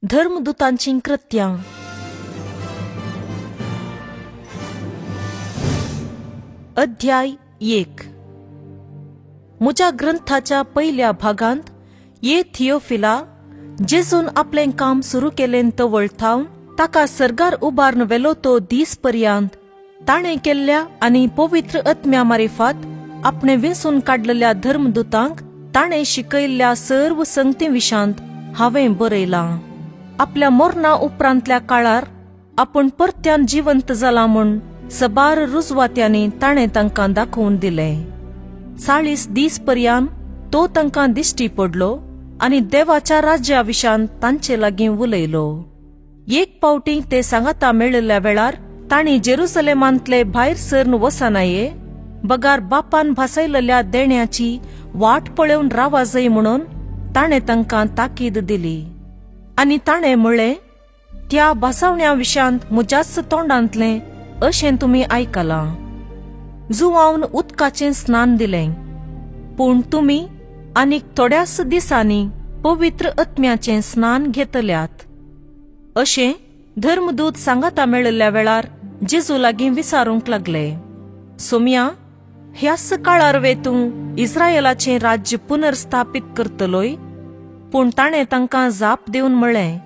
धर्मदूतांचीं कृत्यां. अध्याय 1. म्हज्या ग्रंथाच्या पयल्या भागांत ये थियोफिला, जेजून आपलें काम सुरू केलें तवळ थावन ताका सर्गार उबारून व्हेलो तो दीस पर्यंत ताणें केल्ल्या आनी पवित्र आत्म्या मारिफात आपणें विंचून काडलेल्या धर्मदूतांक ताणें शिकयल्ल्या सर्व संगती विशांत हांवें बरयलां. आपल्या मरणा उपरांतल्या काळार आपूण परत्यान जिवंत जाला म्हूण सबार रुजवात्यांनी ताणें तांकां दाखोवन दिलें. 40 दीस पर्यंत तो तांकां दिश्टी पडलो आनी देवाच्या राज्या विशांत तांचे लागीं उलयलो. एक पावटी ते सांगाता मेळिल्ल्या वेळार तांणी जेरुसलेमांतले भायर सरन वसनाये बगार बापान भासयलेल्या देण्याची वाट पळोवन रावाजय म्हणून ताणें तांकां ताकीद दिली. आनी ताणें म्हळें, त्या भासावण्या विशांत म्हज्याच तोंडांतलें अशें तुमी आयकलां. जुवावन उदकाचें स्नान दिलें, पूण तुमी आनीक थोड्याच दिसांनी पवित्र आत्म्याचें स्नान घेतल्यात. अशें धर्मदूत सांगाता मेळिल्ल्या वेळार जेजू लागीं विचारूंक लागले, सोम्या, ह्याच काळार वे तूं इस्रायलाचें राज्य पुनर्स्थापीत करतलोय? पूण ताणें तांकां जाप दिवन म्हळें,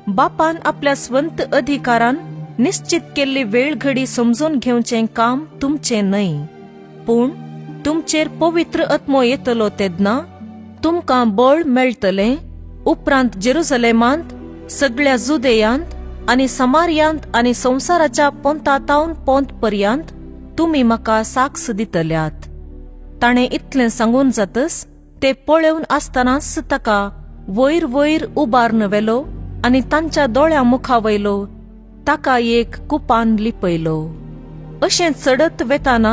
बापान आपल्या स्वंत अधिकारान निश्चित केल्ली वेळ घडी समजून घेवचें काम तुमचें न्हय, पूण तुमचेर पवित्र आत्मो येतलो तेन्ना तुमकां बळ मेळटलें. उपरांत जेरुसलेमांत, सगळ्या जुदेयांत आनी समार्यांत आनी संवसाराच्या पोंतातावन पोंत पर्यंत तुमी म्हाका साक्ष दितल्यात. ताणें इतलें सांगून जातच ते पळोवन आसतनाच ताका वयर वयर उबारून व्हेलो आनी तांच्या दोळ्या मुखा वयलो ताका एक कुपान लिपयलो. अशें चडत वेताना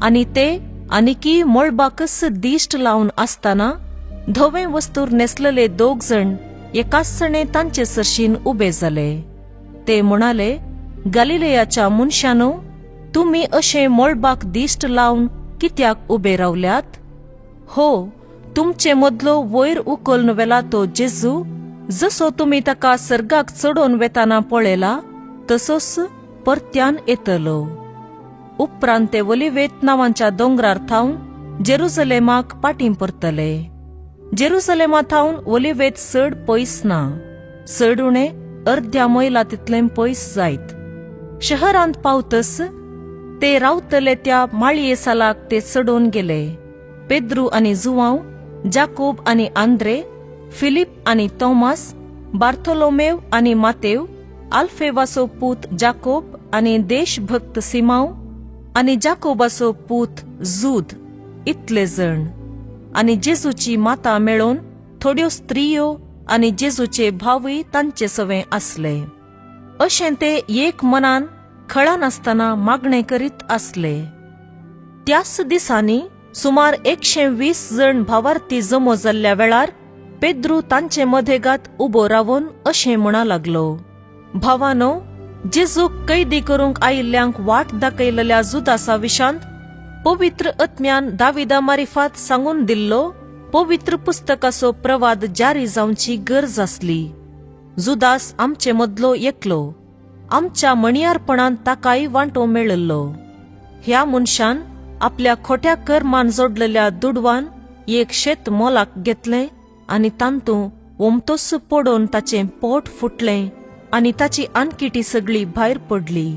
आनी ते आनिकी मळबाकच दिश्ट लावन आसतना धवें वस्तूर न्हेसलेले दोग जण एकाच तांचे सरशीन उबे जाले. ते म्हणाले, गालिलेयाच्या मनशानो, तुमी अशें मळबाक दिश्ट लावन कित्याक उबे रावल्यात? हो, तुमचे मदलो वयर उखलून व्हेला तो जेजू, जसो तुमी ताका सर्गाक चडोवन वेताना पळयला तसोच परत्यान येतलो. उपरांत ते ओलिवेत नांवाच्या दोंगरार थावन जेरुसलेमाक पाटीं परतले. जेरुसलेमा थावन ओलिवेत चड पयस ना, चड उणें अर्द्या मैला तितलें पयस जायत. शहरांत पावतच ते रावतले त्या माळये सालाक ते चडोवन गेले. पेद्रू आनी जुवांव, जाकोब आनी आंद्रे, फिलीप आनी तोमास, बार्थोलोमेव आनी मातेव, आल्फेवाचो पूत जाकोब आनी देशभक्त सिमाव आनी जाकोबाचो पूत जूद, इतले जण. आनी जेजूची माता मेळोवन थोड्यो स्त्रियो आनी जेजूचे भावूय तांचे सवें आसले. अशें ते एक मनान खळानासतना मागणें करीत आसले. त्याच दिसांनी सुमार 120 जण भावार्थी जमो जाल्ल्या वेळार पेद्रू तांचे मदेगात उबो रावन अशें म्हणा लागलो, भावानो, जेजूक कैदी करूंक आयिल्ल्यांक वाट दाखयलेल्या जुदासा विशांत पवित्र आत्म्यान दाविदा मारिफात सांगून दिल्लो पवित्र पुस्तकाचो प्रवाद जारी जावची गरज आसली. जुदास आमचे मदलो एकलो, आमच्या मणयारपणान ताकाय वांटो मेळिल्लो. ह्या मनशान आपल्या खोट्या कर्मान जोडलेल्या दुडवान एक शेत मोलाक घेतलें आनी तांतू ओमतोस पडोवन ताचें पोट फुटलें आनी ताची आनकिटी सगळी भायर पडली.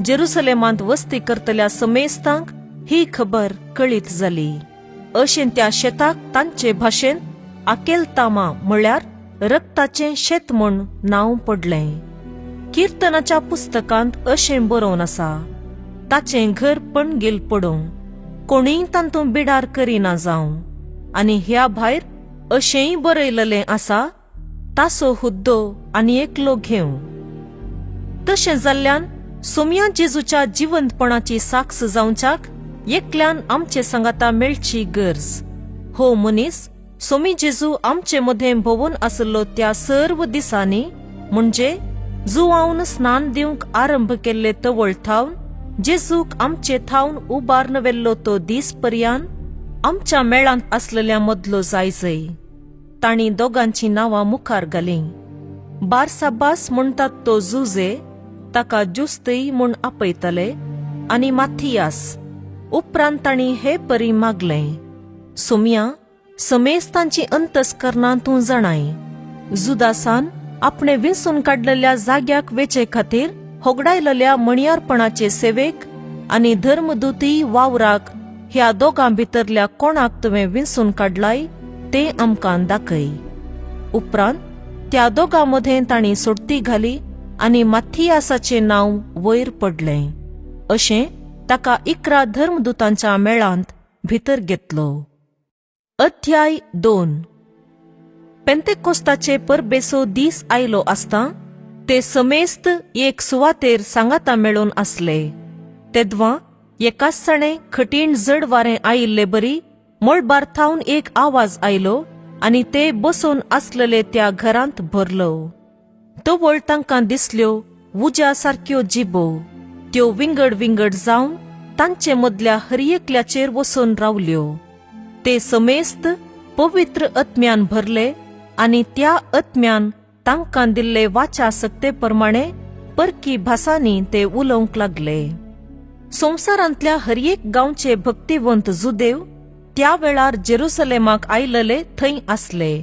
जेरुसलेमांत वस्ती करतल्या समेस्तांक ही खबर कळीत जाली. अशें त्या शेताक तांचे भाशेन आकेलतामा म्हळ्यार रक्ताचें शेत म्हूण नांव पडलें. किर्तनाच्या पुस्तकांत अशें बरोवन आसा, ताचें घर पणगील पडूं, कोणीय तांतूं बिडार करिना जावं. आनी ह्या भायर अशेंय बरयलेलें आसा, तासो हुद्दो आनी एकलो घेवं. तशें जाल्ल्यान सोम्या जेजूच्या जिवंतपणाची साक्ष जावच्याक एकल्यान आमचे सांगाता मेळची गरज. हो मनीस सोमी जेजू आमचे मदें भोंवून आसलो त्या सर्व दिसांनी, म्हणजे जुवावन स्नान दिवंक आरंभ केल्ले तवळ थावन जेजूक आमचे थावन उबारून व्हेल्लो तो दीस पर्यंत आमच्या मेळांत आसलेल्या मदलो जायजय. तांणी दोगांची नांवां मुखार घालीं. बारसाबास म्हणटात तो जुजे, ताका जुस्तय म्हूण आपयताले, आनी माथियास. उपरांत तांणी हे परी मागलें, सोमया, समेस्तांची अंतस्करणां तूं जाणाय. जुदासान आपणे विंचून काडलेल्या जाग्याक वेचे खातीर होगडायलेल्या मणयारपणाचे सेवेक आनी धर्मदूती वावराक ह्या दोगां भितरल्या कोणाक तुवें विंचून काडलाय तें आमकां दाखय. उपरांत त्या दोगां मदें तांणी सोडती घाली आनी माथियासाचें नांव वयर पडलें. अशें ताका 11 धर्मदूतांच्या मेळांत भितर घेतलो. अध्याय 2. पेंतेकोस्ताचे परबेचो दीस आयलो आसता ते समेस्त एक सुवातेर सांगाता मेळून आसले. तेदवां एकाच कठीण जड वारें आयिल्ले बरी मळबार थावन एक आवाज आयलो आनी ते बसून आसलेले त्या घरांत भरलो. तवळ तांकां दिसल्यो उज्या सारक्यो जिबो, त्यो विंगड विंगड जावन तांचे मदल्या हर एकल्याचेर वसून रावल्यो. ते समेस्त पवित्र आत्म्यान भरले आनी त्या आत्म्यान तांकां दिल्ले वाचा सक्ते प्रमाणे परकी भासांनी ते उलोवंक लागले. संवसारांतल्या हर एक गांवचे भक्तिवंत जुदेव त्या वेळार जेरुसलेमाक आयलले थंय आसले.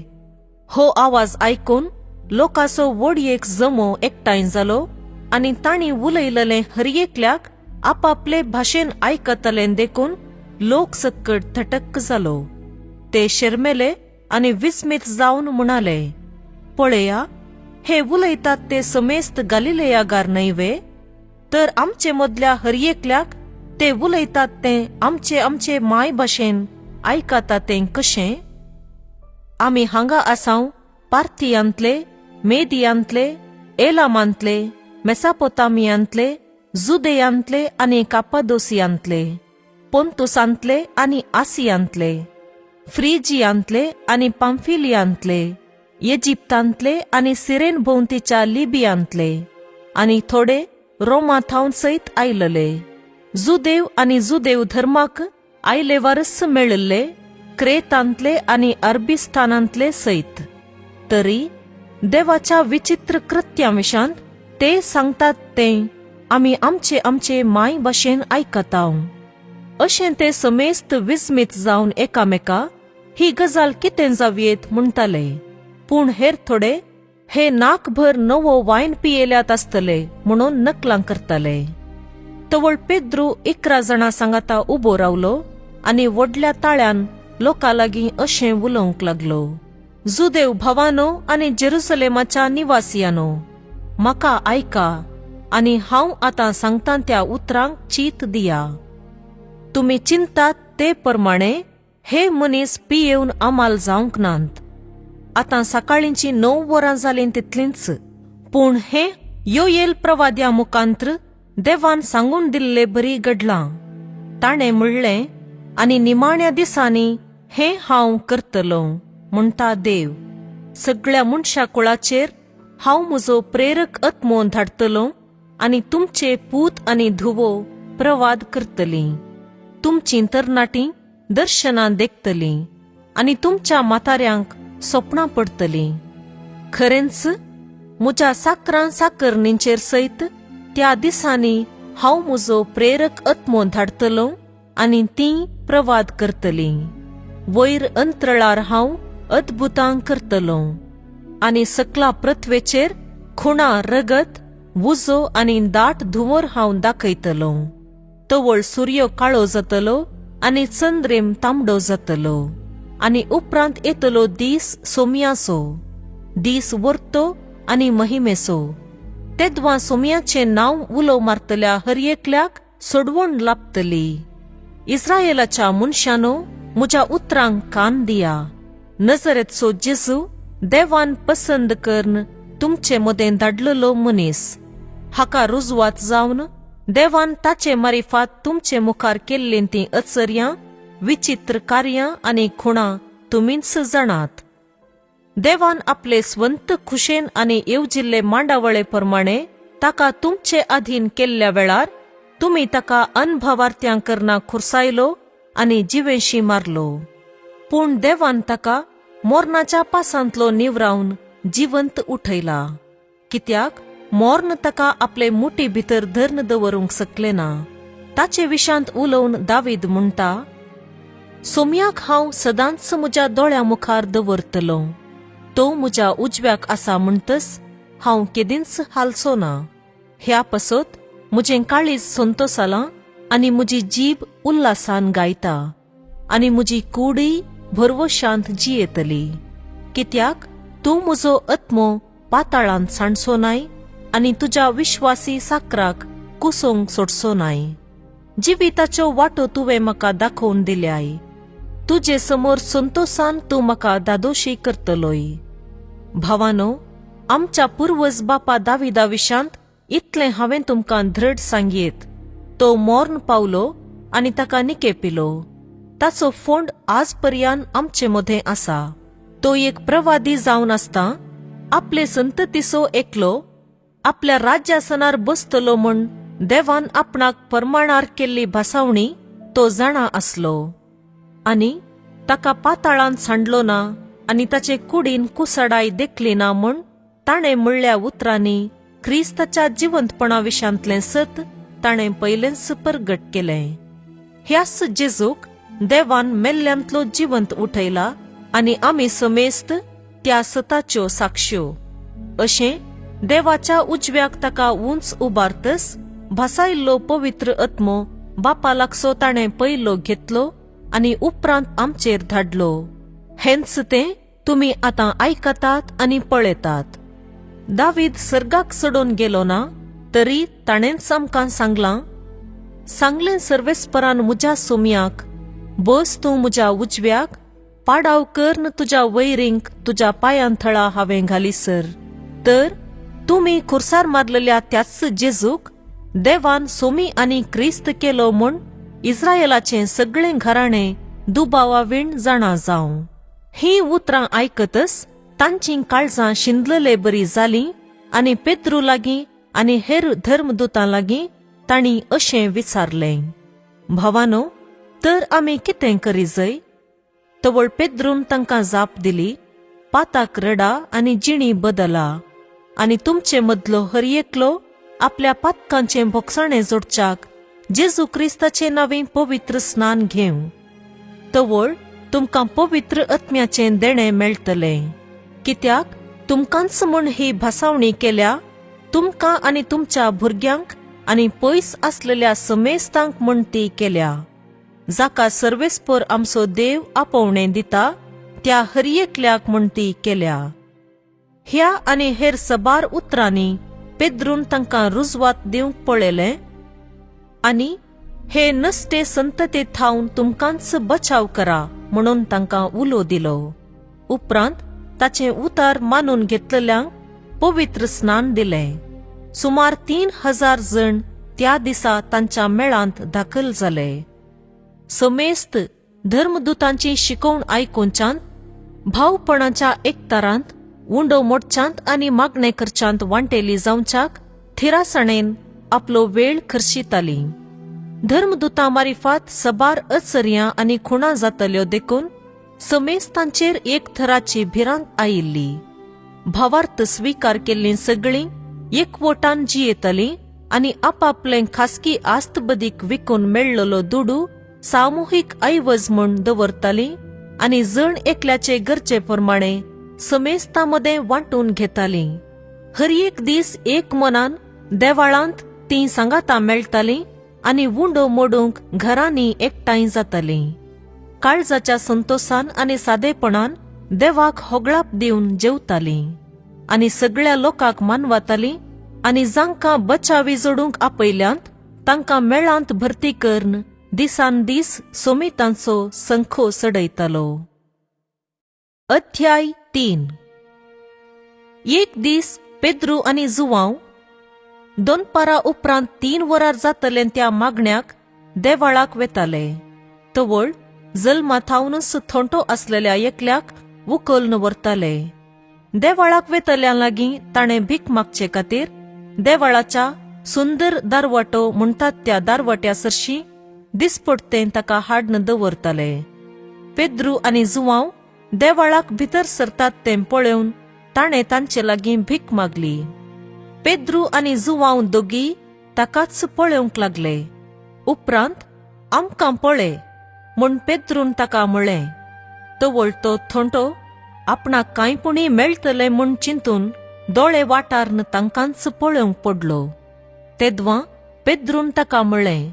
हो आवाज आयकून लोकांचो व्हड एक जमो एकठांय जालो आनी तांणी उलयलले हर एकल्याक आपापले भाशेन आयकतले देखून लोक सक्कड थटक्क जालो. ते शर्मेले आनी विस्मीत जावन म्हणाले, पळया, हे उलयतात ते समेस्त गालिलेयागार न्हय वे? तर आमचे मदल्या हर एकल्याक ते उलयतात तें आमचे आमचे माय भाशेन आयकता तें कशें? आमी हांगा आसाव पार्थियांतले, मेदियांतले, एलामांतले, मेसापोतामियांतले, जुदेयांतले आनी कापादोसियांतले, पोंतुसांतले आनी आसियांतले, फ्रिजियांतले आनी पाम्फिलियांतले, इजिप्तांतले आनी सिरेन भोंवतीच्या लिबियांतले आनी थोडे रोमा थावन सयत आयलले. जुदेव आनी जुदेव धर्माक आयलेवारस मेळिल्ले क्रेतांतले आनी अरबिस्तानांतले सयत. तरी देवाच्या विचित्र कृत्यां विशांत ते सांगतात तें आमी आमचे आमचे माय भाशेन आयकताव. अशें ते समेस्त विस्मीत जावन एकामेका ही गजाल कितें जावयेत म्हणटाले. पूण हेर थोडे हे नाकभर नवो वायन पियेल्यात आसतले म्हणून नकलां करताले. तवळ पेद्रू 11 जाणां सांगाता उबो रावलो आनी व्हडल्या ताळ्यान लोकां लागीं अशें उलोवंक लागलो, जुदेव भावानो आनी जेरुसलेमाच्या निवासियानो, म्हाका आयका आनी हांव आतां सांगतां त्या उतरांक चीत दिया. तुमी चिंतात ते प्रमाणे हे मनीस पियेवन अमाल जावंक नात. आतां सकाळींची 9 वरां जालीं तितलींच. पूण हें योयेल प्रवाद्या मुखांत्र देवान सांगून दिल्ले बरी घडलां. ताणें म्हणलें, आनी निमाण्या दिसांनी हें हांव करतलो म्हणटा देव, सगळ्या मनशा कुळाचेर हांव म्हजो प्रेरक आत्मो धाडटलो आनी तुमचे पूत आनी धुवो प्रवाद करतलीं, तुमचीं तरणाटीं दर्शनां देखतलीं आनी तुमच्या म्हाताऱ्यांक सोपणां पडटलीं. खरेंच म्हज्या साकरां साकरणींचेर सयत त्या दिसांनी हांव म्हजो प्रेरक आत्मो धाडटलो आनी तीं प्रवाद करतलीं. वयर अंतरळार हांव अद्भुतां करतलो आनी सकला पृथ्वेचेर खुणा रगत, उजो आनी दाट धुंवर हांव दाखयतलो. तवळ सूर्य काळो जातलो आनी चंद्रीम तांबडो जातलो आनी उपरांत येतलो दीस सोम्याचो, दीस वर्तो आनी महिमेचो. तेदवां सोम्याचें नांव उलो मारतल्या हर एकल्याक सोडवण लाबतली. इस्रायेलाच्या मनशानो, म्हज्या उतरांक कान दिया. नजरेचो जेजू देवान पसंद करून तुमचे मदें धाडलेलो मनीस, हाका रुजवात जावन देवान ताचे मारिफात तुमचे मुखार केल्लीं तीं अचर्यां, विचित्र कार्यां आनी खुणां तुमीच जाणात. देवान आपले स्वंत खुशेन आनी येवजिल्ले मांडावळे प्रमाणे ताका तुमचे अधीन केल्ल्या वेळार तुमी ताका अनभावार्थ्यां करना खुरसायलो आनी जिवेशी मारलो. पूण देवान ताका मोरनाच्या पासांतलो निवरावन जिवंत उठयला. कित्याक मोर्न ताका आपले मुठी भितर धर्न दवरूंक शकले ना. ताचे विशांत उलोवन दावीद म्हणटा, सोम्याक हांव सदांच म्हज्या दोळ्या मुखार दवरतलो, तो म्हज्या उजव्याक आसा म्हणटच हांव केदींच हालचो ना. ह्या पसत म्हजें काळीज संतोसालां आनी म्हजी जीब उल्हासान गायता आनी म्हजी कूडय भरवशांत जियेतली. कित्याक तूं म्हजो आत्मो पाताळांत सांडचो नाय आनी तुज्या विश्वासी साकराक कुसोवंक सोडचो नाय. जिविताच्यो वाटो तुवें म्हाका दाखोवन दिल्याय, तुजे समोर संतोसान तूं म्हाका दादोशी करतलोय. भावानो, आमच्या पुर्वज बापा दाविदा विशांत इतलें हांवें तुमकां धृढ सांगयेत, तो मोर्न पावलो आनी ताका निकेपिलो. ताचो फोंड आज पर्यान आमचे मदें आसा. तो एक प्रवादी जावन आसता आपले संततीचो एकलो आपल्या राज्यासनार बसतलो म्हूण देवान आपणाक परमाणार केल्ली भासावणी तो जाणा आसलो आनी ताका पाताळांत सांडलो ना आनी ताचे कुडीन कुसडाय देखली ना म्हूण ताणें म्हणल्या उतरांनी क्रिस्ताच्या जिवंतपणा विशांतलें सत ताणें पयलेंच परगट केलें. ह्याच जेजूक देवान मेल्ल्यांतलो जिवंत उठयला आनी आमी समेस्त त्या सताच्यो साक्ष्यो. अशें देवाच्या उजव्याक ताका उंच उबारतस भासायल्लो पवित्र आत्मो बापा लागसो ताणें पयलो घेतलो आनी उपरांत आमचेर धाडलो. हेंच तें तुमी आतां आयकतात आनी पळयतात. दावीद सर्गाक चडोवन गेलो ना तरी ताणेंच आमकां सांगलां, सांगलें सर्वेस्परान म्हज्या सोम्याक, बस तूं म्हज्या उजव्याक, पाडाव कर्न तुज्या वैरींक तुज्या पांयां थळा हांवें घाली सर. तर तुमी खुर्सार मारलेल्या त्याच जेजूक देवान सोमी आनी क्रिस्त केलो म्हूण इस्रायलाचें सगळें घराणें दुबावावीण जाणा जावं. हीं उतरां आयकतच तांचीं काळजां शिंदलेले बरी जालीं आनी पेद्रू लागीं आनी हेर धर्मदूतां लागीं तांणी अशें विचारलें, भावानो, तर आमी कितें करीजय? तवळ पेद्रून तांकां जाप दिली, पाताक रडा आनी जिणी बदला आनी तुमचे मदलो हर एकलो आपल्या पातकांचें भोगसाणें जोडच्याक जेजू क्रिस्ताचे नांवे पवित्र स्नान घेवं. तवळ तुमकां पवित्र आत्म्याचें देणें मेळटलें. कित्याक तुमकांच म्हूण ही भासावणी केल्या, तुमकां आनी तुमच्या भुरग्यांक आनी पयस आसलेल्या समेस्तांक म्हूण ती केल्या. जाका सर्वेस्पर आमचो देव आपोवणें दिता त्या हर एकल्याक म्हूण ती केल्या. ह्या आनी हेर सबार उतरांनी पेद्रून तांकां रुजवात दिवंक पळयलें आनी हे नश्टे संतते थावन तुमकांच बचाव करा म्हणून तांकां उलो दिलो. उपरांत ताचें उतार मानून घेतलेल्यांक पवित्र स्नान दिलें. सुमार 3000 जण त्या दिसा तांच्या मेळांत दाखल जाले. समेस्त धर्मदूतांची शिकोवण आयकुच्यान भावपणाच्या एकतारांत उंडो मोडच्यांत आनी मागणें करच्यांत वांटेली जावच्याक थिरासणेन आपलो वेळ खर्शिताली. धर्मदूतां मारिफात सबार अचर्यां आनी खुणां जातल्यो देखून समेस्तांचेर एक थराची भिरांत आयिल्ली. भावार्थ स्विकार केल्लीं सगळीं एकवटान जियेतालीं आनी आपापलें खासगी आस्तबदीक विकून मेळ्ळलो दुडू सामुहीक ऐवज म्हूण दवरतालीं आनी जण एकल्याचे गरजे प्रमाणे समेस्तां मदें वांटून घेतालीं. हर एक दीस एक मनान देवाळांत तीं सांगातां मेळटालीं आनी उंडो मोडूंक घरांनी एकठांय जातालीं. काळजाच्या संतोसान आनी सादेपणान देवाक होगळाप दिवन जेवतालीं आनी सगळ्या लोकांक मानवातालीं आनी जांकां बचावी जोडूंक आपयल्यांत तांकां मेळांत भरती करून दिसान दीस सोमितांचो संखो चडयतालो. अध्याय 3. एक दीस पेद्रू आनी जुवांव दोनपारा उपरांत 3 वरां जातलें त्या मागण्याक देवाळाक वेताले. तवळ जल्मा थावनच थोंटो आसलेल्या एकल्याक उखलून व्हरताले. देवाळाक वेतल्या लागीं ताणें भीक मागचे खातीर देवाळाच्या सुंदर दारवाटो म्हणटात त्या दारवाट्या सरशीं दिसपडतें ताका हाडन दवरताले. पेद्रू आनी जुवांव देवाळाक भितर सरतात तें पळोवन ताणें तांचे लागीं भीक मागली. पेद्रू आनी जुवांव दोगी ताकाच पळोवंक लागले. उपरांत आमकां पळय म्हूण पेद्रून ताका म्हळें. तवळ तो थोंटो आपणाक कांय पुणी मेळटलें म्हूण चिंतून दोळे वाटार्न तांकांच पळोवंक पडलो. तेदवां पेद्रून ताका म्हळें,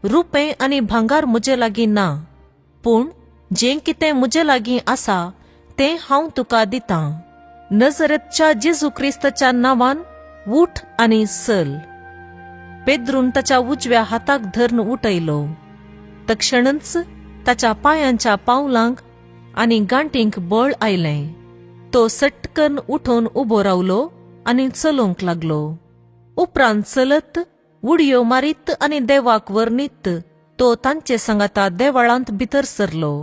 रुपें आनी भांगार म्हजे लागीं ना, पूण जें कितें म्हजे लागीं आसा तें हांव तुका दितां. नजरेतच्या जेजू क्रिस्ताच्या नांवान उठ आनी चल. पेद्रून ताच्या उजव्या हाताक धरून उठयलो. तक्षणच ताच्या पांयांच्या पावलांक आनी गांठींक बळ आयलें. तो सटकन उठून उबो रावलो आनी चलूंक लागलो. उपरांत चलत उडयो मारीत आनी देवाक वर्णीत तो तांचे सांगाता देवळांत भितर सरलो.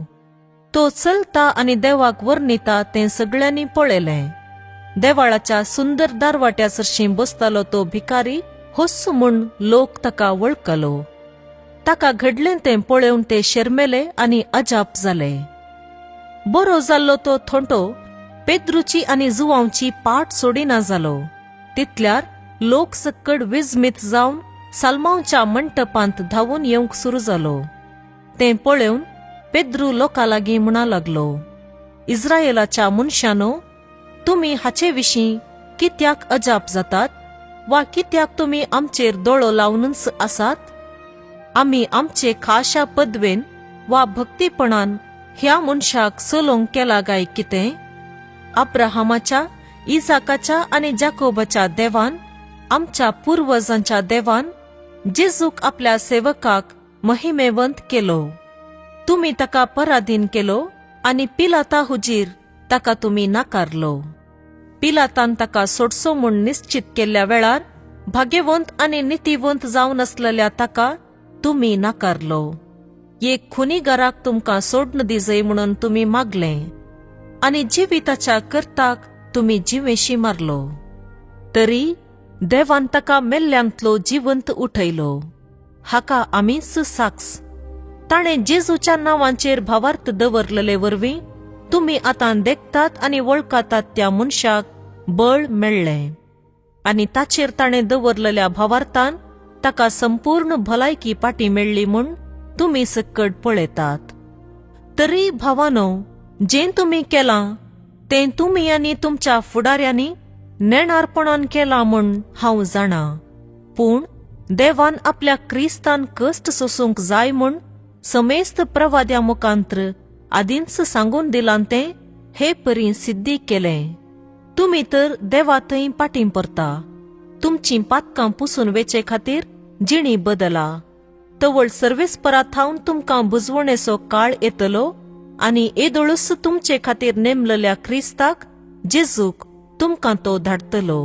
तो चलता आनी देवाक वर्णिता तें सगळ्यांनी पळयलें. देवाळाच्या सुंदर दारवाट्या सरशीं बसतालो तो भिकारी होस म्हूण लोक ताका वळखलो. ताका घडलें तें पळोवन ते शर्मेले आनी अजाप जाले. बरो जाल्लो तो थोंटो पेद्रूची आनी जुवांवची पाट सोडिना जालो. तितल्यार लोक सक्कड विजमीत जावन साल्मांवच्या मंटपांत धांवून येवंक सुरू जालो. तें पळोवन पेद्रू लोकां लागीं म्हणा लागलो, इस्रायलाच्या मनशानो, तुमी हाचे विशीं कित्याक अजाप जातात वा कित्याक तुमी आमचेर दोळो लावनच आसात? आमी आमचे खाशा पदवेन वा भक्तीपणान ह्या मनशाक चलोवंक केला काय कितें? अब्राहमाच्या, इजाकाच्या आनी जाकोबाच्या देवान, आमच्या पुर्वजांच्या देवान जेजूक आपल्या सेवकाक महिमेवंत केलो. तुमी ताका पराधीन केलो आनी पिलाता हुजीर ताका तुमी नाकारलो. पिलातान ताका सोडसो म्हूण निश्चित केल्ल्या वेळार भाग्यवंत आनी नितीवंत जावन आसलेल्या ताका तुमी नाकारलो. एक खुनीगाराक तुमकां सोडन दिजय म्हणून तुमी मागलें आनी जिविताच्या करताक तुमी जिवेशी मारलो. तरी देवान ताका मेल्ल्यांतलो जिवंत उठयलो. हाका आमीच साक्ष. ताणें जेजूच्या नांवांचेर भावार्थ दवरलेले वरवीं तुमी आतां देखतात आनी वळखतात त्या मनशाक बळ मेळ्ळें आनी ताचेर ताणें दवरलेल्या भावार्थान ताका संपूर्ण भलायकी पाटी मेळ्ळी म्हूण तुमी सक्कड पळयतात. तरी भावानो, जें तुमी केलां तें तुमी आनी तुमच्या फुडाऱ्यांनी नेणारपणान केलां म्हूण हांव जाणा. पूण देवान आपल्या क्रिस्तान कश्ट सोसूंक जाय म्हूण समेस्त प्रवाद्या मुखांत्र आदींच सांगून दिलां तें हे परी सिद्धी केलें. तुमी तर देवा थंय पाटीं परता. तुमचीं पातकां पुसून वेचे खातीर जिणी बदला. तवळ सर्वेस्परा थावन तुमकां बुजवणेचो काळ येतलो आनी येदोळूच तुमचे खातीर नेमलेल्या क्रिस्ताक जेजूक तुमकां तो धाडटलो.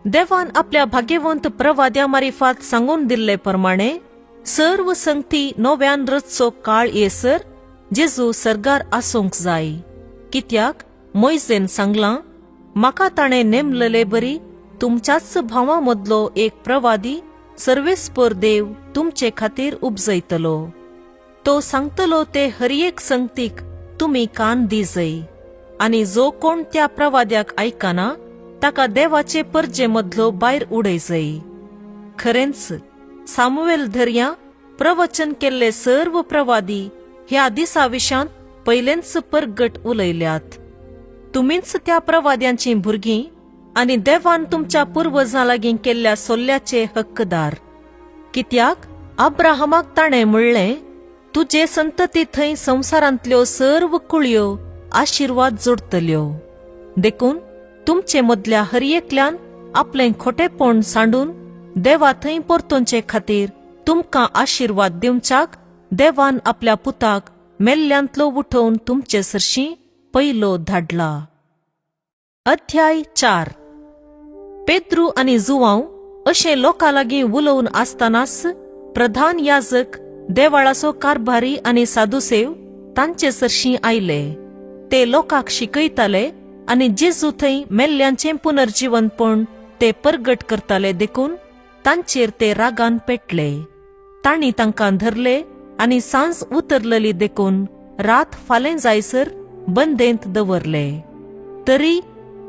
देवान आपल्या भाग्यवंत प्रवाद्या मारिफात सांगून दिल्ले प्रमाणे सर्व संगती नव्यान रचचो काळ येसर जेजू सर्गार आसूंक जाय. कित्याक मोयजेन सांगलां, म्हाका ताणें नेमलेले बरी तुमच्याच भावां मदलो एक प्रवादी सर्वेस्पर देव तुमचे खातीर उपजयतलो. तो सांगतलो ते हर एक संगतीक तुमी कान दिजय आनी जो कोण त्या प्रवाद्याक आयकना ताका देवाचे परजे मदलो भायर उडयजय. खरेंच सामुएल धर्या प्रवचन केल्ले सर्व प्रवादी ह्या दिसा विशांत पयलेंच परगट उलयल्यात. तुमीच त्या प्रवाद्यांचीं भुरगीं आनी देवान तुमच्या पुर्वजां लागीं केल्ल्या सोल्ल्याचे हक्कदार. कित्याक अब्राहमाक ताणें म्हणलें, तुजे संतती थंय संवसारांतल्यो सर्व कुळयो आशिर्वाद जोडटल्यो. देखून तुमचे मदल्या हर एकल्यान आपलें खोटेपण सांडून देवा थंय परतोवचे खातीर तुमकां आशिर्वाद दिवच्याक देवान आपल्या पुताक मेल्ल्यांतलो उठोवन तुमचे सरशीं पयलो धाडला. अध्याय 4. पेद्रू आनी जुवांव अशें लोकां लागीं उलोवन आसतनाच प्रधान याजक, देवाळाचो कारभारी आनी सादुसेव तांचे सरशीं आयले. ते लोकांक शिकयताले आनी जेजू थंय मेल्ल्यांचें पुनर्जिवनपण ते परगट करताले देखून तांचेर ते रागान पेटले. तांणी तांकां धरले आनी सांज उतरलेली देखून रात फालें जायसर बंदेंत दवरले. तरी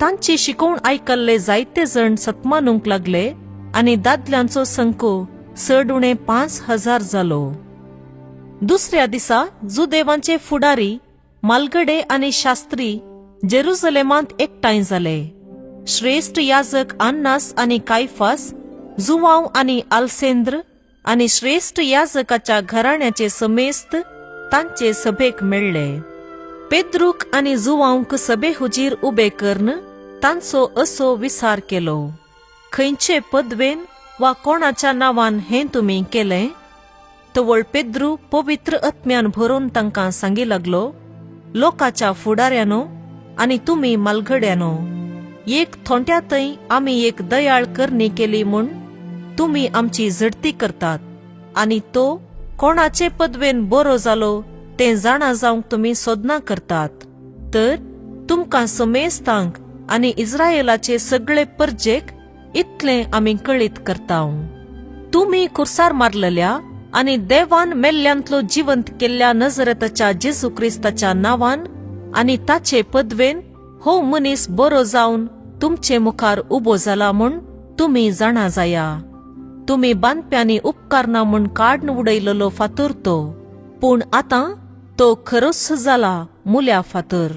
तांची शिकोवण आयकल्ले जायते जण सतमानूंक लागले आनी दादल्यांचो संको चड उणे 5000 जालो. दुसऱ्या दिसा जुदेवांचे फुडारी, मालगडे आनी शास्त्री जेरुजलेमांत एकठांय जाले. श्रेष्ठ याजक अन्नास आनी कायफास, जुवांव आनी आलसेंद्र आनी श्रेष्ठ याजकाच्या घराण्याचे समेस्त तांचे सभेक मेळ्ळे. पेद्रूक आनी जुवांक सभे हुजीर उबे करून तांचो असो विचार केलो, खंयचे पदवेन वा कोणाच्या नांवान हें तुमी केलें? तवळ पेद्रू पवित्र आत्म्यान भरून तांकां सांगी लागलो, लोकाच्या फुडाऱ्यानो आनी तुमी मालघड्यानो, एक थोंट्या थंय आमी एक दयाळ करणी केली म्हूण तुमी आमची झडती करतात आनी तो कोणाचे पदवेन बरो जालो तें जाणा जावंक तुमी सोदना करतात. तर तुमकां समेस्तांक आनी इस्रायलाचे सगळे परजेक इतलें आमी कळीत करतांव, तुमी कुर्सार मारलेल्या आनी देवान मेल्ल्यांतलो जिवंत केल्ल्या नजरेताच्या जेजू क्रिस्ताच्या नांवान आनी ताचे पदवेन हो मनीस बरो जावन तुमचे मुखार उबो जाला म्हूण तुमी जाणा जाया. तुमी बांदप्यांनी उपकारना म्हूण काडून उडयलेलो फातर तो, पूण आतां तो खरोच जाला मुल्या फातर.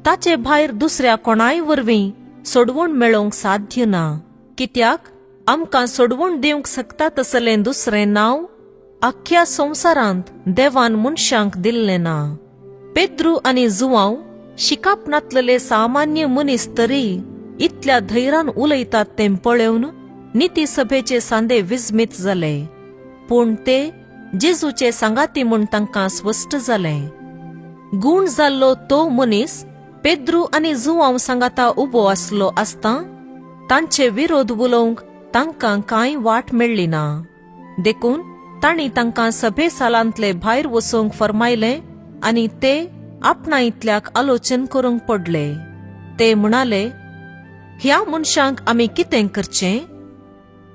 ताचे भायर दुसऱ्या कोणाय वरवीं सोडवण मेळोवंक साध्य ना, कित्याक आमकां सोडवण दिवंक शकता तसलें दुसरें नांव आख्ख्या संवसारांत देवान मनशांक दिल्लें ना. पेद्रू आनी जुवांव शिकाप नातलेले सामान्य मनीस तरी इतल्या धैर्यान उलयतात तें पळोवन निती सभेचे सांदे विस्मीत जाले, पूण ते जेजूचे सांगाती म्हूण तांकां स्पश्ट जालें. गूण जाल्लो तो मनीस पेद्रू आनी जुवांव सांगाता उबो आसलो आसतां तांचे विरोध उलोवंक तांकां कांय वाट मेळ्ळी ना. देखून तांणी तांकां सभे सालांतले भायर वचूंक फर्मायलें आनी ते आपणा इतल्याक आलोचन करूंक पडले. ते म्हणाले, ह्या मनशांक आमी कितें करचें?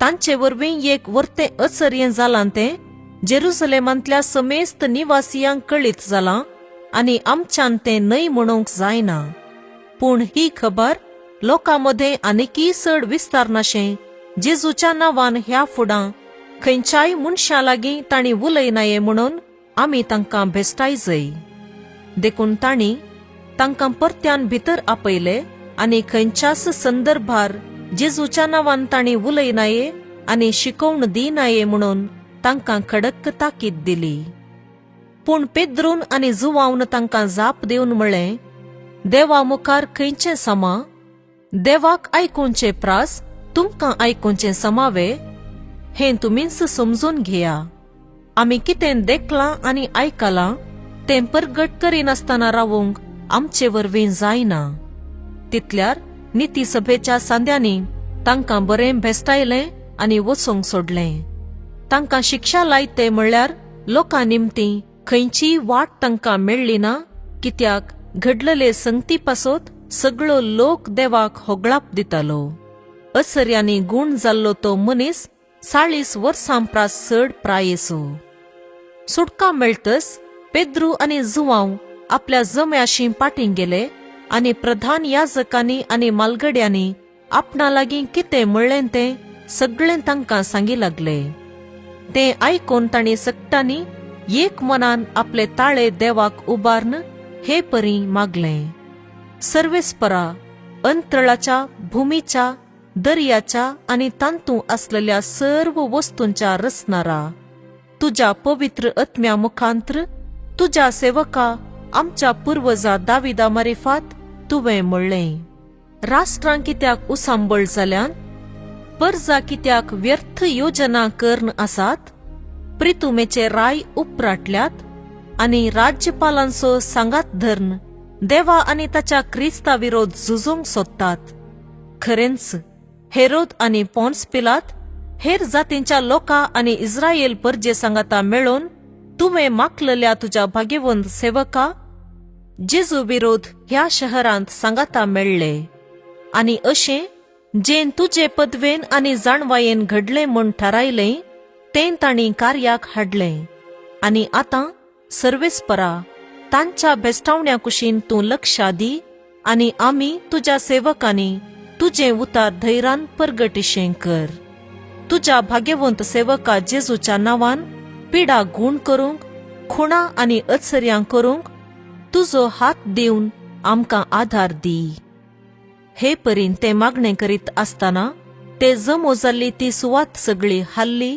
तांचे वरवीं एक वर्तें अचर्यें जालां तें जेरुसलेमांतल्या समेस्त निवासियांक कळीत जालां आनी आमच्यान तें न्हय म्हणूंक जायना. पूण ही खबर लोकां मदें आनीकय चड विस्तारनाशें जेजूच्या नांवान ह्या फुडां खंयच्याय मनशां लागीं तांणी उलयनाये म्हणून आमी तांकां भेश्टाय जाय. देखून तांणी तांकां परत्यान भितर आपयले आनी खंयच्याच संदर्भार जेजूच्या नांवान तांणी उलयनाये आनी शिकोवण दिनाये म्हणून तांकां खडक ताकीद दिली. पूण पेद्रून आनी जुवावन तांकां जाप दिवन म्हळें, देवा मुखार खंयचें समा? देवाक आयकुचें प्रास तुमकां आयकुचें समावे? हें तुमीच समजून घेया. आमी कितें देखलां आनी आयकलां तें परगट करिनासतना रावूंक आमचे वरवीं जायना. तितल्यार निती सभेच्या सांद्यांनी तांकां बरें भेश्टायलें आनी वचूंक सोडलें. तांकां शिक्षा लायते म्हणल्यार लोकां निमतीं खंयचीय वाट तांकां मेळ्ळी ना, कित्याक घडलेले संगती पासत सगळो लोक देवाक होगळाप दितालो. असर्यांनी गूण जाल्लो तो मनीस 40 वर्सां प्रास चड प्रायेसो. सुटका मेळतच पेद्रू आनी जुवांव आपल्या जम्याशी पाटीं गेले आनी प्रधान याजकांनी आनी मालगड्यांनी आपणा लागीं कितें म्हणलें तें सगळें तांकां सांगी लागले. तें आयकून तांणी सगटांनी एक मनान आपले ताळे देवाक उबारून हे परी मागलें, सर्वेस्परा, अंतळाच्या, भुमीच्या, दर्याच्या आनी तांतू आसलेल्या सर्व वस्तूंच्या रचणारा, तुज्या पवित्र आत्म्या मुखांत्र तुज्या सेवका आमच्या पुर्वजा दाविदा मारिफात तुवें म्हणलें, राष्ट्रां कित्याक उसांबळ जाल्यान, परजा कित्याक व्यर्थ योजना करून आसात, प्रितुमेचे राय उपराटल्यात आनी राज्यपालांचो सांगात धरून देवा आनी ताच्या क्रिस्ता विरोध झुजूंक सोदतात. खरेंच हेरोद आनी पोन्स पिलात हेर जातींच्या लोकां आनी इस्रायल परजे सांगाता मेळोवन तुवें माखलेल्या तुज्या भाग्यवंत सेवका जेजू विरोध ह्या शहरांत सांगाता मेळ्ळे आनी अशें जें तुजे पदवेन आनी जाणवायेन घडलें म्हूण थारायलें तें तांणी कार्याक हाडलें. आनी आतां सर्वेस्परा, तांच्या भेश्टावण्या कुशीन तूं लक्षा दी आनी आमी तुज्या सेवकांनी तुजें उतार धैर्यान परगटिशें कर. तुज्या भाग्यवंत सेवका जेजूच्या नांवान पिडा गूण करूंक, खुणा आनी अचर्यां करूंक तुजो हात दिवन आमकां आधार दी. हे परीन ते मागणें करीत आसतना ते जमो जाल्ली ती सुवात सगळी हाल्ली.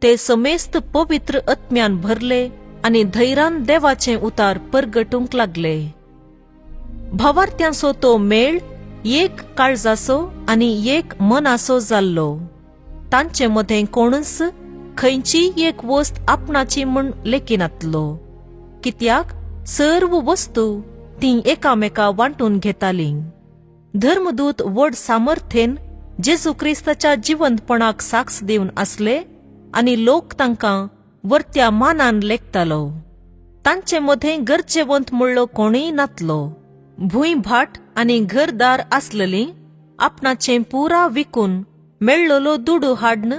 ते समेस्त पवित्र आत्म्यान भरले आनी धैर्यान देवाचें उतार परगटूंक लागले. भावार्थ्यांचो तो मेळ एक काळजाचो आनी एक मनाचो जाल्लो. तांचे मदें कोणूच खंयचीय एक वस्त आपणाची म्हूण लेखिनातलो, कित्याक सर्व वस्तू तीं एकामेका वांटून घेतालीं. धर्मदूत व्हड सामर्थ्येन जेजू क्रिस्ताच्या जिवंतपणाक साक्ष दिवन आसले आनी लोक तांकां वर्त्या मानान लेखतालो. तांचे मदें गरजेवंत म्हणलो कोणूय नातलो. भूंय भाट आनी घरदार आसलेलीं आपणाचें पुरा विकून मेळ्ळलो दुडू हाडन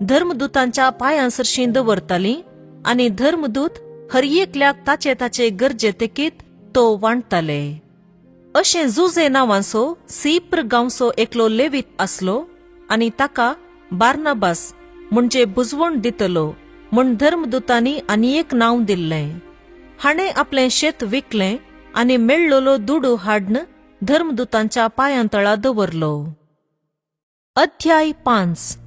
धर्मदूतांच्या पांयां सरशीं दवरतालीं आनी धर्मदूत हर एकल्याक ताचे ताचे गरजे तेकीत तो वांटताले. अशें जुजे नांवांचो सिप्र गांवचो एकलो लेवीत आसलो आनी ताका बार्नाबास म्हणजे बुजवण दितलो म्हूण धर्मदूतांनी आनी एक नांव दिल्लें. हाणें आपलें शेत विकलें आनी मेळ्ळलो दुडू हाडन धर्मदूतांच्या पांयां तळा दवरलो. अध्याय 5.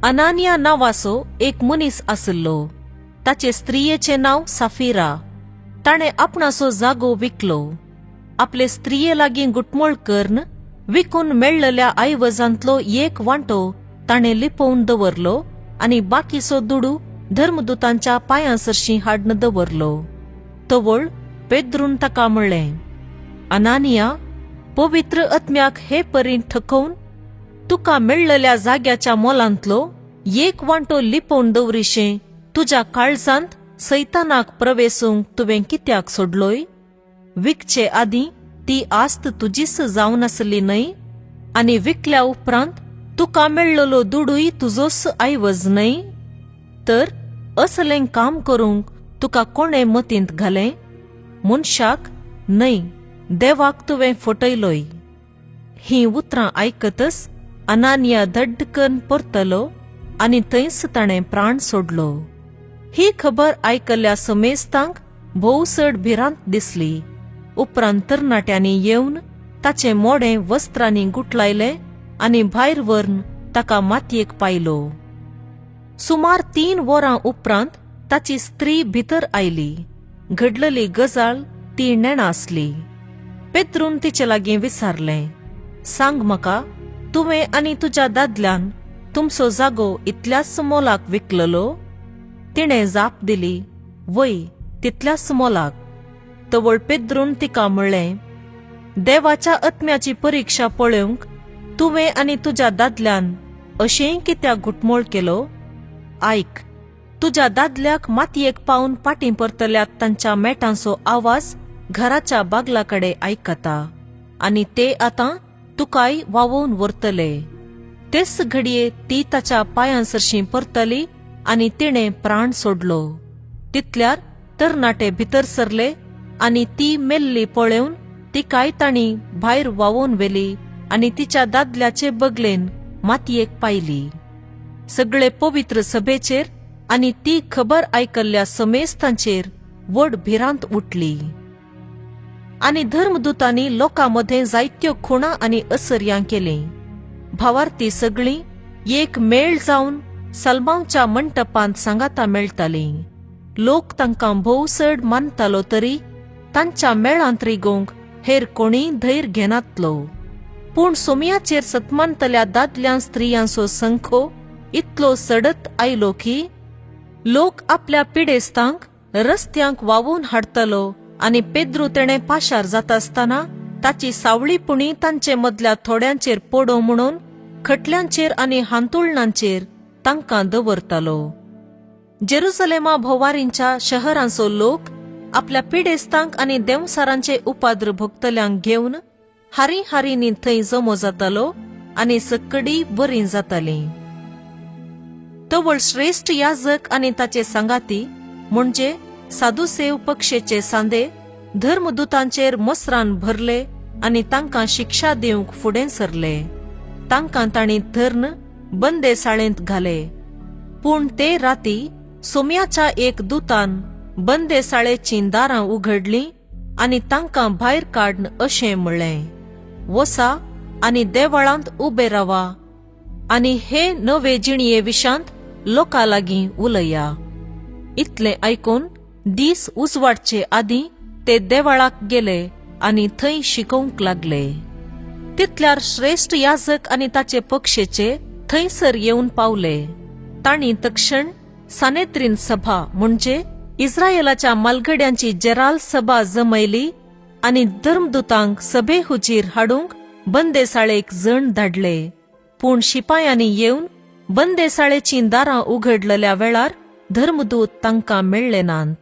अनानिया नांवाचो एक मनीस आशिल्लो. ताचे स्त्रियेचें नांव साफिरा. ताणें आपणाचो जागो विकलो. आपले स्त्रिये लागीं गुटमोळ करून विकून मेळ्ळल्या आयवजांतलो एक वांटो ताणें लिपोवन दवरलो आनी बाकीचो दुडू धर्मदूतांच्या पांयां सरशीं हाडन दवरलो. तवळ पेद्रून ताका म्हणलें, अनानिया, पवित्र आत्म्याक हे परीन थकोवन तुका मेळ्ळल्या जाग्याच्या मोलांतलो एक वांटो लिपोवन दवरिशें तुज्या काळजांत सैतानाक प्रवेसूंक तुवें कित्याक सोडलोय? विकचे आदीं ती आस्त तुजीच जावन आसली न्हय? आनी विकल्या उपरांत तुका मेळ्ळलो दुडूय तुजोच आयवज न्हय? तर असलें काम करूंक तुका कोणें मतींत घालें? मनशाक न्हय, देवाक तुवें फटयलोय. हीं उतरां आयकतच अनानिया धड्डकन परतलो आनी थंयच ताणें प्राण सोडलो. ही खबर आयकल्ल्या समेस्तांक भोव चड भिरांत दिसली. उपरांत तरणाट्यांनी येवन ताचें मोडें वस्त्रांनी गुटलायलें आनी भायर व्हरून ताका मातयेक पायलो. सुमार 3 वरां उपरांत ताची स्त्री भितर आयली. घडलेली गजाल ती नेणा आसली. पेद्रून तिचे लागीं विचारलें, सांग म्हाका, तुवें आनी तुज्या दादल्यान तुमचो जागो इतल्याच मोलाक विकललो? तिणें जाप दिली, वय, तितल्याच मोलाक. तवळ पेद्रून तिका म्हणलें, देवाच्या आत्म्याची परिक्षा पळोवंक तुवें आनी तुज्या दादल्यान अशेंय कित्याक घुटमोळ केलो? आयक, तुज्या दादल्याक मातयेक पावन पाटीं परतल्यात तांच्या मेटांचो आवाज घराच्या बागला कडेन आयकता आनी ते आतां तुकाय वावोवन व्हरतले. तेच घडये ती ताच्या पांयां सरशीं परतली आनी तिणें प्राण सोडलो. तितल्यार तरणाटे भितर सरले आनी ती मेल्ली पळोवन तिकाय तांणी भायर वावोवन व्हेली आनी तिच्या दादल्याचे बगलेन मातयेक पायली. सगळे पवित्र सभेचेर आनी ती खबर आयकल्ल्या समेस्तांचेर व्हड भिरांत उठली. आनी धर्मदूतांनी लोकां मदें जायत्यो खुणा आनी असर्यां केलीं. भावार्थी सगळीं एक मेळ जावन सलमांवच्या मंटपांत सांगाता मेळटालीं. लोक तांकां भोव चड मानतालो तरी तांच्या मेळांत रिगोवंक हेर कोणीय धैर्य घेनातलो. पूण सोमयाचेर सतमानतल्या दादल्यां स्त्रियांचो संखो इतलो सडत आयलो की लोक आपल्या पिडेस्तांक रस्त्यांक वावोवन हाडटलो आनी पेद्रू तेणें पाशार जाता आसतना ताची सावळी पुणी तांचे मदल्या थोड्यांचेर पडो म्हणून खटल्यांचेर आनी हांतुळणांचेर तांकां दवरतालो. जेरुसलेमा भोवारींच्या शहरांचो लोक आपल्या पिडेस्तांक आनी देंवसारांचे उपाद्र भोगतल्यांक घेवन हारी हारींनी थंय जमो जातालो आनी सकडी बरीं जातालीं. तवळ श्रेश्ठ याजक आनी ताचे सांगाती म्हणजे सादुसेव पक्षेचे सांदे धर्मदूतांचेर मसरान भरले आनी तांकां शिक्षा दिवंक फुडें सरले. तांकां तांणी धर्न बंदेसाळेंत घाले. पूण ते राती सोम्याच्या एक दुतान बंदेसाळेचीं दारां उघडलीं आनी तांकां भायर काडन अशें म्हणलें, वसा आनी देवळांत उबे रावा आनी हे नवे जिणये विशांत लोकां लागीं उलया. इतलें आयकून दीस उजवाडचे आदीं ते देवळाक गेले आनी थंय शिकोवंक लागले. तितल्यार श्रेश्ठ याजक आनी ताचे पक्षेचे थंयसर येवन पावले. तांणी तक्षण सानेत्रीन सभा म्हणजे इस्रायलाच्या मालगड्यांची जेराल सभा जमयली आनी धर्मदूतांक सभे हुजीर हाडूंक बंदेसाळेक जण धाडले. पूण शिपायांनी येवन बंदेसाळेचीं दारां उघडलेल्या वेळार धर्मदूत तांकां मेळ्ळे नात.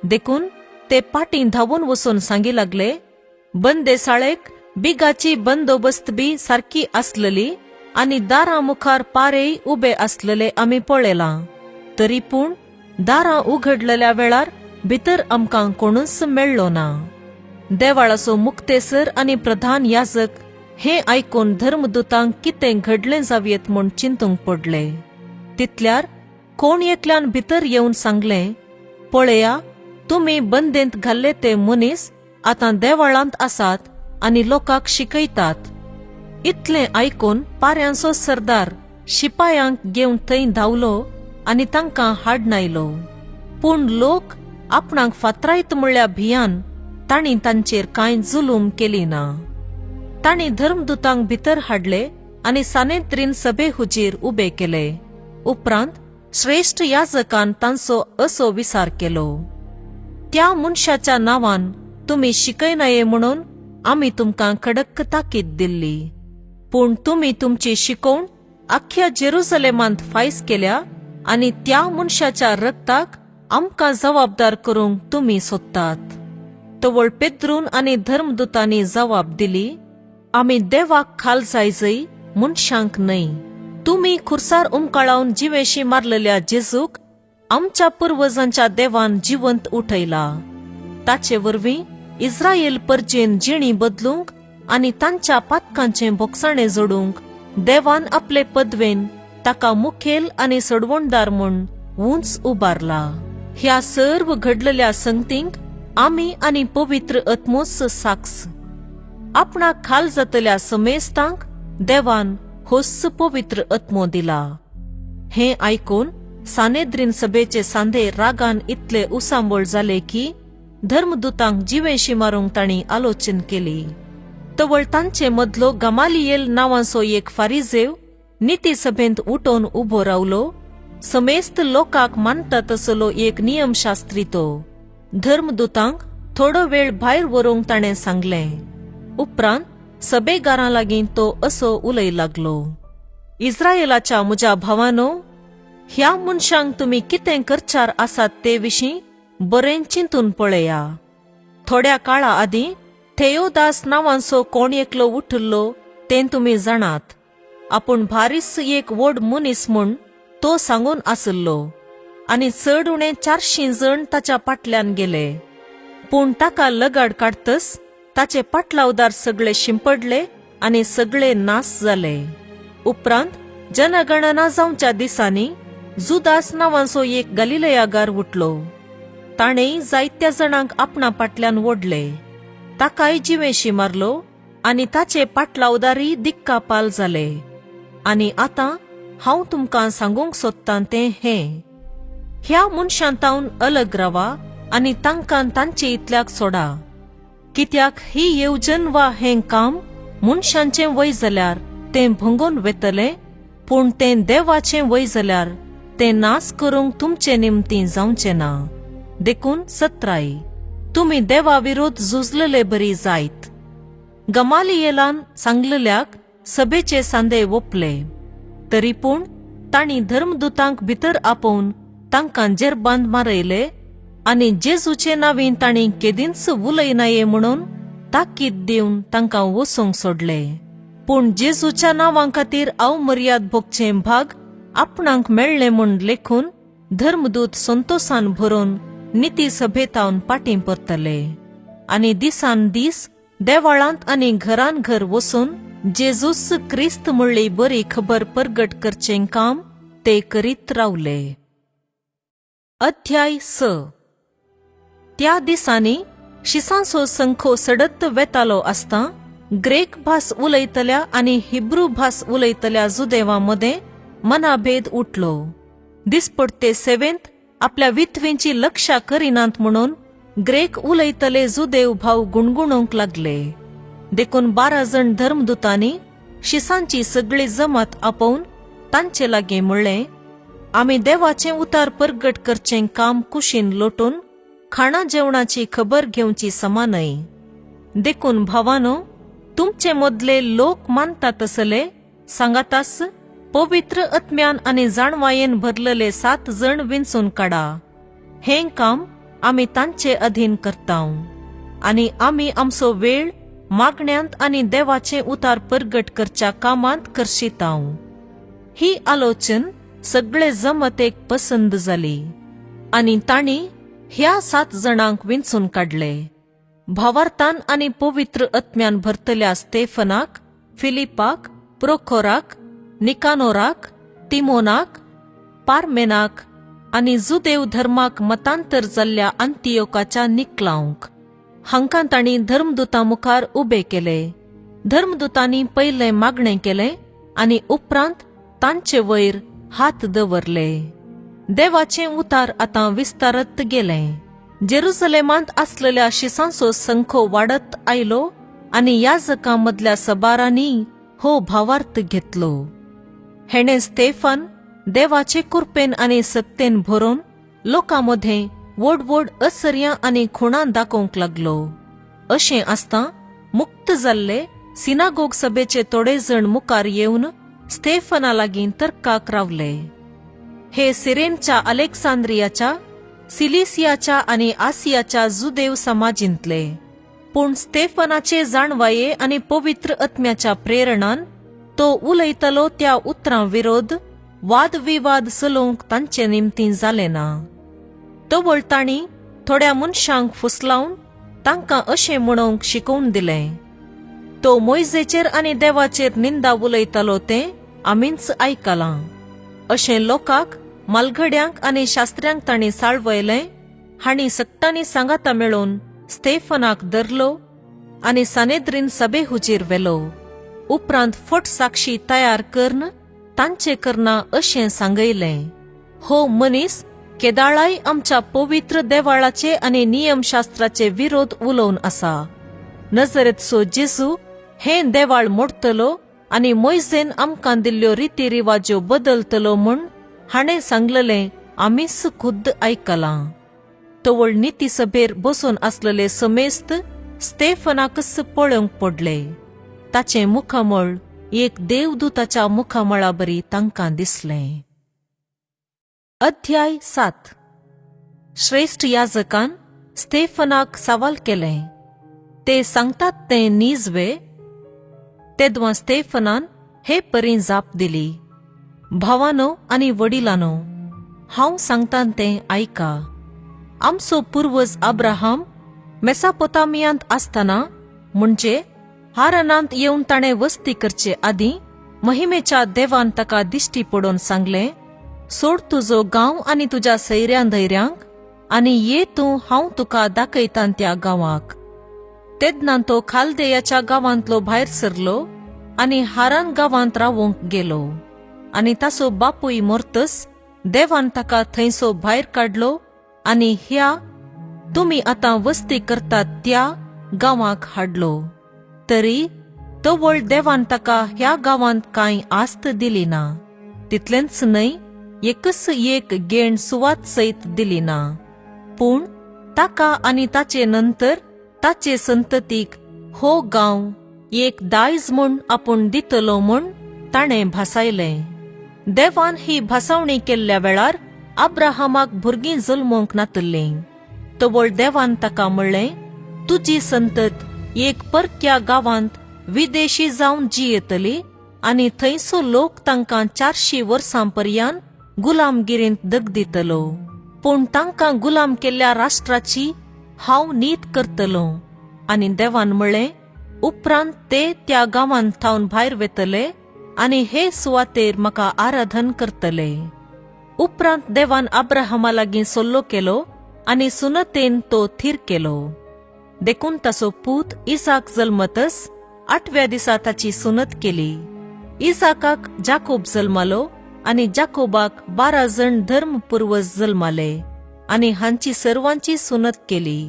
देखून ते पाटीं धांवून वचून सांगी लागले, बंदेसाळेक बिगाची बंदोबस्त बी सारकी आसलेली आनी दारां मुखार पारेय उबे आसलेले आमी पळयलां, तरी पूण दारां उघडलेल्या वेळार भितर आमकां कोणूच मेळ्ळो ना. देवाळाचो मुक्तेसर आनी प्रधान याजक हें आयकून धर्मदूतांक कितें घडलें जावयेत म्हूण चिंतूंक पडले. तितल्यार कोण एकल्यान भितर येवन सांगलें, पळया, तुमी बंदेंत घाल्ले ते मनीस आतां देवळांत आसात आनी लोकांक शिकयतात. इतलें आयकून पाऱ्यांचो सरदार शिपायांक घेवन थंय धांवलो आनी तांकां हाडनायलो. पूण लोक आपणाक फातरायत म्हळ्या भियान तांणी तांचेर कांय जुलूम केली ना. तांणी धर्मदूतांक भितर हाडले आनी सानेत्रीन सभे हुजीर उबे केले. उपरांत श्रेश्ठ याजकान तांचो असो विचार केलो, त्या मनशाच्या नांवान तुमी शिकयनाये म्हणून आमी तुमकां कडक ताकीद दिल्ली, पूण तुमी तुमची शिकोवण आख्ख्या जेरुसलेमांत फायस केल्या आनी त्या मनशाच्या रक्ताक आमकां जबाबदार करूंक तुमी सोदतात. तवळ पेद्रून आनी धर्मदूतांनी जबाब दिली, आमी देवाक खाल जायजय, मनशांक न्हय. तुमी खुर्सार उमकाळावन जिवेशी मारलेल्या जेजूक आमच्या पुर्वजांच्या देवान जिवंत उठयला. ताचे वरवीं इस्रायल परजेन जिणी बदलूंक आनी तांच्या पातकांचें भोगसाणें जोडूंक देवान आपले पदवेन ताका मुखेल आनी सोडवणदार म्हूण उंच उबारला. ह्या सर्व घडलेल्या संगतींक आमी आनी पवित्र आत्मोच साक्ष. आपणाक खाल जातल्या समेस्तांक देवान होच पवित्र आत्मो दिला. हें आयकून सानेद्रीन सभेचे सांदे रागान इतले उसांबळ जाले की धर्मदूतांक जिवेशी मारूंक तांणी आलोचन केली. तवळ तांचे मदलो गमालियल नांवाचो एक फारिजेव निती सभेंत उठोवन उबो रावलो. समेस्त लोकांक मानता तसलो एक नियमशास्त्री तो. धर्मदूतांक थोडो वेळ भायर व्हरूंक ताणें सांगलें. उपरांत सभेगारां लागीं तो असो उलय लागलो, इस्रायलाच्या म्हज्या भावानो, ह्या मनशांक तुमी कितें करचार आसात ते विशीं बरें चिंतून पळया. थोड्या काळा आदीं थेयोदास नांवांचो कोण एकलो उठिल्लो तें तुमी जाणात. आपूण भारीस एक व्हड मनीस म्हूण तो सांगून आशिल्लो आनी चड उणें 400 जण ताच्या पाटल्यान गेले. पूण ताका लगाड काडतच ताचे पाटलावदार सगळे शिंपडले आनी सगळे नास जाले. उपरांत जनगणना जावच्या दिसांनी जुदास नांवाचो एक गलिलयागार उठलो. ताणें जायत्या जाणांक आपणा पाटल्यान ओडले. ताकाय जिवेशी मारलो आनी ताचे पाटलावदारय दिक्कापाल जाले. आनी आतां हांव तुमकां सांगूंक सोदतां तें हें, ह्या मनशांतावन अलग रावा आनी तांकां तांचे इतल्याक सोडा. कित्याक ही येवजण वा हें काम मनशांचें वय जाल्यार तें भंगोवन वेतलें, पूण तें देवाचें वय जाल्यार तें नास करूंक तुमचे निमतीं जावचें ना. देखून सत्राय तुमी देवा विरोध झुजलेले बरी जायत. गमालियेलान सांगलेल्याक सभेचे सांदे ओपले. तरी पूण तांणी धर्मदूतांक भितर आपोवन तांकां जेरबांद मारयले आनी जेजूचे नांवीन तांणी केदींच उलयनाये म्हणून ताकीद दिवन तांकां वचूंक सोडले. पूण जेजूच्या नांवां खातीर अवमर्याद भोगचें भाग आपणाक मेळ्ळें म्हूण लेखून धर्मदूत संतोसान भरून निती सभेतावन पाटीं परतले आनी दिसान दीस देवाळांत आनी घरान घर वचून जेजूस क्रिस्त म्हणली बरी खबर परगट करचें काम ते करीत रावले. अध्याय 6. त्या दिसांनी शिसांचो संखो सडत वेतालो आसता ग्रेक भास उलयतल्या आनी हिब्रू भास उलयतल्या जुदेवां मदें मनाभेद उठलो. दिसपडते सेवेंत आपल्या विधवेंची लक्षा करिनात म्हणून ग्रेक उलयतले जुदेव भाव गुणगुणूंक लागले. देखून 12 जण धर्मदूतांनी शिसांची सगळी जमात आपोवन तांचे लागीं म्हणलें, आमी देवाचें उतार परगट करचें काम कुशीन लोटून खाणा जेवणाची खबर घेवची समा न्हय. देखून भावानो, तुमचे मदले लोक मानता तसले सांगातास पवित्र आत्म्यान आनी जाणवायेन भरलेले 7 जण विंचून काडा. हें काम आमी तांचे अधीन करतांव आनी आमी आमचो वेळ मागण्यांत आनी देवाचें उतार परगट करच्या कामांत करशितांव. ही आलोचन सगळे जमतेक पसंद जाली आनी तांणी ह्या 7 जणांक विंचून काडले. भावार्थान आनी पवित्र आत्म्यान भरतल्या स्तेफनाक, फिलिपाक, प्रोखोराक, निकानोराक, तिमोनाक, पार्मेनाक आनी जुदेव धर्माक मतांतर जाल्ल्या अंतियोकाच्या निकलावंक हांकां तांणी धर्मदूतां मुखार उबे केले. धर्मदूतांनी पयलें मागणें केलें आनी उपरांत तांचे वयर हात दवरले. देवाचें उतार आतां विस्तारत गेलें. जेरुसलेमांत आसलेल्या शिसांचो संखो वाडत आयलो आनी याजकां मदल्या सबारांनी हो भावार्थ घेतलो. हेणें स्तेफन देवाचे कुरपेन आनी सत्तेन भरून लोकां मदें व्हड व्हड असर्यां आनी खुणां दाखोवंक लागलो. अशें आसतां मुक्त जाल्ले सिनागोग सभेचे थोडे जण मुखार येवन स्तेफना लागीं तर्काक रावले. हे सिरेनच्या, अलेक्सांद्रियाच्या, सिलिसियाच्या आनी आसियाच्या जुदेव समाजींतले. पूण स्तेफनाचे जाणवाये आनी पवित्र आत्म्याच्या प्रेरणान तो उलयतलो त्या उतरां विरोध वादविवाद चलोवंक तांचे निमतीं जालें ना. तवळ तांणी थोड्या मनशांक फुसलावन तांकां अशें म्हणूंक शिकोवन दिलें, तो मोयजेचेर आनी देवाचेर निंदा उलयतालो तें आमीच आयकलां. अशें लोकांक, मालघड्यांक आनी शास्त्र्यांक तांणी साळवयलें. हांणी सगटांनी सांगाता मेळोवन स्तेफनाक धरलो आनी सानेद्रीन सभे हुजीर व्हेलो. उपरांत फट साक्षी तयार करून तांचे करना अशें सांगयलें, हो मनीस केदाळाय आमच्या पवित्र देवाळाचे आनी नियमशास्त्राचे विरोध उलोवन आसा. नजरेतसो जेजू हें देवाळ मोडटलो आनी मोयजेन आमकां दिल्ल्यो रिती रिवाज्यो बदलतलो म्हूण हाणें सांगलेलें आमीच खुद्द आयकलां. तवळ निती सभेर बसून आसलेले समेस्त स्तेफनाकच पळोवंक पडले. ताचें मुखामळ एक देवदूताच्या मुखामळा बरी तांकां दिसलें. अध्याय 7. श्रेष्ठ याजकान स्तेफनाक सवाल केलें, ते सांगतात तें नीज वे? तेदवां स्तेफनान हे परी जाप दिली, भावानो आनी वडिलानो, हांव सांगतां तें आयका. आमचो पूर्वज अब्राहम मेसापोतामियांत आसतना, म्हणजे हारानांत येवन ताणें वस्ती करचे आदीं, महिमेच्या देवान ताका दिश्टी पडोवन सांगलें, सोड तुजो गांव आनी तुज्या सैऱ्यां धैर्यांक आनी ये तूं हांव तुका दाखयतां त्या गांवाक. तेन्ना तो खालदेयाच्या गांवांतलो भायर सरलो आनी हारान गांवांत रावंक गेलो. आनी ताचो बापूय मरतस देवान ताका थंयसो भायर काडलो आनी ह्या तुमी आतां वस्ती करतात त्या गांवाक हाडलो. तरी तवळ देवान ताका ह्या गांवांत कांय आस्त दिली ना, तितलेंच न्हय एकच एक गेण सुवात सयत दिली ना, पूण ताका आनी ताचे नंतर ताचे संततीक हो गांव एक दायज म्हूण आपूण दितलो म्हूण ताणें भासायलें. देवान ही भासावणी केल्ल्या वेळार अब्राहमाक भुरगीं जल्मूंक नातल्लीं. तवळ देवान ताका म्हणलें, तुजी संतत एक परक्या गांवांत विदेशी जावन जियेतली आनी थंयसो लोक तांकां 400 वर्सां पर्यंत गुलामगिरींत दगदितलो. पूण तांकां गुलाम केल्ल्या राष्ट्राची हांव नीत करतलो. आनी देवान म्हणलें, उपरांत ते त्या गांवांत थावन भायर वेतले आनी हे सुवातेर म्हाका आराधन करतले. उपरांत देवान अब्राहमा लागीं सल्लो केलो आनी सुनतेन तो थीर केलो. देखून ताचो पूत इसाक जल्मतस 8व्या दिसा ताची सुनत केली. इसाकाक जाकोब जल्मालो आनी जाकोबाक 12 जण धर्मपूर्वज जल्माले आनी हांची सर्वांची सुनत केली.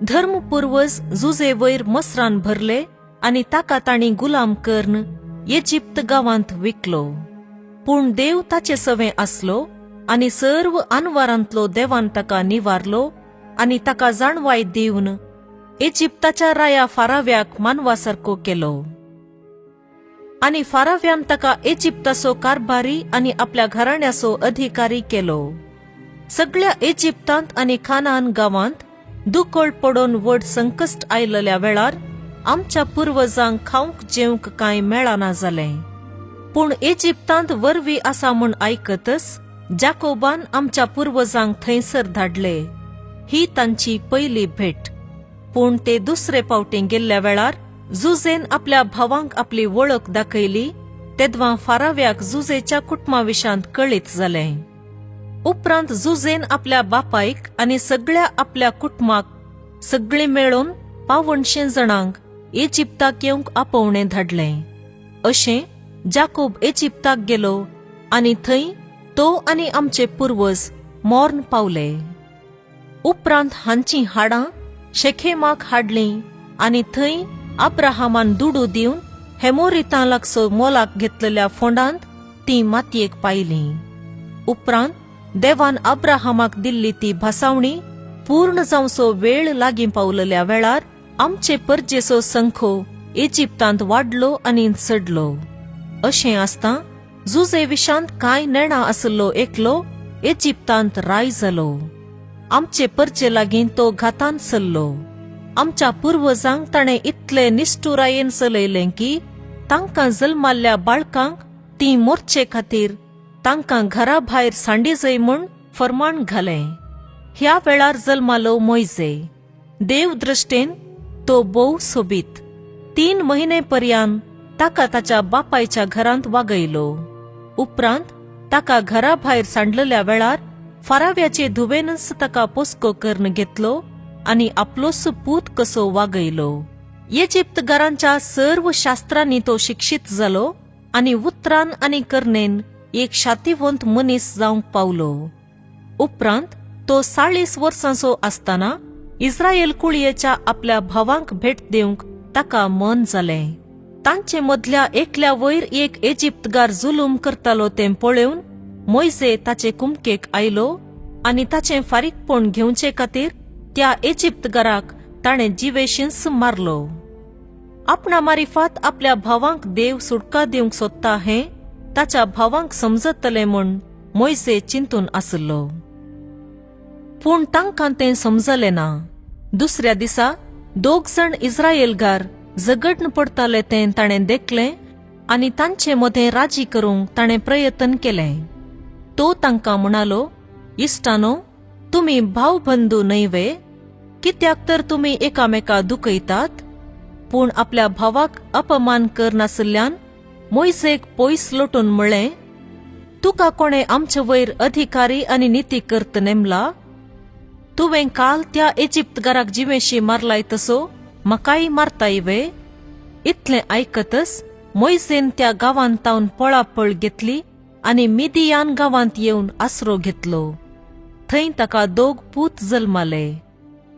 धर्मपूर्वज जुजे वयर मसरान भरले आनी ताका तांणी गुलाम करून इजिप्त गांवांत विकलो. पूण देव ताचे सवें आसलो आनी सर्व अनवारांतलो देवान ताका निवारलो आनी ताका जाणवाय दिवन इजिप्ताच्या राया फाराव्याक मानवासारको केलो. आनी फाराव्यान ताका इजिप्ताचो कारभारी आनी आपल्या घराण्याचो अधिकारी केलो. सगळ्या इजिप्तांत आनी खानान गांवांत दुकळ पडून व्हड संकश्ट आयलेल्या वेळार आमच्या पुर्वजांक खावंक जेवंक कांय मेळना जालें. पूण इजिप्तांत वरवी आसा म्हूण आयकतच जाकोबान आमच्या पुर्वजांक थंयसर धाडले. ही तांची पयली भेट. पूण ते दुसरे पावटी गेल्ल्या वेळार जुजेन आपल्या भावांक आपली वळख दाखयली तेदवा फाराव्याक जुजेच्या कुटुंबा विशांत कळीत जालें. उपरांत जुजेन आपल्या बापायक आनी सगळ्या आपल्या कुटुंबाक सगळीं मेळून 175 जाणांक इजिप्ताक येवंक आपोवणें धाडलें. अशें जाकोब इजिप्ताक गेलो आनी थंय तो आनी आमचे पुर्वज मॉर्न पावले. उपरांत हांचीं हाडां शेखेमाक हाडलीं आनी थंय अब्राहमान दुडू दिवन हेमोरितां लागसो मोलाक घेतलेल्या फोंडांत तीं मातयेक पायलीं. उपरांत देवान अब्राहमाक दिल्ली ती भासावणी पूर्ण जावचो वेळ लागीं पावलेल्या वेळार आमचे परजेचो संखो इजिप्तांत वाडलो आनी चडलो. अशें आसता जुजे विशांत कांय नेणा आसलो एकलो इजिप्तांत राय जालो. आमचे परजे लागीं तो घातान सरलो. आमच्या पुर्वजांक ताणें इतले निश्ठुरायेन चलयलें की तांकां जल्माल्ल्या बाळकांक तीं मोरचे खातीर तांकां घरा भायर सांडीजय म्हूण फर्माण घालें. ह्या वेळार जल्मालो मोयजे. देव दृश्टेन तो भोव सोबीत. 3 म्हयने पर्यान ताका ताच्या बापायच्या घरांत वागयलो. उपरांत ताका घरा भायर सांडलेल्या वेळार फाराव्याचे धुवेनच ताका पोसको करून घेतलो आनी आपलोच पूत कसो वागयलो. इजिप्तगारांच्या सर्व शास्त्रांनी तो शिक्षीत जालो आनी उतरान आनी करणेन एक शातिवंत मनीस जावंक पावलो. उपरांत तो 40 वर्सांचो आसतना इस्रायल कुळयेच्या आपल्या भावांक भेट दिवंक ताका मन जालें. तांचे मदल्या एकल्या वयर एक इजिप्तगार जुलूम करतालो तें पळोवन मोयजे ताचे कुमकेक आयलो आनी ताचें फारीकपण घेवचे खातीर त्या इजिप्तगाराक ताणें जिवेशींच मारलो. आपणा मारिफात आपल्या भावांक देव सुटका दिवंक सोदता हें ताच्या भावांक समजतलें म्हूण मोयजे चिंतून आसलो. पूण तांकां तें समजलें ना. दुसऱ्या दिसा 2 जाण इस्रायलगार झगडन पडटाले तें ताणें देखलें आनी तांचे मदें राजी करूंक ताणें प्रयत्न केलें. तो तांकां म्हणालो, इश्टानो, तुमी भावबंधू न्हय वे? कित्याक तर तुमी एकामेका दुखयतात? पूण आपल्या भावाक अपमान करनासल्यान मोयजेक पयस लोटून म्हळें, तुका कोणें आमचे वयर अधिकारी आनी निती करत नेमला? तुवें काल त्या इजिप्तगाराक जिवेशी मारलाय तसो म्हाकाय मारताय वे? इतलें आयकतच मोयजेन त्या गांवांत तावन पळापळ घेतली आनी मिदियान गांवांत येवन आसरो घेतलो. थंय ताका 2 पूत जल्माले.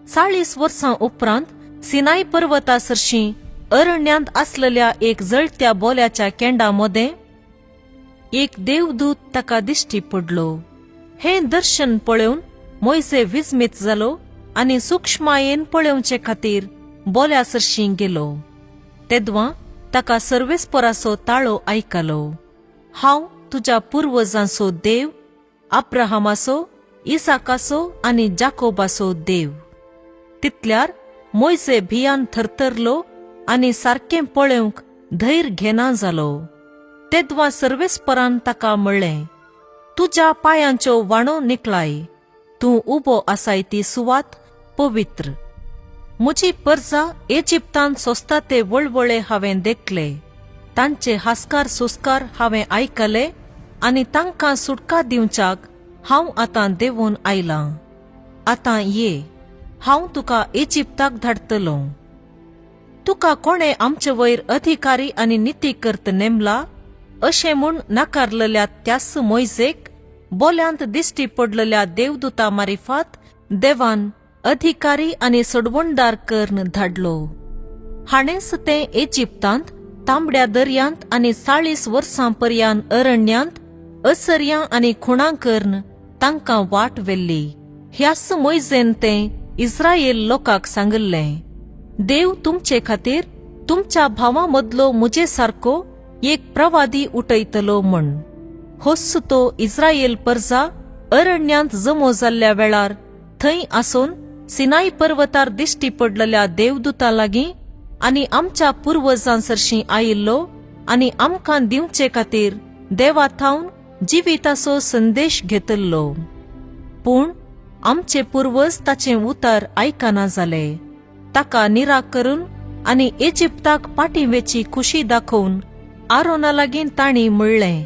40 वर्सां उपरांत सिनाय पर्वता सरशीं अरण्यांत आसलेल्या एक जळत्या बोल्याच्या केंडा मदें एक देवदूत ताका दिश्टी पडलो. हें दर्शन पळोवन मोयजे विस्मीत जालो आनी सुक्ष्मायेन पळोवचे खातीर बोल्या सरशीं गेलो. तेदवा ताका सर्वेस्पराचो ताळो आयकलो, हांव तुज्या पुर्वजांचो देव, अब्राहमाचो, इसाकाचो आनी जाकोबाचो देव. तितल्यार मोयजे भियान थरथरलो आनी सारकें पळोवंक धैर्य घेना जालो. तेदवा सर्वेस्परान ताका म्हणलें, तुज्या पांयांच्यो वाणो निकळाय, तूं उबो आसाय ती सुवात पवित्र. म्हजी परजा इजिप्तान सोंसता ते वळवळे हांवें देखले, तांचे हास्कार सुस्कार हांवें आयकले आनी तांकां सुटका दिवच्याक हांव आतां देंवून आयलां. आतां ये, हांव तुका इजिप्ताक धाडटलो. तुका कोणें आमचे वयर अधिकारी आनी नितीकर्त नेमला अशें म्हूण नाकारलेल्या त्यास मोयजेक बोल्यांत दिश्टी पडलेल्या देवदूता मारिफात देवान अधिकारी आनी सोडवणदार करून धाडलो. हाणेंच तें इजिप्तांत तांबड्या दर्यांत आनी 40 वर्सां पर्यान अरण्यांत असर्यां आनी खुणां करून तांकां वाट व्हेल्ली. ह्याच मोयजेन तें इस्रायल लोकांक सांगिल्लें, देव तुमचे खातीर तुमच्या भावां मदलो म्हजे सारको एक प्रवादी उठयतलो म्हूण. होच तो इस्रायल परजा अरण्यांत जमो जाल्ल्या वेळार थंय आसून सिनाय पर्वतार दिश्टी पडलेल्या देवदूता लागीं आनी आमच्या पुर्वजां सरशीं आयिल्लो आनी आमकां दिवचे खातीर देवा थावन जिविताचो संदेश घेतल्लो. पूण आमचे पुर्वज ताचें उतर आयकना जाले. ताका निराकरून आनी इजिप्ताक पाटी वेची खुशी दाखोवन आरोना लागीं तांणी म्हणलें,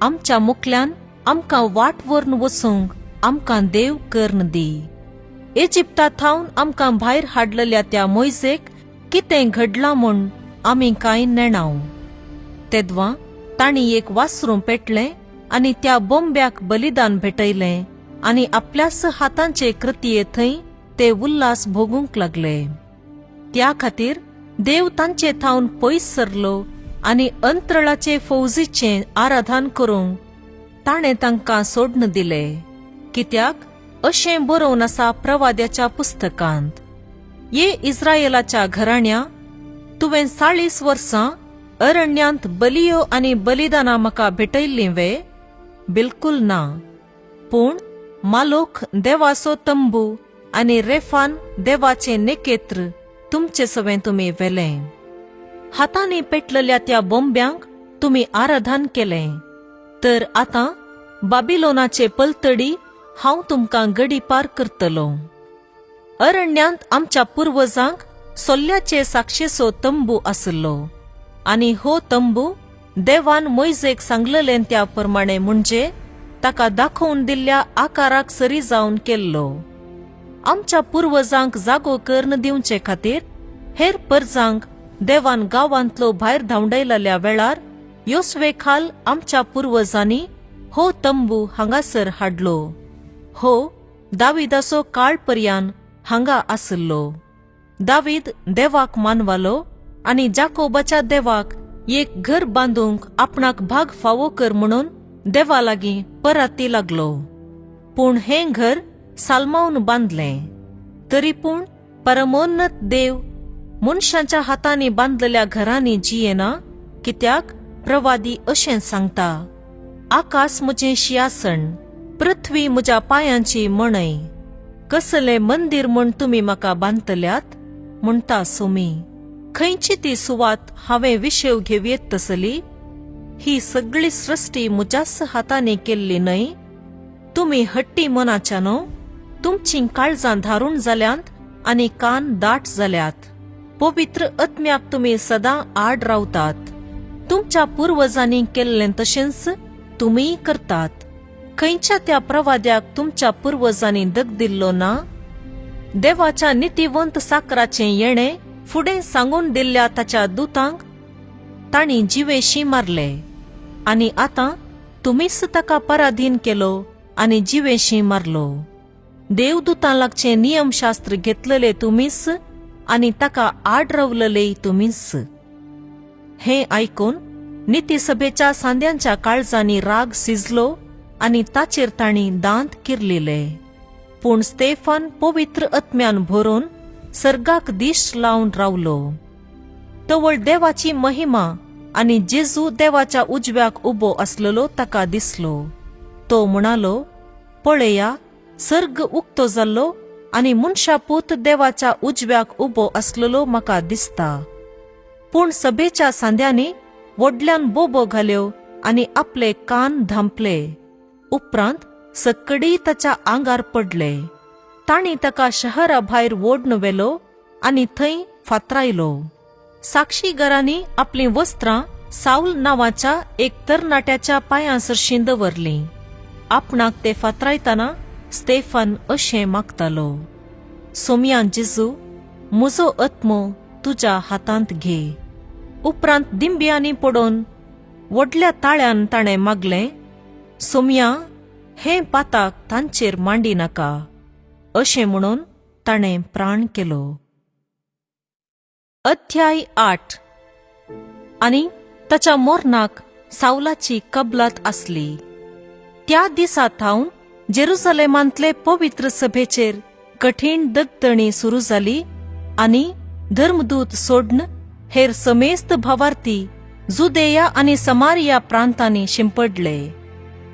आमच्या मुखल्यान आमकां वाट व्हरून वचूंक आमकां देव करून दी. इजिप्ता थावन आमकां भायर हाडलेल्या त्या मोयजेक कितें घडलां म्हूण आमी कांय नेणाव. तेदवां तांणी एक वासरूं पेटलें आनी त्या बोंब्याक बलिदान भेटयलें आनी आपल्याच हातांचे कृतये थंय ते उल्हास भोगूंक लागले. त्या खातीर देव तांचे थावन पयस सरलो आनी अंत्रळाचे फौजीचें आराधन करूंक ताणें तांकां सोडून दिले. कित्याक अशें बरोवन आसा प्रवाद्याच्या पुस्तकांत, ये इस्रायलाच्या घराण्या, तुवें 40 वर्सां अरण्यांत बलियो आनी बलिदानां म्हाका भेटयल्लीं वे? बिलकुल ना. पूण मालोक देवाचो तंबू आनी रेफान देवाचें नेकेत्र तुमचे सवें तुमी व्हेलें. हातांनी पेटलेल्या त्या बोंब्यांक तुमी आराधन केलें. तर आतां बाबिलोनाचे पलतडी हांव तुमकां गडी पार करतलो. अरण्यांत आमच्या पुर्वजांक सोल्ल्याचे साक्षेचो तंबू आसलो आनी हो तंबू देवान मोयजेक सांगलेलें त्या प्रमाणे, म्हणजे ताका दाखोवन दिल्ल्या आकाराक सरी जावन केल्लो. आमच्या पुर्वजांक जागो करून दिवचे खातीर हेर परजांक देवान गांवांतलो भायर धांवडायलेल्या वेळार योसवे खाल आमच्या पुर्वजांनी हो तंबू हांगासर हाडलो. हो दाविदाचो काळ पर्यान हांगा आसलो. दावीद देवाक मानवालो आनी जाकोबाच्या देवाक एक घर बांदूंक आपणाक भाग फावो कर म्हणून देवा लागीं पराती लागलो. पूण हें घर सालमावन बांदलें. तरी पूण परमोन्नत देव मनशांच्या हातांनी बांदलेल्या घरांनी जियेना, कित्याक प्रवादी अशें सांगता, आकाश म्हजें शियासण, पृथ्वी म्हज्या पांयांची मणय, कसलें मंदीर म्हूण तुमी म्हाका बांदतल्यात म्हणटा सोमी. खंयची ती सुवात हांवें विशेव घेवयेत तसली? ही सगळी सृश्टी म्हज्याच हातांनी केल्ली न्हय? तुमी हट्टी मनाच्यानो, तुमचीं काळजां धारूण जाल्यांत आनी कान दाट जाल्यात. पवित्र आत्म्याक तुमी सदां आड रावतात. तुमच्या पुर्वजांनी केल्लें तशेंच तुमीय करतात. खंयच्या त्या प्रवाद्याक तुमच्या पुर्वजांनी दग दिल्लो ना? देवाच्या नितीवंत साकराचें येणें फुडें सांगून दिल्ल्या ताच्या दुतांक तांणी जिवेशी मारले आनी आतां तुमीच ताका पराधीन केलो आनी जिवेशी मारलो. देवदूतां लागचें नियमशास्त्र घेतलेले तुमीच आनी ताका आड रावलेले तुमीच. हें आयकून नितीसभेच्या सांद्यांच्या काळजांनी राग शिजलो आनी ताचेर तांणी दांत किरलिले. पूण स्तेफान पवित्र आत्म्यान भरून सर्गाक दिश लावन रावलो. तवळ देवाची महिमा आनी जेजू देवाच्या उजव्याक उबो आसलेलो ताका दिसलो. तो म्हणालो, पळया, सर्ग उक्तो जाल्लो आनी मनशापूत देवाच्या उजव्याक उबो आसलेलो म्हाका दिसता. पूण सभेच्या सांद्यांनी व्हडल्यान बोबो घाल्यो आनी आपले कान धांपले. उपरांत सक्कडी ताच्या आंगार पडले. तांणी ताका शहरा भायर ओडून व्हेलो आनी थंय फातरायलो. साक्षीगरांनी आपलीं वस्त्रां सावल नांवाच्या एक तरणाट्याच्या पांयां सरशीं दवरलीं. आपणाक ते फातरायतना स्टेफन अशें मागतालो, सोमया जेजू, म्हजो आत्मो तुज्या हातांत घे. उपरांत दिंब्यांनी पडोवन व्हडल्या ताळ्यान ताणें मागलें, सोमया, हें पाताक तांचेर मांडी नाका. अशें म्हणून ताणें प्राण केलो. अध्याय 8. आनी ताच्या मोरनाक सावलाची कबलात आसली. त्या दिसा थावन जेरुसलेमांतले पवित्र सभेचेर कठीण दगदणी सुरू जाली आनी धर्मदूत सोडन हेर समेस्त भावार्थी जुदेया आनी समारिया प्रांतांनी शिंपडले.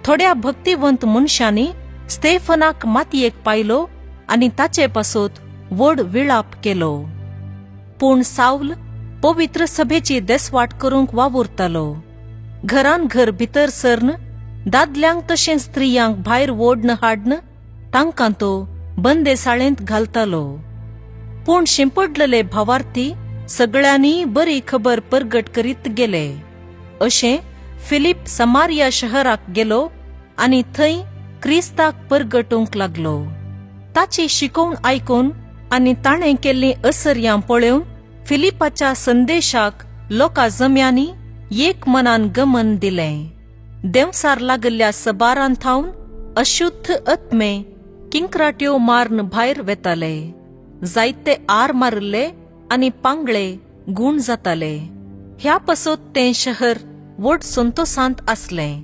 थोड्या भक्तिवंत मनशांनी स्टेफनाक मातयेक पायलो आनी ताचे पासत व्हड विळाप केलो. पूण सावल पवित्र सभेची देसवाट करूंक वावुरतालो. घरान घर भितर सरन दादल्यांक तशें स्त्रियांक भायर ओडन हाडन तांकां तो बंदेसाळेंत घालतालो. पूण शिंपडलेले भावार्थी सगळ्यांनी बरी खबर परगट करीत गेले. अशें फिलिप समारिया शहराक गेलो आनी थंय क्रिस्ताक परगटूंक लागलो. ताची शिकोवण आयकून आनी ताणें केल्लीं असर्यां पळोवन फिलिपाच्या संदेशाक लोका जम्यांनी एक मनान गमन दिलें. देंवसार लागिल्ल्या सबारान थावन अशुद्ध आत्मे किंक्राट्यो मारून भायर वेताले. जायते आर मारिल्ले आनी पांगळे गूण जाताले. ह्या पासत तें शहर व्हड संतोसांत आसलें.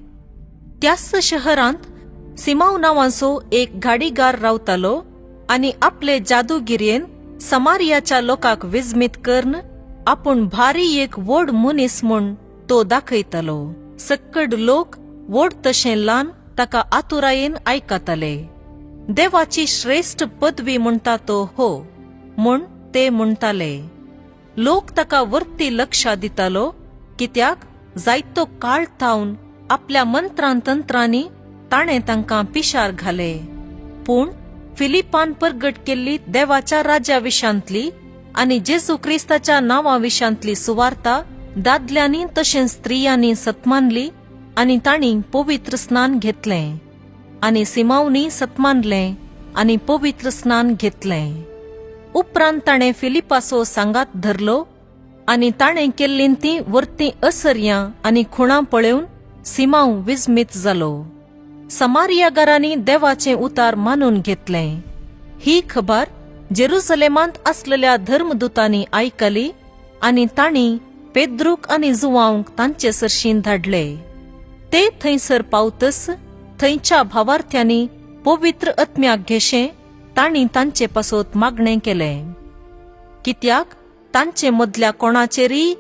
त्याच शहरांत सिमाव नांवाचो एक घाडीगार रावतालो आनी आपले जादूगिरयेन समारियाच्या लोकांक विजमीत करून आपूण भारी एक व्हड मनीस म्हूण तो दाखयतालो. सक्कड लोक व्हड तशें ल्हान ताका आतुरायेन आयकताले. देवाची श्रेश्ठ पदवी म्हणटा तो हो म्हूण ते म्हणटाले. लोक ताका वर्ती लक्षा दितालो, कित्याक जायतो काळ थावन आपल्या मंत्रान तंत्रांनी ताणें तांकां पिशार घाले. पूण फिलिपान परगट केल्ली देवाच्या राज्या विशांतली आनी जेजू क्रिस्ताच्या नांवा विशांतली सुवार्ता दादल्यांनी तशेंच स्त्रियांनी सत्मानली आनी तांणी पवित्र स्नान घेतलें. आनी सिमावनी सत्मानलें आनी पवित्र स्नान घेतलें. उपरांत ताणें फिलिपाचो सांगात धरलो आनी ताणें केल्लीं तीं वर्तीं असर्यां आनी खुणां पळोवन सिमांव विजमीत जालो. समारियागारांनी देवाचें उतार मानून घेतलें. ही खबर जेरुसलेमांत आसलेल्या धर्मदूतांनी आयकली आनी तांणी पेद्रूक आनी जुवांक तांचे सरशीं धाडले. ते थंयसर पावतच थंयच्या भावार्थ्यांनी पवित्र आत्म्याक घेशें तांणी तांचे पासत मागणें केलें. कित्याक तांचे मदल्या कोणाचेरय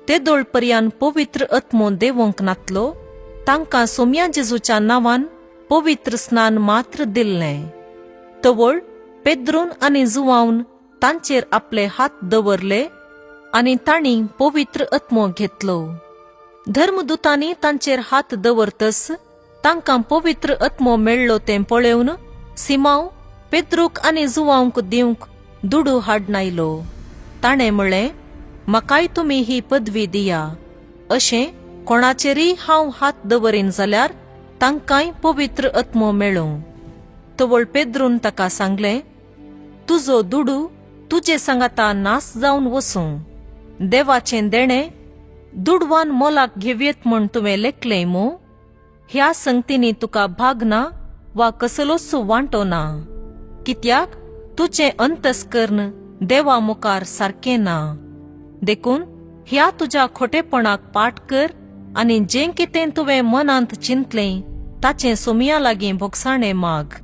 तेदोळ पर्यान पवित्र आत्मो देवंक नातलो. तांकां सोम्या जेजूच्या नांवान पवित्र स्नान मात्र दिल्लें. तवळ पेद्रून आनी जुवावन तांचेर आपले हात दवरले आनी तांणी पवित्र आत्मो घेतलो. धर्मदूतांनी तांचेर हात दवरतच तांकां पवित्र आत्मो मेळ्ळो तें पळोवन सिमांव पेद्रूक आनी जुवांक दिवंक दुडू हाडनायलो. ताणें म्हळें, म्हाकाय तुमी ही पदवी दिया, अशें कोणाचेरय हांव हात दवरीन जाल्यार तांकांय पवित्र आत्मो मेळूं. तवळ पेद्रून ताका सांगलें, तुजो दुडू तुजे सांगाता नास जावन वसूं. देवाचें देणें दुडवान मोलाक घेवयेत म्हूण तुवें लेखलें मू? ह्या संगतींनी तुका भाग ना वा कसलोच वांटो ना, कित्याक तुजें अंतस्कर्ण देवा मुखार सारकें ना. देखून ह्या तुज्या खोटेपणाक पाठ कर आनी जें कितें तुवें मनांत चिंतलें ताचें सोमया लागीं भोगसाणें माग.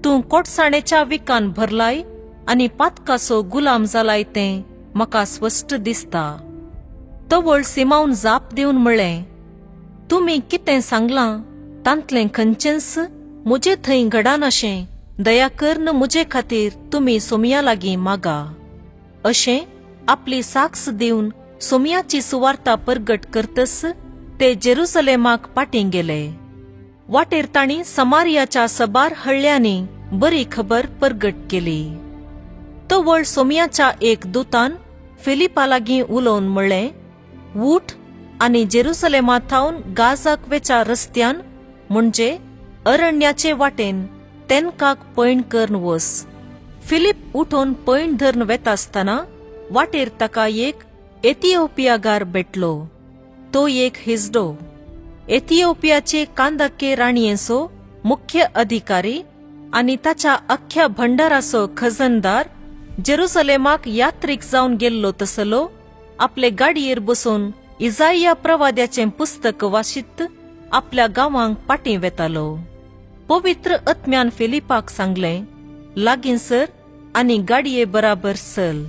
तूं कोटसाणेच्या विकान भरलाय आनी पातकाचो गुलाम जालाय तें म्हाका स्पश्ट दिसता. तवळ सिमावन जाप दिवन म्हळें, तुमी कितें सांगलां तांतलें खंयचेंच म्हजे थंय घडनाशें दया करून म्हजे खातीर तुमी सोमया लागीं मागा. अशें आपली साक्ष दिवन सोमयाची सुवार्ता परगट करतच ते जेरुसलेमाक पाटीं गेले. वाटेर तांणी समारियाच्या सबार हळ्यांनी बरी खबर परगट केली. तवळ सोमयाच्या एक दुतान फिलिपा लागीं उलोवन म्हणलें, उठ आनी जेरुसलेमा थावन गाजाक वेच्या रस्त्यान म्हणजे अरण्याचे वाटेन तेनकाक पयण करून वस. फिलिप उठून पयण धरून वेता आसतना वाटेर ताका एक एथिओपियागार भेटलो. तो एक हिजडो, एथिओपियाचे कांदके राणयेचो मुख्य अधिकारी आनी ताच्या अख्ख्या भंडाराचो खजनदार जेरुसलेमाक यात्रीक जावन गेल्लो तसलो आपले गाडयेर बसून इजाया प्रवाद्याचें पुस्तक वाशीत आपल्या गांवांक पाटीं वेतालो. पवित्र आत्म्यान फिलिपाक सांगलें, लागीं सर आनी गाडये बराबर चल.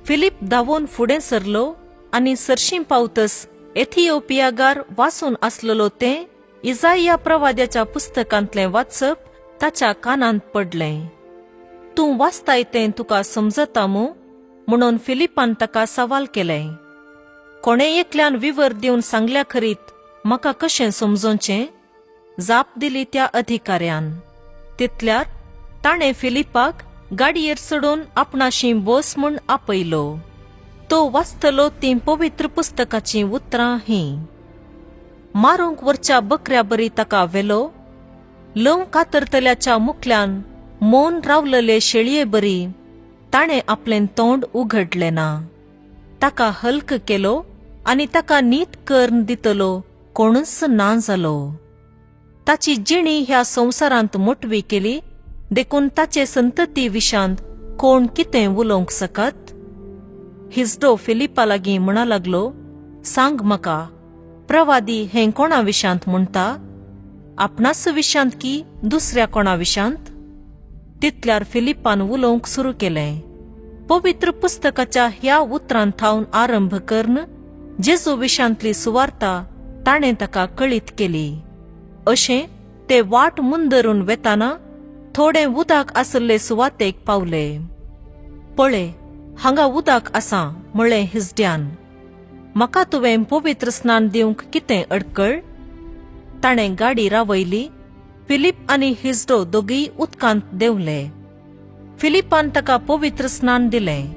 फिलिप धांवून फुडें सरलो आनी सरशीं पावतस एथिओपियागार वाचून आसलेलो तें इजाया प्रवाद्याच्या पुस्तकांतलें वाचप ताच्या कानांत पडलें. तूं वाचताय तें तुका समजता मू म्हणून फिलिपान ताका सवाल केलें. कोणे एकल्यान विवर दिवन सांगल्या खरीत म्हाका कशें समजोवचें, जाप दिली त्या अधिकाऱ्यान. तितल्यार ताणें फिलिपाक गाडयेर चडोवन आपणाशी बस म्हूण आपयलो. तो वाचतलो तीं पवित्र पुस्तकाचीं उतरां हीं, मारूंक वरच्या बकऱ्या बरी ताका व्हेलो, लंव कातरतल्याच्या मुखल्यान मौन रावलेले शेळये बरी ताणें आपलें तोंड उघडलें ना. ताका हल्क केलो आनी ताका नीत करून दितलो कोणूच ना जालो. ताची जिणी ह्या संवसारांत मोटवी केली देखून ताचे संतती विशांत कोण कितें उलोवंक सकत. हिजडो फिलिपा लागीं म्हणा लागलो, सांग म्हाका, प्रवादी हें कोणा विशांत म्हणटा, आपणाच विशांत की दुसऱ्या कोणा विशांत? तितल्यार फिलिपान उलोवंक सुरू केलें. पवित्र पुस्तकाच्या ह्या उतरान थावन आरंभ करून जेजू विशांतली सुवार्ता ताणें ताका कळीत केली. अशें ते वाट मुंदरून वेताना थोडें उदक आसले सुवातेक पावले. पळे, हांगा उदक आसा म्हळें हिजड्यान, म्हाका तुवें पवित्र स्नान दिवंक कितें अडकळ? ताणें गाडी रावयली. फिलिप आनी हिजडो दोगीय उदकांत देंवले. फिलिपान ताका पवित्र स्नान दिलें.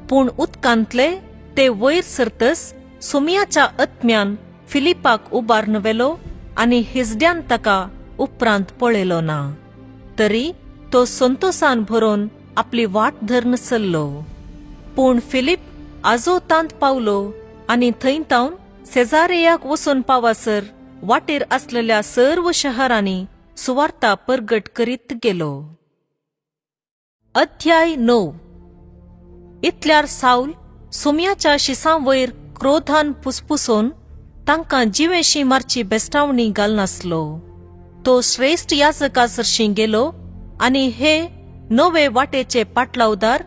पूण उदकांतले ते वयर सरतस सोमयाच्या आत्म्यान फिलिपाक उबारून व्हेलो आनी हिजड्यान ताका उपरांत पळयलो ना. तरी तो संतोसान भरून आपली वाट धरून चल्लो. पूण फिलिप आजोतांत पावलो आनी थंय तावन सेजारेयाक वचून पावासर वाटेर आसलेल्या सर्व शहरांनी सुवार्ता परगट करीत गेलो. अध्याय 9. इतल्यार सावल सोमयाच्या शिसां वयर क्रोधान पुसपुसून तांकां जिवेशी मारची बेस्टावणी घालनासलो. तो श्रेश्ठ याजका सरशीं गेलो आनी हे नवे वाटेचे पाटलावदार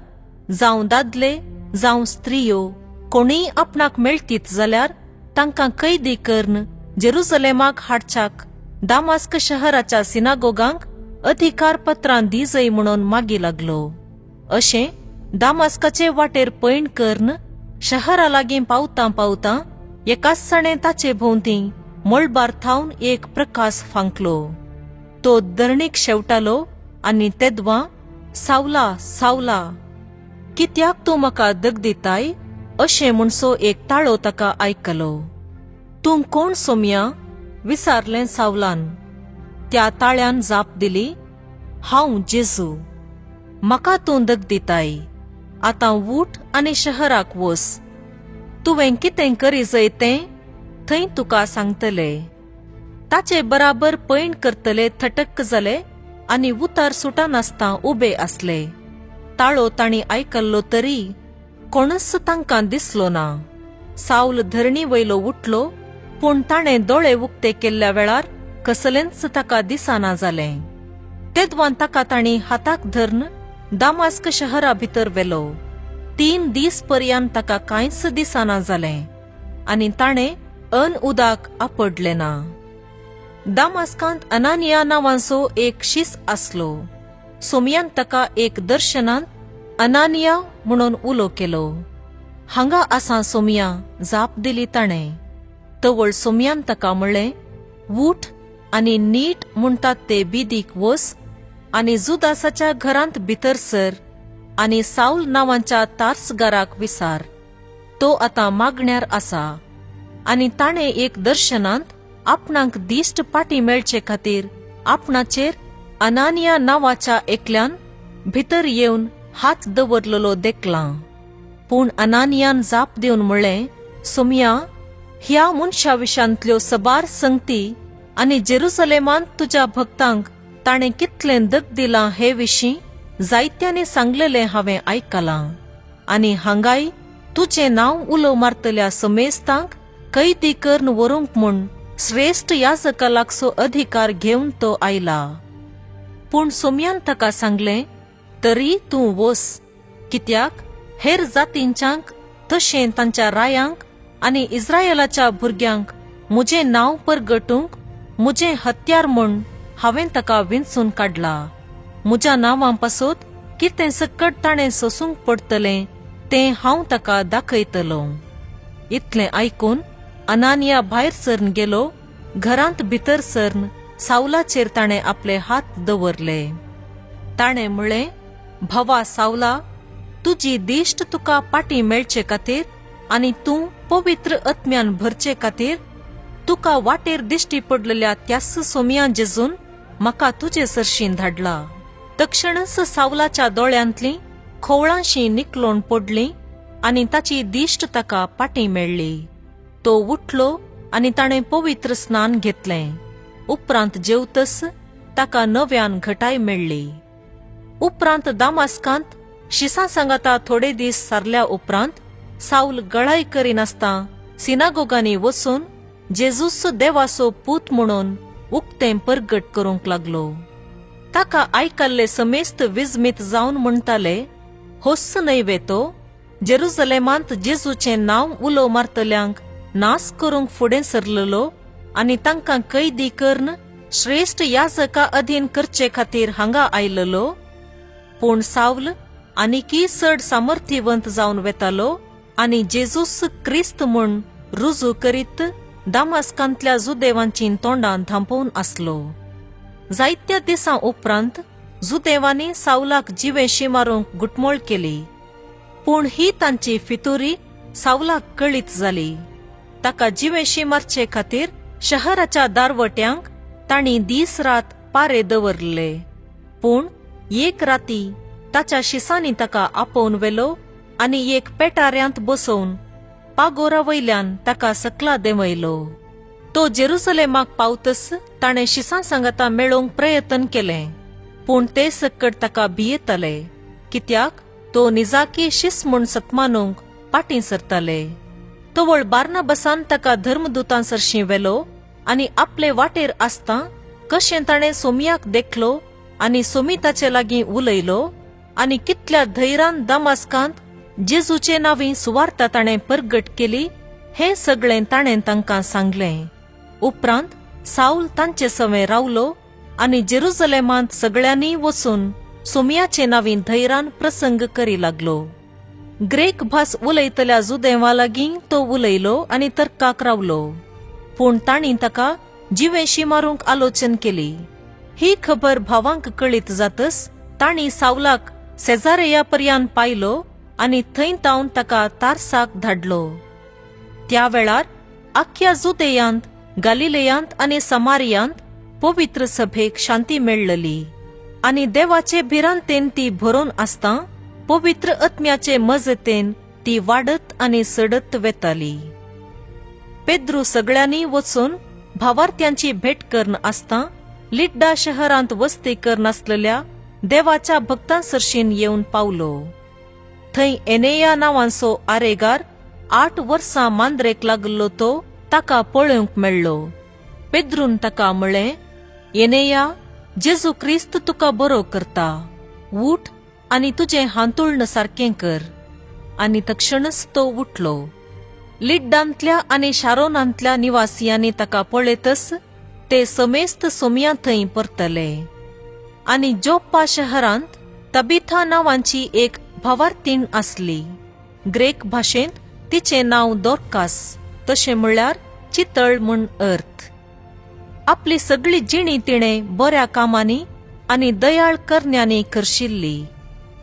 जावं दादले जावं स्त्रियो कोणीय आपणाक मेळतीत जाल्यार तांकां कैदी करून जेरुसलेमाक हाडच्याक दामास्क शहराच्या सिनागोगांक अधिकारपत्रां दिजय म्हणून मागी लागलो. अशें दामास्काचे वाटेर पयण करून शहरा लागीं पावतां पावतां एकाच ताचे भोंवती मळबार थावन एक प्रकाश फांकलो. तो धरणीक शेवटालो आनी तेदवां, सावला सावला, कित्याक तूं म्हाका दग दिताय, अशें म्हणसो एक ताळो ताका आयकलो. तूं कोण सोमया, विचारलें सावलान. त्या ताळ्यान जाप दिली, हांव जेजू, म्हाका तूं दग दिताय. आतां उठ आनी शहराक वस, तुवें कितें करी जाय तें थंय तुका सांगतले. ताचे बराबर पयण करतले थटक्क जाले आनी उतार सुटानासतां उबे आसले. ताळो तांणी आयकल्लो तरी कोणूच तांकां दिसलो ना. सावल धरणी वयलो उठलो, पूण ताणें दोळे उक्ते केल्ल्या वेळार कसलेंच ताका दिसना जालें. तेदवान ताका तांणी हाताक धरून दामास्क शहरा भितर व्हेलो. 3 दीस पर्यंत ताका कांयच दिसना जालें आनी ताणें अन उदक आपडलें ना. दामास्कांत अनानिया नांवांचो एक शीस आसलो. सोमयान ताका एक दर्शनांत अनानिया म्हणून उलो केलो. हांगा आसा सोमया, जाप दिली ताणें. तवळ सोमयान ताका म्हणलें, उठ आनी नीट म्हणटात ते बिदीक वस आनी जुदासाच्या घरांत भितर सर, आनी सावल नांवाच्या तार्सगाराक विसार. तो आतां मागण्यार आसा आनी ताणें एक दर्शनांत आपणाक दिश्ट पाटी मेळचे खातीर आपणाचेर अनानिया नांवाच्या एकल्यान भितर येवन हात दवरलेलो देखला. पूण अनानियान जाप दिवन म्हणलें, सोमया, ह्या मनशा विशांतल्यो सबार संगती आनी जेरुसलेमांत तुज्या भक्तांक ताणें कितलें दग दिलां हे विशीं जायत्यांनी सांगलेलें हांवें आयकलां. आनी हांगाय तुजें नांव उलो मारतल्या समेस्तांक कैदी करून व्हरूंक म्हूण श्रेश्ठ याजका लागसो अधिकार घेवन तो आयला. पूण सोमयान ताका सांगलें, तरी तूं वस, कित्याक हेर जातींच्यांक तशें तांच्या रायांक आनी इस्रायलाच्या भुरग्यांक म्हजें नांव परगटूंक म्हजें हत्यार म्हूण हांवें ताका विंचून काडला. म्हज्या नांवां पासत कितें सकट ताणें सोसूंक पडटलें तें हांव ताका दाखयतलो. इतलें आयकून अनानिया भायर सरन गेलो. घरांत भितर सरन सावलाचेर ताणें आपले हात दवरले. ताणें म्हळें, भावा सावला, तुजी दिश्ट तुका पाटी मेळचे खातीर आनी तूं पवित्र आत्म्यान भरचे खातीर तुका वाटेर दिश्टी पडलेल्या त्यास सोमया जेजून म्हाका तुजे सरशीं धाडला. तक्षणच सावलाच्या दोळ्यांतली खोवळांशी निकलोन पडली आनी ताची दिश्ट ताका पाटी मेळ्ळी. तो उठलो आनी ताणें पवित्र स्नान घेतलें. उपरांत जेवतस ताका नव्यान घटाय मेळ्ळी. उपरांत दामास्कांत शिसां सांगाता थोडे दीस सारल्या उपरांत सावल गळाय करिनासता सिनागोगांनी वचून जेजूस देवाचो पूत म्हणून उक्तें परगट करूंक लागलो. ताका आयकल्ले समेस्त विजमीत जावन म्हणटाले, होस्स न्हय वे तो जेरुजलेमांत जेजूचें नांव उलो मारतल्यांक नास करूंक फुडें सरलेलो आनी तांकां कैदी करून श्रेश्ठ याजका अधीन करचे खातीर हांगा आयलेलो. पूण सावल आनीकय चड सामर्थ्यवंत जावन वेतालो आनी जेजूस क्रिस्त म्हूण रुजू करीत दामास्कांतल्या जुदेवांची तोंडां धांपोवन आसलो. जायत्या दिसां उपरांत जुदेवांनी सावलाक जिवेशी मारूंक घुटमळ केली. पूण ही तांची फितुरी सावलाक कळीत जाली. ताका जिवेशी मारचे खातीर शहराच्या दारवट्यांक तांणी दीस रात पारे दवरले. पूण एक राती ताच्या शिसांनी ताका आपोवन व्हेलो आनी एक पेटाऱ्यांत बसोवन पागोरा वयल्यान ताका सकला देंवयलो. तो जेरुसलेमाक पावतस ताणें शिसां सांगाता मेळोवंक प्रयत्न केलें, पूण ते सकट ताका भियेताले, कित्याक तो निजाकी शिस म्हूण सतमानूंक पाटीं सरताले. तवळ बार्नाबसान ताका धर्मदूतां सरशीं व्हेलो आनी आपले वाटेर आसतां कशें ताणें सोमयाक देखलो आनी सोमी ताचे लागीं उलयलो आनी कितल्या धैरान दामास्कांत जेजूचे नांवी सुवार्ता ताणें परगट केली हें सगळें ताणें तांकां सांगलें. उपरांत सावल तांचे सवें रावलो आनी जेरुजलेमांत सगळ्यांनी वचून सोमयाचे नांवी धैरान प्रसंग करी लागलो. ग्रेक भास उलयतल्या जुदेवा लागीं तो उलयलो आनी तर्काक रावलो, पूण तांणी ताका जिवेशी मारूंक आलोचन केली. ही खबर भावांक कळीत जातस तांणी सावलाक सेजारेया पर्यान पायलो आनी थंय तावन ताका तारसाक धाडलो. त्या वेळार आख्या जुदेयांत, गालिलेयांत आनी समारियांत पवित्र सभेक शांती मेळ्ळली आनी देवाचे भिरांतेन ती भरून आसतां पवित्र आत्म्याचे मजतेन ती वाडत आनी सडत वेताली. पेद्रू सगळ्यांनी वचून भावार्थ्यांची भेट करून आसतां लिड्डा शहरांत वस्ती करनासलेल्या देवाच्या भक्तां सरशीन येवन पावलो. थंय एनेया नांवांचो आरेगार 8 वर्सां मांद्रेक लागल्लो तो ताका पळोवंक मेळ्ळो. पेद्रून ताका म्हळें, एनेया, जेजू क्रिस्त तुका बरो करता, उठ आनी तुजें हांतुळण सारकें कर. आनी तक्षणच तो उठलो. लिड्डांतल्या आनी शारोनांतल्या निवासियांनी ताका पळयतच ते समेस्त सोमया थंय परतले. आनी जोप्पा शहरांत तबिथा नांवांची एक भावार्तीण आसली. ग्रेक भाशेंत तिचें नांव दोरकास, तशें म्हळ्यार चितळ म्हूण अर्थ. आपली सगळी जिणी तिणें बऱ्या कामांनी आनी दयाळ करण्यांनी खर्शिल्ली.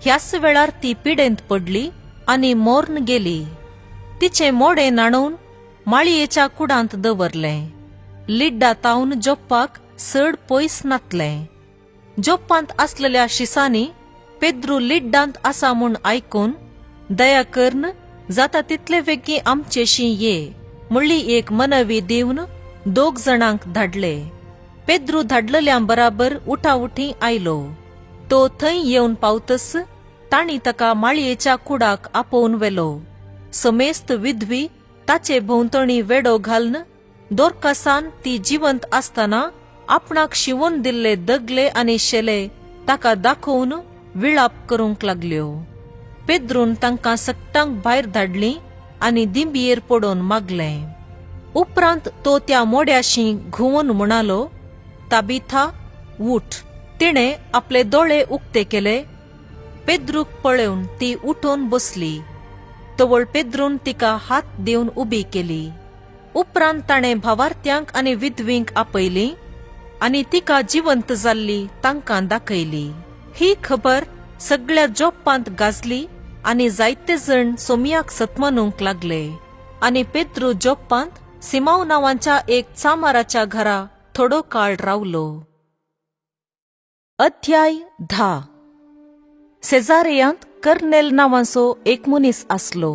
ह्याच वेळार ती पिडेंत पडली आनी मोर्न गेली. तिचें मोडें न्हाणोवन माळयेच्या कुडांत दवरलें. लिड्डा तावन जोप्पाक चड पयस नातलें. जोप्पांत आसलेल्या शिसांनी पेद्रू लिड्डांत आसा म्हूण आयकून दया करन जाता तितले वेगीं आमचेशी ये म्हणली एक मनवी दिवन 2 जाणांक धाडले. पेद्रू धाडलेल्या बराबर उठाउठी आयलो. तो थंय येवन पावतस तांणी ताका माळयेच्या कुडाक आपोवन व्हेलो. समेस्त विधवी ताचे भोंवतणी वेडो घालून दोरकासान ती जिवंत आसतना आपणाक शिवून दिल्ले दगले आनी शेले ताका दाखोवन विळाप करूंक लागल्यो. पेद्रून तांकां सगटांक भायर धाडली आनी दिंबियेर पडोवन मागलें. उपरांत तो त्या मोड्याशी घुंवून म्हणालो, ताबिथा उठ. तिणें आपले दोळे उक्ते केले. पेद्रूक पळोवन ती उठून बसली. तवळ पेद्रून तिका हात दिवन उबी केली. उपरांत ताणें भावार्थ्यांक आनी विधवींक आपयली आनी तिका जिवंत जाल्ली तांकां दाखयली. ही खबर सगळ्या जोप्पांत गाजली आनी जायते जण सोमियाक सतमानूंक लागले. आनी पेद्रू जोप्पांत सिमाव नांवाच्या एक चामाराच्या घरा थोडो काळ रावलो. अध्याय 10. सेजारेयांत कर्नेल नांवाचो एक मनीस आसलो.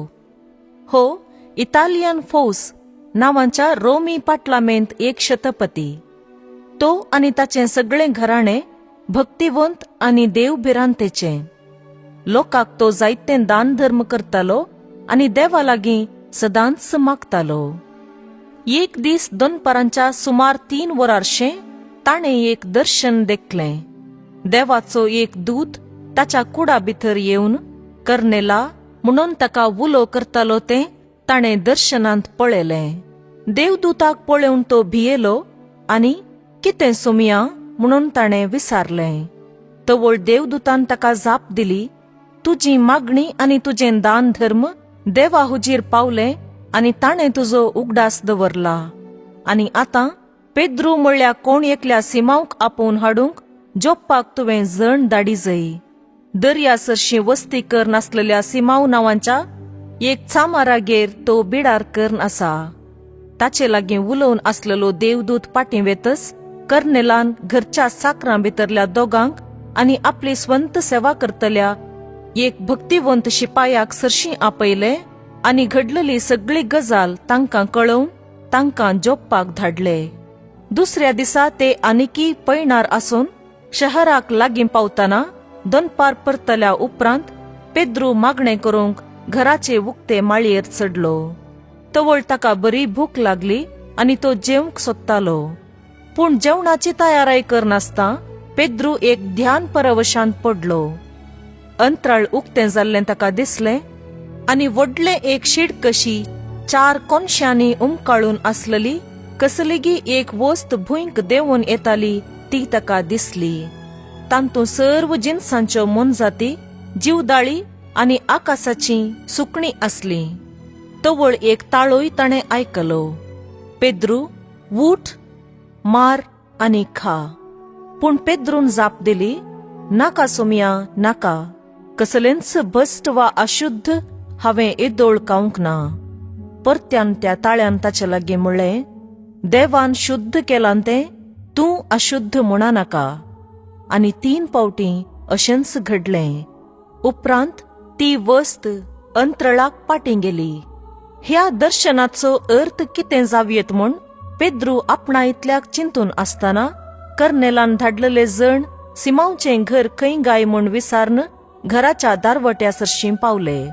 हो इतालियन फौज नांवाच्या रोमी पाटलामेंत एक शतपती. तो आनी ताचें सगळें घराणें भक्तिवंत आनी देवभिरांतेचें. लोकांक तो जायतें दान धर्म करतालो आनी देवा लागीं सदांच मागतालो. एक दीस दनपारांच्या सुमार 3 वरांशें ताणें एक दर्शन देखलें. देवाचो एक दूत ताच्या कुडा भितर येवन कर्नेला म्हणून ताका उलो करतालो तें ताणें दर्शनांत पळयलें. देवदूताक पळोवन तो भियेलो आनी कितें सोमिया म्हणून ताणें विचारलें. तवळ देवदूतान ताका जाप दिली, तुजी मागणी आनी तुजें दान धर्म देवा हुजीर पावलें आनी ताणें तुजो उगडास दवरला. आनी आतां पेद्रू म्हळ्या कोण एकल्या सिमांवक आपोवन हाडूंक जोप्पाक तुवें जण धाडी जाय. दर्या सरशी वस्ती कर नासलेल्या सिमांव नांवाच्या एक चामारागेर तो बिडार करन आसा. ताचे लागीं उलोवन आसलेलो देवदूत पाटीं वेतस कर्नेलान घरच्या साकरां भितरल्या दोगांक आनी आपली स्वंत सेवा करतल्या एक भक्तिवंत शिपायाक सरशी आपयले आनी घडलेली सगळी गजाल तांकां कळोवन तांकां जोप्पाक धाडले. दुसऱ्या दिसा ते आनिकी पयणार आसून शहराक लागीं पावतना दनपार परतल्या उपरांत पेद्रू मागणें करूंक घराचे उक्ते माळयेर चडलो. तवळ ताका बरी भूक लागली आनी तो जेवंक सोदतालो. पूण जेवणाची तयाराय करनासतना पेद्रू एक ध्यान परवशांत पडलो. अंतराळ उक्तें जाल्लें ताका दिसलें आनी व्हडलें एक शीड कशी 4 कोनशांनी उमकाळून आसलेली कसलीगी एक वस्त भूंयक देंवून येताली ती ताका दिसली. तांतूं सर्व जिनसांच्यो मोनजाती, जीवदाळी आनी आकाशाची सुकणीं आसलीं. तवळ एक ताळोय ताणें आयकलो, पेद्रू उठ, मार आनी खा. पूण पेद्रून जाप दिली, नाका सोमिया, नाका. कसलेंच भश्ट वा अशुद्ध हांवें येदोळ खावंक ना. परत्यान त्या ताळ्यान ताचे लागीं म्हणलें, देवान शुद्ध केलां तें तूं अशुद्ध म्हणा नाका. आनी 3 फावटीं अशेंच घडलें. उपरांत ती वस्त अंतरळाक पाटीं गेली. ह्या दर्शनाचो अर्थ कितें जावयेत म्हूण पेद्रू आपणा इतल्याक चिंतून आसतना कर्नेलान धाडलेले जण सिमांवचें घर खंय गाय म्हूण विसारन घराच्या दारवट्या सरशीं पावले.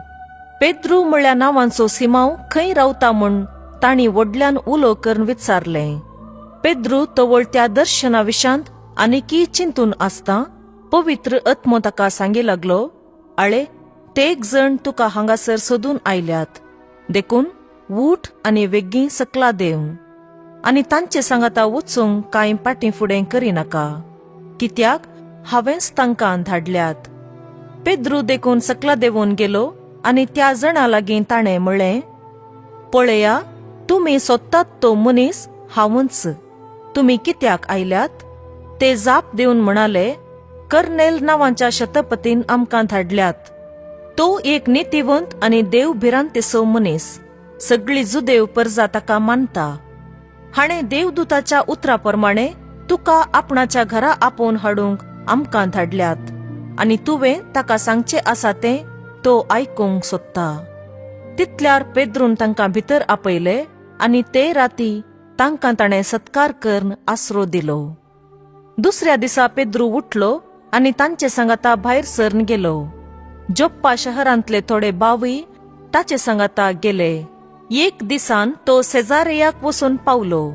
पेद्रू म्हळ्या नांवांचो सिमांव खंय रावता म्हूण तांणी व्हडल्यान उलो करून विचारलें. पेद्रू तवळ त्या दर्शना विशांत आनिकी चिंतून आसता पवित्र आत्मो ताका सांगी लागलो, आळे तेग जण तुका हांगासर सोदून आयल्यात, देखून उठ आनी वेगीं सकला देव आनी तांचे सांगाता वचूंक कांय पाटीं फुडें करिनाका, कित्याक हांवेंच तांकां धाडल्यात. पेद्रू देखून सकला देंवून गेलो आनी त्या जणां लागीं ताणें म्हणलें, पळया, तुमी सोदतात तो मनीस हांवूच. तुमी कित्याक आयल्यात? ते जाप दिवन म्हणाले, कर्नेल नांवाच्या शतपतीन आमकां धाडल्यात. तो एक नितीवंत आनी देव भिरांतेचो मनीस. सगळी जुदेव परजा ताका मानता. हाणें देवदूताच्या उतरा प्रमाणे तुका आपणाच्या घरा आपोवन हाडूंक आमकां धाडल्यात आनी तुवें ताका सांगचें आसा तें तो आयकूंक सोदता. तितल्यार पेद्रून तांकां भितर आपयले आनी ते राती तांकां ताणें सत्कार करून आसरो दिलो. दुसऱ्या दिसा पेद्रू उठलो आनी तांचे सांगाता भायर सरन गेलो. जोप्पा शहरांतले थोडे बावूय ताचे सांगाता गेले. एक दिसान तो सेजारेयाक वचून पावलो.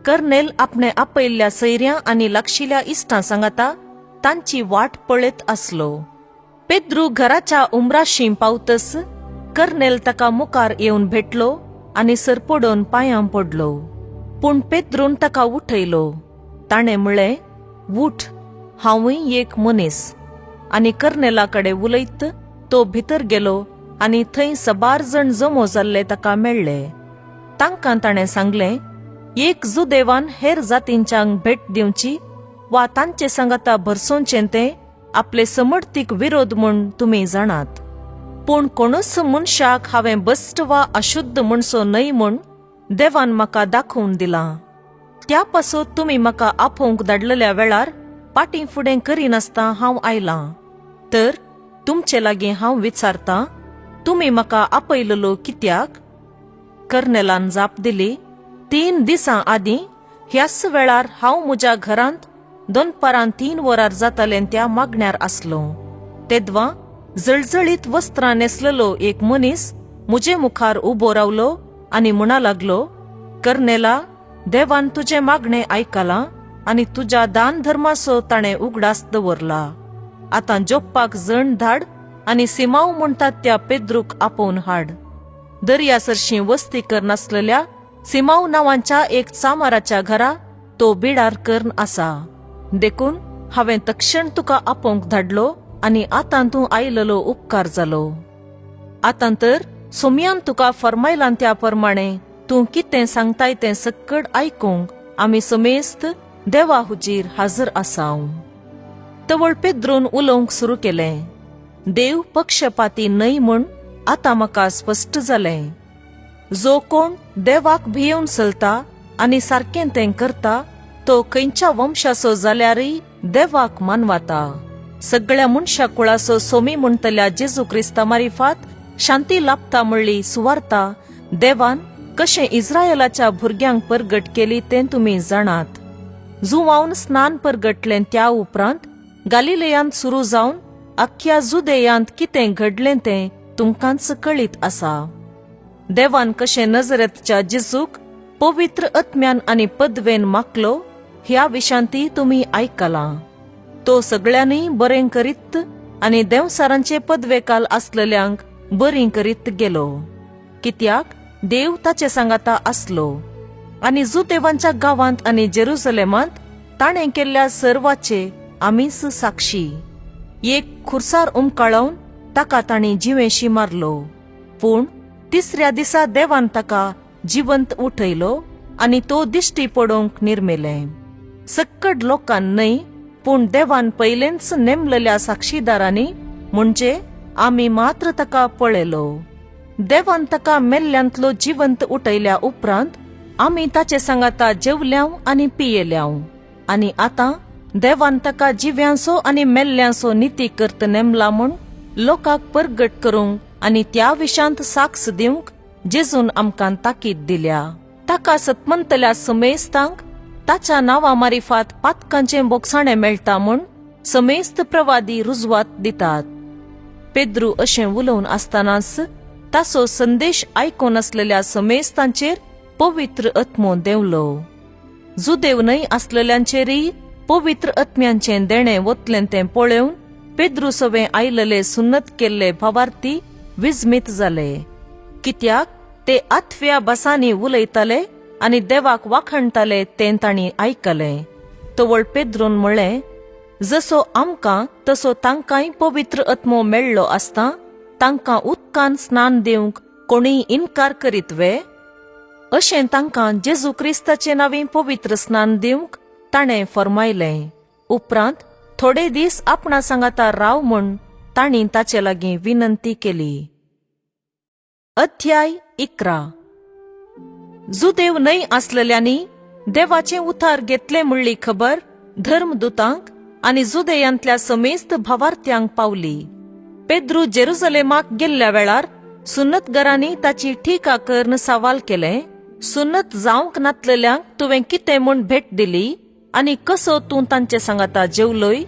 कर्नेल आपणे आपयल्ल्या सैऱ्यां आनी लागशिल्या इश्टां सांगाता तांची वाट पळयत आसलो. पेद्रू घराच्या उमराशी पावतस कर्नेल ताका मुखार येवन भेटलो आनी सरपडून पांयां पडलो. पूण पेद्रून ताका उठयलो. ताणें म्हळें, उठ, हांवूय एक मनीस. आनी कर्नेला कडेन उलयत तो भितर गेलो आनी थंय सबार जण जमो जाल्ले ताका मेळ्ळे. तांकां ताणें सांगलें, एक जुदेवान हेर जातींच्यांक भेट दिवची वा तांचे सांगाता भरसोवचें तें आपले समर्थीक विरोध म्हूण तुमी जाणात. पूण कोणूच मनशाक हांवें बस्ट वा अशुद्ध म्हणसो न्हय म्हूण देवान म्हाका दाखोवन दिलां. त्या पासत तुमी म्हाका आपोवंक धाडलेल्या वेळार पाटीं फुडें करिनासतना हांव आयलां. तर तुमचे लागीं हांव विचारतां, तुमी म्हाका आपयलेलो कित्याक? कर्नेलान जाप दिली, 3 दिसां आदीं ह्याच वेळार हांव म्हज्या घरांत दनपारां 3 वरार जातालें त्या मागण्यार आसलो. तेदवां जळजळीत वस्त्रां न्हेसलेलो एक मनीस म्हजे मुखार उबो रावलो आनी म्हणा लागलो, कर्नेला, देवान तुजें मागणें आयकलां आनी तुज्या दान धर्माचो ताणें उगडास दवरला. आतां जोप्पाक जण धाड आनी सिमाव म्हणटात त्या पेद्रूक आपोवन हाड. दर्या सरशी वस्ती करनासलेल्या सिमाव नांवाच्या एक चामाराच्या घरा तो बिडार करून आसा. देखून हांवें तक्षण तुका आपोवंक धाडलो आनी आतां तूं आयलेलो उपकार जालो. आतां तर सोमयान तुका फरमायलां त्या प्रमाणे तूं कितें सांगताय तें सक्कड आयकूंक आमी समेस्त देवा हुजीर हाजर आसाव. तवळ पेद्रून उलोवंक सुरू केलें, देव पक्षपाती न्हय म्हूण आतां म्हाका स्पश्ट जालें. जो कोण देवाक भियेवन चलता आनी सारकें तें करता तो खंयच्या वंशाचो जाल्यारय देवाक मानवाता. सगळ्या मनशा कुळाचो सोमी म्हणटल्या जेजू क्रिस्ता मारिफात शांती लाभता म्हणली सुवार्ता देवान कशें इस्रायलाच्या भुरग्यांक परगट केली तें तुमी जाणात. जुवावन स्नान परगटलें त्या उपरांत गालिलेयांत सुरू जावन अख्ख्या जुदेयांत कितें घडलें तें तुमकांच कळीत आसा. देवान कशें नजरेतच्या जेजूक पवित्र आत्म्यान आनी पदवेन माकलो ह्या विशांती तुमी आयकलां. तो सगळ्यांनी बरें करीत आनी देंवसारांचे पदवेकाल आसलेल्यांक बरीं करीत गेलो, कित्याक देव ताचे सांगाता आसलो. आनी जुदेवांच्या गांवांत आनी जेरुसलेमांत ताणें केल्ल्या सर्वाचे आमीच साक्षी. एक खुर्सार उमकाळोवन ताका तांणी जिवेशी मारलो, पूण तिसऱ्या दिसा देवान ताका जिवंत उठयलो आनी तो दिश्टी पडोवंक निर्मेलें. सक्कड लोकान न्हय, पूण देवान पयलेंच नेमलेल्या साक्षीदारांनी म्हणजे आमी मात्र ताका पळयलो. देवान ताका मेल्ल्यांतलो जिवंत उठयल्या उपरांत आमी ताचे सांगाता जेवल्यांव आनी पियेल्यांव. आनी आतां देवान ताका जिव्यांचो आनी मेल्ल्यांचो निती करत नेमला म्हूण लोकांक परगट करूंक आनी त्या विशांत साक्ष दिवंक जेजून आमकां ताकीद दिल्या. ताका सतमंतल्या समेस्तांक ताच्या नांवा मारिफात पातकांचें बोगसाणें मेळटा म्हूण समेस्त प्रवादी रुजवात दितात. पेद्रू अशें उलोवन आसतनाच ताचो संदेश आयकून आसलेल्या समेस्तांचेर पवित्र आत्मो देंवलो. जुदेव न्हय आसलेल्यांचेरय पवित्र आत्म्यांचें देणें वतलें तें पळोवन पेद्रू सवें आयलेले सुन्नत केल्ले भावार्थी विस्मीत जाले, कित्याक ते आठव्या भासांनी उलयताले आनी देवाक वाखणटाले तें तांणी आयकलें. तवळ पेद्रून म्हळें, जसो आमकां तसो तांकांय पवित्र आत्मो मेळ्ळो आसता तांकां उदकान स्नान दिवंक कोणीय इनकार करीत वे? अशें तांकां जेजू क्रिस्ताचे नांवी पवित्र स्नान दिवंक ताणें फर्मायलें. उपरांत थोडे दीस आपणा सांगाता राव म्हूण तांणी ताचे लागीं विनंती केली. अध्याय 11. जुदेव न्हय आसलेल्यांनी देवाचें उतार घेतलें म्हणली खबर धर्मदूतांक आनी जुदेयांतल्या समेस्त भावार्थ्यांक पावली. पेद्रू जेरुजलेमाक गेल्ल्या वेळार सुन्नतगरांनी ताची टिका करून सवाल केलें, सुन्नत जावंक नातलेल्यांक तुवें कितें म्हूण भेट दिली आनी कसो तूं तांचे सांगाता जेवलोय?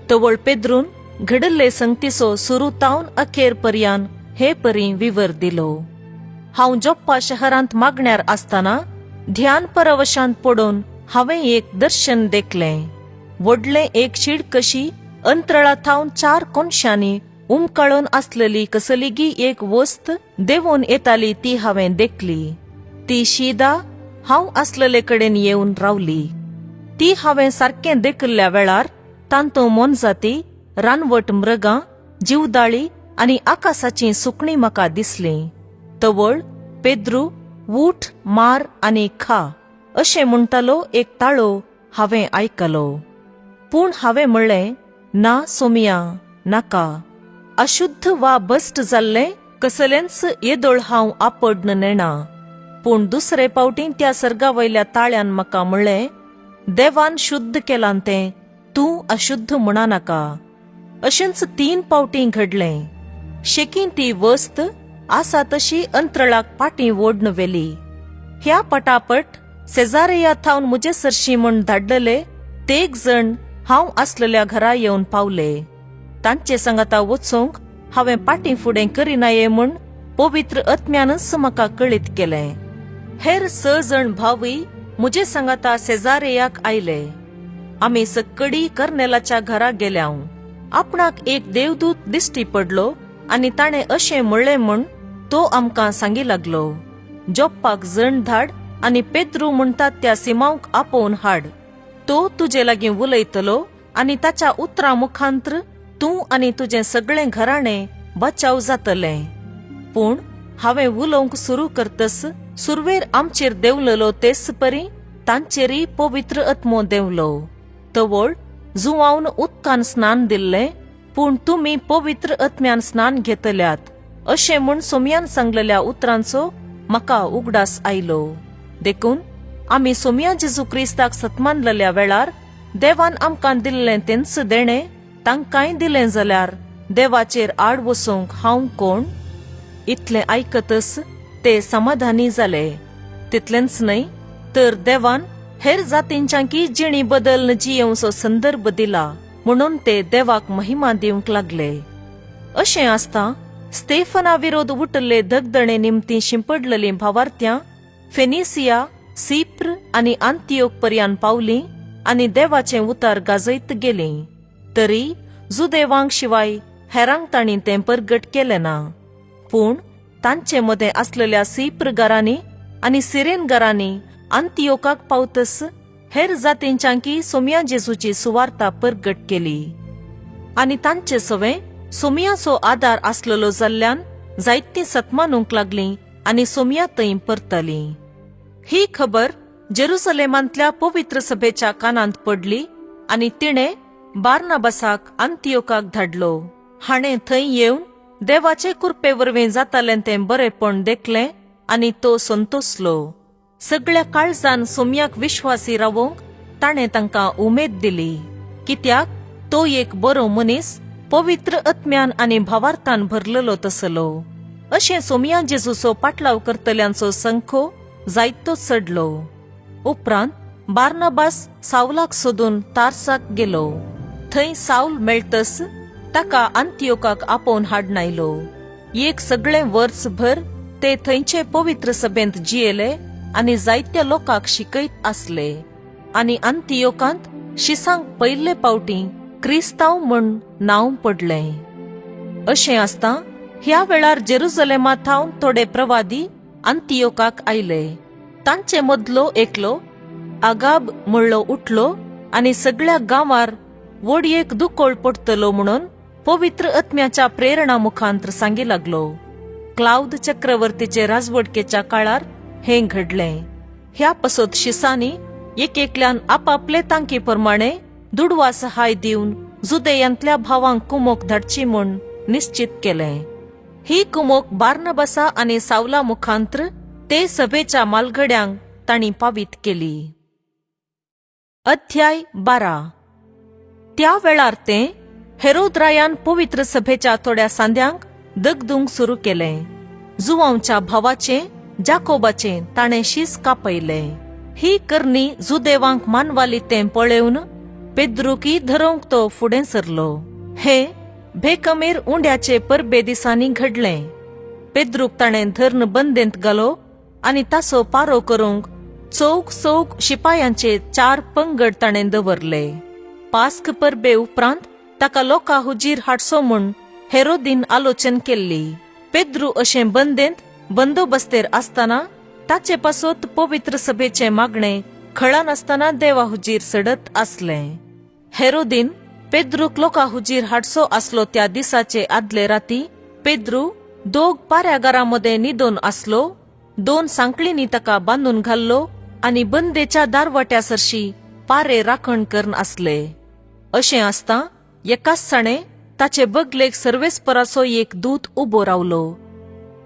तवळ पेद्रून घडिल्ले संगतीचो सुरू तावन अखेर पर्यान हे परी विवर दिलो. हांव जोप्पा शहरांत मागण्यार आसतना ध्यान परवशांत पडून हांवें एक दर्शन देखलें. व्हडलें एक शीड कशी अंतराळा थावन 4 कोनशांनी उमकाळून आसलेली कसलीगी एक वस्त देंवून येताली ती हांवें देखली. ती शीदा हांव आसलेले कडेन येवन रावली. ती हांवें सारकें देखिल्ल्या वेळार तांतू मोनजाती, रानवट मृगां, जिवदाळी आनी आकाशाचीं सुकणीं म्हाका दिसलीं. तवळ पेद्रू ऊठ, मार आनी खा अशें म्हणटालो एक ताळो हांवें आयकलो. पूण हांवें म्हणलें, ना सोमिया, नाका. अशुद्ध वा भश्ट जाल्लें कसलेंच येदोळ हांव आपड्न नेणा. पूण दुसरे पावटी त्या सर्गा वयल्या ताळ्यान म्हाका म्हणलें, देवान शुद्ध केलां तें तूं अशुद्ध म्हणा नाका. अशेंच 3 पावटी घडलें. शेकीं ती वस्त आसा तशी अंतराळाक पाटी ओडन व्हेली. ह्या पटापट सेजारेया थावन म्हजे सरशी म्हूण धाडलेले 3 जण हांव आसलेल्या घरा येवन पावले. तांचे सांगाता वचूंक हांवें पाटी फुडें करिनाये म्हूण पवित्र आत्म्यानच म्हाका कळीत केलें. हेर 6 जण भावूय म्हजे सांगाता सेजारेयाक आयले. आमी सक्कडी कर्नेलाच्या घरा गेल्याव. आपणाक एक देवदूत दिश्टी पडलो आनी ताणें अशें म्हणलें म्हूण तो आमकां सांगी लागलो, जोप्पाक जण धाड आनी पेद्रू म्हणटात त्या सिमांवक आपोवन हाड. तो तुजे लागीं उलयतलो आनी ताच्या उतरां मुखांत्र तूं आनी तुजें सगळें घराणें बचाव जातलें. पूण हांवें उलोवंक सुरू करतस सुरवेर आमचेर देंवलेलो तेच परी तांचेरय पवित्र आत्मो देंवलो. तवळ जुवावन उदकान स्नान दिल्लें, पूण तुमी पवित्र आत्म्यान स्नान घेतल्यात अशें म्हूण सोमयान सांगलेल्या उतरांचो म्हाका उगडास आयलो. देखून आमी सोमया जेजू क्रिस्ताक सत्मानलेल्या वेळार देवान आमकां दिल्लें तेंच देणें तांकांय दिलें जाल्यार देवाचेर आड वचूंक हांव कोण? इतलें आयकतच ते समाधानी जाले. तितलेंच न्हय तर देवान हेर जातींच्यांकी जिणी बदल जियेवचो संदर्भ दिला म्हणून ते देवाक महिमा दिवंक लागले. अशें आसता स्टेफना विरोध उठल्ले धगधणे निमतीं शिंपडलेलीं भावार्थ्यां फेनिसिया, सिप्र आनी आंतियोक पर्यान पावलीं आनी देवाचें उतार गाजयत गेलीं. तरी जुदेवांक शिवाय हेरांक तांणी तें परगट केलें ना. पूण तांचे मदें आसलेल्या सिप्रगारांनी आनी सिरेनगारांनी आंतियोकाक पावतस हेर जातींच्यांकी सोमया जेजूची सुवार्ता परगट केली. आनी तांचे सवें सोमयाचो आदार आसलेलो जाल्ल्यान जायतीं सत्मानूंक लागलीं आनी सोमया थंय परतलीं. ही खबर जेरुसलेमांतल्या पवित्र सभेच्या कानांत पडली आनी तिणें बार्नाबासाक आंतियोकाक धाडलो. हाणें थंय येवन देवाचे कृपे वरवीं जातालें तें बरेपण देखलें आनी तो संतोसलो. सगळ्या काळजान सोमयाक विश्वासी रावोवंक ताणें तांकां उमेद दिली, कित्याक तो एक बरो मनीस, पवित्र आत्म्यान आनी भावार्थान भरलेलो तसलो. अशें सोमया जेजूचो पाटलाव करतल्यांचो संखो जायतो चडलो. उपरांत बार्नाबास सावलाक सोदून तारसाक गेलो. थंय सावल मेळतस ताका आंतियोकाक आपोवन हाडून आयलो. एक सगळें वर्सभर ते थंयचे पवित्र सभेंत जियेले आनी जायत्या लोकांक शिकयत आसले. आनी आंतियोकांत शिसांक पयले पावटी क्रिस्तांव म्हूण नांव पडलें. अशें आसता ह्या वेळार जेरुजलेमा थावन थोडे प्रवादी आंतियोकाक आयले. तांचे मदलो एकलो आगाब म्हणलो उठलो आनी सगळ्या गांवार वडयेक दुकोळ पडटलो म्हणून पवित्र आत्म्याच्या प्रेरणा मुखांत्र सांगी लागलो. क्लाउद चक्रवर्तीचे राजवटकेच्या काळार हें घडलें. ह्या पसत शिसांनी एक एकल्यान आपापले तांकी प्रमाणे दुडवा सहाय दिवन जुदेयांतल्या भावांक कुमोक धाडची म्हूण निश्चित केलें. ही कुमोक बार्नबासा आनी सावला मुखांत्र ते सभेच्या मालगड्यांक तांणी पावीत केली. अध्याय 12. त्या वेळार ते हेरोद रायान पवित्र सभेच्या थोड्या सांद्यांक दगदूंक सुरू केलें. जुवांवच्या भावाचें जाकोबाचें ताणें शीस कापयलें. ही करणी जुदेवांक मानवाली तें पळेवन पेद्रुकी धरोवंक तो फुडें सरलो. हे भेकमेर उंड्याचे परबे दिसांनी घडलें. पेद्रूक ताणें धर्न बंदेंत घालो आनी तासो पारो करूंक चौग चौग शिपायांचे 4 पंगड ताणें दवरले. पास्क परबे उपरांत ताका लोकां हुजीर हाडसो म्हूण हेरोदीन आलोचन केल्ली. पेद्रू अशें बंदेंत बंदोबस्तेर आसतना ताचे पासत पवित्र सभेचें मागणें खळानासतना देवा हुजीर सडत आसलें. हेरोदीन पेद्रूक लोकां हुजीर हाडसो आसलो त्या दिसाचे आदले राती पेद्रू 2 पाऱ्यागारां मदें न्हिदोन आसलो. 2 सांकळींनी ताका बांदून घाल्लो आनी बंदेच्या दारवाट्या सरशी पारे राखण करून आसले. अशें आसता एकाच साणें ताचे बगलेक सर्वेस्पराचो एक दूत उबो रावलो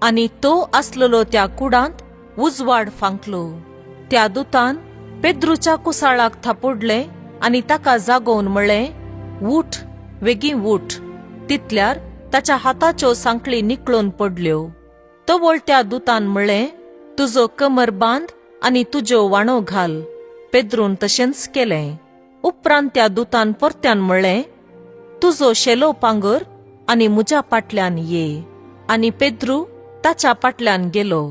आनी तो आसलेलो त्या कुडांत उजवाड फांकलो. त्या दुतान पेद्रूच्या कुसाळाक थापोडलें आनी ताका जागोवन म्हळें, उठ, वेगीं उठ. तितल्यार ताच्या हाताच्यो सांकळी निकळून पडल्यो. तवळ त्या दुतान म्हळें, तुजो कमर बांद आनी तुज्यो वाणो घाल. पेद्रून तशेंच केलें. उपरांत त्या दुतान परत्यान म्हळें, तुजो शेलो पांगर आनी म्हज्या पाटल्यान ये. आनी पेद्रू ताच्या पाटल्यान गेलो.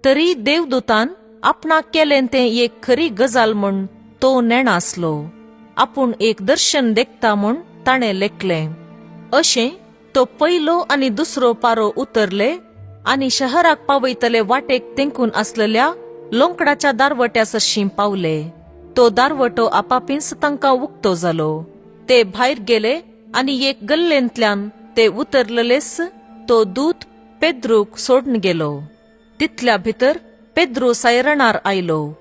तरी देवदूतान आपणाक केलें तें एक खरी गजाल म्हूण तो नेणासलो. आपूण एक दर्शन देखता म्हूण ताणें लेखलें. अशें तो पयलो आनी दुसरो पारो उतरले आनी शहराक पावयतले वाटेक तेंकून आसलेल्या लोंकडाच्या दारवट्या सरशीं पावले. तो दारवटो आपापींच तांकां उक्तो जालो. ते भायर गेले आनी एक गल्लेंतल्यान ते उतरलेलेच तो दूत पेद्रूक सोडून गेलो. तितल्या भितर पेद्रू सायरणार आयलो.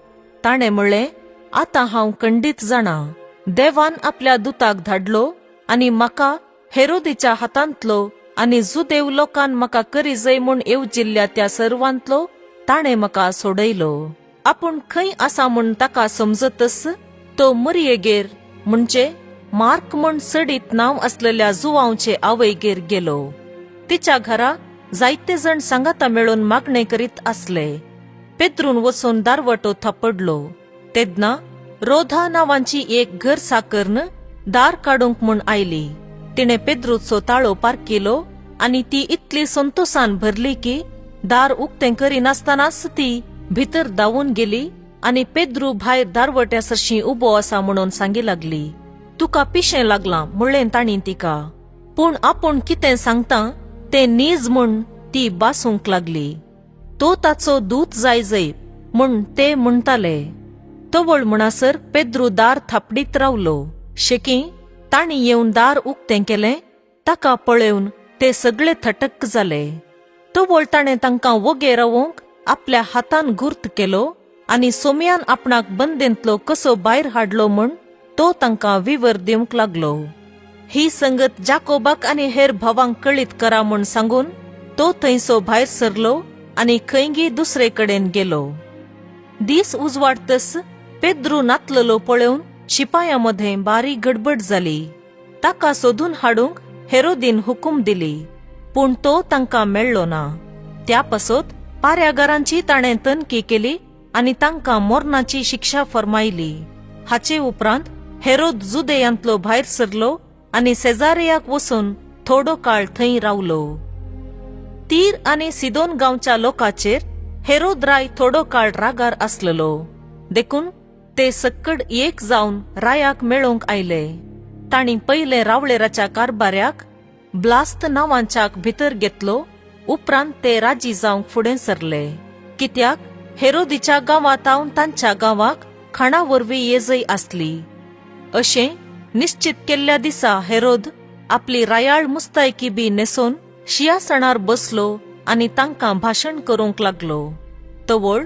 ताणें म्हळें, आतां हांव खंडीत जाणा, देवान आपल्या दुताक धाडलो आनी म्हाका हेरोदीच्या हातांतलो आनी जुदेव लोकान म्हाका करिजय म्हूण येवजिल्ल्या त्या सर्वांतलो ताणें म्हाका सोडयलो. आपूण खंय आसा म्हूण ताका समजतच तो मरियेगेर म्हणजे मार्क म्हूण सडीत नांव आसलेल्या जुवांवचे आवयगेर गेलो. तिच्या घरा जायते जण सांगाता मेळून मागणें करीत आसले. पेद्रून वचून दारवटो थापडलो. तेन्ना रोधा नांवांची एक घर साकर्न दार काडूंक म्हूण आयली. तिणें पेद्रूचो ताळो पारकिलो आनी ती इतली संतोसान भरली की दार उक्तें करिनासतनाच ती भितर धांवून गेली आनी पेद्रू भायर दारवट्या सरशीं उबो आसा म्हणून सांगी लागली. तुका पिशें लागलां म्हणलें तांणी तिका. पूण आपूण कितें सांगता तें नीज म्हूण ती बासूंक लागली. तो ताचो दूत जाय जय म्हूण ते म्हणटाले. तवळ म्हणसर पेद्रू दार थापडीत रावलो. शेकी तांणी येवन दार उक्तें केलें. ताका पळोवन ते सगळे थटक जाले. तवळ ताणें तांकां वोगे रावोवंक आपल्या हातान गुर्त केलो आनी सोमयान आपणाक बंदेंतलो कसो भायर हाडलो म्हूण तो तांकां विवर दिवंक लागलो. ही संगत जाकोबाक आनी हेर भावांक कळीत करा म्हूण सांगून तो थंयसो भायर सरलो आनी खंयगी दुसरे कडेन गेलो. दीस उजवाडतस पेद्रू नातलेलो पळोवन शिपायां मदें बारीक गडबड जाली. ताका सोदून हाडूंक हेरोदीन हुकूम दिली, पूण तो तांकां मेळ्ळो ना. त्या पासत पाऱ्यागारांची ताणें तनकी केली आनी तांकां मरणाची शिक्षा फर्मायली. हाचे उपरांत हेरोद जुदेयांतलो भायर सरलो आनी सेजारियाक वचून थोडो काळ थंय रावलो. तीर आनी सिदोन गांवच्या लोकांचेर हेरोद राय थोडो काळ रागार आसलेलो, देखून ते सक्कड एक जावन रायाक मेळोवंक आयले. तांणी पयले रावळेराच्या कारबाऱ्याक ब्लास्त नांवांच्याक भितर घेतलो. उपरांत ते राजी जावंक फुडें सरले, कित्याक हेरोदीच्या गांवांत तांच्या गांवाक खाणा वरवीं येजय आसली. अशें निश्चित केल्ल्या दिसा हेरोद आपली रायाळ मुस्तायकी बी न्हेसून शियासणार बसलो आनी तांकां भाशण करूंक लागलो. तवळ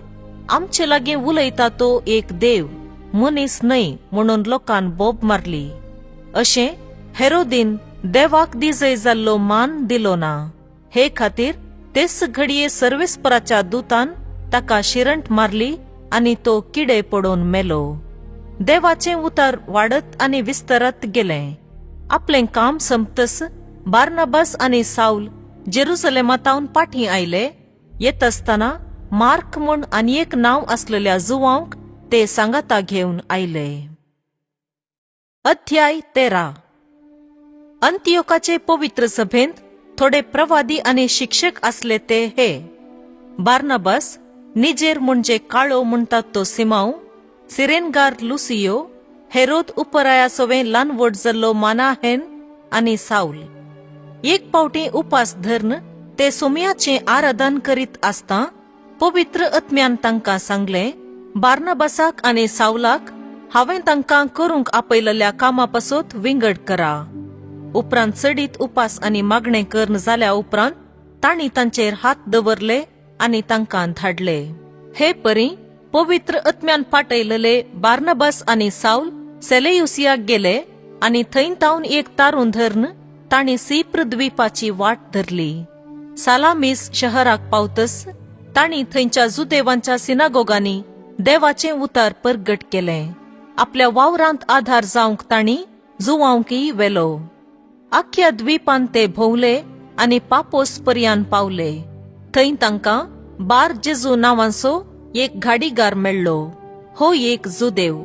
आमचे लागीं उलयता तो एक देव, मनीस न्हय म्हणून लोकान बोब मारली. अशें हेरोदीन देवाक दिजय जाल्लो मान दिलो ना. हे खातीर तेच घडये सर्वेस्पराच्या दुतान ताका शिरंट मारली आनी तो किडे पडोवन मेलो. देवाचें उतर वाडत आनी विस्तरत गेलें. आपलें काम संपतस बार्नाबास आनी सावल जेरुसलेमातावन पाठी आयले. येत आसतना मार्क म्हूण आनी एक नांव आसलेल्या जुवांक ते सांगाता घेवन आयले. अध्याय 13. अंतियोकाचे पवित्र सभेंत थोडे प्रवादी आनी शिक्षक आसले ते हे: बार्नाबास, निजेर म्हणजे काळो म्हणटात तो सिमांव, सिरेनगार लुसियो, हेरोद उपराया सोवे ल्हान व्हड जाल्लो मानाहेन आनी सावल. एक पावटी उपास धरून ते सोमयाचें आराधन करीत आसता पवित्र आत्म्यान तांकां सांगलें, बार्नाबासाक आनी सावलाक हांवें तांकां करूंक आपयलेल्या कामा पासत विंगड करा. उपरांत चडीत उपास आनी मागणें करून जाल्या उपरांत तांणी तांचेर हात दवरले आनी तांकां धाडले. हे परी पवित्र आत्म्यान पाटयलेले बार्नाबास आनी सावल सेलेयुसियाक गेले आनी थंय तावन एक तारून धरून तांणी सिप्र द्वीपाची वाट धरली. सालामीस शहराक पावतस तांणी थंयच्या जुदेवांच्या सिनागोगांनी देवाचें उतर परगट केलें. आपल्या वावरांत आधार जावंक तांणी जुवांकय व्हेलो. आख्या द्वीपान ते भोंवले आनी पापोस पर्यान पावले. थंय तांकां बार जेजू नांवांचो एक घाडीगार मेळ्ळो. हो एक जुदेव,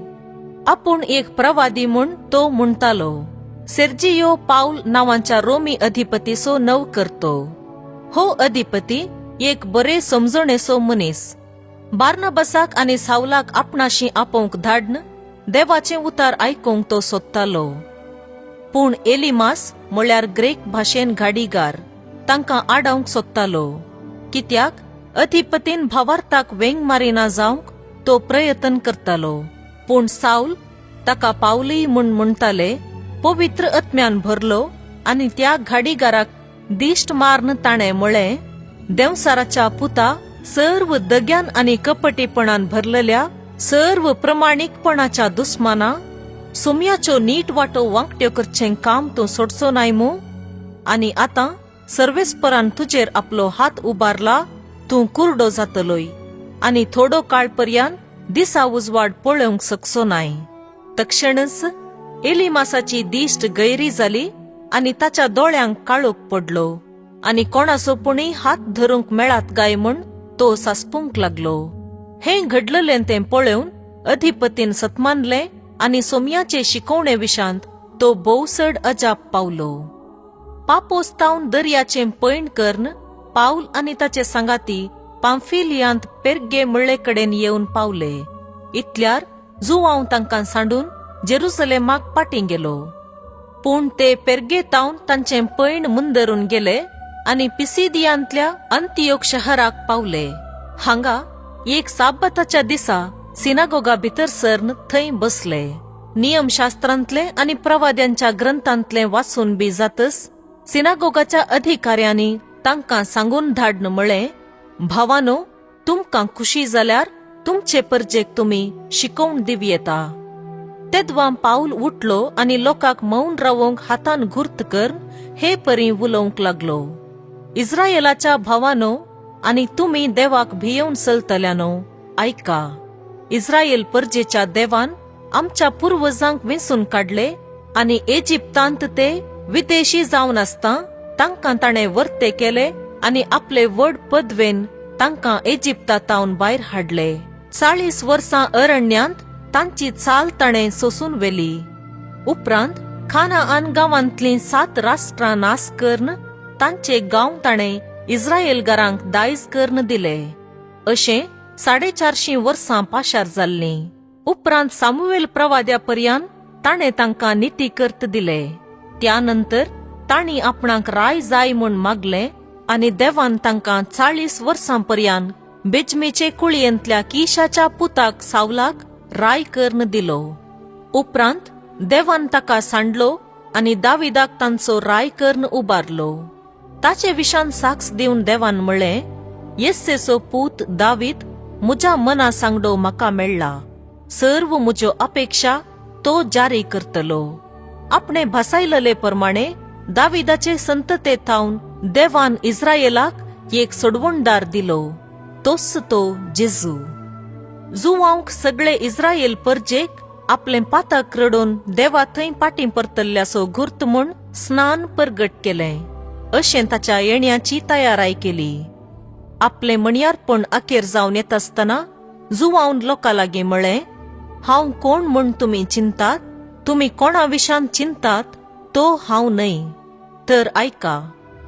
आपूण एक प्रवादी म्हूण तो म्हणटालो. सेर्जियो पावल नांवांच्या रोमी अधिपतीचो नव करतो. हो अधिपती एक बरे समजणेचो मनीस. बार्नाबासाक आनी सावलाक आपणाशी आपोवंक धाडन देवाचें उतर आयकूंक तो सोदतालो. पूण एलिमास म्हळ्यार ग्रेक भाशेन घाडीगार तांकां आडावंक सोदतालो, कित्याक अधिपतीन भावार्थाक वेंग मारिना जावंक तो प्रयत्न करतालो. पूण सावल ताका पावली म्हूण म्हणटाले पवित्र आत्म्यान भरलो आनी त्या घाडीगाराक दिश्ट मारून ताणें म्हळें, देंवसाराच्या पुता, सर्व दग्यान आनी कपटीपणान भरलेल्या सर्व प्रमाणीकपणाच्या दुस्माना, सोम्याच्यो नीट वाटो वांकट्यो करचें काम तूं सोडचो नाय मू? आनी आतां सर्वेस्परान तुजेर आपलो हात उबारला, तूं कुरडो जातलोय आनी थोडो काळ पर्यान दिसा उजवाड पळोवंक शकचो नाय. तक्षणच एलिमासाची दिश्ट गैरी जाली आनी ताच्या दोळ्यांक काळोख पडलो आनी कोणाचो पुणी हात धरूंक मेळात काय म्हूण तो सासपूंक लागलो. हें घडलेलें तें पळोवन अधिपतीन सतमानलें आनी सोमयाचे शिकवणे विशांत तो भोवसड अजाप पावलो. पापोस तावन दर्याचें पैण करून पावल आनी ताचे सांगाती पाम्फिलियांत पेर्गे म्हळ्ळे कडेन येवन पावले. इतल्यार जुवांव तांकां सांडून जेरुसलेमाक पाटीं गेलो. पूण ते पेर्गे तावन तांचें पैण मुंदरून गेले आनी पिसिदियांतल्या अंतियोक शहराक पावले. हांगा एक साब्बाताच्या दिसा सिनागोगा भितर सरन थंय बसले. नियमशास्त्रांतले आनी प्रवाद्यांच्या ग्रंथांतले वाचून बी जातस सिनागोगाच्या अधिकाऱ्यांनी तांकां सांगून धाडन म्हळें, भावानो, तुमकां खुशी जाल्यार तुमचे परजेक तुमी शिकोवन दिवयेता. तेदवां पावल उठलो आनी लोकांक मौन रावोवंक हातान घुर्त करून हे परी उलोवंक लागलो, इस्रायलाच्या भावानो आनी तुमी देवाक भियेवन चलतल्यानो, आयका. इस्रायल परजेच्या देवान आमच्या पुर्वजांक वेंचून काडले आनी इजिप्तांत ते विदेशी जावन आसता तांकां ताणें वर्ते केले आनी आपले व्हड पदवेन तांकां इजिप्तांतावन भायर हाडले. 40 वर्सां अरण्यांत तांची चाल ताणें सोसून व्हेली. उपरांत खानाआन गांवांतलीं 7 राष्ट्रां नाश करून तांचे गांव ताणें इस्रायलगारांक दायज करून दिले. अशें 450 वर्सां पाशार जाल्लीं. उपरांत सामुएल प्रवाद्या पर्यान ताणें तांकां निती कर्त दिले. त्या नंतर तांणी आपणाक राय जाय म्हूण मागलें आनी देवान तांकां 40 वर्सां पर्यान बेजमेचे कुळयेंतल्या किशाच्या पुताक सावलाक राय करून दिलो. उपरांत देवान ताका सांडलो आनी दाविदाक तांचो राय करून उबारलो. ताचे विशान साक्ष दिवन देवान म्हळें, येस्सेचो पूत दावीद म्हज्या मना सांगडो म्हाका मेळ्ळा. सर्व म्हज्यो अपेक्षा तो जारी करतलो. आपणे भासायलले प्रमाणे दाविदाचे संतते थावन देवान इस्रायेलाक एक सोडवणदार दिलो, तोच तो जेजू. जुवांक सगळे इस्रायल परजेक आपले पातक रडून देवा थंय पाटी परतल्ल्याचो गुर्त म्हूण स्नान परगट केलें, अशें ताच्या येण्याची तयाराय केली. आपलें म्हणयारपण अखेर जावन येता आसतना जुवावन लोकां लागीं म्हळें, हांव कोण म्हूण तुमी चिंतात? तुमी कोणा विशांत चिंतात तो हांव न्हय. तर आयका,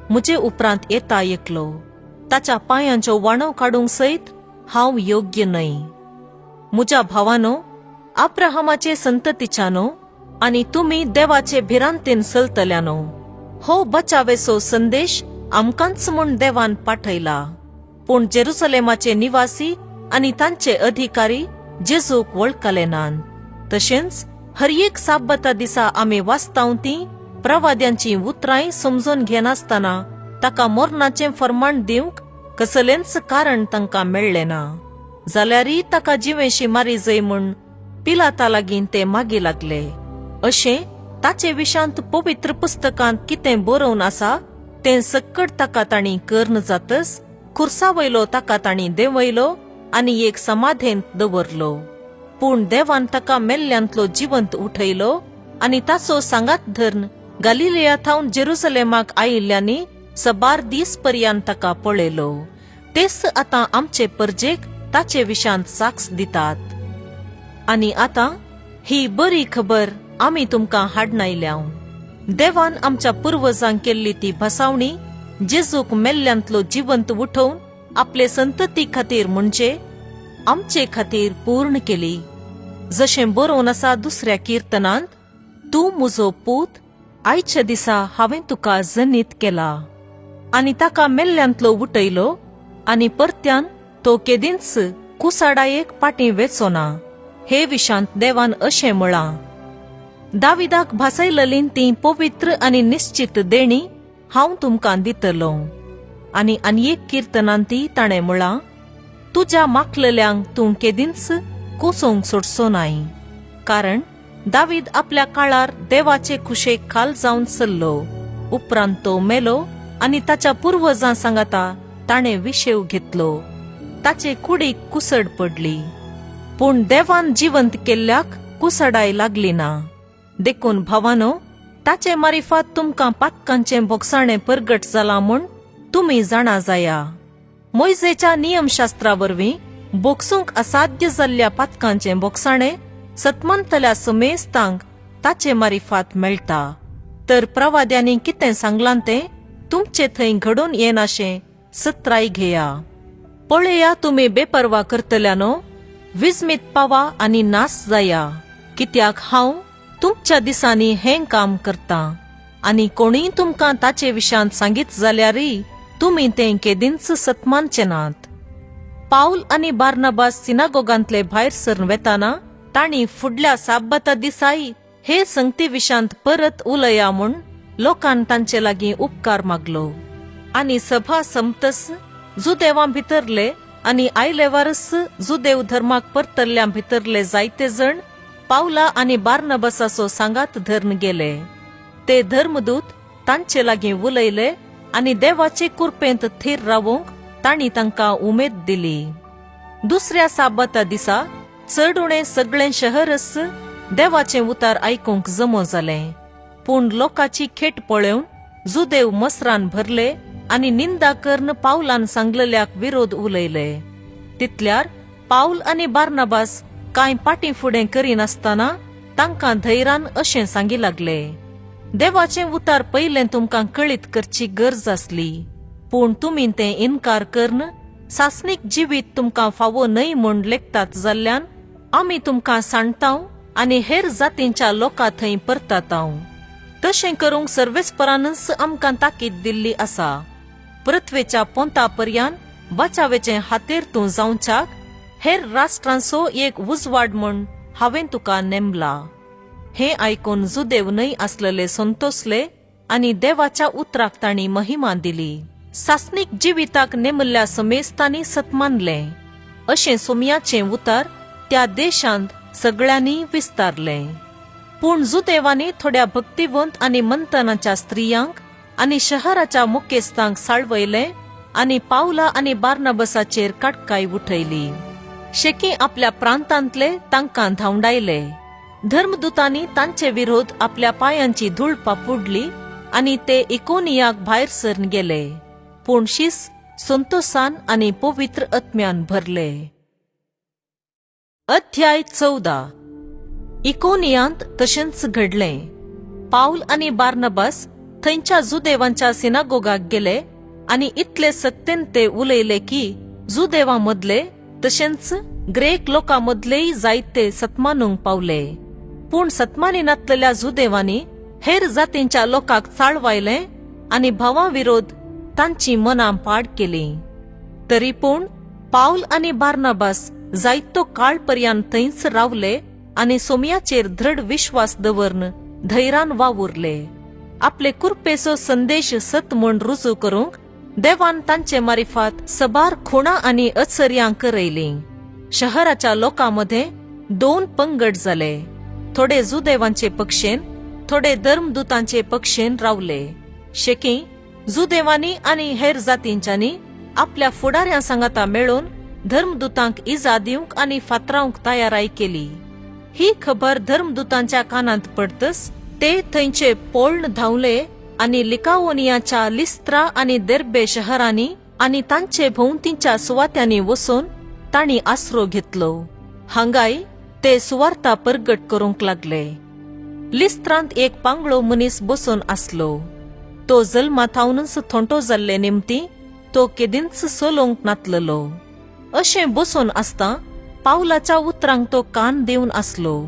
म्हजे उपरांत येता एकलो, ताच्या पांयांच्यो वाणो काडूंक सयत हांव योग्य न्हय. म्हज्या भावानो, अब्राहमाचे संततीच्यानो आनी तुमी देवाचे भिरांतेन चलतल्यानो, हो बचावेचो संदेश आमकांच म्हूण देवान पाठयला. पूण जेरुसलेमाचे निवासी आनी तांचे अधिकारी जेजूक वळखले नात. तशेंच हर एक साब्बता दिसा आमी वाचतांव ती प्रवाद्यांची उतरांय समजून घेनासतना ताका मरणाचें फर्माण दिवंक कसलेंच कारण तांकां मेळ्ळें ना. जाल्यारय ताका जिवेशी मारी जय म्हूण पिलाता लागीं ते मागी लागले. अशें ताचे विशांत पवित्र पुस्तकांत कितें बरोवन आसा तें सक्कड ताका तांणी कर्ण जातच खुर्सा वयलो ताका तांणी देंवयलो आनी एक समाधेंत दवरलो. पूण देवान ताका मेल्ल्यांतलो जिवंत उठयलो आनी ताचो सांगात धरून गालिलेया थावन जेरुसलेमाक आयिल्ल्यांनी सबार दीस पर्यंत ताका पळयलो. तेच आतां आमचे परजेक ताचे विशांत साक्ष दितात. आनी आतां ही बरी खबर आमी तुमकां हाडनायल्या. देवान आमच्या पुर्वजांक केल्ली ती भासावणी जेजूक मेल्ल्यांतलो जिवंत उठोवन आपले संतती खातीर म्हणजे आमचे खातीर पूर्ण केली. जशें बरोवन आसा दुसऱ्या किर्तनांत, तूं म्हजो पूत, आयच्या दिसा हांवें तुका जनीत केला. आनी ताका मेल्ल्यांतलो उठयलो आनी परत्यान तो केदींच कुसाडायेक पाटी वेचो ना. हे विशांत देवान अशें म्हळां, दाविदाक भासयललीं तीं पवित्र आनी निश्चित देणी हांव तुमकां दितलो. आनी आनी एक किर्तनांत ती ताणें म्हळां, तुज्या माखलेल्यांक तूं केदींच कोसोवंक सोडचो नाय. कारण दावीद आपल्या काळार देवाचे खुशेक खाल जावन चल्लो. उपरांत तो मेलो आनी ताच्या पुर्वजां सांगाता ताणें विशेव घेतलो. ताचे कुडीक कुसड पडली. पूण देवान जिवंत केल्ल्याक कुसडाय लागली ना. देखून भावानो, ताचे मारिफात तुमकां पातकांचें भोगसाणें परगट जालां म्हूण तुमी जाणा जाया. मोयजेच्या नियमशास्त्रा वरवीं भोगसूंक असाध्य जाल्ल्या पातकांचें भोगसाणें सतमंतल्या समेस्तांक ताचे मारिफात मेळटा. तर प्रवाद्यांनी कितें सांगलां तें तुमचे थंय घडून येनाशें सत्राय घेया. पळया, तुमी बेपर्वा करतल्यानो, विस्मीत पावा आनी नास जाया. कित्याक हांव तुमच्या दिसांनी हें काम करतां आनी कोणीय तुमकां ताचे विशांत सांगीत जाल्यारय तुमी तें केदींच सतमानचे नात. पावल आनी बार्नाबास सिनागोगांतले भायर सरून वेताना तांणी फुडल्या साब्बता दिसाय हे संगती विशांत परत उलया म्हूण लोकान तांचे लागीं उपकार मागलो. आनी सभा संपतस जुदेवां भितरले आनी आयलेवारच जुदेव धर्माक परतल्ल्यां भितरले जायते जण पावला आनी बार्नाबासाचो सांगात धरून गेले. ते धर्मदूत तांचे लागीं उलयले आनी देवाचे कुरपेंत थीर रावूंक तांणी तांकां उमेद दिली. दुसऱ्या साबाता दिसा चड उणें सगळें शहरच देवाचें उतार आयकूंक जमो जालें. पूण लोकांची खेट पळोवन जुदेव मसरान भरले आनी निंदा करून पावलान सांगलेल्याक विरोध उलयले. तितल्यार पावल आनी बार्नाबास कांय पाटी फुडें करिनासतना तांकां धैर्यान अशें सांगी लागले, देवाचें उतार पयलें तुमकां कळीत करची गरज आसली, पूण तुमी तें इनकार करून सासणीक जिवीत तुमकां फावो न्हय म्हूण लेखतात जाल्ल्यान आमी तुमकां सांडतांव आनी हेर जातींच्या लोकां थंय परतातांव. तशें करूंक सर्वेस्परानच आमकां ताकीद दिल्ली आसा. पृथ्वेच्या पोंता पर्यान बचावेचें हातेर तूं जावच्याक हेर राष्ट्रांचो एक उजवाड म्हूण हांवें तुका नेमला. हें आयकून जुदेव न्हय आसलेले संतोसले आनी देवाच्या उतराक तांणी महिमा दिली. सासणीक जिविताक नेमल्ल्या समेस्तांनी सतमानलें. अशें सोमयाचें उतर त्या देशांत सगळ्यांनी विस्तारलें. पूण जुदेवांनी थोड्या भक्तिवंत आनी मंतनाच्या स्त्रियांक आनी शहराच्या मुखेस्तांक साळवयलें आनी पावला आनी बार्नबसाचेर काटकाय उठयली. शेकी आपल्या प्रांतांतले तांकां धांवडायले. धर्मदूतांनी तांचे विरोध आपल्या पायांची धूळ पापुडली आनी ते इकोनियाक भायर सरन गेले. पूण शीस संतोसान आनी पवित्र आत्म्यान भरले. अध्याय 14. इकोनियांत तशेंच घडलें. पावल आनी बार्नबास थंयच्या जुदेवांच्या सिनागोगाक गेले आनी इतले सक्तेन ते उलयले की जुदेवां मदले तशेंच ग्रेक लोकां मदलेय जायते सत्मानूंक पावले. पूण सत्मानी नातलेल्या जुदेवांनी हेर जातींच्या लोकांक चाळवायलें आनी भावां विरोध तांची मनां पाड केली. तरी पूण पावल आनी बार्नबास जायतो काळ पर्यंत थंयच रावले आनी सोम्याचेर दृढ विश्वास दवरून धैर्यान वावुरले. आपले कुरपेचो संदेश सत म्हूण रुजू करूंक देवान तांचे मारिफात सबार खुणा आनी अचर्यां करयलीं. शहराच्या लोकां मदें 2 पंगड जाले. थोडे जुदेवांचे पक्षेन, थोडे धर्मदूतांचे पक्षेन रावले. शेकी जुदेवांनी आनी हेर जातींच्यांनी आपल्या फुडाऱ्यां सांगाता मेळून धर्मदूतांक इजा दिवंक आनी फातरावंक तयाराय केली. ही खबर धर्मदूतांच्या कानांत पडतच ते थंयचे पोळण धांवले आनी लिकाओनियाच्या लिस्त्रा आनी देर्बे शहरांनी आनी तांचे भोंवतीच्या सुवात्यांनी वचून तांणी आसरो घेतलो. हांगाय ते सुवार्ता परगट करूंक लागले. लिस्त्रांत एक पांगळो मनीस बसून आसलो. तो जल्मा थावनच थोंटो जाल्ले निमती तो केदींच चलोवंक नातलेलो. अशें बसून आसता पावलाच्या उतरांक तो कान दिवन आसलो.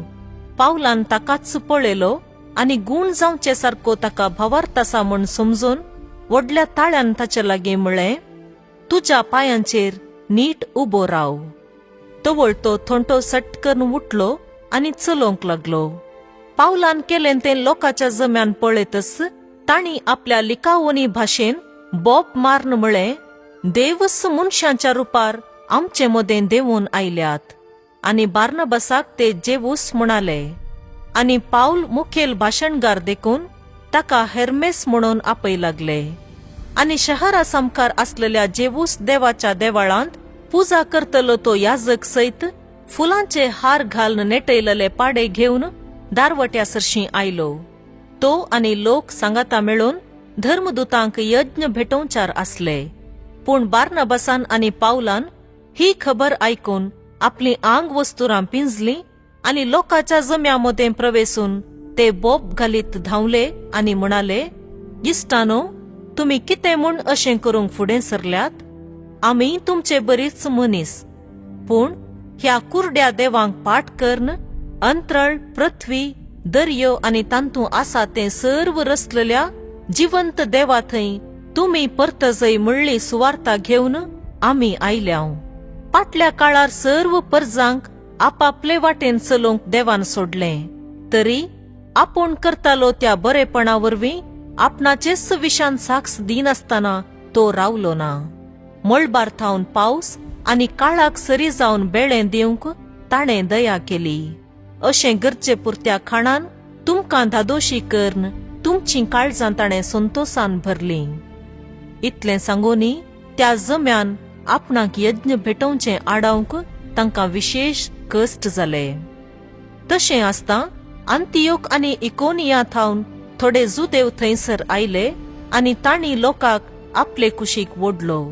पावलान ताकाच पळयलो आनी गूण जावचे सारको ताका भावार्थ आसा म्हूण समजून व्हडल्या ताळ्यान ताचे लागीं म्हळें, तुज्या पांयांचेर नीट उबो राव. तवळ तो थोंटो सट करून उठलो आनी चलोवंक लागलो. पावलान केलें तें लोकांच्या जम्यान पळयतच तांणी आपल्या लिकाओनी भाशेन बोब मारून म्हळें, देवच मनशांच्या रुपार आमचे मदें देंवून आयल्यात. आनी बार्नबासाक ते जेवूस म्हणाले. आनी पावल मुखेल भाशणगार देखून ताका हेर्मेस म्हणून आपय लागले. आनी शहरा सामकार आसलेल्या जेवूस देवाच्या देवाळांत पुजा करतलो तो याजक सयत फुलांचे हार घालून नेटयलेले पाडे घेवन दारवट्या सरशीं आयलो. तो आनी लोक सांगाता मेळून धर्मदूतांक यज्ञ भेटोवचार आसले. पूण बार्नबासान आनी पावलान ही खबर आयकून आपली आंग वस्तुरां पिंजली आनी लोकांच्या जम्या मदें प्रवेसून ते बोब घालीत धांवले आनी म्हणाले, इश्टानो, तुमी कितें म्हूण अशें करूंक फुडें सरल्यात? आमी तुमचे बरीच मनीस. पूण ह्या कुरड्या देवांक पाठ करून अंतरळ, पृथ्वी, दर्यो आनी तांतू आसा तें सर्व रचलेल्या जिवंत देवा थंय तुमी परतजय म्हणली सुवार्ता घेवन आमी आयल्याव. पाटल्या काळार सर्व परजांक आपापले वाटेन चलोवंक देवान सोडलें, तरी आपूण करतालो त्या बरेपणा वरवीं आपणाचेच विशान साक्ष दिनासतना तो रावलो ना. मळबार थावन पावस आनी काळाक सरी जावन बेळें दिवंक ताणें दया केली. अशें गरजे पुरत्या खाणान तुमकां धादोशी करून तुमचीं काळजां ताणें संतोसान भरलीं. इतलें सांगूनी त्या जम्यान आपणाक यज्ञ भेटोवचें आडावंक तांकां विशेश कश्ट जाले. तशें आसता आंतियोक आनी इकोनिया थावन थोडे जुदेव थंयसर आयले आनी तांणी लोकांक आपले कुशीक ओडलो.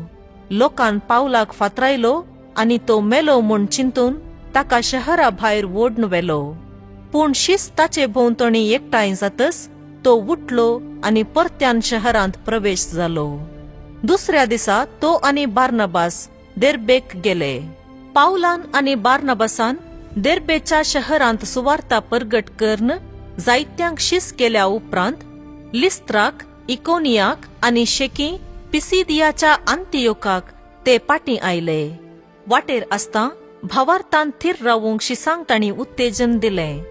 लोकान पावलाक फातरायलो आनी तो मेलो म्हूण चिंतून ताका शहरा भायर ओडून व्हेलो. पूण शिस्त ताचे भोंवतणी एकठांय जातच तो उठलो आनी परत्यान शहरांत प्रवेश जालो. दुसऱ्या दिसा तो आनी बार्नबास देर्बेक गेले. पावलान आनी बार्नबासान देर्बेच्या शहरांत सुवार्ता परगट करून जायत्यांक शिस्त केल्या उपरांत लिस्त्राक, इकोनियाक आनी शेकी पिसिदियाच्या आंतियोकाक ते पाटी आयले. वाटेर आसता भावार्थान थीर रावूंक शिसांक तांणी उत्तेजन दिलें.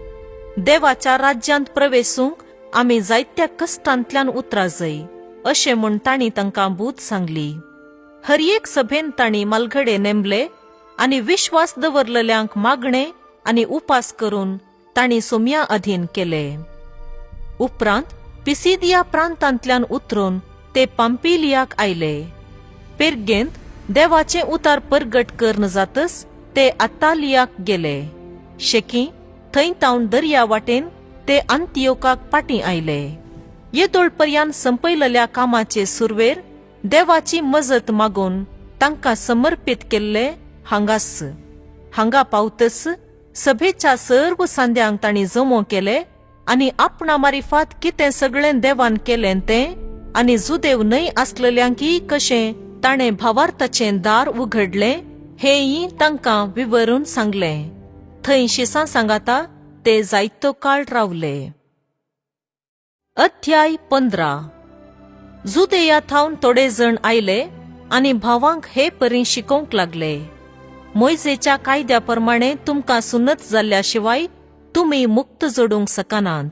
देवाच्या राज्यांत प्रवेसूंक आमी जायत्या कश्टांतल्यान उतराजय अशें म्हूण तांणी तांकां बूद सांगली. हर एक सभेन तांणी मालघडे नेमले आनी विश्वास दवरलेल्यांक मागणे आनी उपास करून तांणी सोम्या अधीन केले. उपरांत पिसिदिया प्रांतांतल्यान उतरून ते पाम्पिलियाक आयले. पेर्गेंत देवाचें उतार परगट करून जातच ते अत्तालियाक गेले. शेकी थंय तावन दर्या वाटेन ते अंतियोकाक पाटी आयले. येदोळ पर्यान संपयलेल्या कामाचे सुरवेर देवाची मजत मागून तांकां समर्पित केल्ले हांगास. हांगा पावतच सभेच्या सर्व सांद्यांक तांणी जमो केले आनी आपणा मारिफात कितें सगळें देवान केलें तें आनी जुदेव न्हय आसलेल्यांकीय कशें ताणें भावार्थाचें दार उघडलें हेंय तांकां विवरून सांगलें. थंय शिसां सांगाता ते जायतो काळ रावले. अध्याय 15. जुदेया थावन थोडे जण आयले आनी भावांक हे परी शिकोवंक लागले, मोयजेच्या कायद्या प्रमाणे तुमकां सुन्नत जाल्ल्या शिवाय तुमी मुक्त जोडूंक शकनात.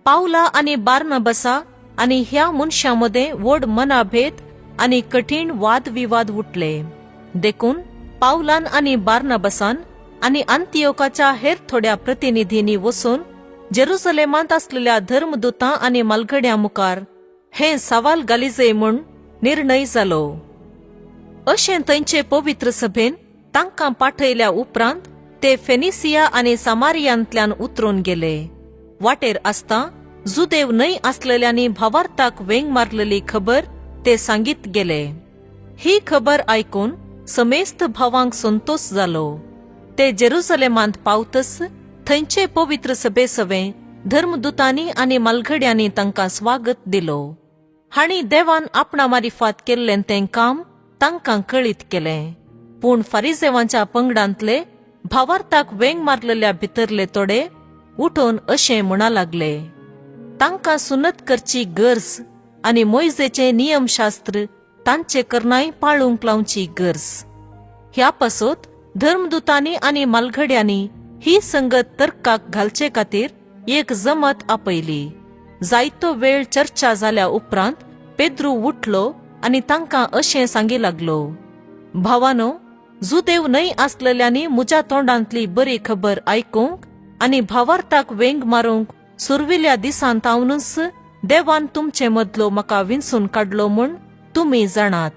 पावला आनी बार्नबसा आनी ह्या मनशां मदें व्हड मनाभेद आनी कठीण वादविवाद उठले. देखून पावलान आनी बार्नबसान आनी अंतियोकाच्या हेर थोड्या प्रतिनिधींनी वचून जेरुसलेमांत आसलेल्या धर्मदूतां आनी मालघड्यां मुखार हें सवाल घालिजय म्हूण निर्णय जालो. अशें थंयचे पवित्र सभेन तांकां पाठयल्या उपरांत ते फेनिसिया आनी सामारियांतल्यान उतरून गेले. वाटेर आसता जुदेव न्हय आसलेल्यांनी भावार्थाक वेंग मारलेली खबर ते सांगीत गेले. ही खबर आयकून समेस्त भावांक संतोष जालो. ते जेरुसलेमांत पावतच थंयचे पवित्र सभे सवें धर्मदूतांनी आनी मालघड्यांनी तांकां स्वागत दिलो. हांणी देवान आपणा मारिफात केल्लें तें काम तांकां कळीत केलें. पूण फारिजेवांच्या पंगडांतले भावार्थाक वेंग मारलेल्या भितरले थोडे उठून अशें म्हणा लागले, तांकां सुनत करची गरज आनी मोयजेचें नियमशास्त्र तांचे करनाय पाळूंक लावची गरज. ह्या पासत धर्मदूतांनी आनी मालघड्यांनी ही संगत तर्काक घालचे खातीर एक जमत आपयली. जायतो वेळ चर्चा जाल्या उपरांत पेद्रू उठलो आनी तांकां अशें सांगी लागलो, भावानो, जुदेव न्हय आसलेल्यांनी म्हज्या तोंडांतली बरी खबर आयकूंक आनी भावार्थाक वेंग मारूंक सुरविल्या दिसांत तावनूच देवान तुमचे मदलो म्हाका विंचून काडलो म्हूण तुमी जाणात.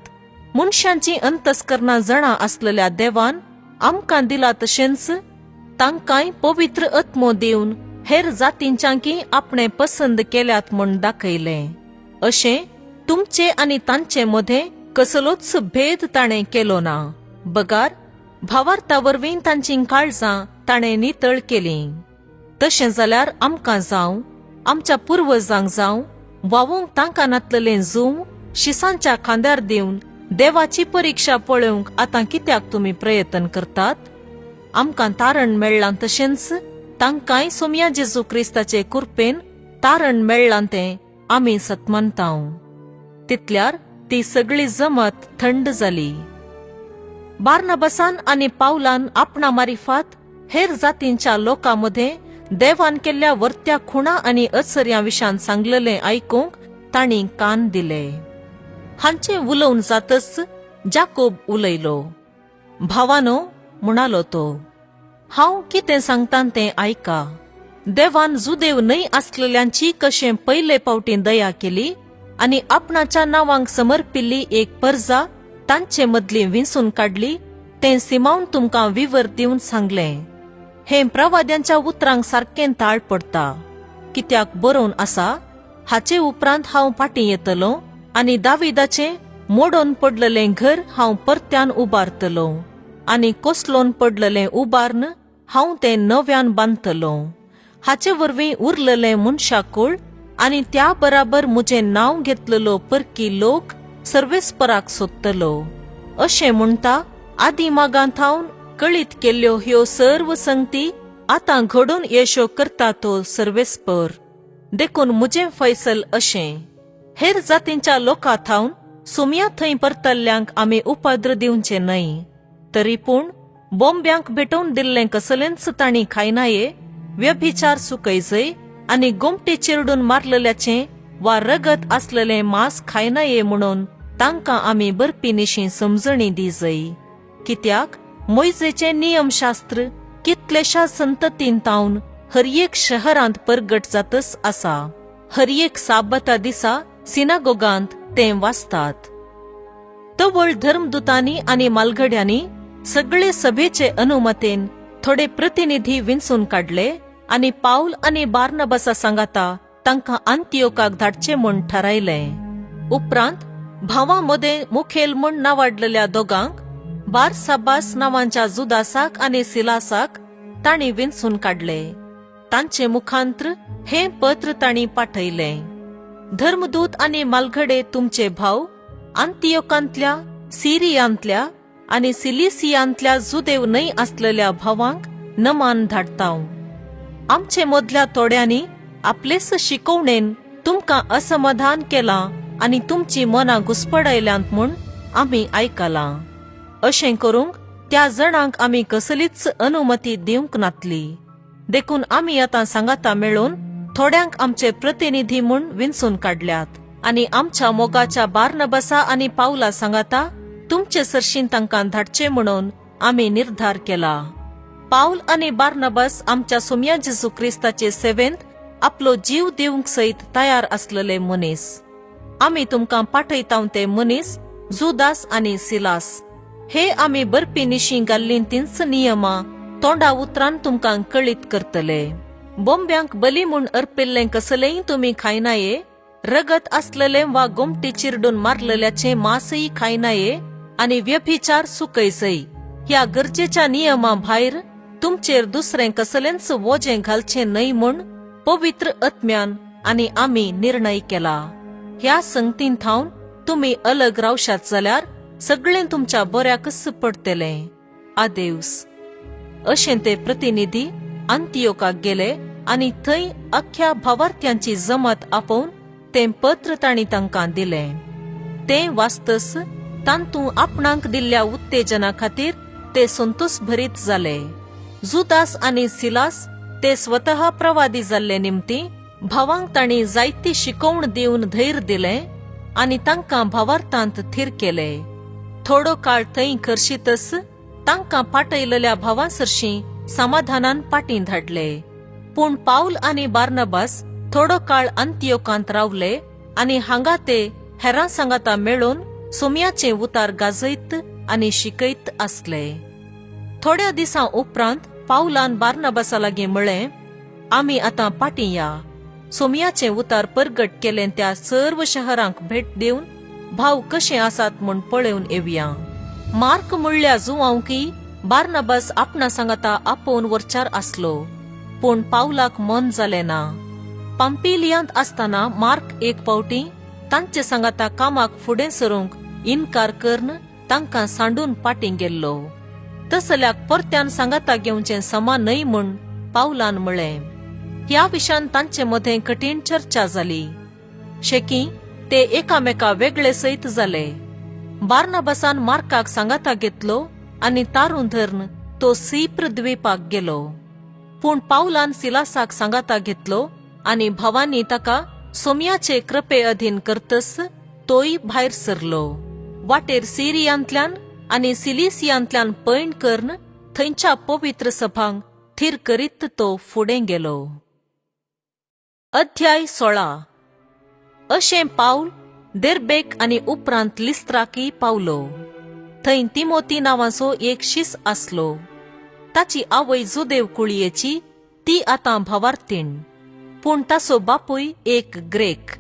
मनशांची अंतस्करणां जाणा आसलेल्या देवान आमकां दिला तशेंच तांकांय पवित्र आत्मो दिवन हेर जातींच्यांकी आपणे पसंद केल्यात म्हूण दाखयलें. अशें तुमचे आनी तांचे मदें कसलोच भेद ताणें केलो ना, बगार भावार्था वरवीं तांचीं काळजां ताणें नितळ केलीं. तशें जाल्यार आमकां जावं, आमच्या पुर्वजांक जावं, वावूंक तांकां नातलेलें जूं शिसांच्या खांद्यार दिवन देवाची परिक्षा पळोवंक आतां कित्याक तुमी प्रयत्न करतात? आमकां तारण मेळ्ळां तशेंच तांकांय सोमया जेजू क्रिस्ताचे कुरपेन तारण मेळ्ळां तें आमी सतमानतांव. तितल्यार ती सगळी जमत थंड जाली. बार्नबसान आनी पावलान आपणा मारिफात हेर जातींच्या लोकां मदें देवान केल्ल्या वर्त्या खुणा आनी अचर्यां विशान सांगलेलें आयकूंक तांणी कान दिले. हांचें उलोवन जातच जाकोब उलयलो. भावानो, म्हणालो तो, हांव कितें सांगतां तें आयका. देवान जुदेव न्हय आसलेल्यांची कशें पयले फावटी दया केली आनी आपणाच्या नांवांक समर्पिल्ली एक परजा तांचे मदली विंचून काडली तें सिमावन तुमकां विवर दिवन सांगलें. हें प्रवाद्यांच्या उतरांक सारकें ताळ पडटा, कित्याक बरोवन आसा, हाचे उपरांत हांव फाटीं येतलो आनी दाविदाचें मोडोन पडलेलें घर हांव परत्यान उबारतलो आनी कोसलोन पडलेलें उबार्न हांव तें नव्यान बांदतलो. हाचे वरवीं उरलेलें मनशाकूळ आनी त्या बराबर म्हजें नांव घेतलेलो परकी लोक सर्वेस्पराक सोदतलो. अशें म्हणटा आदी मागां थावन कळीत केल्ल्यो ह्यो सर्व संगती आतां घडून येशो करता तो सर्वेस्पर. देखून म्हजें फैसल अशें, हेर जातींच्या लोकां थावन सुमया थंय परतल्ल्यांक आमी उपद्र दिवचे न्हय. तरी पूण बोंब्यांक भेटोवन दिल्लें कसलेंच तांणी खायनाये, व्यभिचार सुकयजय आनी गोमटे चिरडून मारलेल्याचें वा रगत आसलेलें मांस खायनाये म्हणून तांकां आमी बरपी निशी समजणी दिजय. कित्याक मोयजेचें नियमशास्त्र कितलेशा संततीन तावन हर एक शहरांत परगट जातच आसा. हर एक साबता दिसा सिनागोगांत ते वाचतात. तवळ धर्मदूतांनी आनी मालघड्यांनी सगळे सभेचे अनुमतेन थोडे प्रतिनिधी विंचून काडले आनी पावल आनी बार्नबासा सांगाता तांकां आंतियोकाक धाडचे म्हूण थारायलें. उपरांत भावां मदें मुखेल म्हूण नावाडलेल्या दोगांक, बारसाबास नांवांच्या जुदासाक आनी सिलासाक तांणी विंचून काडले. तांचे मुखांत्र हें पत्र तांणी पाठयलें. धर्मदूत आनी मालघडे तुमचे भाव आंतियोकांतल्या, सिरियांतल्या आनी सिलिसियांतल्या जुदेव न्हय आसलेल्या भावांक नमान धाडताव. आमचे मदल्या थोड्यांनी आपलेच शिकोवणेन तुमकां असमाधान केलां आनी तुमची मनां घुस्पडायल्यांत म्हूण आमी आयकलां. अशें करूंक त्या जणांक आमी कसलीच अनुमती दिवंक नातली. देखून आमी आतां सांगाता मेळून थोड्यांक आमचे प्रतिनिधी म्हूण विंचून काडल्यात आनी आमच्या मोगाच्या बार्नबासा आनी पावला सांगाता तुमचे सरशीं तांकां धाडचे म्हणून आमी निर्धार केला. पावल आनी बार्नबास आमच्या सोम्या जेजू क्रिस्ताचे सेवेंत आपलो जीव दिवंक सयत तयार आसलेले मनीस. आमी तुमकां पाठयताव ते मनीस जुदास आनी सिलास हे आमी बरपी निशी घाल्लीं तींच नियमां तोंडा उतरान तुमकां कळीत करतले. बोंब्यांक बली म्हूण अर्पिल्लें कसलेंय तुमी खायनाये, रगत आसलेलें वा गोमटी चिरडून मारलेल्याचें मांसय खायनाये आनी व्यभिचार सुकयसय. ह्या गरजेच्या नियमा भायर तुमचेर दुसरें कसलेंच वोजें घालचें न्हय म्हूण पवित्र आत्म्यान आनी आमी निर्णय केला. ह्या संगतीन थावन तुमी अलग रावशात जाल्यार सगळें तुमच्या बऱ्याकच पडटलें. आदेवस. अशें ते प्रतिनिधी आंतियोकाक गेले आनी थंय अख्ख्या भावार्थ्यांची जमात आपोवन तें पत्र तांणी तांकां दिलें. तें वाचतच तांतू आपणाक दिल्ल्या उत्तेजना खातीर ते संतोष भरीत जाले. जुदास आनी सिलास ते स्वतः प्रवादी जाल्ले निमती भावांक तांणी जायती शिकोवण दिवन धैर्य दिलें आनी तांकां भावार्थांत थीर केले. थोडो काळ थंय खर्शीतच तांकां पाटयलेल्या भावां सरशीं समाधानान पाटीं धाडले. पूण पावल आनी बार्नबास थोडो काळ आंतियोकांत रावले आनी हांगा ते हेरां सांगाता मेळून सोम्याचें उतार गाजयत आनी शिकयत आसले. थोड्या दिसां उपरांत पावलान बार्नबासा लागीं म्हळें, आमी आतां पाटीं या. सोम्याचें उतार परगट केलें त्या सर्व शहरांक भेट दिवन भाव कशे आसात म्हूण पळोवन येवया. मार्क म्हणल्या जुवांकी बार्नबास आपणा सांगाता आपोवन वरचार आसलो, पूण पावलाक मन जालें ना. पांपिलियांत आसतना मार्क एक फावटी तांचे सांगाता कामाक फुडें सरूंक इनकार करून तांकां सांडून पाटीं गेल्लो. तसल्याक परत्यान सांगाता घेवचें समा न्हय म्हूण पावलान म्हळें. ह्या विशयान तांचे मदें कठीण चर्चा जाली. शेकी ते एकामेका वेगळे सयत जाले. बार्नबासान मार्काक सांगाता घेतलो आनी तारून धरून तो सिप्र द्वीपाक गेलो. पूण पावलान सिलासाक सांगाता घेतलो आनी भावांनी ताका सोम्याचे कृपे अधीन करतस तोय भायर सरलो. वाटेर सिरियांतल्यान आनी सिलिसियांतल्यान पैण करून थंयच्या पवित्र सभांक थीर करीत तो फुडें गेलो. अध्याय 16. अशें पावल देर्बेक आनी उपरांत लिस्त्राकी पावलो. थंय तिमोती नांवाचो एक शीस आसलो. ताची आवय जुदेव कुळयेची, ती आतां भावार्तीण, पूण ताचो बापूय एक ग्रेक.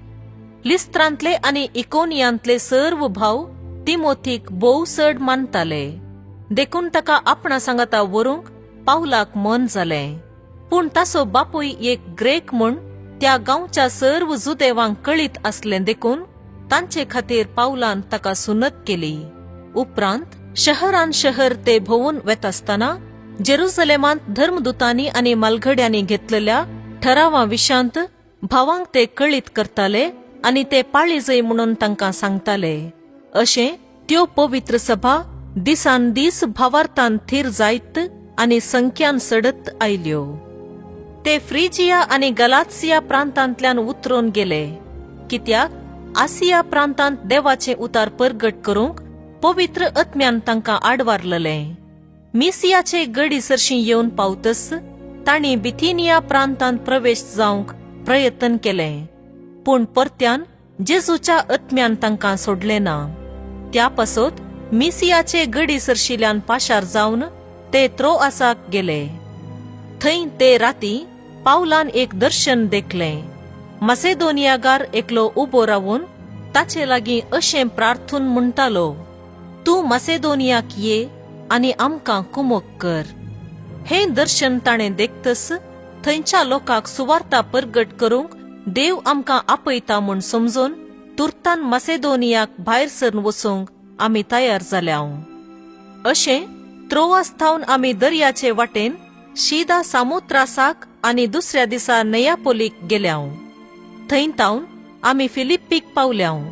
लिस्त्रांतले आनी इकोनियांतले सर्व भाव तिमोथीक भोव चड मानताले, देखून ताका आपणा सांगाता व्हरूंक पावलाक मन जालें. पूण ताचो बापूय एक ग्रेक म्हूण त्या गांवच्या सर्व जुदेवांक कळीत आसलें, देखून तांचे खातीर पावलान ताका सुनत केली. उपरांत शहरान शहर ते भोंवून वेतासतना जेरुसलेमांत धर्मदूतांनी आनी मालघड्यांनी घेतलेल्या ठरावां विशांत भावांक ते कळीत करताले आनी ते पाळीजय म्हणून तांकां सांगताले. अशें त्यो पवित्र सभा दिसान दीस भावार्थान थीर जायत आनी संख्यान सडत आयल्यो. ते फ्रिजिया आनी गलात्सिया प्रांतांतल्यान उतरून गेले, कित्याक आसिया प्रांतांत देवाचें उतार परगट करूंक पवित्र आत्म्यान तांकां आडवारलें. मिसियाचे गडी सरशी येवन पावतस तांणी बिथिनिया प्रांतांत प्रवेश जावंक प्रयत्न केलें, पूण परत्यान जेजूच्या आत्म्यान तांकां सोडलें ना. त्या पासत मिसियाचे गडी सरशिल्यान पाशार जावन ते त्रोआसाक गेले. थंय ते राती पावलान एक दर्शन देखलें. मासेदोनियागार एकलो उबो रावून ताचे लागीं अशें प्रार्थून म्हणटालो, तूं मासेदोनियाक ये आनी आमकां कुमक कर. हें दर्शन ताणें देखतस थंयच्या लोकांक सुवार्ता परगट करूंक देव आमकां आपयता म्हूण समजून तुर्तान मासेदोनियाक भायर सरन वचूंक आमी तयार जाल्या. अशें त्रोआस थावन आमी दर्याचे वाटेन शीदा सामुत्रासाक आनी दुसऱ्या दिसा नयापोलीक गेल्याव. थंय तावन आमी फिलिप्पीक पावल्याव.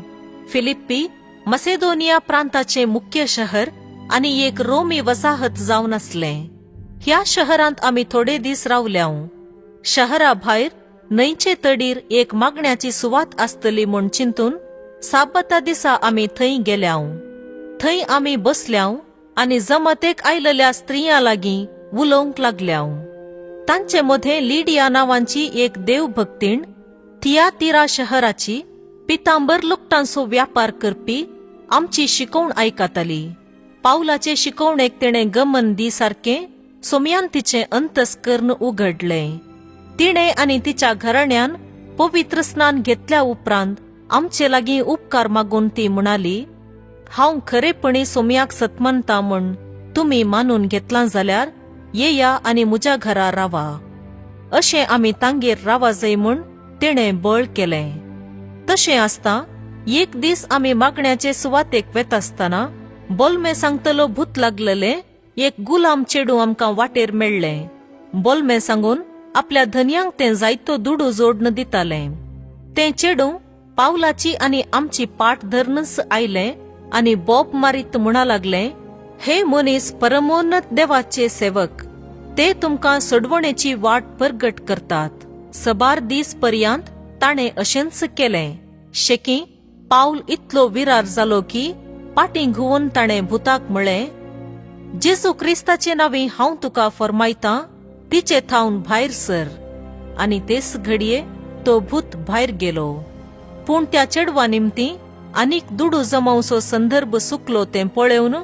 फिलिप्पी मसेदोनिया प्रांताचें मुख्य शहर आनी एक रोमी वसाहत जावन आसलें. ह्या शहरांत आमी थोडे दीस रावल्याव. शहरा भायर न्हंयचे तडीर एक मागण्याची सुवात आसतली म्हूण चिंतून साबाता दिसा आमी थंय गेल्याव. थंय आमी बसल्याव आनी जमातेक आयलेल्या स्त्रियां लागीं उलोवंक लागल्याव. तांचे मदें लिडिया नांवांची एक देवभक्तीण थियातिरा शहराची पितांबर लुकटांचो व्यापार करपी आमची शिकवण आयकताली. पावलाचे शिकवणेक तिणें गमन दी सारकें सोमयान तिचें अंतस्कर्ण उगडलें. तिणें आनी तिच्या घराण्यान पवित्र स्नान घेतल्या उपरांत आमचे लागीं उपकार मागून ती म्हणाली, हांव खरेपणी सोमयाक सतमनता म्हूण तुमी मानून घेतलां जाल्यार येया आनी म्हज्या घरा रावा. अशें आमी तांगेर रावा जाय म्हूण तिणें बळ केलें. तशें आसता एक दीस आमी मागण्याचे सुवातेक वेतासतना बोलमे सांगतलो भूत लागलेलें एक गुलाम चेडूं आमकां वाटेर मेळ्ळें. बोलमे सांगून आपल्या धनयांक तें जायतो दुडू जोडन दितालें. तें चेडूं पावलाची आनी आमची पाट धरनच आयलें आनी बोब मारीत म्हणा लागलें, हे मनीस परमोन्नत देवाचे सेवक, ते तुमकां सोडवणेची वाट परगट करतात. सबार दीस पर्यंत ताणें अशेंच केलें. शेकी पावल इतलो विरार जालो की पाटी घुंवून ताणें भुताक म्हळें, जेजू क्रिस्ताचे नांवी हांव तुका फरमायतां, तिचे थावन भायर सर. आनी तेच घडये तो भूत भायर गेलो. पूण त्या चेडवा निमती आनीक दुडू जमावचो संदर्भ सुकलो तें पळोवन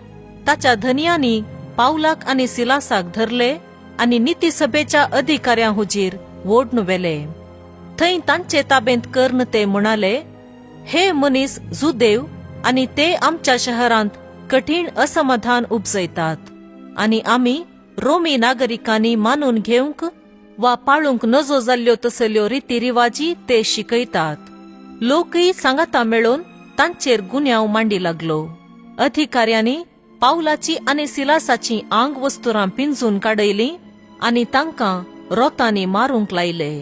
ताच्या धनयांनी पावलाक आनी सिलासाक धरले आनी नितीसभेच्या अधिकाऱ्यां हुजीर ओडून व्हेले. थंय तांचे ताबेंत कर्न ते म्हणाले, हे मनीस जुदेव आनी ते आमच्या शहरांत कठीण असमाधान उपजयतात आनी आमी रोमी नागरिकांनी मानून घेवंक वा पाळूंक नजो जाल्ल्यो तसल्यो रितीरिवाजी ते शिकयतात. लोकय सांगाता मेळून तांचेर गुन्यांव मांडी लागलो. अधिकाऱ्यांनी पावलाची आनी सिलासाची आंग वस्तुरां पिंजून काडयलीं आनी तांकां रोतांनी मारूंक लायले.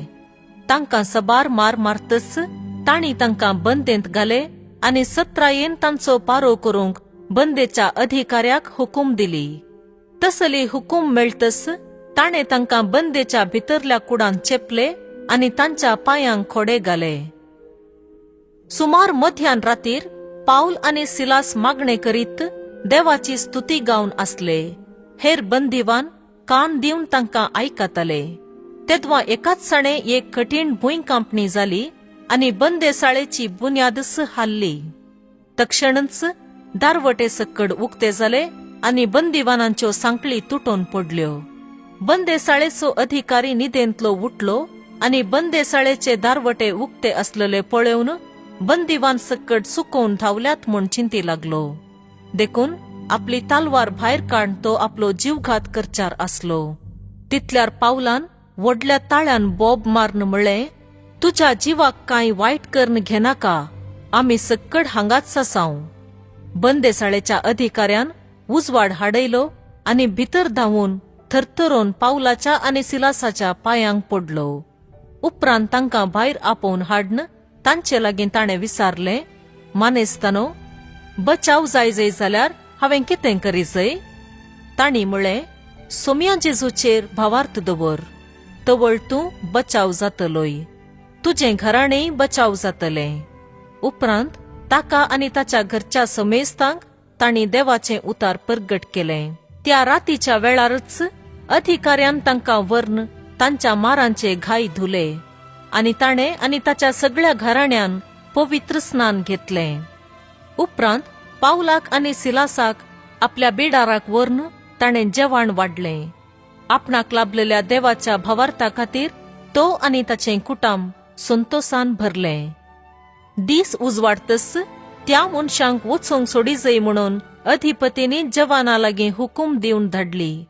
तांकां सबार मार मारतच तांणी तांकां बंदेंत घाले आनी सत्रायेन तांचो पारो करूंक बंदेच्या अधिकाऱ्याक हुकूम दिली. तसली हुकूम मेळतच ताणें तांकां बंदेच्या भितरल्या कुडांत चेपले आनी तांच्या पांयांक खोडे घाले. सुमार मध्यान रातीर पावल आनी सिलास मागणे करीत देवाची स्तुती गावन आसले. हेर बंदिवान कान दिवन तांकां आयकताले. तेदवा एकाच साणे एक कठीण भूंयकांपणी जाली आनी बंदेसाळेची बुन्यादच हाल्ली. तक्षणच दारवटे सक्कड उक्ते जाले आनी बंदिवानांच्यो सांकळी तुटोवन पडल्यो. बंदेसाळेचो अधिकारी निदेंतलो उठलो आनी बंदेसाळेचे दारवटे उक्ते आसलेले पळोवन बंदिवान सक्कड चुकोवन धांवल्यात म्हूण चिंती लागलो. देखून आपली तालवार भायर काडून तो आपलो जीवघात करचार आसलो. तितल्यार पावलान व्हडल्या ताळ्यान बोब मारून म्हळें, तुज्या जिवाक कांय वायट करून घेनाका, आमी सक्कड हांगाच आसाव. बंदेसाळेच्या अधिकाऱ्यान उजवाड हाडयलो आनी भितर धांवून थरथरोन पावलाच्या आनी सिलासाच्या पांयांक पडलो. उपरांत तांकां भायर आपोवन हाडून तांचे लागीं ताणें विचारलें, मानेस्तानो, बचाव जाय जाय जाल्यार हांवें कितें करी जाय? तांणी म्हळें, सोमया जेजूचेर भावार्थ दवर, तवळ तूं बचाव जातलोय, तुजें घराणेंय बचाव जातलें. उपरांत ताका आनी ताच्या घरच्या समेस्तांक तांणी देवाचें उतार परगट केलें. त्या रातीच्या वेळारच अधिकाऱ्यान तांकां व्हरून तांच्या मारांचे घाय धुले आनी ताणें आनी ताच्या सगळ्या घराण्यान पवित्र स्नान घेतलें. उपरांत पावलाक आनी सिलासाक आपल्या बिडाराक व्हरून ताणें जेवण वाडलें. आपणाक लाभलेल्या देवाच्या भावार्था खातीर तो आनी ताचें कुटुंब संतोसान भरलें. दीस उजवाडतच त्या मनशांक वचूंक सोडीजय म्हणून अधिपतींनी जवाना लागीं हुकूम दिवन धाडली.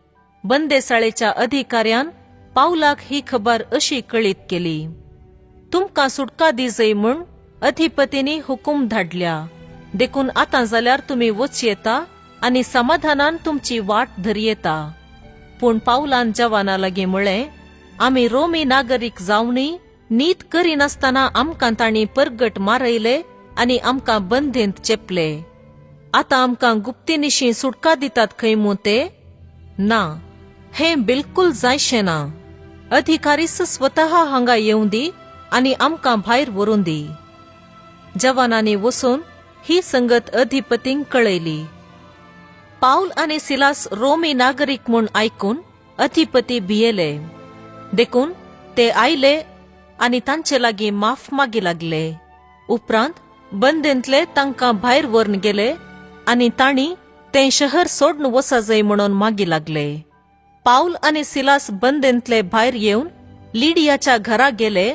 बंदेसाळेच्या अधिकाऱ्यान पावलाक ही खबर अशी कळीत केली, तुमकां सुटका दिजय म्हूण अधिपतींनी हुकूम धाडल्या, देखून आतां जाल्यार तुमी वचयेता आनी समाधानान तुमची वाट धरयेता. पूण पावलान जवाना लागीं म्हळें, आमी रोमी नागरीक जावनूय नीत करिनासतना आमकां तांणी परगट मारयले आनी आमकां बंदेंत चेपले. आतां आमकां गुप्तीनिशी सुटका दितात खंय मू ते? ना, हें बिलकुल जायशें ना. अधिकारीच स्वतः हांगा येवं दी आनी आमकां भायर व्हरूं दी. जवानांनी वचून ही संगत अधिपतींक कळयली. पावल आनी सिलास रोमी नागरीक म्हूण आयकून अधिपती भियेले, देखून ते आयले आनी तांचे लागीं माफ मागी लागले. उपरांत बंदेंतले तांकां भायर व्हरून गेले आनी तांणी तें शहर सोडून वचजय म्हणून मागी लागले. पावल आनी सिलास बंदेंतले भायर येवन लिडियाच्या घरा गेले.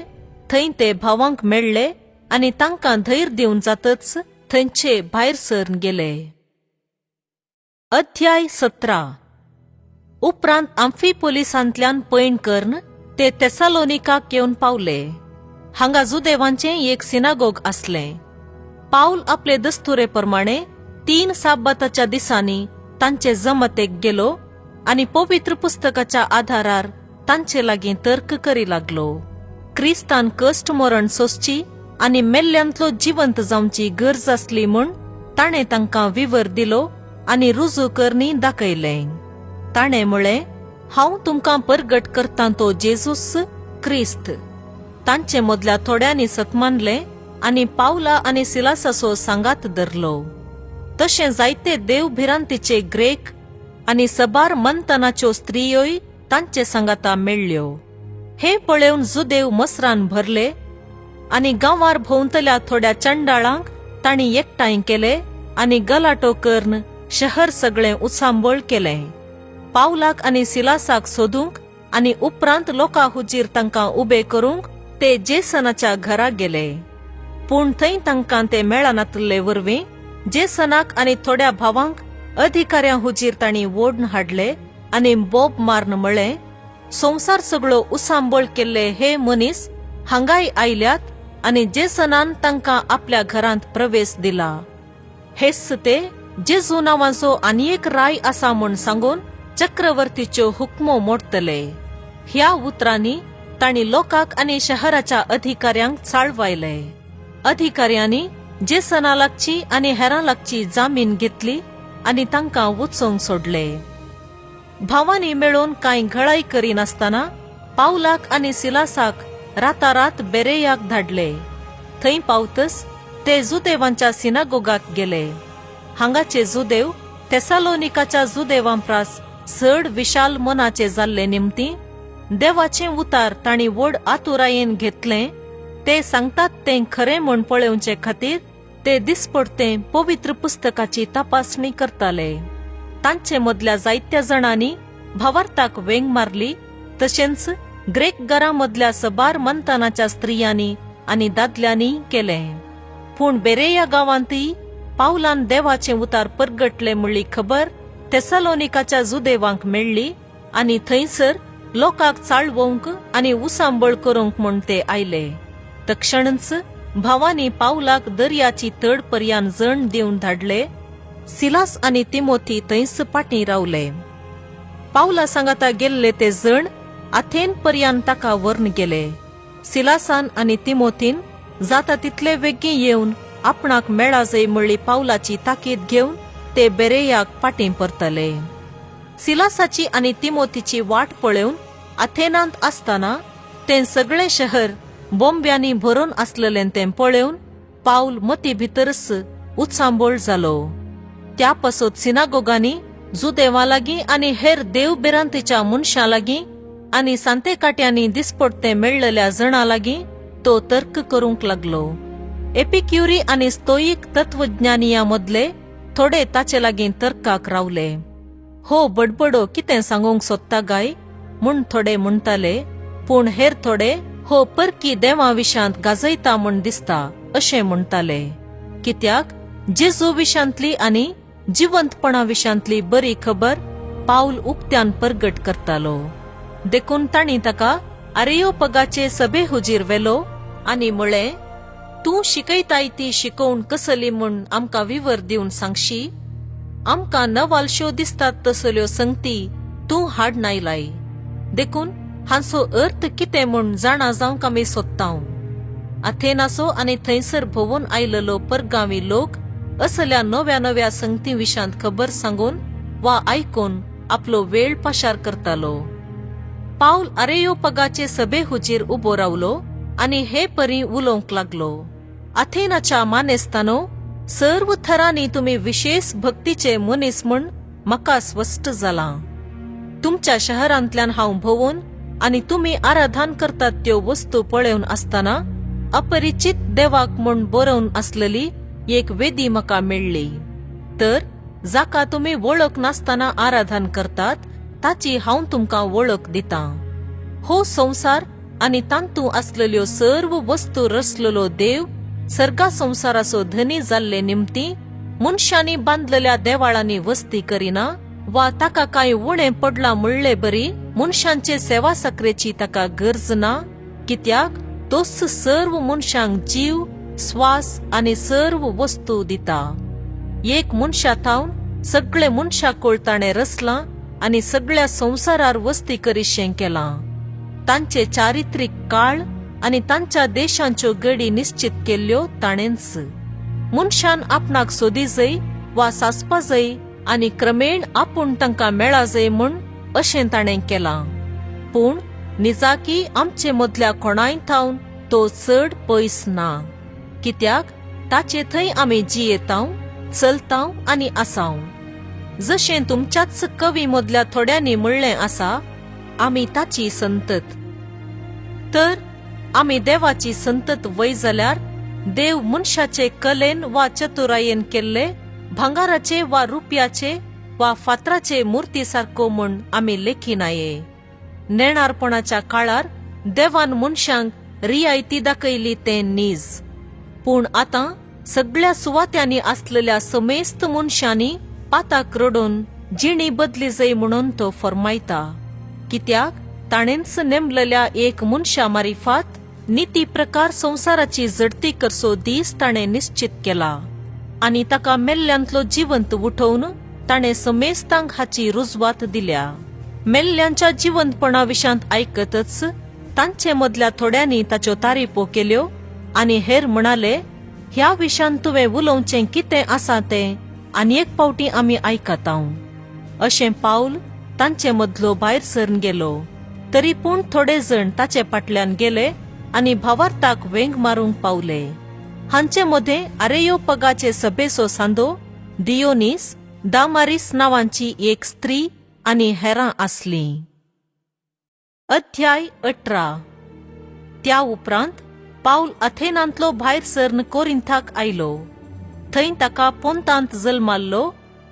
थंय ते भावांक मेळ्ळे आनी तांकां धैर्य दिवन जातच थंयचे भायर सरून गेले. अध्याय 17. उपरांत आम्फिपोलिसांतल्यान पयण करून ते तेसालोनिकाक येवन पावले. हांगा जुदेवांचें एक सिनागोग आसलें. पावल आपले दस्तुरे प्रमाणे 3 साबाताच्या दिसांनी तांचे जमतेक गेलो आनी पवित्र पुस्तकाच्या आधारार तांचे लागीं तर्क करी लागलो. क्रिस्तान कश्ट मरण सोंसची आनी मेल्ल्यांतलो जिवंत जावची गरज आसली म्हूण ताणें तांकां विवर दिलो आनी रुजू करणी दाखयलें. ताणें म्हळें, हांव तुमकां परगट करतां तो जेजूस क्रिस्त. तांचे मदल्या थोड्यांनी सतमानलें आनी पावला आनी सिलासाचो सांगात धरलो. तशें जायते देव भिरांतीचे ग्रेक आनी सबार मंतनाच्यो स्त्रियोय तांचे सांगाता मेळ्ळ्यो. हें पळोवन जुदेव मसरान भरले आनी गांवार भोंवतल्या थोड्या चंडाळांक तांणी एकठांय केले आनी गलाटो करून शहर सगळें उचांबळ केलें. पावलाक आनी सिलासाक सोदूंक आनी उपरांत लोकां हुजीर तांकां उबे करूंक ते जेसनाच्या घरा गेले. पूण थंय तांकां ते मेळनातले वरवीं जेसनाक आनी थोड्या भावांक अधिकाऱ्यां हुजीर तांणी ओडून हाडले आनी बोब मारून म्हळें, संवसार सगळो उचांबळ केल्ले हे मनीस हांगाय आयल्यात आनी जेसनान तांकां आपल्या घरांत प्रवेश दिला. हेच ते जेजू नांवाचो आनी एक राय आसा म्हूण सांगून चक्रवर्तीच्यो हुकमो मोडटले. ह्या उतरांनी तांणी लोकांक आनी शहराच्या अधिकाऱ्यांक चाळवायले. अधिकाऱ्यांनी जेसना लागची आनी हेरां लागची जामीन घेतली आनी तांकां वचूंक सोडले. भावांनी मेळून कांय घळाय करिनासतना पावलाक आनी सिलासाक रातारात बेरेयाक धाडले. थंय पावतच ते जुदेवांच्या सिनागोगाक गेले. हांगाचे जुदेव तेसालोनिकाच्या जुदेवांप्रास चड विशाल मनाचे जाल्ले निमती देवाचें उतार तांणी व्हड आतुरायेन घेतलें. ते सांगतात तें खरें म्हूण पळोवचे खातीर ते दिसपडते पवित्र पुस्तकाची तपासणी करताले. तांचे मदल्या जायत्या जाणांनी भावार्थाक वेंग मारली, तशेंच ग्रेक घरां मदल्या सबार मंतानाच्या स्त्रियांनी आनी दादल्यांनी केलें. पूण बेरेया गांवांतय पावलान देवाचें उतार परगटलें म्हणली खबर तेसालोनिकाच्या जुदेवांक मेळ्ळी आनी थंयसर लोकांक चाळवंक आनी उसांबळ करूंक म्हूण ते आयले. तक्षणच भावांनी पावलाक दर्याची तड पर्यान जण दिवन धाडले. सिलास आनी तिमोथी थंयच फाटीं रावले. पावला सांगाता गेल्ले ते जण आथेन पर्यान ताका व्हरून गेले. सिलासान आनी तिमोथीन जाता तितले वेगीं येवन आपणाक मेळाजय म्हणली पावलाची ताकीद घेवन ते बेरेयाक फाटीं परतले. सिलासाची आनी तिमोथीची वाट पळोवन आथेनांत आसतना तें सगळें शहर बोंब्यांनी भरून आसलेलें तें पळोवन पावल मती भितरच उचांबळ जालो. त्या पासत सिनागोगांनी जुदेवा लागीं आनी हेर देव भिरांतीच्या मनशां लागीं आनी सांतेकाट्यांनी दिसपडते मेळ्ळल्या जणां लागीं तो तर्क करूंक लागलो. एपिक्युरी आनी स्तोईक तत्वज्ञानिया मदले थोडे ताचे लागीं तर्काक रावले. हो बडबडो कितें सांगूंक सोदता गाय म्हूण थोडे म्हणटाले, पूण हेर थोडे हो परकी देवा विशांत गाजयता म्हूण दिसता अशें म्हणटाले. कित्याक जेजू विशांतली आनी जिवंतपणा विशांतली बरी खबर पावल उक्त्यान परगट करतालो. देखून तांणी ताका आरेयोपगाचे सभे हुजीर व्हेलो आनी म्हळें, तूं शिकयताय ती शिकोवण कसली म्हूण आमकां विवर दिवन सांगशी? आमकां नवालश्यो दिसतात तसल्यो संगती तूं हाड नायलाय, देखून हांचो अर्थ कितें म्हूण जाणा जावंक आमी सोदतांव. अथेनाचो आनी थंयसर भोंवून आयलेलो परगांवी लोक असल्या नव्या नव्या संगती विशांत खबर सांगून वा आयकून आपलो वेळ पाशार करतालो. पावल आरेयोपगाचे सभे हुजीर उबो रावलो आनी हे परी उलोवंक लागलो. अथेनाच्या मानेस्तानो, सर्व थरांनी तुमी विशेष भक्तीचे मनीस म्हूण म्हाका स्पश्ट जालां. तुमच्या शहरांतल्यान हांव भोंवून आनी तुमी आराधन करतात त्यो वस्तू पळोवन आसतना अपरिचित देवाक म्हूण बरोवन आसलेली एक वेदी म्हाका मेळ्ळी. तर जाका तुमी वळख नासतना आराधन करतात ताची हांव तुमकां वळख दितां. हो संवसार आनी तांतू आसलेल्यो सर्व वस्तू रचलेलो देव सर्गा संवसाराचो धनी जाल्ले निमती मनशांनी बांदलेल्या देवाळांनी वस्ती करिना वा ताका कांय उणें पडलां म्हणले बरी मनशांचे सेवा साकरेची ताका गरज ना, कित्याक तोच सर्व मनशांक जीव, स्वास आनी सर्व वस्तू दिता. एक मनशा थावन सगळे मनशाकोळ ताणें रचलां आनी सगळ्या संवसारार वस्ती करीशें केलां. तांचे चारित्रीक काळ आनी तांच्या देशांच्यो गडी निश्चित केल्ल्यो ताणेंच. मनशान आपणाक सोदी जय वा सासपा जय आनी क्रमेण आपूण तांकां मेळा जय म्हूण अशें ताणें केलां. पूण निजाकी आमचे मदल्या कोणाय थावन तो चड पयस ना, कित्याक ताचे थंय आमी जियेतांव, चलतांव आनी आसांव. जशें तुमच्याच कवी मदल्या थोड्यांनी म्हणलें आसा, आमी ताची संतत. तर आमी देवाची संतत वय जाल्यार देव मनशाचे कलेन वा चतुरायेन केल्ले भांगाराचे वा रुपयाचे वा फातराचे मुर्ती सारको म्हूण आमी लेखिनाये. नेणारपणाच्या काळार देवान मनशांक रियायती दाखयली तें नीज, पूण आतां सगळ्या सुवात्यांनी आसलेल्या समेस्त मनशांनी पाताक रडून जिणी बदली जाय म्हणून तो फरमायता. कित्याक ताणेंच नेमलेल्या एक मनशा मारिफात निती प्रकार संवसाराची झडती करचो दीस ताणें निश्चित केला आनी ताका मेल्ल्यांतलो जिवंत उठोवन ताणें समेस्तांक हाची रुजवात दिल्या. मेल्ल्यांच्या जिवंतपणा विशांत आयकतच तांचे मदल्या थोड्यांनी ताच्यो तारीफो केल्यो आनी हेर म्हणाले, ह्या विशांत तुवें उलोवचें कितें आसा तें आनी एक फावटी आमी आयकतांव. अशें पावल तांचे मदलो भायर सरन गेलो. तरी पूण थोडे जण ताचे फाटल्यान गेले आनी भावार्थाक वेंग मारूंक पावले. हांचे मदें आरेयोपगाचे सभेचो सांदो दियोनीस, दामारीस नांवांची एक स्त्री आनी हेरां आसलीं. अध्याय 18. त्या उपरांत पावल अथेनांतलो भायर सरन कोरिंथाक आयलो. थंय ताका पोंतांत जल्माल्लो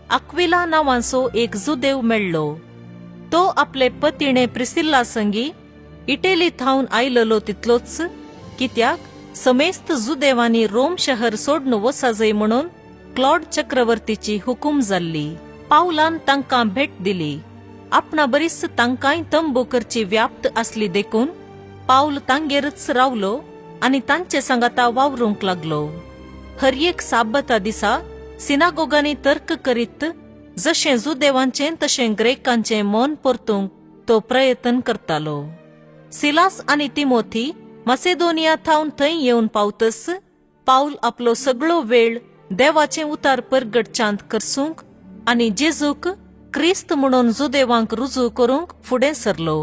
आक्विला नांवांचो एक जुदेव मेळ्ळो. तो आपले पतिणे प्रिसिल्ला संगी इटेली थावन आयलेलो तितलोच, कित्याक समेस्त जुदेवांनी रोम शहर सोडून वचाजय म्हणून क्लॉड चक्रवर्तीची हुकूम जाल्ली. पावलान तांकां भेट दिली. आपणा बरीच तांकांय तंबू करची व्याप्त आसली देखून पावल तांगेरच रावलो आनी तांचे सांगाता वावरूंक लागलो. हर एक साब्बता दिसा सिनागोगांनी तर्क करीत जशें जुदेवांचें तशें ग्रेकांचें मन परतूंक तो प्रयत्न करतालो. सिलास आनी तिमोथी मासेदोनिया थावन थंय येवन पावतच पावल आपलो सगळो वेळ देवाचें उतार परगटच्यांत करसूंक आनी जेजूक क्रिस्त म्हणून जुदेवांक रुजू करूंक फुडें सरलो.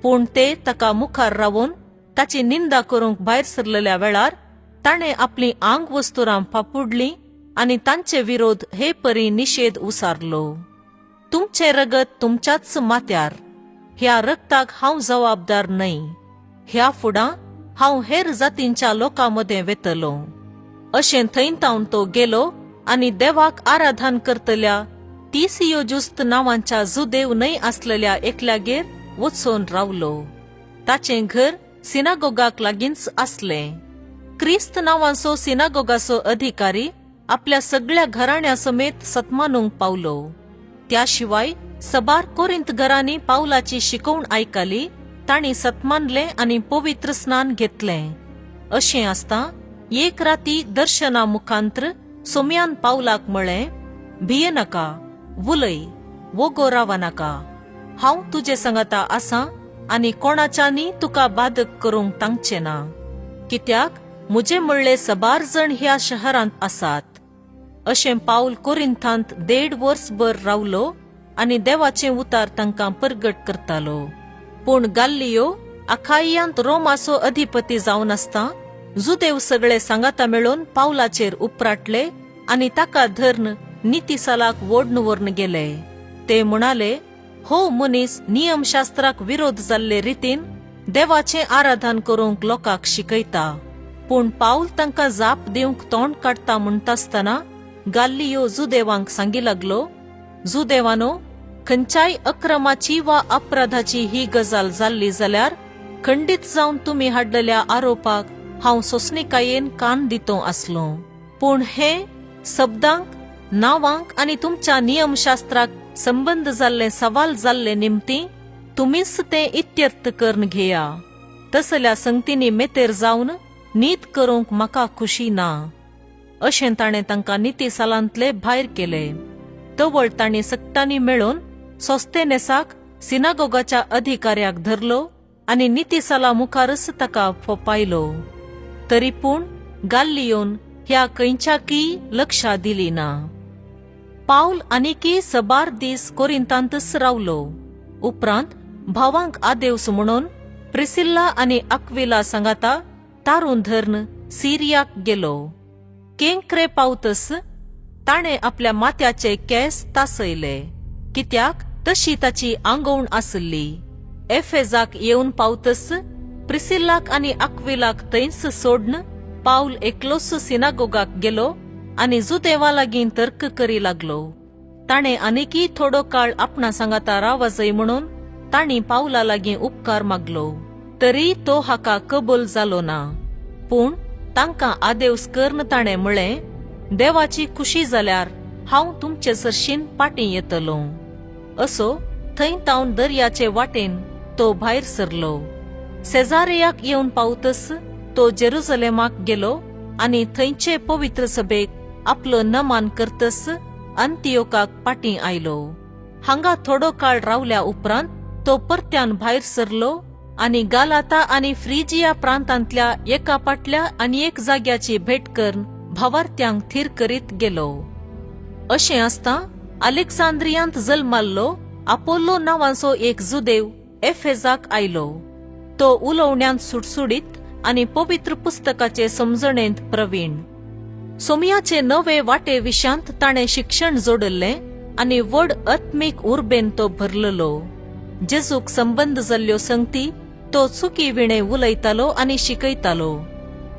पूण ते ताका मुखार रावून ताची निंदा करूंक भायर सरलेल्या वेळार ताणें आपलीं आंग वस्तुरां फापुडलीं आनी तांचे विरोध हे परी निशेध उसारलो. तुमचें रगत तुमच्याच माथ्यार. ह्या रगताक हांव जबाबदार न्हय. ह्या फुडां हांव हेर जातींच्या लोकां मदें वेतलो. अशें थंय तावन तो गेलो आनी देवाक आराधन करतल्या तिसियो जुस्त नांवांच्या जुदेव न्हय आसलेल्या एकल्यागेर वचून रावलो. ताचें घर सिनागोगाक लागींच आसलें. क्रिस्त नांवांचो सिनागोगाचो अधिकारी आपल्या सगळ्या घराण्या समेत सतमानूंक पावलो. त्या शिवाय सबार कोरिंत घरांनी पावलाची शिकवण आयकली, तांणी सतमानलें आनी पवित्र स्नान घेतलें. अशें आसता एक राती दर्शना मुखांत्र सोम्यान पावलाक म्हळें, भिये नाका, उलय, वोगो रावा नाका. हांव तुजे संगता आसा आनी कोणाच्यानी तुका बादक करूंक तांगचें ना, कित्याक म्हजे म्हणले सबार जण ह्या शहरांत आसात. अशें पावल कोरिंथांत 1.5 वर्सभर रावलो आनी देवाचें उतार तांकां परगट करतालो. पूण गाल्लियो अखाय्यांत रोमाचो अधिपती जावन आसता जुदेव सगळे सांगाता मेळून पावलाचेर उपराटले आनी ताका धर्न नितीसालाक वोडन व्हरून गेले. ते म्हणाले, हो मनीस नियमशास्त्राक विरोध जाल्ले रितीन देवाचें आराधन करूंक लोकांक शिकयता. पूण पावल तांकां जाप दिवंक तोंड काडटा म्हणटासतना गाल्लियो जुदेवांक सांगी लागलो, जुदेवानो, खंयच्याय अक्रमाची वा अपराधाची ही गजाल जाल्ली जाल्यार खंडीत जावन तुमी हाडलेल्या आरोपाक हांव सोंसणीकायेन कान दितो आसलो. पूण हे शब्दांक, नांवांक आनी तुमच्या नियमशास्त्राक संबंद जाल्ले सवाल जाल्ले निमती तुमीच तें इत्यर्थ करून घेया. तसल्या संगतींनी मेतेर जावन नीत करूंक म्हाका खुशी ना. अशें ताणें तांकां निती सालांतले भायर केले. तवळ तांणी सक्तांनी मेळून सोस्तेनेसाक सिनागोगाच्या अधिकाऱ्याक धरलो आनी नितीसाला मुखारच ताका फोपायलो. तरी पूण गाल्लियोन ह्या खंयच्याकय लक्षा दिली ना. पावल आनीकय सबार दीस कोरिंतांतच रावलो. उपरांत भावांक आदेवस म्हणून प्रिसिल्ला आनी अक्विला सांगाता तारून धर्न सिरियाक गेलो. केंकरे पावतस ताणें आपल्या माथ्याचे केंस तासयले, कित्याक तशी ताची आंगवण आसली. एफेजाक येवन पावतस प्रिसिल्लाक आनी अक्विलाक थंयच सोडन पावल एकलोच सिनागोगाक गेलो आनी जुदेवा लागीं तर्क करी लागलो. ताणें आनीकय थोडो काळ आपणा सांगाता रावजय म्हणून तांणी पावला लागीं उपकार मागलो, तरी तो हाका कबूल जालो ना. पूण तांकां आदेवस करून ताणें म्हळें, देवाची खुशी जाल्यार हांव तुमचे सरशीन पाटीं येतलो. असो थंय तावन दर्याचे वाटेन तो भायर सरलो. सेजारियाक येवन पावतस तो जेरुजलेमाक गेलो आनी थंयचे पवित्र सभेक आपलो नमान करतस अंतियोकाक पाटीं आयलो. हांगा थोडो काळ रावल्या उपरांत तो परत्यान भायर सरलो आनी गालाता आनी फ्रिजिया प्रांतांतल्या एका पाटल्या आनी एक जाग्याची भेट करून भावार्थ्यांक थीर करीत गेलो. अशें आसता अलेक्सांद्रियांत जल्माल्लो आपोल्लो नांवाचो एक जुदेव एफेजाक आयलो. तो उलोवण्यांत सुटसुडीत आनी पवित्र पुस्तकाचे समजणेंत प्रवीण. सोमयाचे नवे वाटे विशांत ताणें शिक्षण जोडल्लें आनी व्हड आत्मीक उर्बेन तो भरलेलो. जेजूक संबंद जाल्ल्यो संगती तो चुकी विणे उलयतालो आनी शिकयतालो.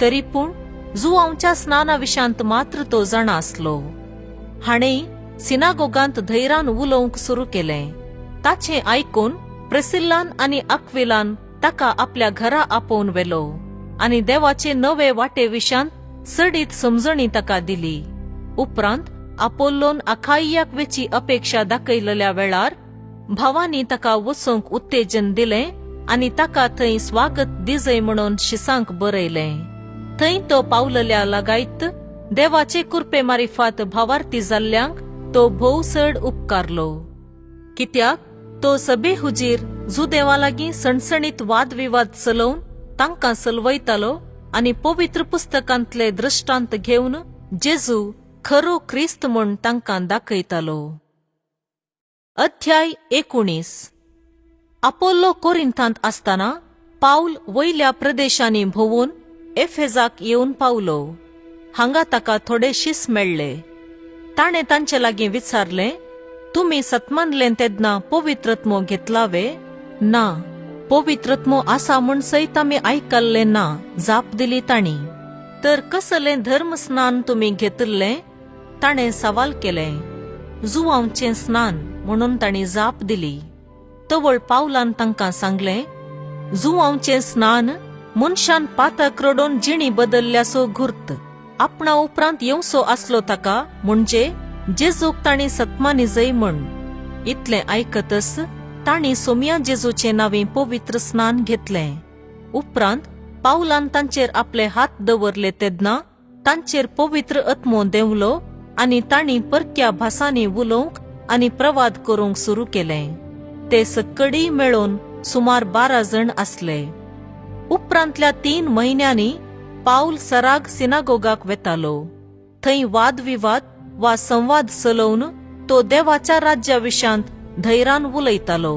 तरी पूण जुवांच्या स्नाना विशांत मात्र तो जाणा आसलो. हाणें सिनागोगांत धैर्यान उलोवंक सुरू केलें. ताचें आयकून प्रिसिल्लान आनी अक्विलान ताका आपल्या घरा आपोवन व्हेलो आनी देवाचे नवे वाटे विशांत चडीत समजणी ताका दिली. उपरांत आपोल्लोन अखाय्याक वेची अपेक्षा दाखयलेल्या वेळार भावांनी ताका वचूंक उत्तेजन दिलें आनी ताका थंय स्वागत दिजय म्हणून शिसांक बरयलें. थंय तो पावलेल्या लागायत देवाचे कुरपे मारिफात भावार्थी जाल्ल्यांक तो भोव चड उपकारलो, कित्याक तो सभे हुजीर जुदेवा लागीं सणसणीत वादविवाद चलोवन तांकां सलवयतालो आनी पवित्र पुस्तकांतले दृष्टांत घेवन जेजू खरो क्रिस्त म्हूण तांकां दाखयतालो. अध्याय 19. आपोल्लो कोरिंथांत आसतना पावल वयल्या प्रदेशांनी भोंवून एफेजाक येवन पावलो. हांगा ताका थोडे शीस मेळ्ळे. ताणें तांचे लागीं विचारलें, तुमी सतमानलें तेन्ना पवित्रत्मो घेतलावे? ना, पवित्रत्मो आसा म्हूण सयत आमी आयकल्लें ना, जाप दिली तांणी. तर कसलें धर्म स्नान तुमी घेतिल्लें? ताणें सवाल केलें. जुवांवचें स्नान म्हणून तांणी जाप दिली. तवळ पावलान तांकां सांगलें, जुवांवचें स्नान मनशान पातक रडोवन जिणी बदल्ल्यासो घुर्त. आपणा उपरांत येवसो आसलो ताका म्हणजे जेजूक तांणी सतमानी जय म्हण. इतलें आयकतच तांणी सोमया जेजूचे नांवे पवित्र स्नान घेतलें. उपरांत पावलान तांचेर आपले हात दवरले तेन्ना तांचेर पवित्र आत्मो देंवलो आनी तांणी परक्या भासांनी उलोवंक आनी प्रवाद करूंक सुरू केलें. ते सक्कडी मेळून सुमार 12 जण आसले. उपरांतल्या 3 म्हयन्यांनी पावल सराग सिनागोगाक वेतालो. थंय वादविवाद वा संवाद चलोवन तो देवाच्या राज्या विशांत धैर्यान उलयतालो.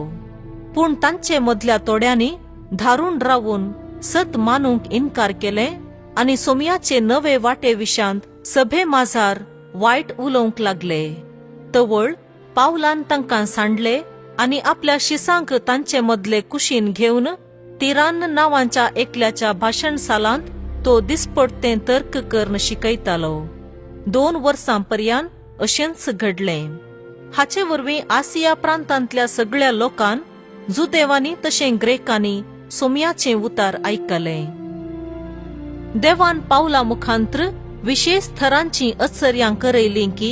पूण तांचे मदल्या थोड्यांनी धारून रावून सत मानूंक इन्कार केलें आनी सोमयाचे नवे वाटे विशांत सभे माजार वायट उलोवंक लागले. तवळ पावलान तांकां सांडले आनी आपल्या शिसांक तांचे मदले कुशीन घेवन तिरान नांवाच्या एकल्याच्या भाशण सालांत तो दिसपडतें तर्क करून शिकयतालो. 2 वर्सां पर्यंत अशेंच घडलें. हाचे वरवीं आसिया प्रांतांतल्या सगळ्या लोकान, जुदेवांनी तशें ग्रेकांनी सोमयाचें उतार आयकलें. देवान पावला मुखांत्र विशेष थरांची अचर्यां करयलीं की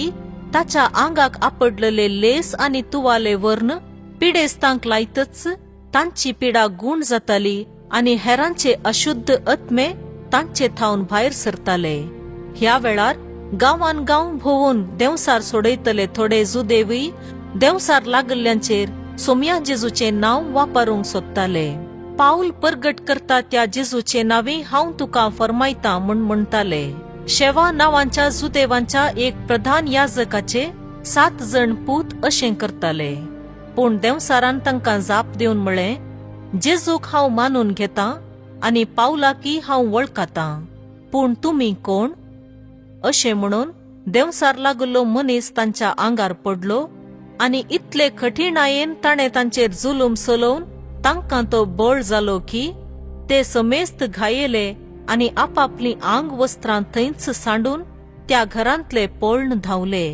ताच्या आंगाक आपडलेले लेस आनी तुवाले वर्ण पिडेस्तांक लायतच तांची पिडा गूण जाताली आनी हेरांचे अशुद्ध आत्मे तांचे थावन भायर सरताले. ह्या वेळार गांवान गांव भोंवून देंवसार सोडयतले थोडे जुदेवूय देंवसार लागल्ल्यांचेर सोमया जेजूचें नांव वापरूंक सोदताले. पावल परगट करता त्या जेजूचे नांवे हांव तुका फरमायता म्हूण म्हणटाले. शेवा नांवांच्या जुदेवांच्या एक प्रधान याजकाचे 7 जण पूत अशें करताले. पूण देंवसारान तांकां जाप दिवन म्हळें, जेजूक हांव मानून घेतां आनी पावलाकी हांव वळखतां, पूण तुमी कोण? अशें म्हणून देंवसार लागल्लो मनीस तांच्या आंगार पडलो आनी इतले कठीणायेन ताणें तांचेर जुलूम चलोवन तांकां तो बळ जालो की ते समेस्त घायेले आनी आपापलीं आंग वस्त्रां थंयच सांडून त्या घरांतले पळण धांवले.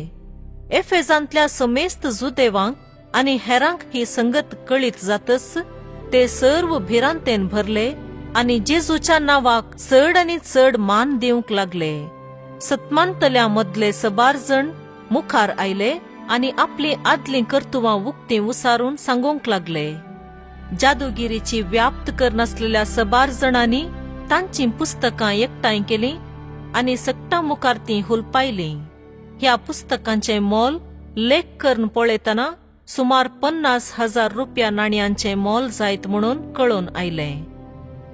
एफेजांतल्या समेस्त जुदेवांक आनी हेरांक ही संगत कळीत जातच ते सर्व भिरांतेन भरले आनी जेजूच्या नांवाक चड आनी चड मान दिवंक लागले. सतमानतल्या मदले सबार जण मुखार आयले आनी आपलीं आदलीं कर्तुवां उक्तीं उसारून सांगूंक लागले. जादूगिरीची व्याप्त करनासलेल्या सबार जणांनी तांचीं पुस्तकां एकठांय केलीं आनी सगटां मुखार तीं हुलपायलीं. ह्या पुस्तकांचें मोल लेख करून पळयतना सुमार 50,000 रुपया नाण्यांचें मोल जायत म्हणून कळोवन आयलें.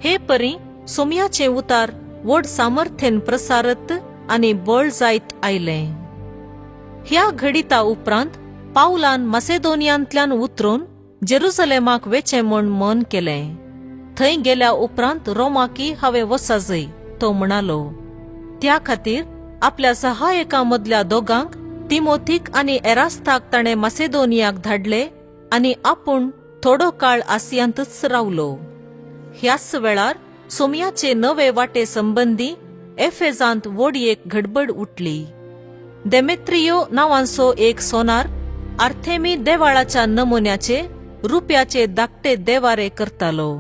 हे परी सोमयाचें उतार व्हड सामर्थ्येन प्रसारत आनी बळ जायत आयलें. ह्या घडिता उपरांत पावलान मासेदोनियांतल्यान उतरून जेरुसलेमाक वेचें म्हूण मन केलें. थंय गेल्या उपरांत रोमाकी हांवें वचजय तो म्हणालो. त्या खातीर आपल्या सहायकां मदल्या दोगांक तिमोथीक आनी एरास्ताक ताणें मासेदोनियाक धाडले आनी आपूण थोडो काळ आसियांतच रावलो. ह्याच वेळार सोमयाचे नवे वाटे संबंदी एफेजांत व्हड एक घडबड उठली. देमेत्रियो नांवांचो एक सोनार आर्थेमी देवाळाच्या नमुन्याचे रुप्याचे धाकटे देवारे करतालो.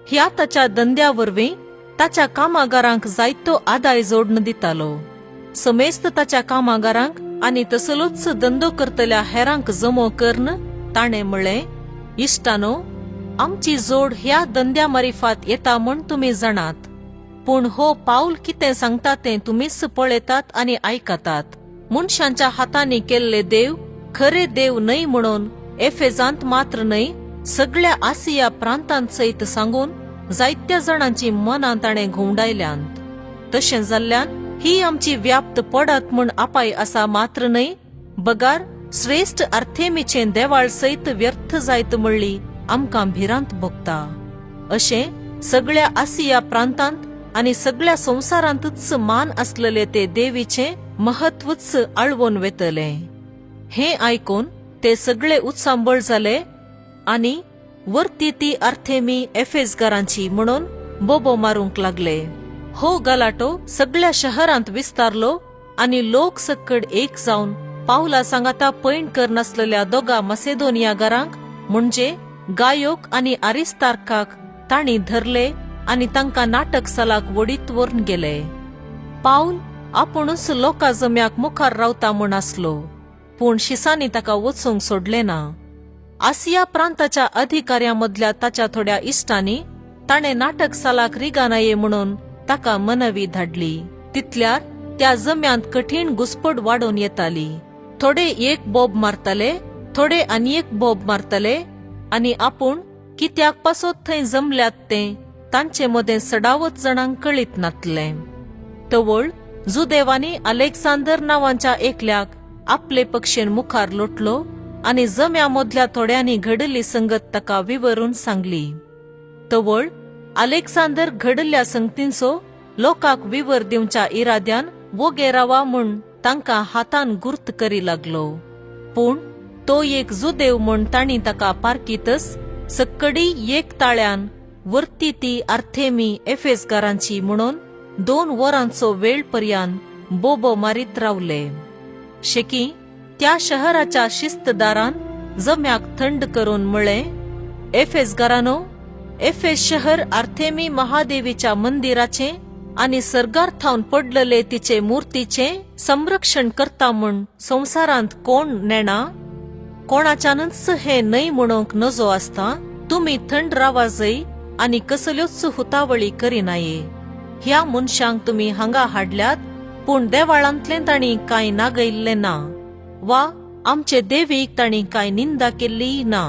ह्या ताच्या धंद्या वरवीं ताच्या कामागारांक जायतो आदाय जोडून दितालो. समेस्त ताच्या कामागारांक आनी तसलोच धंदो करतल्या हेरांक जमो करून ताणें म्हळें, इश्टानो, आमची जोड ह्या धंद्या मारिफात येता म्हूण तुमी जाणात, पूण हो पावल कितें सांगता तें तुमीच पळयतात आनी आयकतात. मनशांच्या हातांनी केल्ले देव खरे देव न्हय म्हणून एफेजांत मात्र न्हय सगळ्या आसिया प्रांतांत सयत सांगून जायत्या जाणांची मनां ताणें घुंवडायल्यांत. तशें जाल्ल्यान ही आमची व्याप्त पडत म्हूण आपाय आसा मात्र न्हय, बगार श्रेश्ठ आर्थेमीचें देवाळ सयत व्यर्थ जायत म्हणली आमकां भिरांत भोगता. अशें सगळ्या आसिया प्रांतांत आनी सगळ्या संवसारांतच मान आसलेले ते देवीचें महत्वच आळवून वेतलें. हें आयकून ते सगळे उत्सांबळ जाले आनी वरती ती आर्थेमी एफेसगारांची म्हणून बोबो मारूंक लागले. हो गलाटो सगळ्या शहरांत विस्तारलो आनी लोक सक्कड एक जावन पावला सांगाता पैण करनासलेल्या दोगा मसेदोनियागारांक म्हणजे गायोक आनी आरिस्तार्काक तांणी धरले आनी तांकां नाटक सालाक वडीत व्हरून गेले. पावल आपुणूच लोका जम्याक मुखार रावता म्हूण आसलो, पूण शिसांनी ताका वचूंक सोडलें ना. आसिया प्रांताच्या अधिकाऱ्यां मदल्या ताच्या थोड्या इश्टांनी ताणें नाटक सालाक रिगानाये म्हणून ताका मनवी धाडली. तितल्यार त्या जम्यांत कठीण घुस्पट वाडोवन येताली. थोडे एक बोब मारताले, थोडे आनी एक बोब मारताले आनी आपूण कित्याक पासत थंय जमल्यात तें तांचे मदें सडावत जाणांक कळीत नातलें. तवळ जुदेवांनी अलेक्सांदर नांवाच्या एकल्याक आपले पक्षेन मुखार लोटलो आनी जम्या मदल्या थोड्यांनी घडली संगत ताका विवरून सांगली. तवळ अलेक्सांदर घडल्या संगतींचो लोकांक विवर दिवच्या इराद्यान वोगे रावा म्हूण तांकां हातान गुर्त करी लागलो. पूण तो एक जुदेव म्हूण तांणी ताका पारकीतच सक्कडी एक ताळ्यान वरती ती आर्थेमी एफेसगारांची म्हणून 2 वरांचो वेळ पर्यंत बोबो मारीत रावले. शेकी त्या शहराच्या शिस्तदारान जम्याक थंड करून म्हळें, एफेसगारानो, एफेस शहर आर्थेमी महादेवीच्या मंदिराचें आनी सर्गार थावन पडलेले तिचे मूर्तीचें संरक्षण करता म्हूण संवसारांत कोण नेणा? कोणाच्यानच हें न्हय म्हणूंक नजो आसता तुमी थंड रावाजय आनी कसल्योच हुतावळी करिनाये. ह्या मनशांक तुमी हांगा हाडल्यात, पूण देवाळांतलें तांणी कांय नागयल्लें ना वा आमचे देवीक तांणी कांय निंदा केल्ली ना.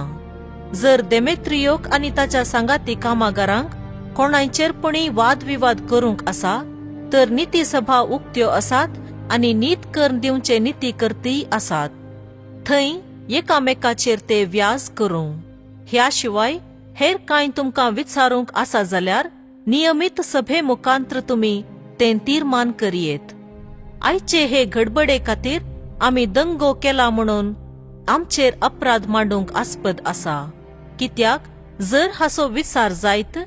जर देमेत्रियोक आनी ताच्या सांगाती कामागारांक कोणायचेरपणी वादविवाद करूंक आसा तर निती सभा उक्त्यो आसात आनी नीत करून दिवचे निती करतीय आसात. थंय एकामेकाचेर ते व्याज करूं. ह्या शिवाय हेर कांय तुमकां विचारूंक आसा जाल्यार नियमीत सभे मुखांत्र तुमी तें तीर्मान करयेत. आयचे हे घडबडे खातीर आमी दंगो केला म्हणून आमचेर अपराध मांडूंक आस्पद आसा. कित्याक जर हाचो विचार जायत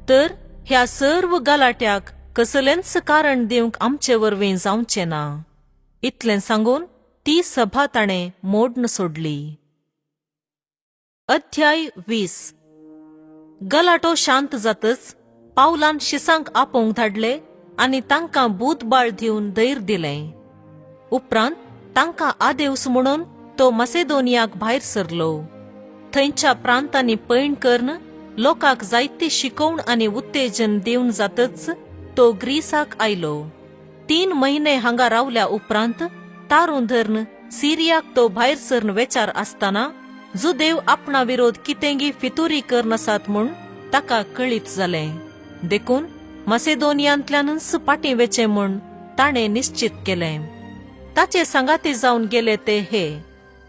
तर ह्या सर्व गलाट्याक कसलेंच कारण दिवंक आमचे वरवीं जावचें ना. इतलें सांगून ती सभा ताणें मोडन सोडली. अध्याय 20. गलाटो शांत जातच पावलान शिसांक आपोवंक धाडले आनी तांकां बूदबाळ दिवन धैर्य दिलें. उपरांत तांकां आदेवस म्हणून तो मसेदोनियाक भायर सरलो. थंयच्या प्रांतांनी पैण करून लोकांक जायती शिकोवण आनी उत्तेजन दिवन जातच तो ग्रीसाक आयलो. 3 महिने हांगा रावल्या उपरांत तारून धरून सिरियाक तो भायर सरन वेचार आसतना जुदेव आपणा विरोध कितेंगी फितुरी करनासात म्हूण ताका कळीत जालें. देखून मसेदोनियांतल्यानच पाटी वेचें म्हूण ताणें निश्चित केलें. ताचे सांगाती जावन गेले ते हे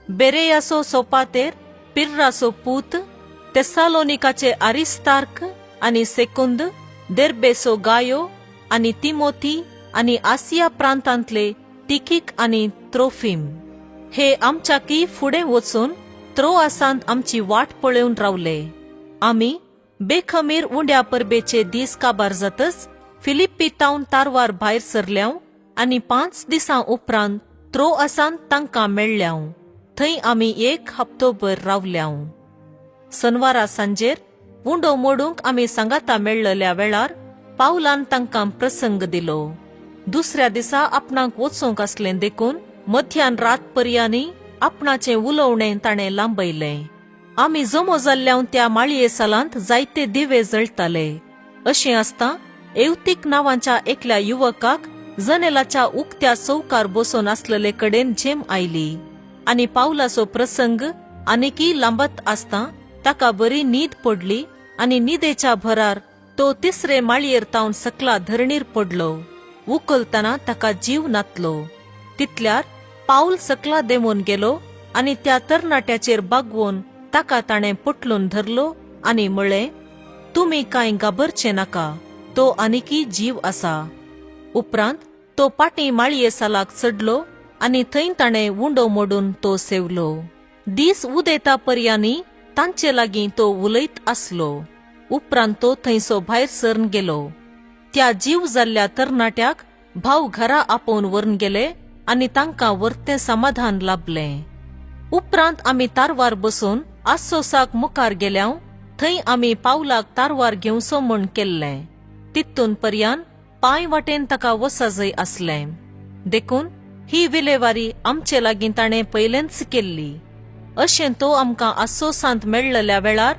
बेरेयासो सोपातेर, पिर्रासो पूत, तेसालोनिकाचे आरिस्तार्क आनी सेकुंद, देर्बेसो गायो आनी तिमोथी आनी आसिया प्रांतांतले तिखीक आनी त्रोफीम. हे आमच्याकी फुडें वचून त्रोआसांत आमची वाट पळोवन रावले. आमी बेखमीर उंड्या परबेचे दीस काबार जातच फिलिप्पी तावन तारवार भायर सरल्याव आनी 5 दिसां उपरांत त्रोआसांत तांकां मेळ्ळ्याव. थंय आमी 1 हप्तोभर रावल्याव. सनवारा सांजेर उंडो मोडूंक आमी सांगाता मेळ्ळल्या वेळार पावलान तांकां प्रसंग दिलो. दुसऱ्या दिसा आपणाक वचूंक आसलें देखून मध्यान रात पर्यानी आपणाचें उलोवणें ताणें लांबयलें. आमी जमो जाल्ल्याव त्या माळये सालांत जायते दिवे जळटाले. अशें आसता एवतीक नांवाच्या एकल्या युवकाक जनेलाच्या उक्त्या चौकार बसून आसलेले कडेन झेम आयली आनी पावलाचो प्रसंग आनीकय लांबत आसता ताका बरी न्हीद पडली आनी न्हिदेच्या भरार तो तिसरे माळयेर तावन सकला धरणीर पडलो. उखलतना ताका जीव नातलो. तितल्यार पावल सकला देंवून गेलो आनी त्या तरणाट्याचेर बागवोन ताका ताणें पोटलून धरलो आनी म्हळें, तुमी कांय घाबरचें नाका, तो आनीकय जीव आसा. उपरांत तो पाटी माळये सालाक चडलो आनी थंय ताणें उंडो मोडून तो सेवलो. दीस उदेता पर्यानी तांचे लागीं तो उलयत आसलो. उपरांत तो थंयसो भायर सरन गेलो. त्या जीव जाल्ल्या तरणाट्याक भाव घरा आपोवन व्हरून गेले आनी तांकां वर्तें समाधान लाभलें. उपरांत आमी तारवार बसून आस्सोसाक मुखार गेल्याव. थंय आमी पावलाक तारवार घेवचो म्हूण केल्लें. तितून पर्यान पांय वाटेन ताका वसजय आसलें. देखून ही विलेवारी आमचे लागीं ताणें पयलेंच केल्ली. अशें तो आमकां आस्सोसांत मेळ्ळल्या वेळार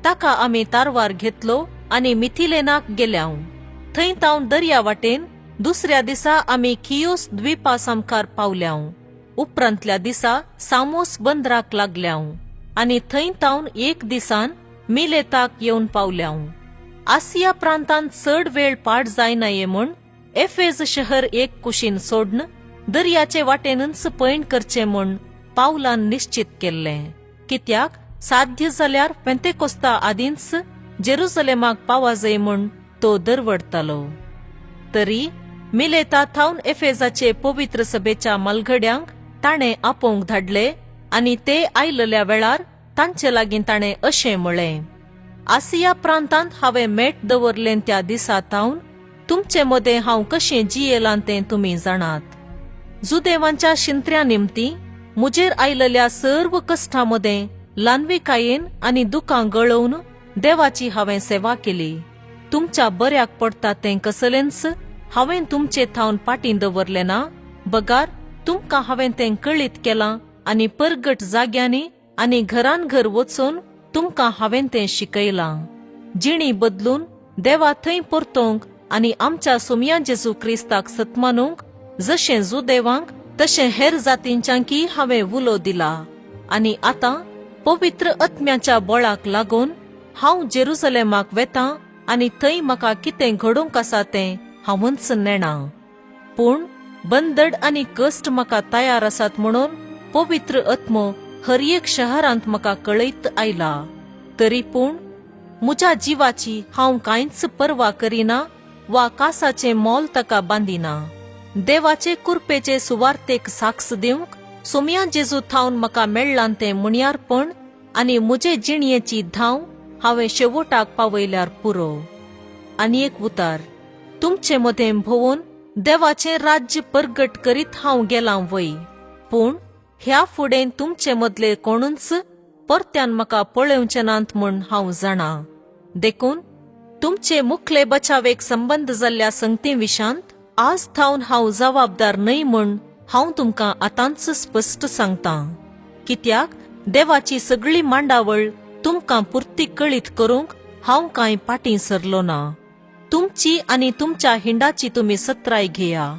ताका आमी तारवार घेतलो आनी मिथिलेनाक गेल्याव. थंय तावन दर्या वाटेन दुसऱ्या दिसा आमी खियोस द्वीपा सामकार पावल्याव. उपरांतल्या दिसा सामोस बंदराक लागल्याव आनी थंय तावन एक दिसान मिलेताक येवन पावल्याव. आसिया प्रांतांत चड वेळ पाड जायनाये म्हूण एफेज शहर एक कुशीन सोडन दर्याचे वाटेनच पयण करचें म्हूण पावलान निश्चित केल्लें. कित्याक साध्य जाल्यार पेंतेकोस्ता आदींच जेरुजलेमाक पावाजय म्हूण तो दरवडतालो. तरी मिलेता थावन एफेजाचे पवित्र सभेच्या मालघड्यांक ताणें आपोवंक धाडले आनी ते आयलल्या वेळार तांचे लागीं ताणें अशें म्हळें, आसिया प्रांतांत हांवें मेट दवरलें त्या दिसा थावन तुमचे मदें हांव कशें जियेलां तें तुमी जाणात. जुदेवांच्या शिंत्र्या निमती मुजेर आयलल्या सर्व कश्टां मदें ल्हानविकायेन आनी दुकां गळोवन देवाची हांवें सेवा केली. तुमच्या बऱ्याक पडटा तें कसलेंच हांवें तुमचे थावन पाटीं दवरलें ना, बगार तुमकां हांवें तें कळीत केलां आनी परगट जाग्यांनी आनी घरान घर वचून तुमकां हांवें तें शिकयलां. जिणी बदलून देवा थंय परतोवंक आनी आमच्या सोमया जेजू क्रिस्ताक सत्मानूंक जशें जुदेवांक तशें हेर जातींच्यांकी हांवें उलो दिला. आनी आतां पवित्र आत्म्याच्या बळाक लागून हांव जेरुजलेमाक वेतां आनी थंय म्हाका कितें घडोवंक आसा तें हांवूच नेणा. पूण बंदड आनी कश्ट म्हाका तयार आसात म्हणून पवित्र आत्मो हर एक शहरांत म्हाका कळयत आयला. तरी पूण म्हज्या जिवाची हांव कांयच पर्वा करिना वा कासाचें मोल ताका बांदिना. देवाचे कुरपेचे सुवार्तेक साक्ष दिवंक सोमया जेजू थावन म्हाका मेळ्ळां तें मुणयारपण आनी म्हजे जिणयेची धांव हांवें शेवटाक पावयल्यार पुरो. आनी एक उतार, तुमचे मदें भोंवून देवाचें राज्य परगट करीत हांव गेलां वय. पूण ह्या फुडें तुमचे मदले कोणूच परत्यान म्हाका पळोवचे नात म्हूण हांव जाणा. देखून तुमचे मुखले बचावेक संबंद जाल्ल्या संगती विशांत आज थावन हांव जबाबदार न्हय म्हूण हांव तुमकां आतांच स्पश्ट सांगतां. कित्याक देवाची सगळी मांडावळ तुमकां पुर्ती कळीत करूंक हांव कांय पाटीं सरलो ना. तुमची आनी तुमच्या हिंडाची तुमी सत्राय घेया.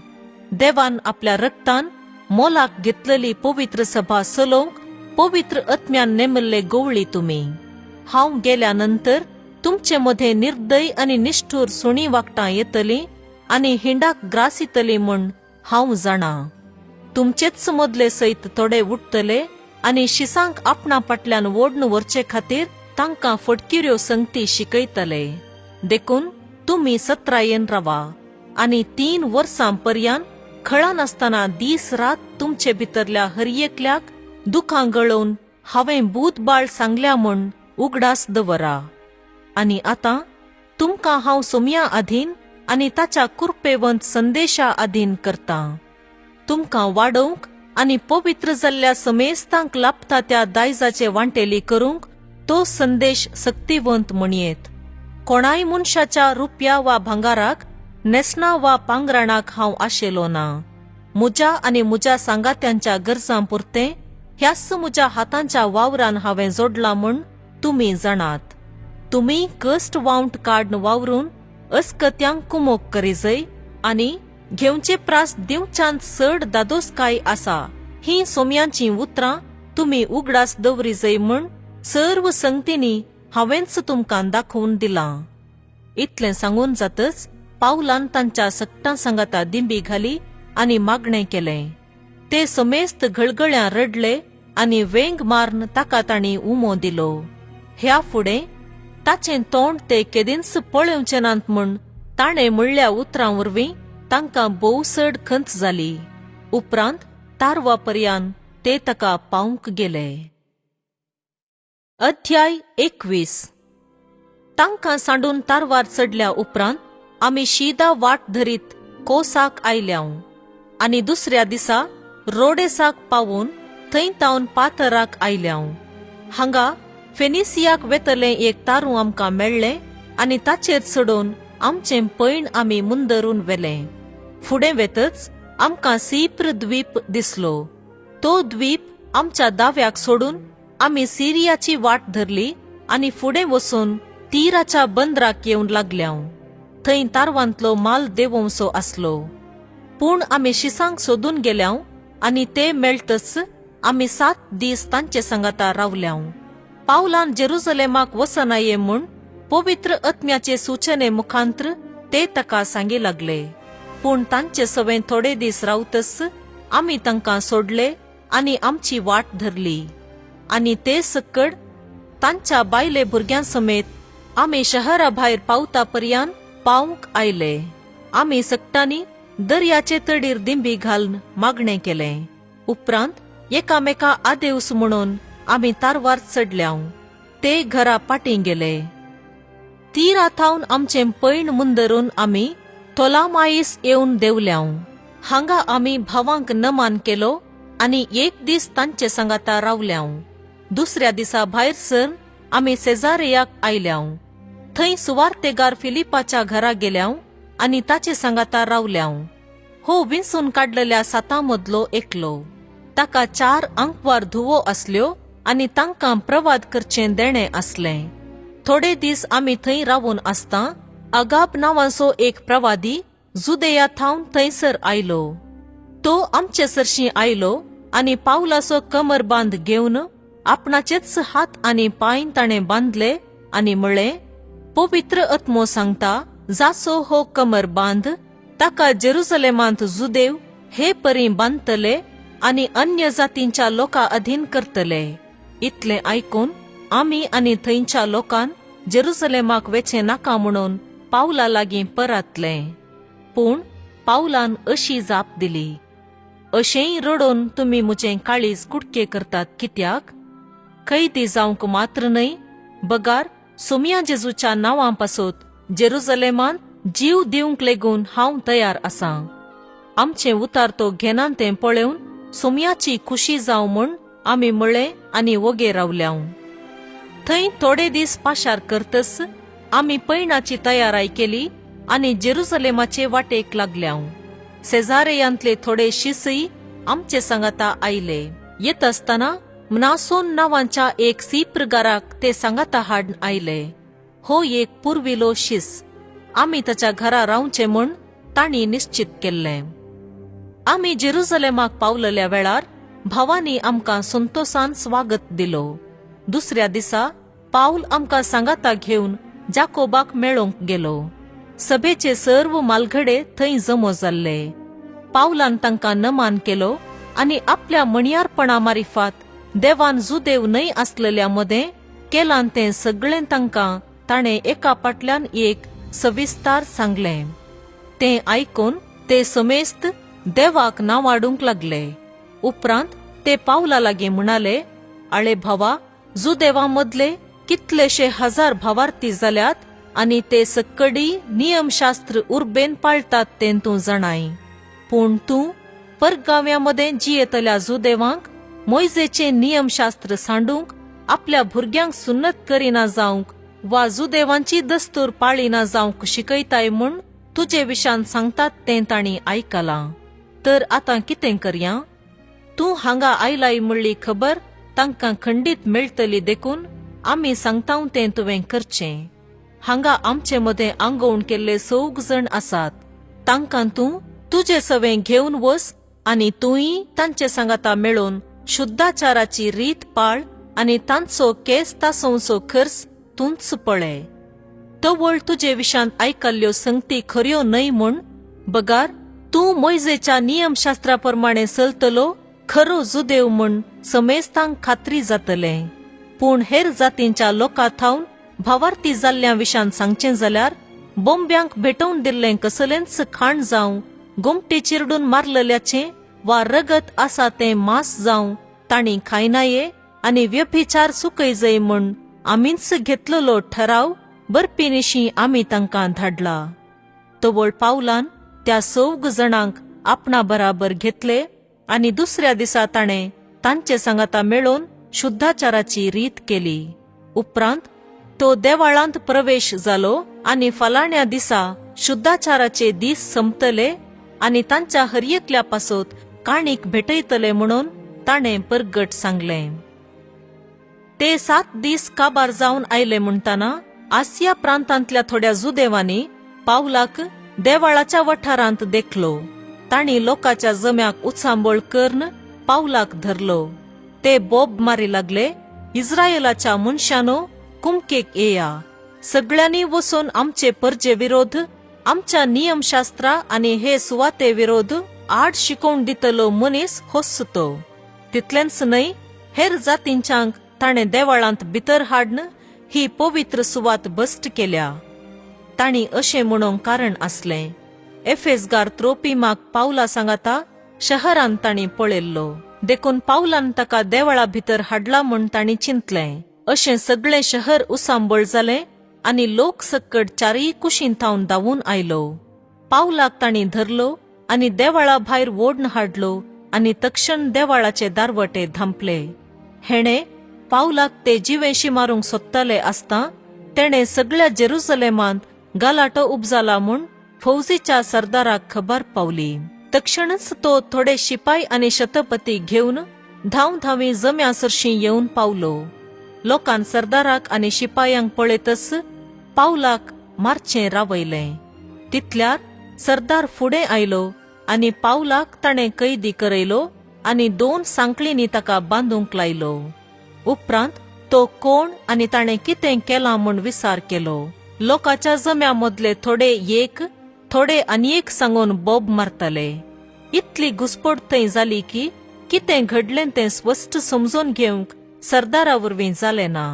देवान आपल्या रक्तान मोलाक घेतलेली पवित्र सभा चलोवंक पवित्र आत्म्यान नेमिल्ले गोवळी तुमी. हांव गेल्या नंतर तुमचे मदें निर्दय आनी निश्ठूर सुणी वागटां येतलीं आनी हिंडाक ग्रासितली म्हूण हांव जाणा. तुमचेच मदले सयत थोडे उठतले आनी शिसांक आपणा फाटल्यान ओडून व्हरचे खातीर तांकां फटकिऱ्यो संगती शिकयतले. देखून तुमी सत्रायेन रावा आनी 3 वर्सां पर्यान खळानासतना दीस रात तुमचे भितरल्या हर एकल्याक दुखां गळोवन हांवें भूत बाळ सांगल्या म्हूण उगडास दवरा. आनी आतां तुमकां हांव सोमया अधीन आनी ताच्या कुरपेवंत संदेशा अधीन करतां. तुमकां वाडोवंक आनी पवित्र जाल्ल्या समेस्तांक लाभता त्या दायजाचे वांटेली करूंक तो संदेश सक्तिवंत म्हणयेत. कोणाय मनशाच्या रुपया वा भांगाराक, न्हेसणा वा पांगराणाक हांव आशेलो ना. म्हज्या आनी म्हज्या सांगात्यांच्या गरजां पुरतें ह्याच म्हज्या हातांच्या वावरान हांवें जोडलां म्हूण तुमी जाणात. तुमी कश्ट वावंट काडून वावरून अस्कत्यांक कुमोक करिजय आनी घेवचे प्रास दिवच्यान चड दादोसकाय आसा ही सोम्यांचीं उतरां तुमी उगडास दवरिजय म्हूण सर्व संगतींनी हांवेंच तुमकां दाखोवन दिलां. इतलें सांगून जातच पावलान तांच्या सकटां सांगाता दिंबी घाली आनी मागणें केलें. ते समेस्त घळगळ्यां रडले आनी वेंग मारून ताका तांणी उमो दिलो. ह्या फुडें ताचें तोंड ते केदींच पळोवचें नात म्हूण ताणें म्हणल्या उतरां वरवीं तांकां भोव चड खंत जाली. उपरांत तारवा पर्यान ते ताका पावंक गेले. अध्याय 21. तांकां सांडून तारवार चडल्या उपरांत आमी शीदा वाट धरीत कोसाक आयल्यांव आनी दुसऱ्या दिसा रोडेसाक पावून थंय तावन पातराक आयल्यांव. हांगा फेनिसियाक वेतलें एक तारू आमकां मेळ्ळें आनी ताचेर चडोवन आमचें पैण आमी मुंदरून वेलें. फुडें वेतच आमकां सीप्र द्वीप दिसलो. तो द्वीप आमच्या दाव्याक सोडून आमी सिरियाची वाट धरली आनी फुडें वचून तीराच्या बंदराक येवन लागल्यांव. थंय तारवांतलो माल देंवोवचो आसलो, पूण आमी शिसांक सोदून गेल्यांव आनी ते मेळटच आमी 7 दीस तांचे सांगाता रावल्यांव. पावलान जेरुजलेमाक वचनाये म्हूण पवित्र आत्म्याचे सूचने मुखांत्र ते ताका सांगी लागले. पूण तांचे सवें थोडे दीस रावतच आमी तांकां सोडले आनी आमची वाट धरली. आनी ते सक्कड तांच्या बायले भुरग्यां समेत आमी शहरा भायर पावता पर्यान पावंक आयले. आमी सगटांनी दर्याचे तडीर दिंबी घालून मागणें केलें. उपरांत एकामेका आदेवस म्हणून आमी तारवार चडल्यांव. ते घरा पाटीं गेले. तीरा थावन आमचें पैण मुंदरून आमी तोलामाईस येवन देवल्यांव. हांगा आमी भावांक नमान केलो आनी एक दीस तांचे सांगाता रावल्यांव. दुसऱ्या दिसा भायर सर आमी सेजारेयाक आयल्यांव. थंय सुवार्तेगार फिलिपाच्या घरा गेल्यांव आनी ताचे सांगाता रावल्यांव. हो विंचून काडलेल्या 7 मदलो एकलो. ताका 4 आंकवार धुवो आसल्यो आनी तांकां प्रवाद करचें देणें आसलें. थोडे दीस आमी थंय रावून आसतां अगाब नांवाचो एक प्रवादी जुदेया थावन थंयसर आयलो. तो आमचे सरशीं आयलो आनी पावलाचो कमर बांद घेवन आपणाचेच हात आनी पांय ताणें बांदले आनी म्हळें, पवित्र आत्मो सांगता, जाचो हो कमर बांद ताका जेरुजलेमांत जुदेव हे परी बांदतले आनी अन्य जातींच्या लोकां अधीन करतले. इतलें आयकून आमी आनी थंयच्या लोकान जेरुजलेमाक वेचें नाका म्हणून पावला लागीं परतलें. पूण पावलान अशी जाप दिली, अशेंय रडोवन तुमी म्हजें काळीज कुडके करतात कित्याक? कैदी जावंक मात्र न्हय, बगार सोमिया जेजूच्या नांवां पासत जेरुजलेमांत जीव दिवंक लेगून हांव तयार आसां. आमचें उतार तो घेना तें पळोवन सोमियाची खुशी जावं म्हूण आमी म्हळें आनी वोगे रावल्यांव. थंय थोडे दीस पाशार करतच आमी पैणाची तयाराय केली आनी जेरुजलेमाचे वाटेक लागल्यांव. सेजारेयांतले थोडे शिसय आमचे सांगाता आयले. येत आसतना म्नासोन नांवाच्या एक सीप्रगाराक ते सांगाता हाडून आयले. हो एक पुर्विलो शीस. आमी ताच्या घरा रावचें म्हूण तांणी निश्चित केल्लें. आमी जेरुजलेमाक पावलेल्या वेळार भावांनी आमकां संतोसान स्वागत दिलो. दुसऱ्या दिसा पावल आमकां सांगाता घेवन जाकोबाक मेळोवंक गेलो. सभेचे सर्व मालघडे थंय जमो जाल्ले. पावलान तांकां नमान केलो आनी आपल्या मणयारपणा मारिफात देवान जुदेव न्हय आसलेल्या मदें केलां तें सगळें तांकां ताणें एका फाटल्यान एक सविस्तार सांगलें. तें आयकून ते समेस्त देवाक नांवाडूंक लागले. उपरांत ते पावला लागीं म्हणाले, आळे भावा, जुदेवा मदले कितलेशे हजार भावार्थी जाल्यात आनी ते सक्कडी नियमशास्त्र उर्बेन पाळटात तें तूं जाणाय. पूण तूं परगांव्या मदें जियेतल्या जुदेवांक मोयजेचें नियमशास्त्र सांडूंक, आपल्या भुरग्यांक सुन्नत करिना जावंक वा जुदेवांची दस्तूर पाळिना जावंक शिकयताय म्हूण तुजे विशान सांगतात तें तांणी आयकलां. तर आतां कितें करया? तूं हांगा आयलाय म्हणली खबर तांकां खंडीत मेळटली देखून आमी सांगता तें तुवें करचें. हांगा आमचे मदें आंगोवण केल्ले 4 जण आसात. तांकां तूं तुजे सवें घेवन वस आनी तूंय तांचे सांगाता मेळोवन शुद्धाचाराची रीत पाळ आनी तांचो केस तासोवचो खर्च तूंच पळय. तवळ तुजे विशांत आयकल्ल्यो संगती खऱ्यो न्हय म्हूण बगार तूं मोयजेच्या नियमशास्त्रा प्रमाणे चलतलो खरो जुदेव म्हूण समेस्तांक खात्री जातलें. पूण हेर जातींच्या लोकां थावन भावार्थी जाल्ल्या विशांत सांगचें जाल्यार बोंब्यांक भेटोवन दिल्लें कसलेंच खाण जावं, गोमटी चिरडून मारलेल्याचें वा रगत आसा तें मांस जावं तांणी खायनाये आनी व्यभिचार चुकयजय म्हूण आमीच घेतलेलो ठराव बरपीनिशी आमी तांकां धाडला. तवळ पावलान त्या 4 जाणांक आपणा बराबर घेतले आनी दुसऱ्या दिसा ताणें तांचे सांगाता मेळोवन शुद्धाचाराची रीत केली. उपरांत तो देवाळांत प्रवेश जालो आनी फलाण्या दिसा शुद्धाचाराचे दीस संपतले आनी तांच्या हरयेकल्या पासत काणीक भेटयतले म्हणून ताणें परगट सांगलें. ते 7 दीस काबार जावन आयले म्हणटाना आसिया प्रांतांतल्या थोड्या जुदेवांनी पावलाक देवाळाच्या वठारांत देखलो. तांणी लोकांच्या जम्याक उचांबळ करून पावलाक धरलो. ते बोब मारी लागले, इस्रायलाच्या मनशानो कुमकेक येया, सगळ्यांनी वचून आमचे परजे विरोध, आमच्या नियमशास्त्रा आनी हे सुवाते विरोध आड शिकोवन दितलो मनीस होच तो. तितलेंच न्हय, हेर जातींच्यांक ताणें देवाळांत भितर हाडन ही पवित्र सुवात भश्ट केल्या. तांणी अशें म्हणूंक कारण आसलें, एफेसगार त्रोपीमाक पावला सांगाता शहरांत तांणी पळयल्लो, देखून पावलान ताका देवळा भितर हाडला म्हूण तांणी चिंतलें. अशें सगळें शहर उसांबळ जालें आनी लोक सक्कड चारय कुशीन थावन धांवून आयलो. पावलाक तांणी धरलो आनी देवाळा भायर ओडून हाडलो आनी तक्षण देवाळाचे दारवटे धांपले. हेणे पावलाक ते जिवेशी मारूंक सोदताले आसता तेणे सगळ्या जेरुसलेमांत गलाटो उपजाला म्हूण फौजीच्या सरदाराक खबर पावली. तक्षणच तो थोडे शिपाय आनी शतपती घेवन धांव धांवी जम्या सरशी येवन पावलो. लोकान सरदाराक आनी शिपायांक पळयतच पावलाक मारचें रावयलें. तितल्यार सरदार फुडें आयलो आनी पावलाक ताणें कैदी करयलो आनी 2 सांकळींनी ताका बांदूंक लायलो. उपरांत तो कोण आनी ताणें कितें केलां म्हूण विचार केलो. लोकांच्या जम्या मदले थोडे एक, थोडे आनी एक सांगून बोब मारताले. इतली घुसपट थंय जाली की कितें घडलें तें स्पश्ट समजून घेवंक सरदारा वरवीं जालें ना.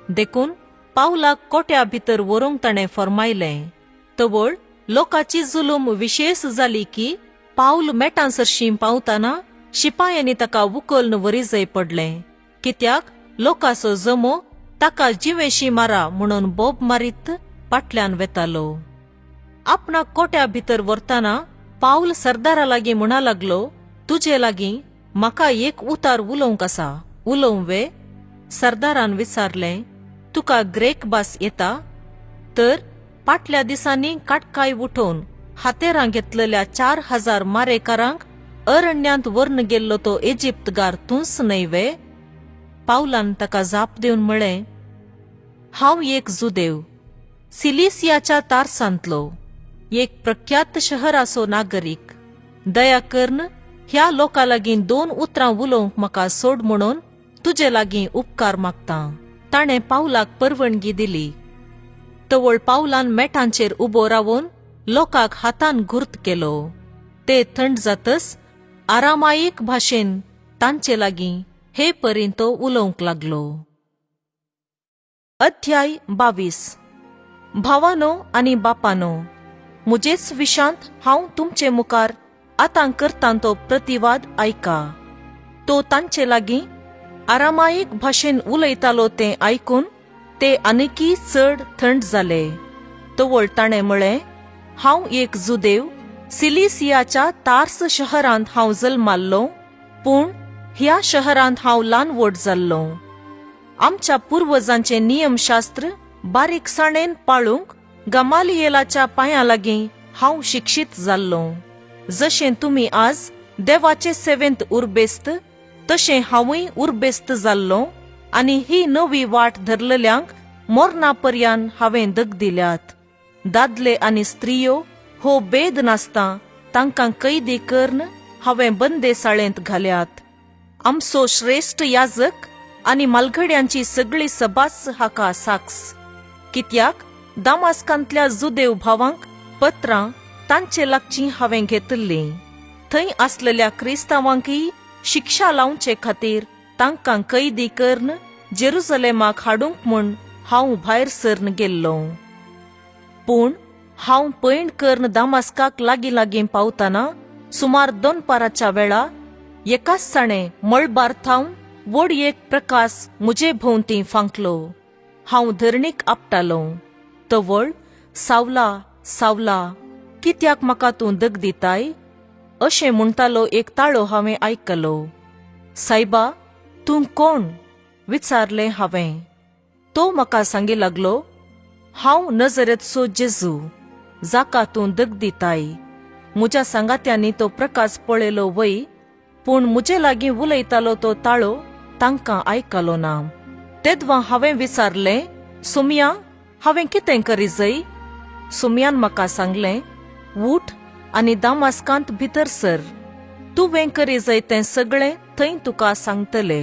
देखून पावलाक कोट्या भितर व्हरूंक ताणें फर्मायलें. तवळ लोकांची जुलूम विशेश जाली की पावल मेटां सरशीं पावतना शिपायांनी ताका उखलून व्हरीजय पडलें, कित्याक लोकांचो जमो ताका जिवेशी मारा म्हणून बोब मारीत फाटल्यान वेतालो. आपणाक कोट्या भितर व्हरतना पावल सरदारा लागीं म्हणा लागलो, तुजे लागीं म्हाका एक उतार उलोवंक आसा, उलोवं वे? सरदारान विचारलें, तुका ग्रेक भास येता? तर फाटल्या दिसांनी काटकाय उठोवन हातेरां घेतलेल्या 4000 मारेकारांक अरण्यांत व्हरून गेल्लो तो इजिप्तगार तूंच न्हय वे? पावलान ताका जाप दिवन म्हळें, हांव एक जुदेव, सिलिसियाच्या तारसांतलो एक प्रख्यात शहराचो नागरीक. दया करून ह्या लोकां लागीं 2 उतरां उलोवंक म्हाका सोड म्हणून तुजे लागीं उपकार मागतां. ताणें पावलाक परवानगी दिली. तवळ पावलान मेटांचेर उबो रावन लोकांक हातान घुर्त केलो. ते थंड जातच आरामायीक भाशेन तांचे लागीं हे परीन तो उलोवंक लागलो. अध्याय 22. भावानो आनी बापानो, मुजेच विशांत हांव तुमचे मुखार आतां करतां तो प्रतिवाद आयका. तो तांचे लागीं आरामायीक भाशेन उलयतालो तें आयकून ते आनीकय चड थंड जाले. तवळ ताणें म्हळें, हांव एक जुदेव, सिलिसियाच्या तार्स शहरांत हांव जल्माल्लो, पूण ह्या शहरांत हांव ल्हान व्हड जाल्लो. आमच्या पुर्वजांचें नियमशास्त्र बारीकसाणेन पाळूंक गमालियेलाच्या पांयां लागीं हांव शिक्षीत जाल्लो. जशें तुमी आज देवाचे सेवेंत उर्बेस्त तशें हांवूय उर्बेस्त जाल्लो आनी ही नवी वाट धरलेल्यांक मोरना पर्यान हांवें दग दिल्यात. दादले आनी स्त्रियो हो भेद नासता तांकां कैदी करून हांवें बंदेसाळेंत घाल्यात. आमचो श्रेश्ठ याजक आनी मालघड्यांची सगळी सभाच हाका साक्ष. कित्याक दामास्कांतल्या जुदेव भावांक पत्रां तांचे लागचीं हांवें घेतिल्लीं. थंय आसलेल्या क्रिस्तांवांकय शिक्षा लावचे खातीर तांकां कैदी करून जेरुसलेमाक हाडूंक म्हूण हांव भायर सरन गेल्लो. पूण हांव पयण करून दामास्काक लागीं लागीं पावतना सुमार दनपाराच्या वेळा एकाच साणें मळबार थावन व्हड एक प्रकाश म्हजे भोंवती फांकलो. हांव धरणीक आपटालो. तवळ सावला सावला कित्याक म्हाका तूं दग दिताय अशें म्हणटालो एक ताळो हांवें आयकलो. सायबा, तूं कोण विचारलें हांवें. तो म्हाका सांगी लागलो, हांव नजरेचो जेजू जाका तूं दग दिताय. म्हज्या सांगात्यांनी तो प्रकाश पळयलो वय, पूण म्हजे लागीं उलयतालो तो ताळो तांकां आयकलो ना. तेदवा हांवें विचारलें, सोमया, हांवें कितें करी जय? सोमयान म्हाका सांगलें, उठ आनी दामास्कांत भितर सर. तुवें करी जय तें सगळें थंय तुका सांगतले.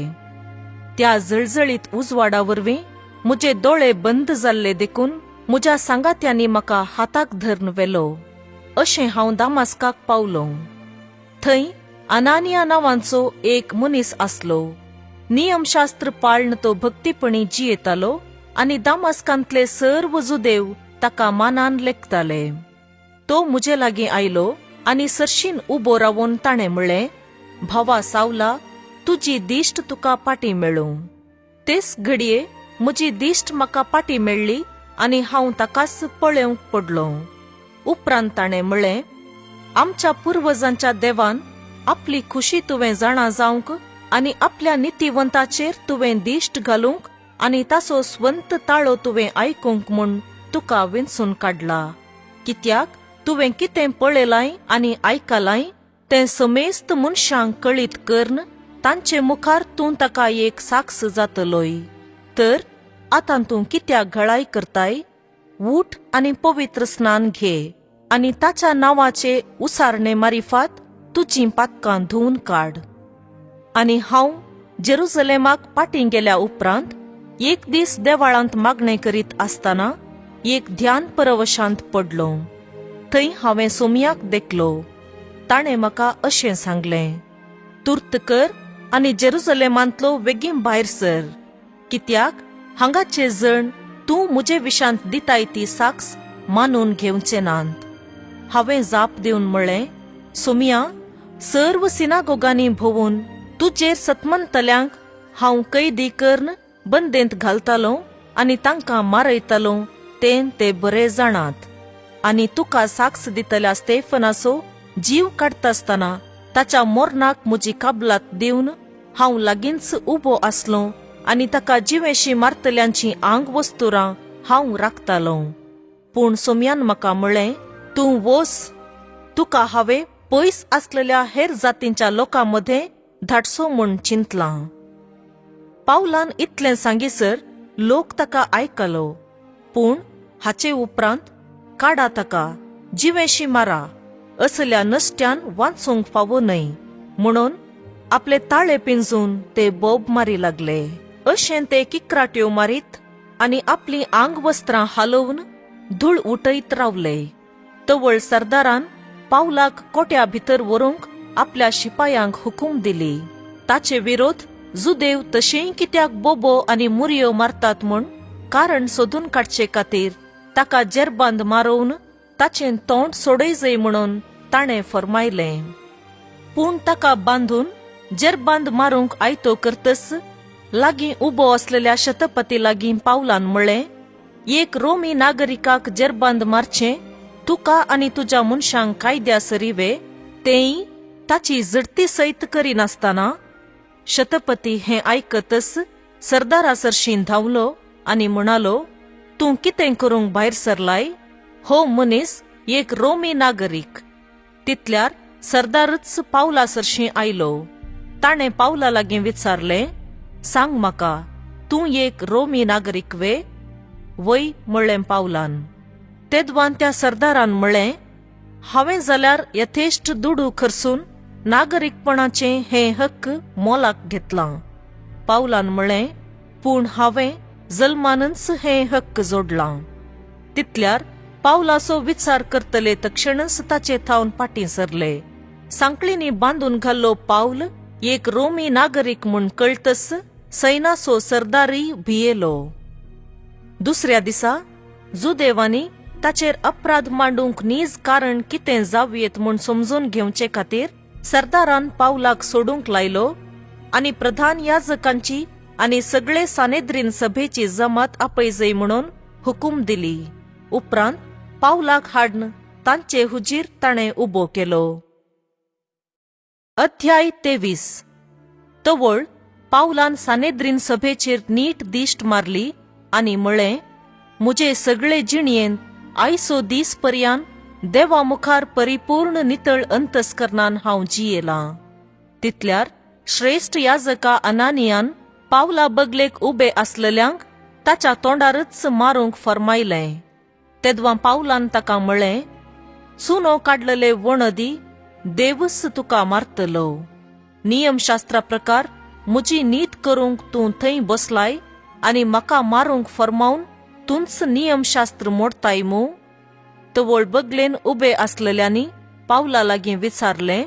त्या जळजळीत उजवाडा वरवीं म्हजे दोळे बंद जाल्ले देखून म्हज्या सांगात्यांनी म्हाका हाताक धरून व्हेलो. अशें हांव दामास्काक पावलो. थंय अनानिया नांवांचो एक मनीस आसलो. नियमशास्त्र पाळन तो भक्तीपणी जियेतालो आनी दामास्कांतले सर्व जुदेव ताका मानान लेखताले. तो म्हजे लागीं आयलो आनी सरशीन उबो रावून ताणें म्हणलें, भावा सावला, तुजी दिश्ट तुका पाटी मेळूं. तेच घडये म्हजी दिश्ट म्हाका पाटी मेळ्ळी आनी हांव ताकाच पळोवंक पडलो. उपरांत ताणें म्हणलें, आमच्या पुर्वजांच्या देवान आपली खुशी तुवें जाणा जावंक आनी आपल्या नितीवंताचेर तुवें दिश्ट घालूंक आनी ताचो स्वंत ताळो तुवें आयकूंक म्हूण तुका विंचून काडला. कित्याक तुवें कितें पळयलाय आनी आयकलाय तें समेस्त मनशांक कळीत करून तांचे मुखार तूं ताका एक साक्ष जातलोय. तर आतां तूं कित्याक घळाय करताय? उठ आनी पवित्र स्नान घे आनी ताच्या नांवाचे उसारणे मारिफात तुजीं पातकां धुवन काड. आनी हांव जेरुजलेमाक पाटीं गेल्या उपरांत एक दीस देवाळांत मागणें करीत आसतना एक ध्यान परवशांत पडलो. थंय हांवें सोमयाक देखलो. ताणें म्हाका अशें सांगलें, तुर्त कर आनी जेरुजलेमांतलो वेगीं भायर सर, कित्याक हांगाचे जण तूं म्हजे विशांत दिताय ती साक्ष मानून घेवचे नात. हांवें जाप दिवन म्हणलें, सोमया, सर्व सिनागोगांनी भोंवून तुजेर सतमंतल्यांक हांव कैदी करून बंदेंत घालतालो आनी तांकां मारयतालो तें ते बरे जाणात. आनी तुका साक्ष दितल्या स्टेफनाचो जीव काडटासतना ताच्या मोरनाक म्हजी काबलात दिवन हांव लागींच उबो आसलो आनी ताका जिवेशी मारतल्यांची आंग वस्तुरां हांव राखतालो. पूण सोमयान म्हाका म्हणलें, तूं वोस, तुका हांवें पयस आसलेल्या हेर जातींच्या लोकां मदें धाडसो म्हूण चिंतलां. पावलान इतलें सांगीसर लोक ताका आयकलो. पूण हाचे उपरांत काडा ताका, जिवेशी मारा, असल्या नश्ट्यान वाचूंक फावो न्हय म्हणून आपले ताळे पिंजून ते बोब मारी लागले. अशें ते किकराट्यो मारीत आनी आपलीं आंगवस्त्रां हालोवन धूळ उठयत रावले. तवळ सरदारान पावलाक कोट्या भितर व्हरूंक आपल्या शिपायांक हुकूम दिली. ताचे विरोध जुदेव तशेंय कित्याक बोबो आनी मुरयो मारतात म्हूण कारण सोदून काडचे खातीर ताका जेरबांद मारोवन ताचें तोंड सोडय जाय म्हणून ताणें फर्मायलें. पूण ताका बांदून जेरबांद मारूंक आयतो करतच लागीं उबो आसलेल्या शतपती लागीं पावलान म्हणलें, एक रोमी नागरिकाक जेरबांद मारचें तुका आनी तुज्या मनशांक कायद्या सरी वे? तेंय ताची झडती सयत करिनासतना. शतपती हें आयकतच सरदारा सरशीं धांवलो आनी म्हणालो, तूं कितें करूंक भायर सरलाय? हो मनीस एक रोमी नागरीक. तितल्यार सरदारच पावला सरशीं आयलो. ताणें पावला लागीं विचारलें, सांग म्हाका, तूं एक रोमी नागरीक वे? वय म्हणलें पावलान. तेदवान त्या सरदारान म्हणलें, हांवें जाल्यार यथेश्ट दुडू खर्चून नागरीकपणाचें हें हक्क मोलाक घेतलां. पावलान म्हणलें, पूण हांवें जल्मानच हें हक्क जोडलां. तितल्यार पावलाचो विचार करतले तक्षणच ताचे थावन फाटीं सरले. सांकळींनी बांदून घाल्लो पावल एक रोमी नागरीक म्हूण कळतच सैनाचो सरदारय भियेलो. दुसऱ्या दिसा जुदेवांनी ताचेर अपराध मांडूंक नीज कारण कितें जावयेत म्हूण समजून घेवचे खातीर सरदारान पावलाक सोडूंक लायलो आनी प्रधान याजकांची आनी सगळे सानेद्रीन सभेची जमात आपयजय म्हणून हुकूम दिली. उपरांत पावलाक हाडन तांचे हुजीर ताणें उबो केलो. अध्याय 23. तवळ पावलान सानेद्रीन सभेचेर नीट दिश्ट मारली आनी म्हळें, मुजे सगळे जिणयेंत आयसो दीस पर्यान देवा मुखार परिपूर्ण नितळ अंतस्करणान हांव जियेलां. तितल्यार श्रेश्ठ याजका अनानियान पावला बगलेक उबे आसलेल्यांक ताच्या तोंडारच मारूंक फर्मायलें. तेदवां पावलान ताका म्हळें, चुनो काडलेले वणदी देवूच तुका मारतलो. नियमशास्त्रा प्रकार मुजी नीत करूंक तूं थंय बसलाय आनी म्हाका मारूंक फर्मावन तूंच नियमशास्त्र मोडताय मू. तवळ बगलेन उबे आसलेल्यांनी पावला लागीं विचारलें,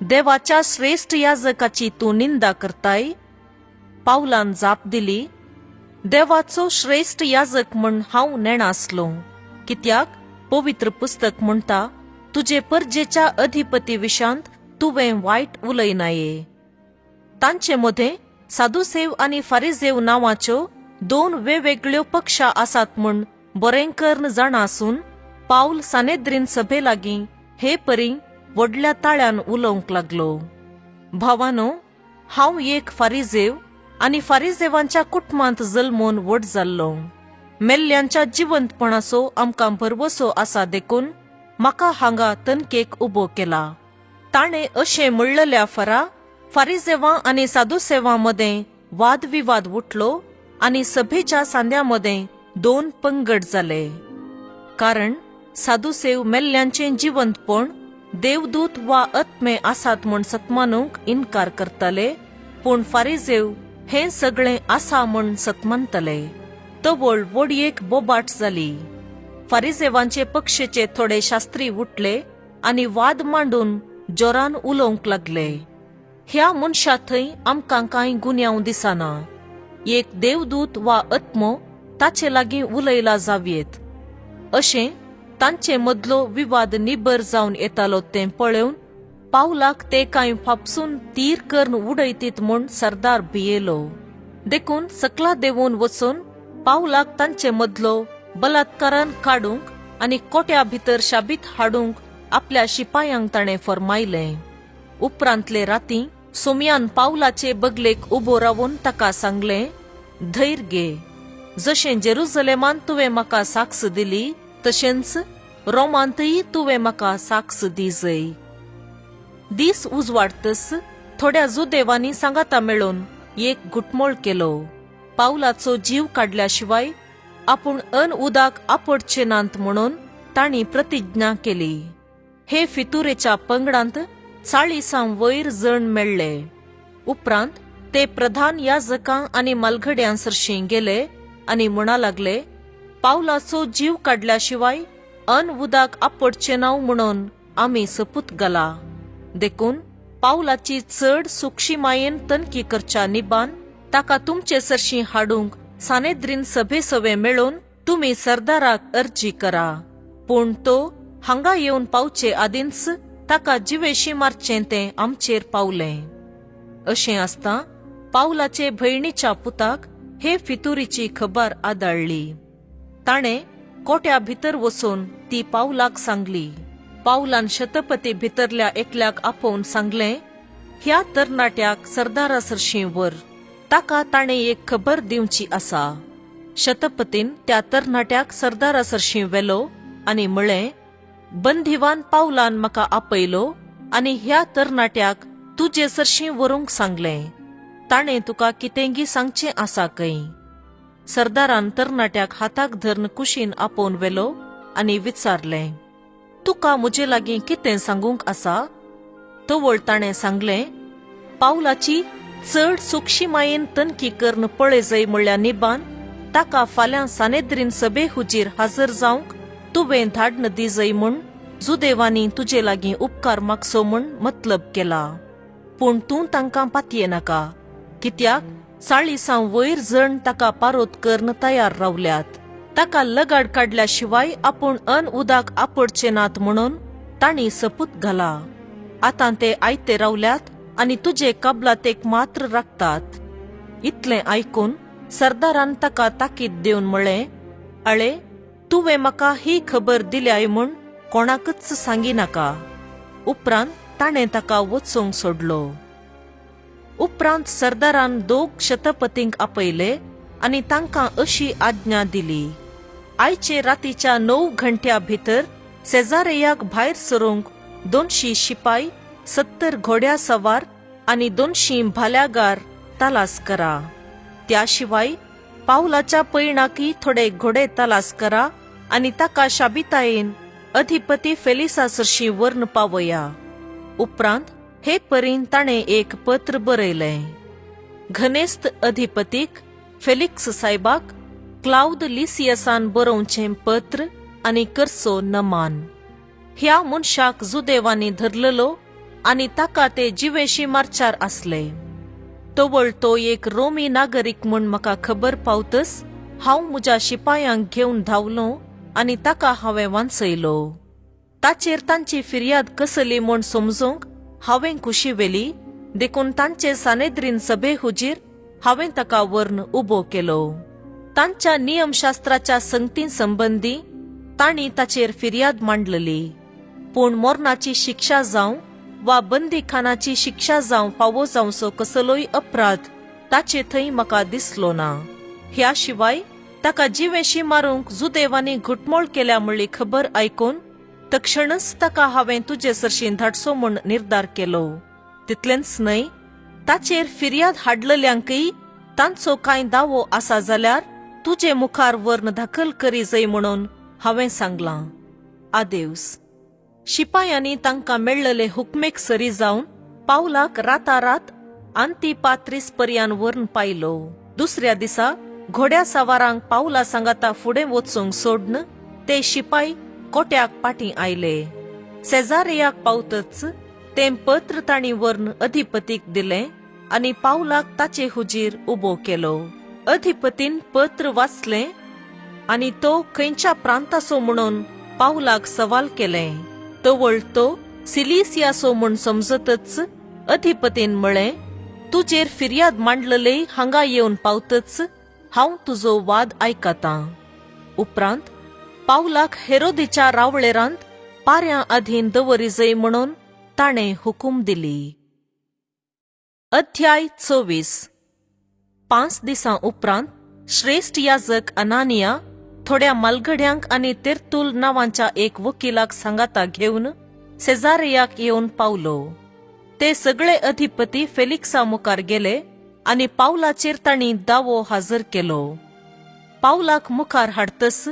देवाच्या श्रेश्ठ याजकाची तूं निंदा करताय? पावलान जाप दिली, देवाचो श्रेश्ठ याजक म्हण हांव नेणासलो, कित्याक पवित्र पुस्तक म्हणटा, तुजे परजेच्या अधिपती विशांत तुवें वायट उलयनाये. तांचे मदें सादुसेव आनी फारिजेव नांवाच्यो दोन वेगवेगळ्यो पक्षा आसात म्हूण बरें करून जाणा आसून पावल सानेद्रीन सभे लागीं हे परी व्हडल्या ताळ्यान उलोवंक लागलो. भावानो, हांव एक फारिजेव आनी फारिजेवांच्या कुटुंबांत जल्मून व्हड जाल्लो. मेल्ल्यांच्या जिवंतपणाचो आमकां भरवसो आसा देखून म्हाका हांगा तनकेक उबो केला. ताणें अशें म्हणलेल्या फरा फारिजेवां आनी सादुसेवां मदें वादविवाद उठलो आनी सभेच्या सांद्या मदें दोन पंगड जाले. कारण सादुसेव मेल्ल्यांचें जिवंतपण देवदूत वा आत्मे आसात म्हूण सतमानूंक इनकार करताले, पूण फारिजेव हें सगळें आसा म्हूण सतमानतले. तवळ वडयेक बोबाट जाली. फारिजेवांचे पक्षेचे थोडे शास्त्री उठले आनी वाद मांडून जोरान उलोवंक लागले. ह्या मनशा थंय आमकां कांय गुन्यांव दिसना. एक देवदूत वा आत्मो ताचे लागीं उलयला जावयेत. अशें तांचे मदलो विवाद निबर जावन येतालो तें पळोवन पावलाक ते कांय फापसून तीर करून उडयतीत म्हूण सरदार भियेलो. देखून सकला देंवून वचून पावलाक तांचे मदलो बलात्कारान काडूंक आनी कोट्या भितर शाबीत हाडूंक आपल्या शिपायांक ताणें फर्मायलें. उपरांतले राती सोमयान पावलाचे बगलेक उबो रावून ताका सांगलें, धैर्य घे. जशें जेरुजलेमान तुवें म्हाका साक्ष दिली तशेंच रोमांतय तुवें म्हाका साक्ष दिजय. दीस उजवाडतच थोड्या जुदेवांनी सांगाता मेळून एक घुटमळ केलो. पावलाचो जीव काडल्या शिवाय आपूण अन उदाक आपडचे नात म्हणून तांणी प्रतिज्ञा केली. हे फितुरेच्या पंगडांत 40 वयर जण मेळ्ळे. उपरांत ते प्रधान याजकां आनी मालघड्यां सरशीं गेले आनी म्हणा लागले, पावलाचो जीव काडल्या शिवाय अन उदाक आपडचे नांव म्हणून आमी सपूत घाला. देखून पावलाची चड सुक्षीमायेन तनकी करच्या निबान ताका तुमचे सरशीं हाडूंक सानेद्रीन सभे सवे मेळून तुमी सरदाराक अर्जी करा. पूण तो हांगा येवन पावचे आदींच ताका जिवेशी मारचें तें आमचेर पावलें. अशें आसता पावलाचे भयणीच्या पुताक हे फितुरीची खबर आदाळ्ळी. ताणें कोट्या भितर वचून ती पावलाक सांगली. पावलान शतपती भितरल्या एकल्याक आपोवन सांगलें, ह्या तरणाट्याक सरदारा सरशीं व्हर, ताका ताणें एक खबर दिवची आसा. शतपतीन त्या तरणाट्याक सरदारा सरशीं व्हेलो आनी म्हळें, बंदिवान पावलान म्हाका आपयलो आनी ह्या तरणाट्याक तुजे सरशीं व्हरूंक सांगलें. ताणें तुका कितेंगी सांगचें आसा खंय. सरदारान तरणाट्याक हाताक धरून कुशीन आपोवन व्हेलो आनी विचारलें, तुका म्हजे लागीं कितें सांगूंक आसा? तवळ ताणें सांगलें, पावलाची चड सुक्षीमायेन तनकी करून पळयजय म्हणल्या निबान ताका फाल्यां सानेद्रीन सभे हुजीर हाजर जावंक तुवें धाडन दिजय म्हूण जुदेवांनी तुजे लागीं उपकार मागचो म्हूण मतलब केला. पूण तूं तांकां पातये नाका, कित्याक 40 वयर जण ताका पारोत करून तयार रावल्यात. ताका लगाड काडल्या शिवाय आपूण अन उदाक आपडचे नात म्हणून तांणी सपूत घाला. आतां ते आयते रावल्यात आनी तुजे कबलातेक मात्र राखतात. इतलें आयकून सरदारान ताका ताकीद दिवन म्हळें, अळे, तुवें म्हाका ही खबर दिल्याय म्हूण कोणाकच सांगिनाका. उपरांत ताणें ताका वचूंक सोडलो. उपरांत सरदारान दोग शतपतींक आपयले आनी तांकां अशी आज्ञा दिली, आयचे रातीच्या 9 घंट्या भितर सेजारेयाक भायर सरूंक 200 शिपाय, 70 घोड्या सवार आनी 200 भाल्यागार तलास करा. त्या शिवाय पावलाच्या पयणाकय थोडे घोडे तलास करा आनी ताका शाबितायेन अधिपती फेलिसा सरशी व्हरून पावया. उपरांत हे परीन ताणें एक पत्र बरयलें. घनेस्त अधिपतीक फेलिक्स सायबाक क्लाउद लिसियसान बरोवचें पत्र आनी करचो नमान. ह्या मनशाक जुदेवांनी धरलेलो आनी ताका ते जिवेशी मारचार आसले. तवळ तो एक रोमी नागरीक म्हूण म्हाका खबर पावतच हांव म्हज्या शिपायांक घेवन धांवलो आनी ताका हांवें वांचयलो. ताचेर तांची फिर्याद कसली म्हूण समजूंक हांवें खुशी व्हेली, देखून तांचे सानेद्रीन सभे हुजीर हांवें ताका व्हरून उबो केलो. तांच्या नियमशास्त्राच्या संगती संबंदी तांणी ताचेर फिर्याद मांडलेली, पूण मरणाची शिक्षा जावं वा बंदीखानाची शिक्षा जावं फावो जावचो कसलोय अपराध ताचे थंय म्हाका दिसलो ना. ह्या शिवाय ताका जिवेशी मारूंक जुदेवांनी घुटमोळ केल्या म्हणली खबर आयकून तक्षणच ताका हांवें तुजे सरशीं धाडचो म्हूण निर्धार केलो. तितलेंच न्हय, ताचेर फिर्याद हाडलेल्यांकय तांचो कांय दावो आसा जाल्यार तुजे मुखार व्हरून दाखल करी जाय म्हणून हांवें सांगलां. आदेवस. शिपायांनी तांकां मेळ्ळले हुकमेक सरी जावन पावलाक रातारात आंतिपात्रीस पर्यान व्हरून पायलो. दुसऱ्या दिसा घोड्या सवारांक पावला सांगाता फुडें वचूंक सोडन ते शिपाय कोट्याक पाटीं आयले. सेजारेयाक पावतच तें पत्र तांणी व्हरून अधिपतीक दिलें आनी पावलाक ताचे हुजीर उबो केलो. अधिपतीन पत्र वाचलें आनी तो खंयच्या प्रांताचो म्हणून पावलाक सवाल केलें. तवळ तो सिलिसियाचो म्हूण समजतच अधिपतीन म्हळें, तुजेर फिर्याद मांडलेले हांगा येवन पावतच हांव तुजो वाद आयकतां. उपरांत पावलाक हेरोदीच्या रावळेरांत पाऱ्यां अधीन दवरिजय म्हणून ताणें हुकूम दिली. अध्याय 24. 5 दिसां उपरांत श्रेष्ठ याजक अनानिया थोड्या मालगड्यांक आनी तेर्तुल नांवाच्या एक वकिलाक सांगाता घेवन सेजारेयाक येवन पावलो. ते सगळे अधिपती फेलिक्सा मुखार गेले आनी पावलाचेर तांणी दावो हाजर केलो. पावलाक मुखार हाडतस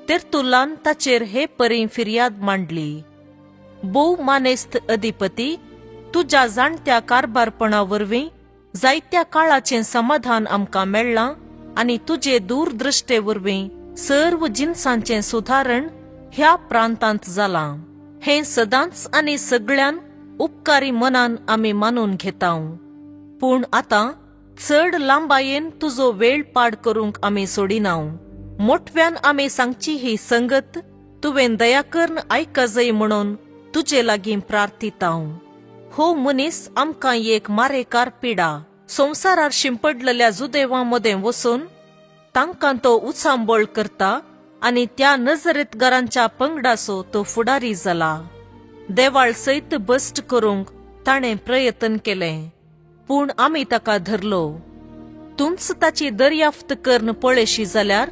तेर्तुलान ताचेर हे परी फिर्याद मांडली, भोव मानेस्त अधिपती, तुज्या जाणत्या कारभारपणा वरवीं जायत्या काळाचें समाधान आमकां मेळ्ळां आनी तुजे दूरदृष्टे वरवीं सर्व जिनसांचें सुधारण ह्या प्रांतांत जालां. हें सदांच आनी सगळ्यान उपकारी मनान आमी मानून घेतांव. पूण आतां चड लांबायेन तुजो वेळ पाड करूंक आमी सोडिनाव. मोटव्यान आमी सांगची ही संगत तुवें दया करून आयकजय म्हणून तुजे लागीं प्रार्थितांव. हो मनीस आमकां एक मारेकार पिडा संवसारार शिंपडलेल्या जुदेवां मदें वचून तांकां तो उचांबळ करता आनी त्या नजरेतगारांच्या पंगडाचो तो फुडारी जाला. देवाळ सयत बस्ट करूंक ताणें प्रयत्न केलें, पूण आमी ताका धरलो. तूंच ताची दर्याफ्त करून पळयशी जाल्यार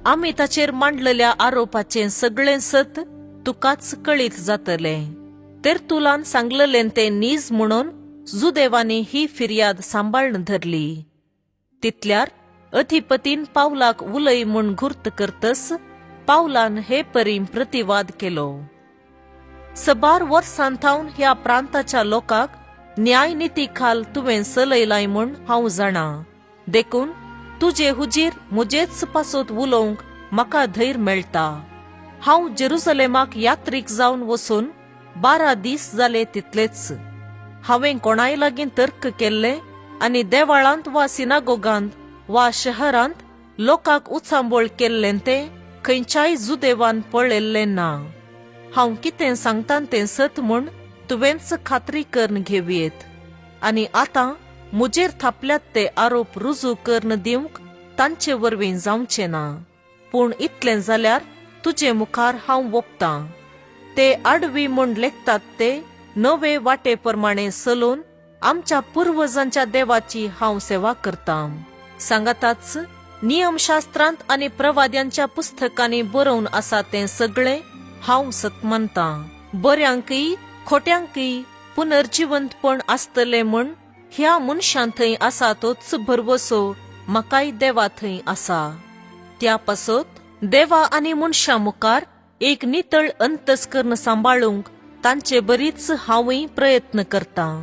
आमी ताचेर मांडलेल्या आरोपाचें सगळें सत तुकाच कळीत जातलें. तेर्तुलान सांगलेलें तें नीज म्हणून जुदेवांनी ही फिर्याद सांबाळून धरली. तितल्यार अधिपतीन पावलाक उलय म्हूण घुर्त करतस पावलान हे परी प्रतिवाद केलो. सबार वर्सां थावन ह्या प्रांताच्या लोकांक न्यायनिती खाल तुवें चलयलाय म्हूण हांव जाणा, देखून तुजे हुजीर म्हजेच पासत उलोवंक म्हाका धैर्य मेळटा. हांव जेरुसलेमाक यात्रीक जावन वचून 12 दीस जाले तितलेच. हांवें कोणाय लागीं तर्क केल्ले आनी देवाळांत वा सिनागोगांत वा शहरांत लोकांक उचांबळ केल्लें तें खंयच्याय जुदेवान पळयल्लें ना. हांव कितें सांगता तें सत म्हूण तुवेंच खात्री करून घेवयेत. आनी आतां म्हजेर थापल्यात ते आरोप रुजू करून दिवंक तांचे वरवीं जावचें ना. पूण इतलें जाल्यार तुजे मुखार हांव वोपतां. ते आडवी म्हूण लेखतात ते नवे वाटे प्रमाणे चलून आमच्या पुर्वजांच्या देवाची हांव सेवा करतां. सांगाताच नियमशास्त्रांत आनी प्रवाद्यांच्या पुस्तकांनी बरोवन आसा तें सगळें हांव सत मानतां. बऱ्यांकय खोट्यांकय पुनर्जिवंतपण आसतलें म्हूण ह्या मनशां थंय आसा तोच भरवसो म्हाकाय देवा थंय आसा. त्या पासत देवा आनी मनशां मुखार एक नितळ अंतस्कर्ण सांबाळूंक तांचे बरीच हांवूय प्रयत्न करतां.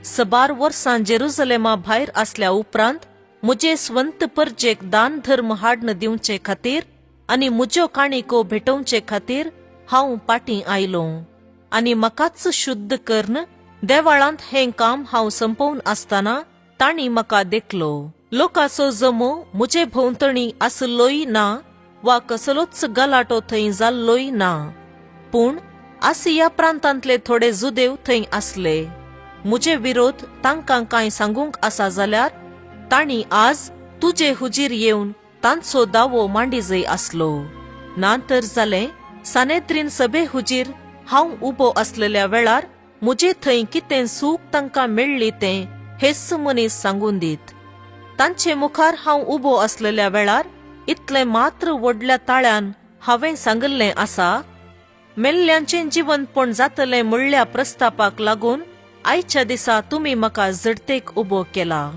सबार वर्सां जेरुजलेमा भायर आसल्या उपरांत म्हजे स्वंत परजेक दान धर्म हाडन दिवचे खातीर आनी म्हज्यो काणिको भेटोवचे खातीर हांव पाटीं आयलो आनी म्हाकाच शुद्ध करून देवाळांत हें काम हांव संपोवन आसतना तांणी म्हाका देखलो. लोकाचो जमो म्हजे भोंवतणी आसलोय ना वा कसलोच गलाटो थंय जाल्लोय ना. पूण आसिया प्रांतांतले थोडे जुदेव थंय आसले. म्हजे विरोध तांकां कांय सांगूंक आसा जाल्यार तांणी आज तुजे हुजीर येवन तांचो दावो मांडीजय आसलो. ना तर जालें सानेद्रीन सभे हुजीर हांव उबो आसलेल्या वेळार म्हजे थंय कितें सूख तांकां मेळ्ळी तें हेच मनीस सांगून दीत. तांचे मुखार हांव उबो आसलेल्या वेळार इतलें मात्र व्हडल्या ताळ्यान हांवें सांगिल्लें आसा, मेल्ल्यांचें जिवंतपण जातलें म्हणल्या प्रस्तापाक लागून आयच्या दिसा तुमी म्हाका झडतेक उबो केला.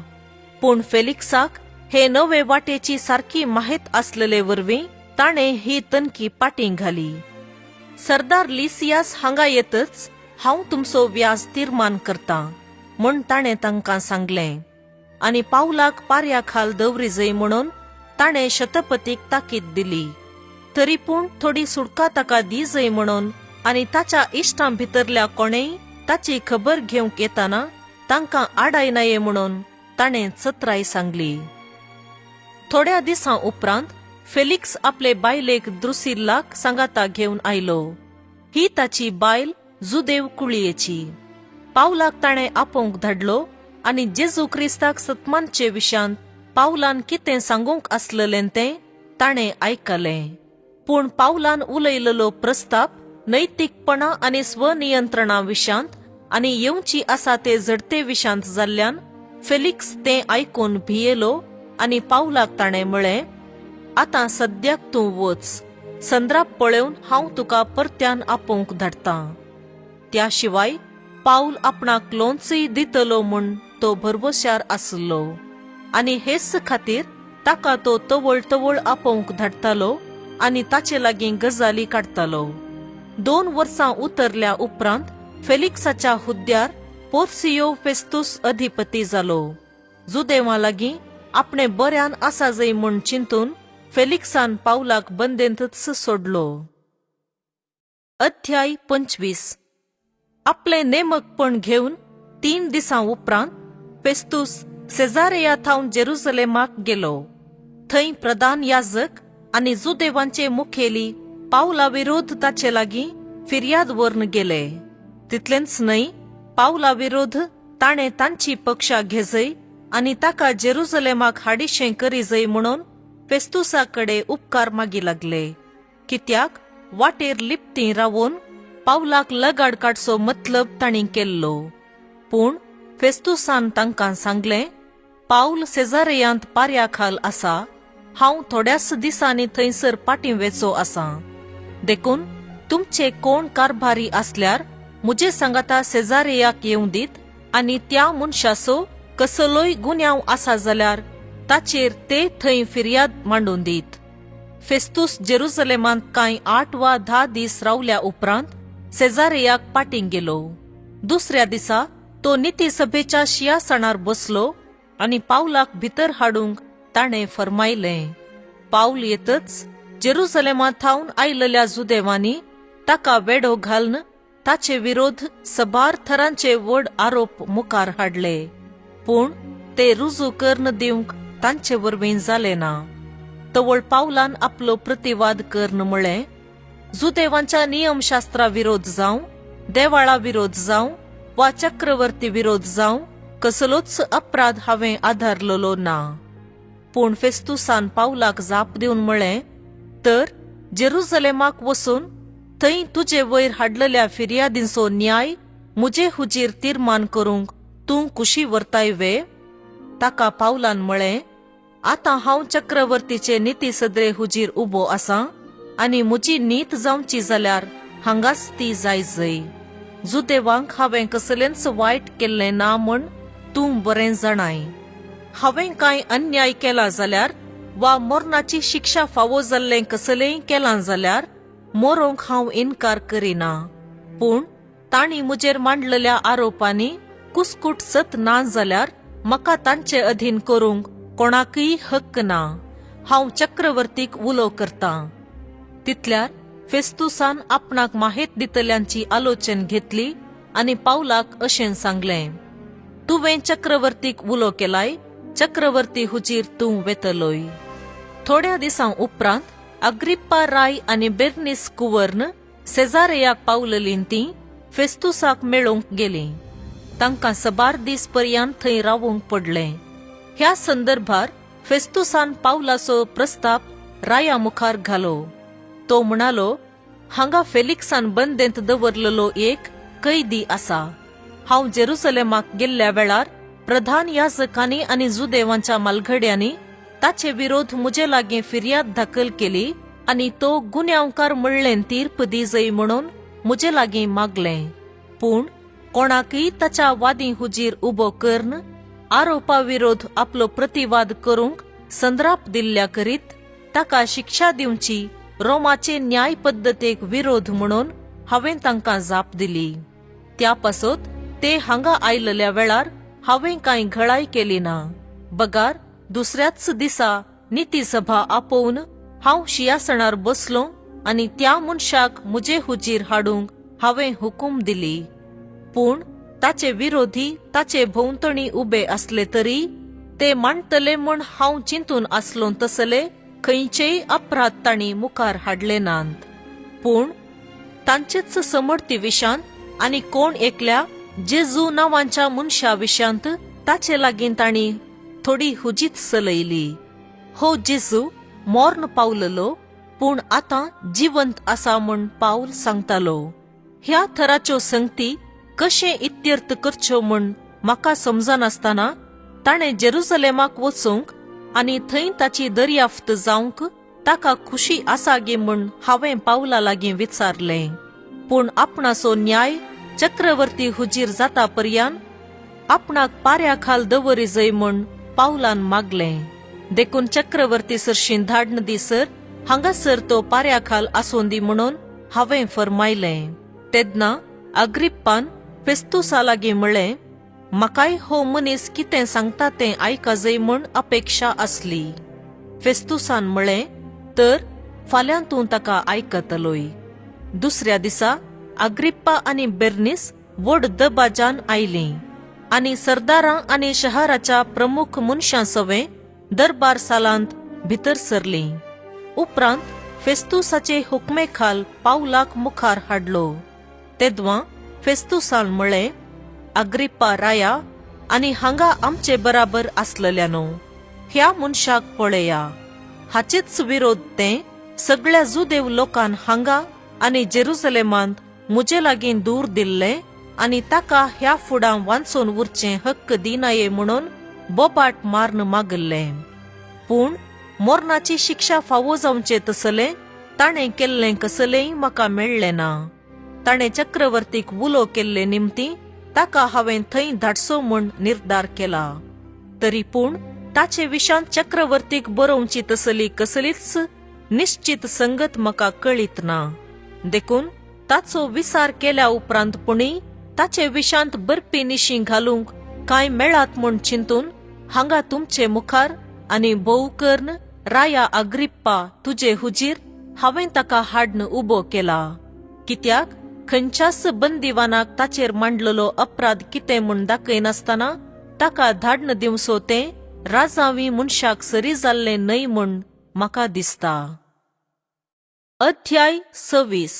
पूण फेलिक्साक हे नवे वाटेची सारकी माहित आसलेले वरवीं ताणें ही तनकी पाटीं घाली. सरदार लिसियास हांगा येतच हांव तुमचो व्याज तीर्मान करतां म्हूण ताणें तांकां सांगलें आनी पावलाक पाऱ्या खाल दवरिजय म्हणून ताणें शतपतीक ताकीद दिली. तरी पूण थोडी सुटका ताका दिजय म्हणून आनी ताच्या इश्टां भितरल्या कोणेय ताची खबर घेवंक येताना तांकां आडायनाये म्हणून ताणें चत्राय सांगली. थोड्या दिसां उपरांत फेलिक्स आपले बायलेक द्रुसिल्लाक सांगाता घेवन आयलो. ही ताची बायल जुदेव कुळयेची. पावलाक ताणें आपोवंक धाडलो आनी जेजू क्रिस्ताक सतमानचे विशयांत पावलान कितें सांगूंक आसलेलें तें ताणें आयकलें. पूण पावलान उलयलेलो प्रस्ताप नैतिकपणा आनी स्वनियंत्रणा विशयांत आनी येवची आसा ते झडते विशयांत जाल्ल्यान फेलिक्स तें आयकून भियेलो आनी पावलाक ताणें म्हळें, आतां सद्याक तूं वच, संद्राप पळोवन हांव तुका परत्यान आपोवंक धाडटां. त्या शिवाय पावल आपणाक लोंचय दितलो म्हूण तो भरवश्यार आसलो आनी हेच खातीर ताका तो तवळ तवळ आपोवंक धाडटालो आनी ताचे लागीं गजाली काडटालो. 2 वर्सां उतरल्या उपरांत फेलिक्साच्या हुद्द्यार पोर्सियो फेस्तूस अधिपती जालो. जुदेवा लागीं आपणे बऱ्यान आसा जय म्हूण चिंतून फेलिक्सान पावलाक बंदेंतच सोडलो. अध्याय 25. आपलें नेमकपण घेवन 3 दिसां उपरांत फेस्तूस सेजारेया थावन जेरुजलेमाक गेलो. थंय प्रधान याजक आनी जुदेवांचे मुखेली पावला विरोध ताचे लागीं फिर्याद व्हरून गेले. तितलेंच न्हय, पावला विरोध ताणें तांची पक्षा घेजय आनी ताका जेरुजलेमाक हाडिशें करीजय म्हणून फेस्तुसा कडेन उपकार मागी लागले. कित्याक वाटेर लिपती रावून पावलाक लगाड काडचो मतलब तांणी केल्लो. पूण फेस्तुसान तांकां सांगलें, पावल सेजारेयांत पाऱ्या खाल आसा, हांव थोड्याच दिसांनी थंयसर पाटीं वेचो आसा, देखून तुमचे कोण कारभारी आसल्यार म्हजे सांगाता सेजारेयाक येवं दीत आनी त्या मनशाचो कसलोय गुन्यांव आसा जाल्यार ताचेर ते थंय फिर्याद मांडून दीत. फेस्तूस जेरुजलेमांत कांय 8 वा 10 दीस रावल्या उपरांत सेजारेयाक पाटीं गेलो. दुसऱ्या दिसा तो निती सभेच्या शियासणार बसलो आनी पावलाक भितर हाडूंक ताणें फर्मायलें. पावल येतच जेरुजलेमा थावन आयलेल्या जुदेवांनी ताका वेडो घालून ताचे विरोध सबार थरांचे व्हड आरोप मुखार हाडले, पूण ते रुजू करून दिवंक तांचे वरवीं जाले ना. तवळ पावलान आपलो प्रतिवाद करून म्हळें, जुदेवांच्या नियमशास्त्रा विरोध जावं, देवाळा विरोध जावं वा चक्रवर्ती विरोध जावं, कसलोच अपराध हांवें आदारलेलो ना. पूण फेस्तुसान पावलाक जाप दिवन म्हळें, तर जेरुजलेमाक वचून थंय तुजे वयर हाडलेल्या फिर्यादींचो न्याय मुजे हुजीर तीर्मान करूंक तूं कुशी व्हरताय वे? ताका पावलान म्हळें, आतां हांव चक्रवर्तीचे निती सदरे हुजीर उबो आसां आनी म्हजी नीत जावची जाल्यार हांगाच ती जाय जय. जुदेवांक हांवें कसलेंच वायट केल्लें ना म्हूण तूं बरें जाणाय. हांवें कांय अन्याय केला जाल्यार वा मरणाची शिक्षा फावो जाल्लें कसलेंय केलां जाल्यार मरोंक हांव इनकार करिना. पूण तांणी म्हजेर मांडलेल्या आरोपांनी कुस्कूट सत ना जाल्यार म्हाका तांचे अधीन करूंक कोणाकय हक्क ना. हांव चक्रवर्तीक उलो करतां. तितल्यार फेस्तुसान आपणाक माहेत दितल्यांची आलोचन घेतली आनी पावलाक अशें सांगलें, तुवें चक्रवर्तीक उलो केलाय, चक्रवर्ती हुजीर तूं वेतलोय. थोड्या दिसां उपरांत अग्रिप्पा राय आनी बेर्निस कुवर्न सेजारेयाक पावललीं तीं फेस्तुसाक मेळोवंक गेलीं. तांकां सबार दीस पर्यंत थंय रावूंक पडलें. ह्या संदर्भार फेस्तुसान पावलाचो प्रस्ताप राया मुखार घालो. तो म्हणालो, हांगा फेलिक्सान बंदेंत दवरलेलो एक कैदी आसा. हांव जेरुसलेमाक गेल्ल्या वेळार प्रधान याजकांनी आनी जुदेवांच्या मालघड्यांनी ताचे विरोध मुजे लागीं फिर्याद दाखल केली आनी तो गुन्यांवकार म्हणलें तीर्प दिजय म्हणून मुजे लागीं मागलें. पूण कोणाकय ताच्या वादी हुजीर उबो करून आरोपा विरोध आपलो प्रतिवाद करूंक संद्राप दिल्ल्या करीत ताका शिक्षा दिवची रोमाचे न्याय पद्दतेक विरोध म्हणून हांवें तांकां जाप दिली. त्या पासत ते हांगा आयलेल्या वेळार हांवें कांय घळाय केली ना. बगार दुसऱ्याच दिसा नितीसभा आपोवन हांव शियासणार बसलो आनी त्या मनशाक मुजे हुजीर हाडूंक हांवें हुकूम दिली. पूण ताचे विरोधी ताचे भोंवतणी उबे आसले तरी ते मांडटले म्हूण हांव चिंतून आसलो तसले खंयचेय अपराध तांणी मुखार हाडले नात. पूण तांचेच समर्थी विशांत आनी कोण एकल्या जेजू नांवांच्या मनशा विशांत ताचे लागीं तांणी थोडी हुजीत चलयली. हो जेजू मर्ण पावलेलो, पूण आतां जिवंत आसा म्हूण पावल सांगतालो. ह्या थराच्यो संगती कशें इत्यर्थ करच्यो म्हूण म्हाका समजनासतना ताणें जेरुजलेमाक वचूंक आनी थंय ताची दर्याफ्त जावंक ताका खुशी आसा गे म्हूण हांवें पावला लागीं विचारलें. पूण आपणाचो न्याय चक्रवर्ती हुजीर जाता पर्यंत आपणाक पाऱ्या खाल दवरी जय म्हूण पावलान मागलें. देखून चक्रवर्ती सरशीं धाडन दिसर हांगासर तो पाऱ्या खाल आसूं दी म्हणून हांवें फरमायलें. तेन्ना अग्रिप्पान फेस्तुसा लागीं म्हळें, म्हाकाय हो मनीस कितें सांगता तें आयकजय म्हूण अपेक्षा आसली. फेस्तुसान म्हळें, तर फाल्यां तूं ताका आयकतलोय. दुसऱ्या दिसा अग्रिप्पा आनी बेर्निस व्हड दबाजान आयलीं आनी सरदारां आनी शहराच्या प्रमुख मनशां सवें दरबार सालांत भितर सरलीं. उपरांत फेस्तुसाचे हुकमे खाल पावलाक मुखार हाडलो. तेदवां फेस्तुसान म्हळें, अग्रिप्पा राया आनी हांगा आमचे बराबर आसलेल्यानो, ह्या मनशाक पळया. हाचेच विरोध तें सगळ्या जुदेव लोकान हांगा आनी जेरुजलेमांत मुजे लागीं दूर दिल्लें आनी ताका ह्या फुडां वांचून उरचें हक्क दिनाये म्हणून बोबाट मारून मागल्लें. पूण मरणाची शिक्षा फावो जावचें तसलें ताणें केल्लें कसलेंय म्हाका मेळ्ळें ना. ताणें चक्रवर्तीक उलो केल्ले निमतीं ताका हांवें थंय धाडसो म्हूण निर्धार केला. तरी पूण ताचे विशांत चक्रवर्तीक बरोवची तसली कसलीच निश्चित संगत म्हाका कळीत ना. देखून ताचो विचार केल्या उपरांत पुणी ताचे विशांत बरपी निशी घालूंक कांय मेळात म्हूण चिंतून हांगा तुमचे मुखार आनी भोव करून राया अग्रिप्पा तुजे हुजीर हांवें ताका हाडन उबो केला. कित्याक खंयच्याच बंदिवानाक ताचेर मांडलेलो अपराध कितें म्हूण दाखयनासतना ताका धाडन दिवसो तें राजावी मनशाक सरी जाल्लें न्हय म्हूण म्हाका दिसता. अध्याय 26.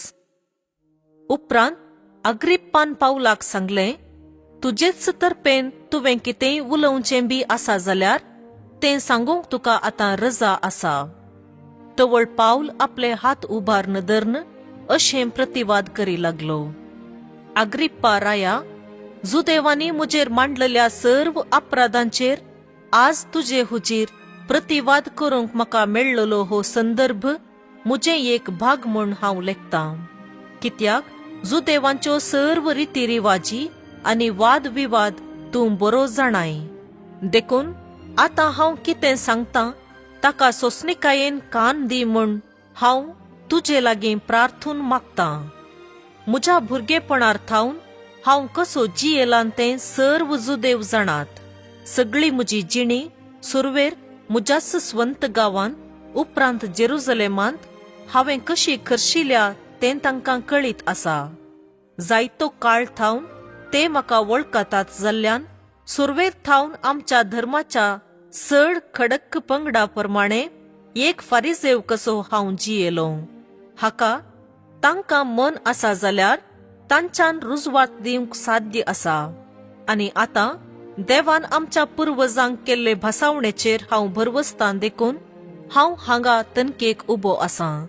उपरांत अग्रिप्पान पावलाक सांगलें, तुजेच तर्पेन तुवें कितेंय उलोवचें बी आसा जाल्यार तें सांगूंक तुका आतां रजा आसा. तवळ पावल आपले हात उबारन धर्न अशें प्रतिवाद करी लागलो. आग्रिप्पा राया, जुदेवांनी म्हजेर मांडलेल्या सर्व अपराधांचेर आज तुजे हुजीर प्रतिवाद करूंक म्हाका मेळ्ळलो हो संदर्भ म्हजें एक भाग म्हूण हांव लेखतां. कित्याक जुदेवांच्यो सर्व रितीरिवाजी आनी वादविवाद तूं बरो जाणाय. देखून आतां हांव कितें सांगतां ताका सोंसणिकायेन कान दी म्हूण हांव तुजे लागीं प्रार्थून मागतां. म्हज्या भुरगेपणार थावन हांव कसो जियेलां तें सर्व जुदेव जाणात. सगळी म्हजी जिणी सुरवेर म्हज्याच स्वंत गांवांत, उपरांत जेरुजलेमांत हांवें कशी खर्शिल्या तें तांकां कळीत आसा. जायतो काळ थावन ते म्हाका वळखतात जाल्ल्यान सुरवेर थावन आमच्या धर्माच्या चड खडक पंगडा प्रमाणे एक फारिजेव कसो हांव जियेलो. हाका तांकां मन आसा जाल्यार तांच्यान रुजवात दिवंक साध्य आसा. आनी आतां देवान आमच्या पुर्वजांक केल्ले भासावणेचेर हांव भरवसतां देखून हांव हांगा तनकेक उबो आसां.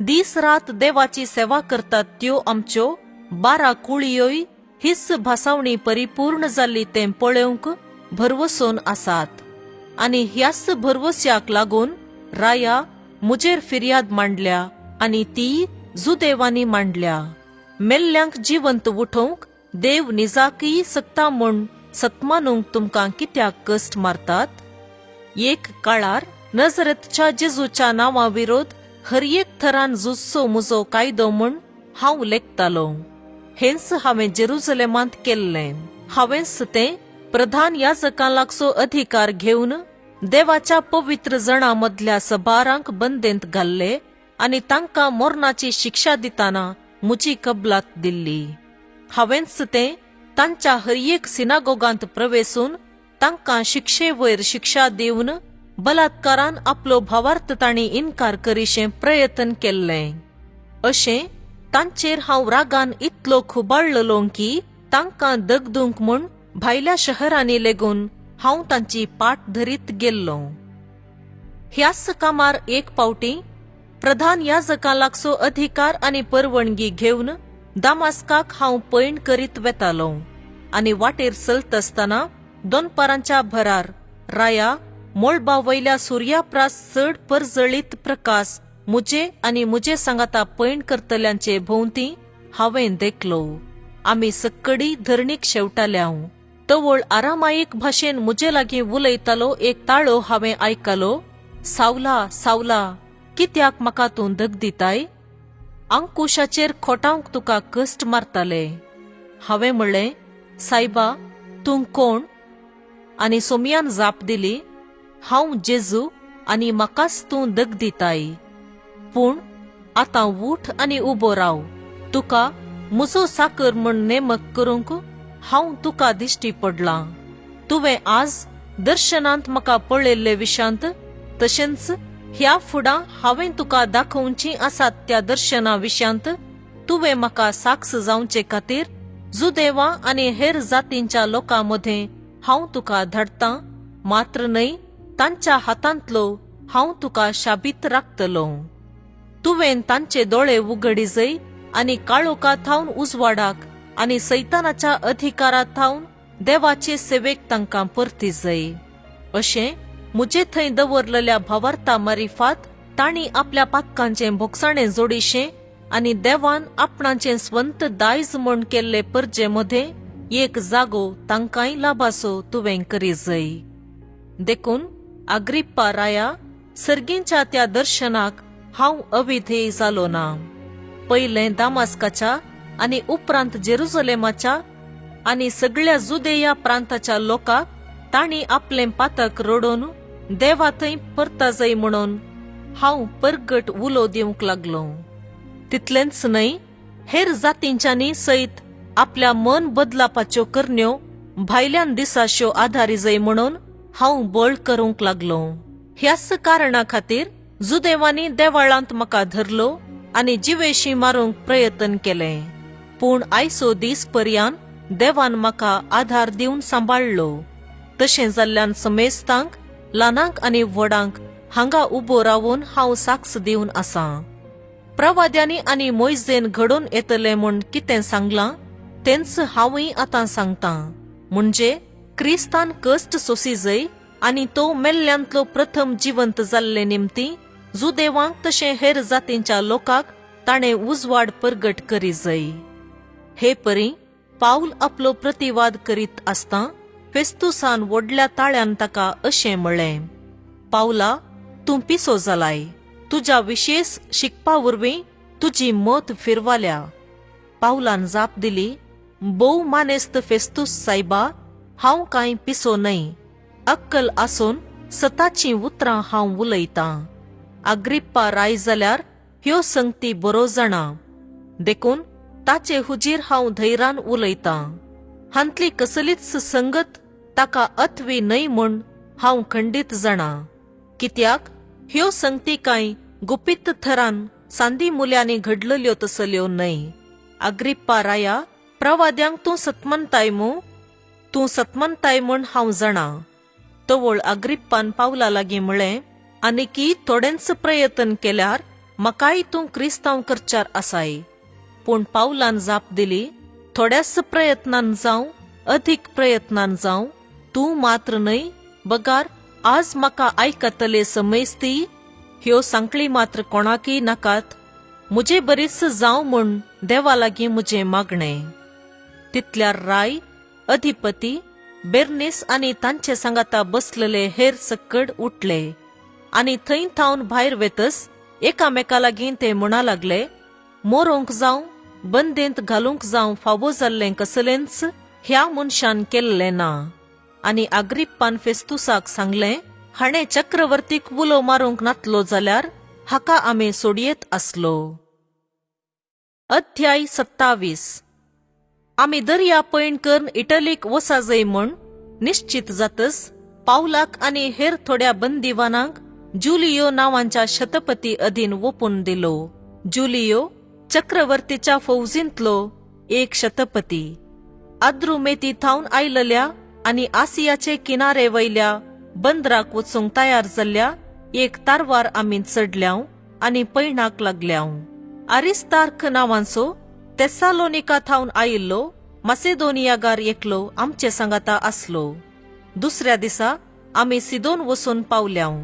दीस रात देवाची सेवा करतात त्यो आमच्यो 12 कुळयोय हीच भासावणी परिपूर्ण जाल्ली तें पळोवंक भरवसून आसात. आनी ह्याच भरवस्याक लागून राया म्हजेर फिर्याद मांडल्या आनी ती जुदेवांनी मांडल्या. मेल्ल्यांक जिवंत उठोवंक देव निजाकय सकता म्हूण सतमानूंक तुमकां कित्याक कश्ट मारतात? एक काळार नजरेतच्या जेजूच्या नांवा विरोध हर एक थरान झुजचो म्हजो कायदो म्हूण हांव लेखतालो. हेंच हांवें जेरुजलेमांत केल्लें. हांवेंच तें प्रधान याजकां लागचो अधिकार घेवन देवाच्या पवित्र जणां मदल्या सबारांक बंदेंत घाल्ले आनी तांकां मरणाची शिक्षा दिताना म्हजी कबलात दिल्ली. हांवेंच तें तांच्या हर एक सिनागोगांत प्रवेसून तांकां शिक्षे वयर शिक्षा दिवन बलात्कारान आपलो भावार्थ तांणी इन्कार करीशें प्रयत्न केल्लें. अशें तांचेर हांव रागान इतलो खुबाळ्ळलो की तांकां दगदूंक म्हूण भायल्या शहरांनी लेगून हांव तांची पाट धरीत गेल्लो. ह्याच कामार एक पावटी प्रधान याजकां लागचो अधिकार आनी परवणगी घेवन दामास्काक हांव पयण करीत वेतालो. आनी वाटेर चलत आसतना दोनपारांच्या भरार राया मोळबा वयल्या सुर्याप्रास चड परजळीत प्रकाश म्हजे आनी म्हजे सांगाता पयण करतल्यांचे भोंवती हांवें देखलो. आमी सक्कडी धरणीक शेवटाल्याव. तवळ आरामायीक भाशेन म्हजे लागीं उलयतालो एक ताळो हांवें आयकलो, सावला सावला, कित्याक म्हाका तूं धग दिताय? अंकुशाचेर खोटावंक तुका कश्ट मारताले. हांवें म्हणलें, सायबा, तूं कोण? आनी सोमयान जाप दिली, हांव जेजू आनी म्हाकाच तूं धग दिताय. पूण आतां उठ आनी उबो राव. तुका म्हजो साकर म्हूण नेमक करूंक हांव तुका दिश्टी पडलां. तुवें आज दर्शनांत म्हाका पळयल्ले विशांत तशेंच ह्या फुडां हांवें तुका दाखोवचीं आसात त्या दर्शना विशांत तुवें म्हाका साक्ष जावचे खातीर जुदेवा आनी हेर जातींच्या लोकां मदें हांव तुका धाडटां. मात्र न्हय, तांच्या हातांतलो हांव तुका शाबीत राखतलो. तुवें तांचे दोळे उगडीजय आनी काळोखा थावन उजवाडाक आनी सैतानाच्या अधिकारा थावन देवाचे सेवेक तांकां परतीजय. अशें म्हजे थंय दवरलेल्या भावार्था मारिफात तांणी आपल्या पातकांचें भोगसाणें जोडीशें आनी देवान आपणाचें स्वंत दायज म्हूण केल्ले परजे मदें एक जागो तांकांय लाभासो तुवें करीजय. देखून आग्रिप्पा राया, सर्गींच्या त्या दर्शनाक हांव अविधेय जालो ना. पयलें दामास्काच्या आनी उपरांत जेरुजलेमाच्या आनी सगळ्या जुदेया प्रांताच्या लोकांक तांणी आपलें पातक रडोवन देवा थंय परता जाय म्हणून हांव परगट उलो दिवंक लागलो. तितलेंच न्हय, हेर जातींच्यांनी सयत आपल्या मन बदलापाच्यो करण्यो भायल्यान दिसाश्यो आधारी जाय म्हणून हांव बळ करूंक लागलो. ह्याच कारणा खातीर जुदेवांनी देवाळांत म्हाका धरलो आनी जिवेशी मारूंक प्रयत्न केलें. पूण आयसो दीस पर्यान देवान म्हाका आधार दिवन सांबाळ्ळो. तशें जाल्ल्यान समेस्तांक, ल्हानांक आनी व्हडांक हांगा उबो रावून हांव साक्ष दिवन आसां. प्रवाद्यांनी आनी मोयजेन घडोवन येतलें म्हूण कितें सांगलां तेंच हांवूय आतां सांगतां, म्हणजे क्रिस्तान कश्ट सोंसीजय आनी तो मेल्ल्यांतलो प्रथम जिवंत जाल्ले निमती जुदेवांक तशें हेर जातींच्या लोकांक ताणें उजवाड परगट करीजय. हे परी पावल आपलो प्रतिवाद करीत आसता फेस्तुसान व्हडल्या ताळ्यान ताका अशें म्हळें, पावला, तूं पिसो जालाय. तुज्या विशेश शिकपा वरवीं तुजी मत फिरवाल्या. पावलान जाप दिली, भोव मानेस्त फेस्तूस सायबा, हांव कांय पिसो न्हय. अक्कल आसून सताचीं उतरां हांव उलयतां. अग्रिप्पा राय जाल्यार ह्यो संगती बरो जाणा, देखून ताचे हुजीर हांव धैर्यान उलयतां. हांतली कसलीच संगत ताका अथवी न्हय म्हूण हांव खंडीत जाणा, कित्याक ह्यो संगती कांय गुपीत थरान सांदी मुल्यांनी घडलेल्यो तसल्यो न्हय. अग्रिप्पा राया, प्रवाद्यांक तूं सतमनताय मू? तूं सतमनताय म्हूण हांव जाणा. तवळ अग्रिप्पान पावला लागीं म्हळें, आनीकी थोडेंच प्रयत्न केल्यार म्हाकाय तूं क्रिस्तांव करच्यार आसाय. पूण पावलान जाप दिली, थोड्याच प्रयत्नान जावं अधीक प्रयत्नान जावं, तूं मात्र न्हय बगार आज म्हाका आयकतले समयस्ती ह्यो सांकळी मात्र कोणाकय नाकात, म्हजे बरीच जावं म्हूण देवा लागीं म्हजें मागणें. तितल्यार राय, अधिपती, बेर्नीस आनी तांचे सांगाता बसलेले हेर सक्कड उठले आनी थंय थावन भायर वेतस एकामेका लागीं ते म्हणा लागले, मोरोंक जावं बंदेंत घालूंक जावं फावो जाल्लें कसलेंच ह्या मनशान केल्लें ना. आनी अग्रिप्पान फेस्तुसाक सांगलें, हाणें चक्रवर्तीक उलो मारूंक नातलो जाल्यार हाका आमी सोडयेत आसलो. अध्याय 27. आमी दर्या पयण करून इटलीक वसाजय म्हूण निश्चित जातस पावलाक आनी हेर थोड्या बंदिवानांक जुलियो नांवांच्या शतपती अधीन ओपून दिलो. जुलियो चक्रवर्तीच्या फौजींतलो एक शतपती. आद्रुमेती थावन आयलल्या आनी आसियाचे किनारे वयल्या बंदराक वचूंक तयार जाल्ल्या एक तारवार आमी चडल्याव आनी पयणाक लागल्याव. आरिस्तार्ख नांवांचो तेसालोनिका थावन आयिल्लो मासेदोनियागार एकलो आमचे सांगाता आसलो. दुसऱ्या दिसा आमी सिदोन वचून पावल्याव.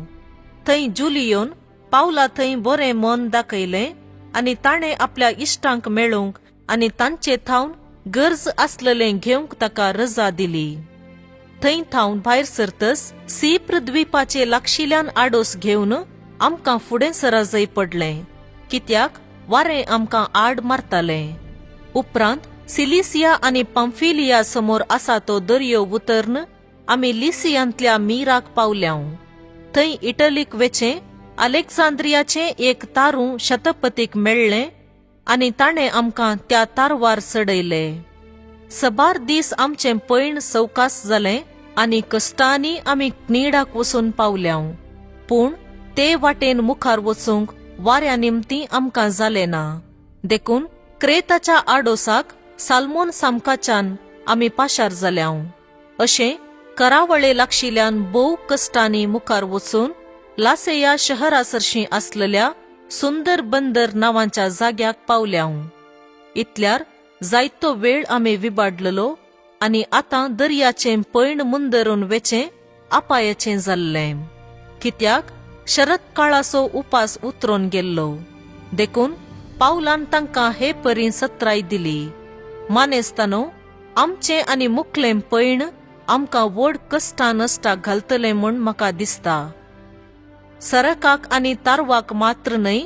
थंय जुलियोन पावला थंय बरें मन दाखयलें आनी ताणें आपल्या इश्टांक मेळूंक आनी तांचे थावन गरज आसलेलें घेवंक ताका रजा दिली. थंय थावन भायर सरतस सीप्र द्वीपाचे लागशिल्ल्यान आडोस घेवन आमकां फुडें सराजय पडलें, कित्याक वारें आमकां आड मारतालें. उपरांत सिलिसिया आनी पाम्फिलिया समोर आसा तो दर्यो उतर्न आमी लिसियांतल्या मीराक पावल्याव. थंय इटलीक वेचें अलेक्झांद्रियाचें एक तारूं शतपतीक मेळ्ळें आनी ताणें आमकां त्या तारवार चडयले. सबार दीस आमचें पयण सवकास जालें आनी कश्टांनी आमी क्नीडाक वचून पावल्याव. पूण ते वाटेन मुखार वचूंक वाऱ्या निमतीं आमकां जालें ना, देखून क्रेताच्या आडोसाक साल्मोन सामकाच्यान आमी पाशार जाल्याव. अशें करावळे लागशिल्ल्यान भोव कश्टांनी मुखार वचून लासेया शहरा सरशीं आसलेल्या सुंदर बंदर नांवाच्या जाग्याक पावल्याव. इतल्यार जायतो वेळ आमी विबाडलेलो आनी आतां दर्याचें पयण मुंदरून वेचें अपायाचें जाल्लें, कित्याक शरद काळाचो उपास उतरून गेल्लो. देखून पावलान तांकां हे परी सत्राय दिली, मानेस्तानो, आमचें आनी मुखलें पयण आमकां व्हड कश्टां नश्टाक घालतलें म्हूण म्हाका दिसता. सरकाक आनी तारवाक मात्र न्हय,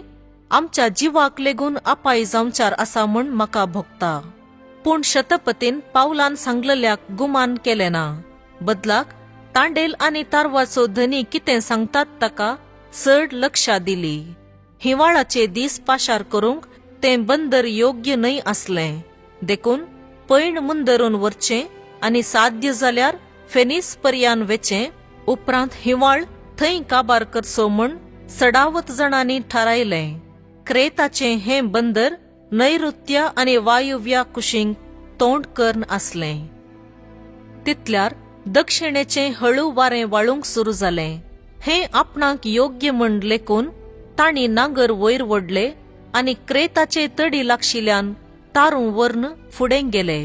आमच्या जिवाक लेगून अपाय जावचार आसा म्हूण म्हाका भोगता. पूण शतपतीन पावलान सांगलेल्याक गुमान केलें ना, बदलाक तांडेल आनी तारवाचो धनी कितें सांगतात ताका चड लक्षा दिली. हिवाळाचे दीस पाशार करूंक तें बंदर योग्य न्हय आसलें, देखून पयण मुंदरून व्हरचें आनी साध्य जाल्यार फेनीस पर्यान वेचें, उपरांत हिवाळ थंय काबार करचो म्हूण सडावत जाणांनी थारायलें. क्रेताचें हें बंदर नैऋत्य आनी वायुव्या कुशींक तोंड कर्न आसलें. तितल्यार दक्षिणेचें हळू वारें वाळूंक सुरू जालें. हें आपणाक योग्य म्हण लेखून तांणी नांगर वयर ओडले आनी क्रेताचे तडी लागशिल्ल्यान तारूं व्हरून फुडें गेले.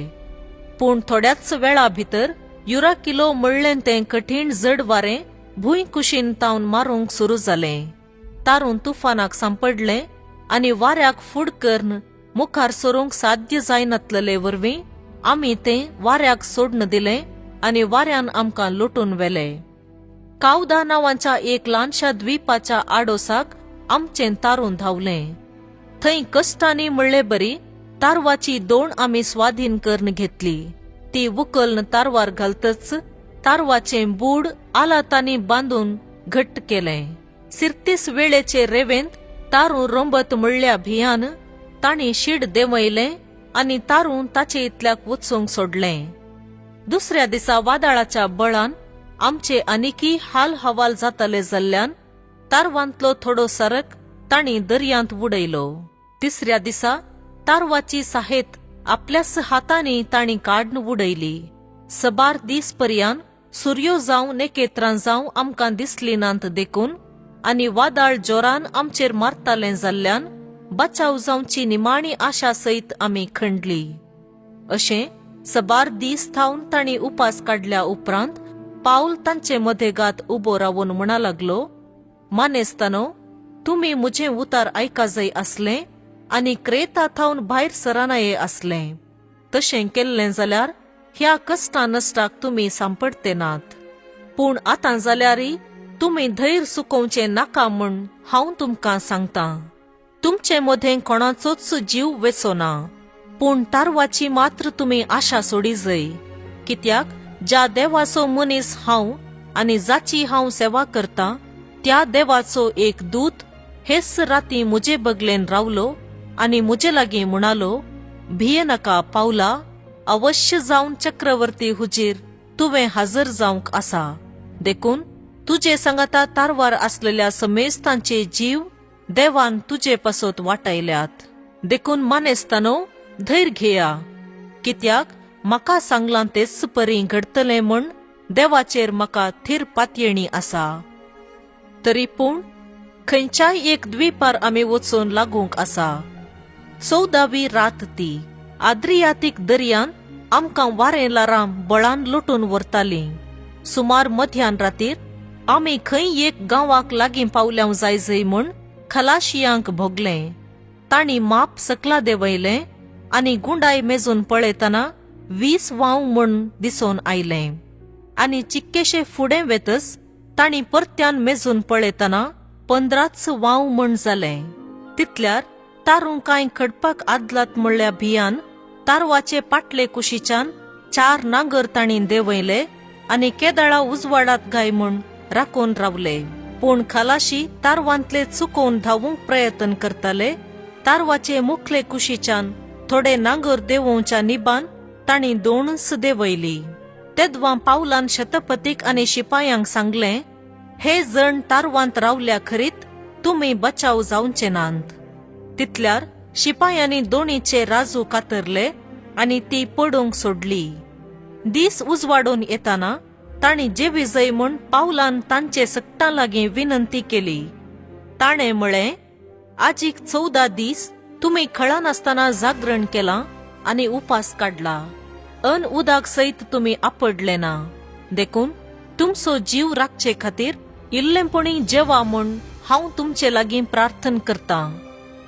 पूण थोड्याच वेळा भितर युराकिलो म्हणलें तें कठीण जड वारें भूंय कुशीन तावन मारूंक सुरू जालें. तारूं तुफानाक सांपडलें आनी वाऱ्याक फूड कर्न मुखार सरूंक साध्य जायनातलेले वरवीं आमी तें वाऱ्याक सोडून दिलें आनी वाऱ्यान आमकां लुटून व्हेले. कावदा नांवाच्या एक ल्हानशा द्वीपाच्या आडोसाक आमचें तारूं धांवलें. थंय कश्टांनी म्हणले बरी तारवाची दोण आमी स्वाधीन करून घेतली. ती उकल्न तारवार घालतच तारवाचें बूड आलातांनी बांदून घट्ट केलें. सिर्तीस वेळेचे रेवेंत तारूं रोंबत म्हणल्या भियान तांणी शीड देंवयलें आनी तारूं ताचे इतल्याक वचूंक सोडलें. दुसऱ्या दिसा वादळाच्या बळान आमचे आनिकी हाल हवाल जाताले जाल्ल्यान तारवांतलो थोडो सरक तांणी दर्यांत उडयलो. तिसऱ्या दिसा तारवाची साहेत आपल्याच हातांनी तांणी काडून उडयली. सबार दीस पर्यान सुर्यो जावं नेकेत्रां जावं आमकां दिसली नात देखून आनी वादळ जोरान आमचेर मारतालें जाल्ल्यान बचाव जावची निमाणी आशा सयत आमी खंडली. अशें सबार दीस थावन तांणी उपास काडल्या उपरांत पावल तांचे मदेगात उबो रावून म्हणा लागलो, मानेस्तानो, तुमी म्हजें उतार आयकाजय आसलें आनी क्रेता थावन भायर सरानाये आसलें. तशें केल्लें जाल्यार ह्या कश्टा नश्टाक तुमी सांपडते नात. पूण आतां जाल्यारय तुमी धैर्य सुकोवचें नाका म्हूण हांव तुमकां सांगतां. तुमचे मदें कोणाचोच जीव वेचो ना, पूण तारवाची मात्र तुमी आशा सोडी जय. कित्याक ज्या देवाचो मनीस हांव आनी जाची हांव सेवा करतां त्या देवाचो एक दूत हेच राती म्हजे बगलेन रावलो आनी म्हजे लागीं म्हणालो, भिये नाका पावला, अवश्य जावन चक्रवर्ती हुजीर तुवें हजर जावंक आसा. देखून तुजे सांगाता तारवार आसलेल्या समेस्तांचे जीव देवान तुजे पासत वाटायल्यात. देखून मानेस्तानो, धैर्य घेया, कित्याक म्हाका सांगलां तेच परी घडतलें म्हूण देवाचेर म्हाका थीर पातयेणी आसा. तरी पूण खंयच्याय एक द्वीपार आमी वचून लागूंक आसा. 14वी रात ती आद्रियातीक दर्यान आमकां वारें लारां बळान लुटून व्हरतालीं. सुमार मध्यान रातीर आमी खंय एक गांवाक लागीं पावल्यां जाय जय म्हूण खलाशियांक भोगलें. तांणी माप सकला देंवयलें आनी गुंडाय मेजून पळयतना 20 वांव म्हूण दिसून आयलें. आनी चिक्केशे फुडें वेतच तांणी परत्यान मेजून पळयतना 15 वांव म्हूण जालें. तितल्यार तारूं कांय खडपाक आदलात म्हणल्या भियान तारवाचे पाटले कुशीच्यान 4 नांगर तांणी देंवयले आनी केदाळा उजवाडात गाय म्हूण राखून रावले. पूण खलाशी तारवांतले चुकोवन धांवूंक प्रयत्न करताले. तारवाचे मुखले कुशीच्यान थोडे नांगर देंवोवच्या निबान तांणी 2 देंवयली. तेदवां पावलान शतपतीक आनी शिपायांक सांगलें, हे जण तारवांत रावल्या खरीत तुमी बचाव जावचे नात. तितल्यार शिपायांनी दोणीचे राजू कातरले आनी ती पडूंक सोडली. दीस उजवाडून येताना तांणी जेविजय म्हूण पावलान तांचे सगटां लागीं विनंती केली. ताणें म्हळें, आजीक 14 दीस तुमी खळानासतना जागरण केलां आनी उपास काडला. अन उदक सयत तुमी आपडले ना. देखून तुमचो जीव राखचे खातीर इल्लेंपणी जेवा म्हूण हांव तुमचे लागीं प्रार्थन करतां.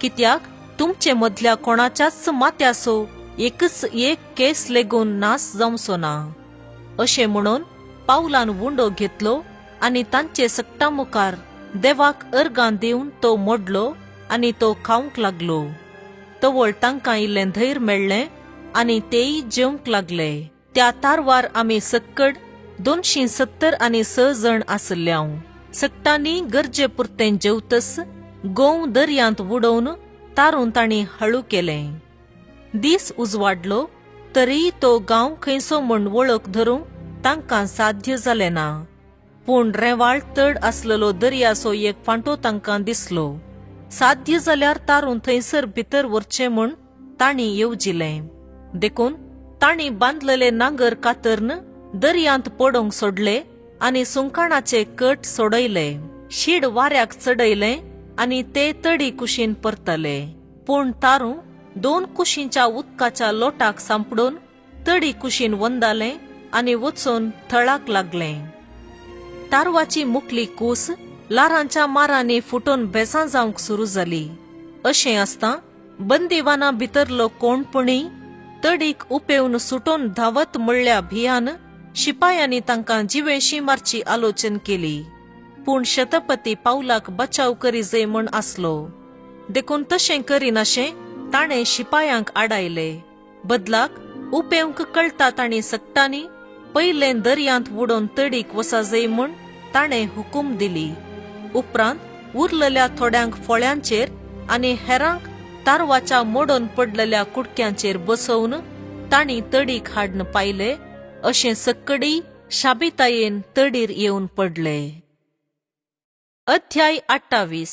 कित्याक तुमचे मदल्या कोणाच्याच मात्यासो एकच एक केस लेगून नास जावचो ना. अशें म्हणून पावलान उंडो घेतलो आनी तांचे सगटां मुखार देवाक अर्गां दिवन तो मोडलो आनी तो खावंक लागलो. तवळ तांकां इल्लें धैर्य मेळ्ळें आनी तेय जेवंक लागले. त्या तारवार आमी सक्कड 270 आनी 6 जण आसल्यांव. सगटांनी गरजे पुरतें जेवतस गोंव दर्यांत उडोवन तारून तांणी हळू केलें. दीस उजवाडलो तरीय तो गांव खंयसो म्हूण वळख धरूंक तांकां साध्य जालें ना. पूण रेंवाळ तड आसलेलो दर्याचो एक फांटो तांकां दिसलो. साध्य जाल्यार तारून थंयसर भितर व्हरचें म्हूण तांणी येवजिलें. देखून तांणी बांदलेले नांगर कातर्न दर्यांत पडोवंक सोडले आनी सुंकाणाचे कट सोडयले. शीड वाऱ्याक चडयलें आनी ते तडी कुशीन परतले. पूण तारू 2 कुशींच्या उदकाच्या लोटाक सांपडून तडी कुशीन वंदालें आनी वचून थळाक लागलें. तारवाची मुकली कूस लारांच्या मारांनी फुटून बेसां जावंक सुरू जाली. अशें आसता बंदिवाना भितरलो कोणपणी तडीक उपेवन सुटून धांवत म्हणल्या भियान शिपायांनी तांकां जिवेशी मारची आलोचन केली. पूण शतपती पावलाक बचाव करी जय म्हूण आसलो, देखून तशें करिनाशें ताणें शिपायांक आडायले. बदलाक उपेवंक कळटा तांणी सगटांनी पयलें दर्यांत उडोवन तडीक वसा जय म्हूण ताणें हुकूम दिली. उपरांत उरलेल्या थोड्यांक फळ्यांचेर आनी हेरांक तारवाच्या मोडून पडलेल्या कुडक्यांचेर बसोवन तांणी तडीक हाडून पायले. अशें सक्कडी शाबितायेन तडीर येवन पडले. अध्याय 28.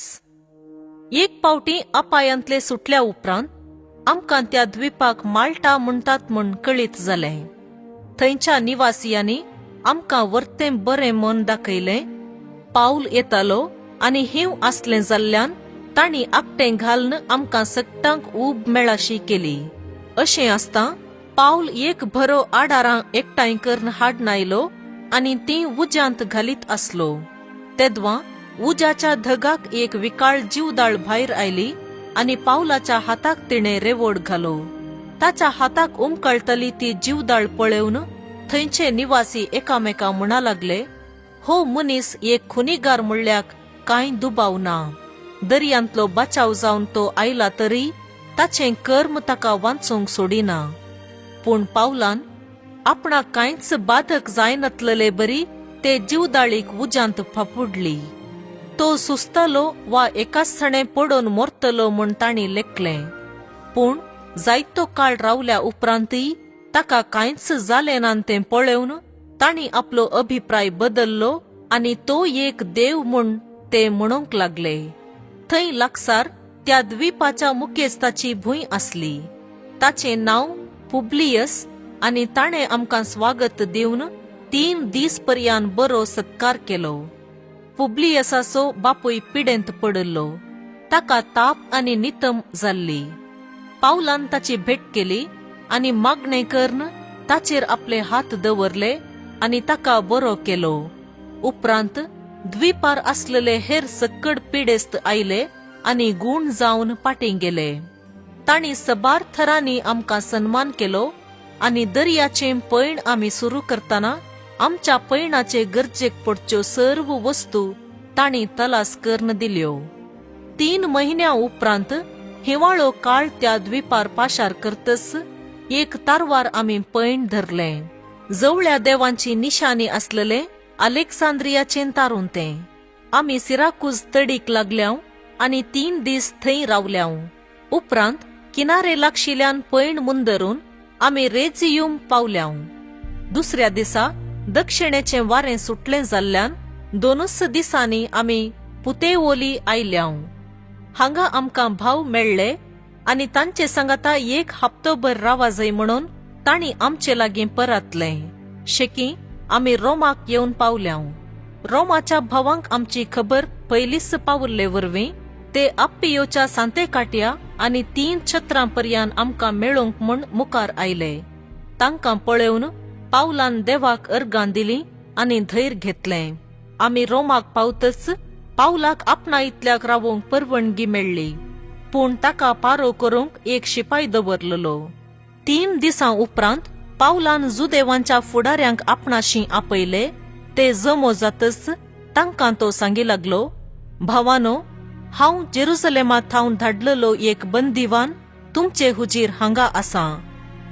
एक पावटी अपायांतले सुटल्या उपरांत आमकां त्या द्वीपाक माल्टा म्हणटात म्हूण कळीत जालें. थंयच्या निवासियांनी आमकां वर्तें बरें मन दाखयलें. पावल येतालो आनी हींव आसलें जाल्ल्यान तांणी आपटें घालून आमकां सगटांक ऊब मेळाशी केली. अशें आसता पावल एक भरो आडारां एकठांय करून हाडून आयलो आनी तीं उज्यांत घालीत आसलो. तेदवां उज्याच्या धगाक एक विकाळ जीवदाळ भायर आयली आनी पावलाच्या हाताक तिणें रेवोड घालो. ताच्या हाताक उमकळटली ती जीवदाळ पळोवन थंयचे निवासी एकामेका म्हणा लागले, हो मनीस एक खुनीगार म्हणल्याक कांय दुबाव ना. दर्यांतलो बचाव जावन तो आयला तरी ताचें कर्म ताका वाचूंक सोडिना. पूण पावलान आपणाक कांयच बाधक जायनातलेले बरी ते जीवदाळीक उज्यांत फापुडली. तो सुस्तालो वा एकाच पडून मरतलो म्हूण तांणी लेखलें. पूण जायतो काळ रावल्या उपरांतय ताका कांयच जालें ना तें पळोवन तांणी आपलो अभिप्राय बदल्लो आनी तो एक देव म्हूण ते म्हणूंक लागले. थंय लागसार त्या द्वीपाच्या मुखेस्ताची भूंय आसली. ताचें नांव पुब्लियस आनी ताणें आमकां स्वागत दिवन 3 दीस पर्यान बरो सत्कार केलो. पुब्लियसाचो बापूय पिडेंत पडिल्लो. ताका ताप आनी नितम जाल्ली. पावलान ताची भेट केली आनी मागणें करून ताचेर आपले हात दवरले आनी ताका बरो केलो. उपरांत द्वीपार आसलेले हेर सक्कड पिडेस्त आयले आनी गूण जावन पाटीं गेले. तांणी सबार थरांनी आमकां सन्मान केलो आनी दर्याचें पयण आमी सुरू करतना आमच्या पयणाचे गरजेक पडच्यो सर्व वस्तू तांणी तलास करून दिल्यो. 3 म्हयन्यां उपरांत हिवाळो काळ त्या द्वीपार पाशार करतच एक तारवार आमी पयण धरलें. जवळ्या देवांची निशाणी आसलेलें अलेक्सांद्रियाचें तारून तें. आमी सिराकूज तडीक लागल्याव आनी 3 दीस थंय रावल्याव. उपरांत किनारे लागशिल्ल्यान पयण मुंदरून आमी रेजियूम पावल्याव. दुसऱ्या दिसा दक्षिणेचें वारें सुटलें जाल्ल्यान 2 दिसांनी आमी पुतेओली आयल्याव. हांगा आमकां भाव मेळ्ळे आनी तांचे सांगाता एक हप्तोभर रावाजय म्हणून तांणी आमचे लागीं परतलें. शेकी आमी रोमाक येवन पावल्याव. रोमाच्या भावांक आमची खबर पयलींच पावल्ले वरवीं ते आप्पियोच्या सांतेकाट्या आनी 3 छत्रां पर्यान आमकां मेळोवंक म्हूण मुखार आयले. तांकां पळोवन पावलान देवाक अर्गां दिली आनी धैर्य घेतलें. आमी रोमाक पावतच पावलाक आपणा इतल्याक रावोवंक परवानगी मेळ्ळी, पूण ताका पारो करूंक एक शिपाय दवरलेलो. 3 दिसां उपरांत पावलान जुदेवांच्या फुडाऱ्यांक आपणाशी आपयले. ते जमो जातच तांकां तो सांगी लागलो, भावानो, हांव जेरुसलेमा थावन धाडलेलो एक बंदिवान तुमचे हुजीर हांगा आसा.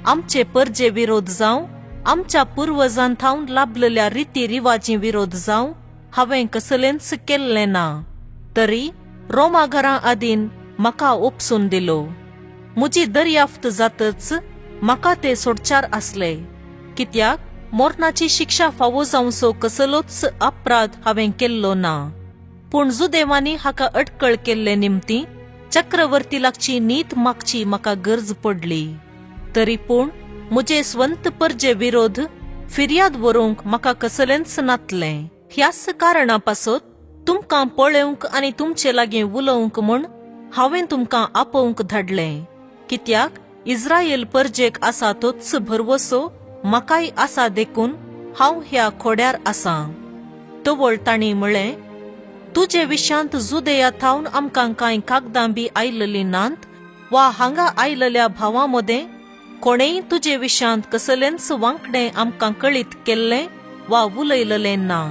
आमचे परजे विरोध जावं, आमच्या पुर्वजां थावन लाभलेल्या रिती रिवाजी विरोध जावं, हांवें कसलेंच केल्लें ना, तरी रोमा घरां आदीन म्हाका उपसून दिलो. म्हजी दर्याफ्त जातच म्हाका ते सोडचार आसले, कित्याक मरणाची शिक्षा फावो जावचो कसलोच अपराध हांवें केल्लो ना. पूण जुदेवांनी हाका अटकळ केल्ले निमती चक्रवर्ती लागची नीत मागची म्हाका गरज पडली. तरी पूण म्हजे स्वंत परजे विरोध फिर्याद व्हरूंक म्हाका कसलेंच नातलें. ह्याच कारणा पासत तुमकां पळोवंक आनी तुमचे लागीं उलोवंक म्हूण हांवें तुमकां आपोवंक धाडलें. कित्याक इस्रायल परजेक आसा तोच भरवसो म्हाकाय आसा, देखून हांव ह्या खोड्यार आसां. तवळ तांणी म्हळें, तुजे विशांत जुदेया थावन आमकां कांय कागदां बी आयलेलीं नात वा हांगा आयलेल्या भावां मदें कोणेय तुजे विशांत कसलेंच वांकडें आमकां कळीत केल्लें वा उलयलें ना.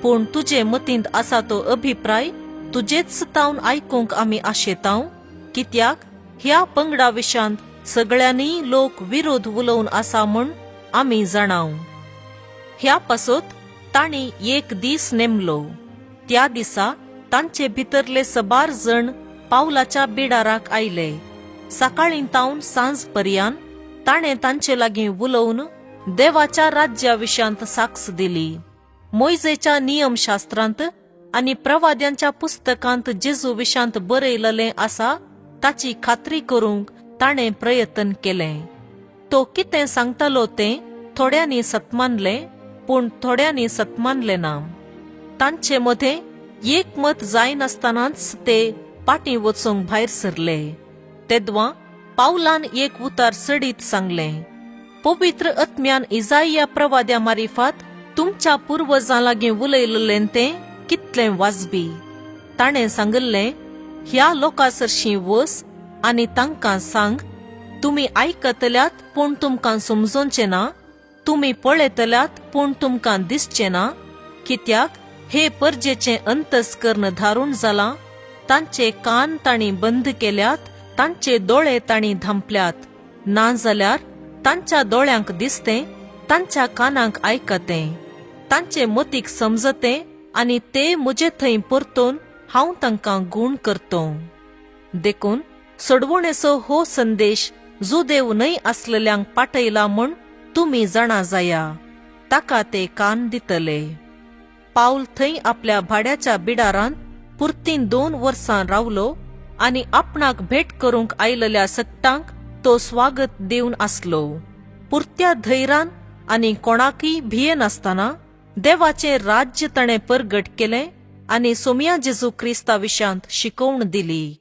पूण तुजे मतींत आसा तो अभिप्राय तुजेच तावन आयकूंक आमी आशेतांव, कित्याक ह्या पंगडा विशांत सगळ्यांनी लोक विरोध उलोवन आसा म्हूण आमी जाणाव. ह्या पासत तांणी एक दीस नेमलो. त्या दिसा तांचे भितरले सबार जण पावलाच्या बिडाराक आयले. सकाळीं तावन सांज पर्यान ताणें तांचे लागीं उलोवन देवाच्या राज्या विशांत साक्ष दिली. मोयजेच्या नियमशास्त्रांत आनी प्रवाद्यांच्या पुस्तकांत जेजू विशांत बरयलेलें आसा ताची खात्री करूंक ताणें प्रयत्न केलें. तो कितें सांगतालो तें थोड्यांनी सत्मानलें, पूण थोड्यांनी सत्मानलें ना. तांचे मदें एकमत जायनासतनाच ते पाटीं वचूंक भायर सरले. तेदवां पावलान एक उतार सडीत सांगलें, पवित्र आत्म्यान इजाइया प्रवाद्या मारिफात तुमच्या पुर्वजां लागीं उलयलें तें कितलें वाजबी. ताणें सांगिल्लें, ह्या लोकां सरशीं वस आनी तांकां सांग, तुमी आयकतल्यात पूण तुमकां समजोवचें ना, तुमी पळयतल्यात पूण तुमकां दिसचें ना. कित्याक हे परजेचें अंतस्कर्ण धारूण जालां, तांचे कान तांणी बंद केल्यात, तांचे दोळे तांणी धांपल्यात. ना जाल्यार तांच्या दोळ्यांक दिसतें, तांच्या कानांक आयकतें, तांचे मतीक समजतें आनी ते म्हजे थंय परतून हांव तांकां गूण करतो. देखून सोडवणेचो हो संदेश जुदेव न्हय आसलेल्यांक पाटयला म्हूण तुमी जाणा जाया, ताका ते कान दितले. पावल थंय आपल्या भाड्याच्या बिडारांत पुरतीं 2 वर्सां रावलो आनी आपणाक भेट करूंक आयलेल्या सगटांक तो स्वागत दिवन आसलो. पुरत्या धैरान आनी कोणाकय भियेनासतना देवाचें राज्य ताणें परगट केलें आनी सोमया जेजू क्रिस्ता विशांत शिकोवण दिली.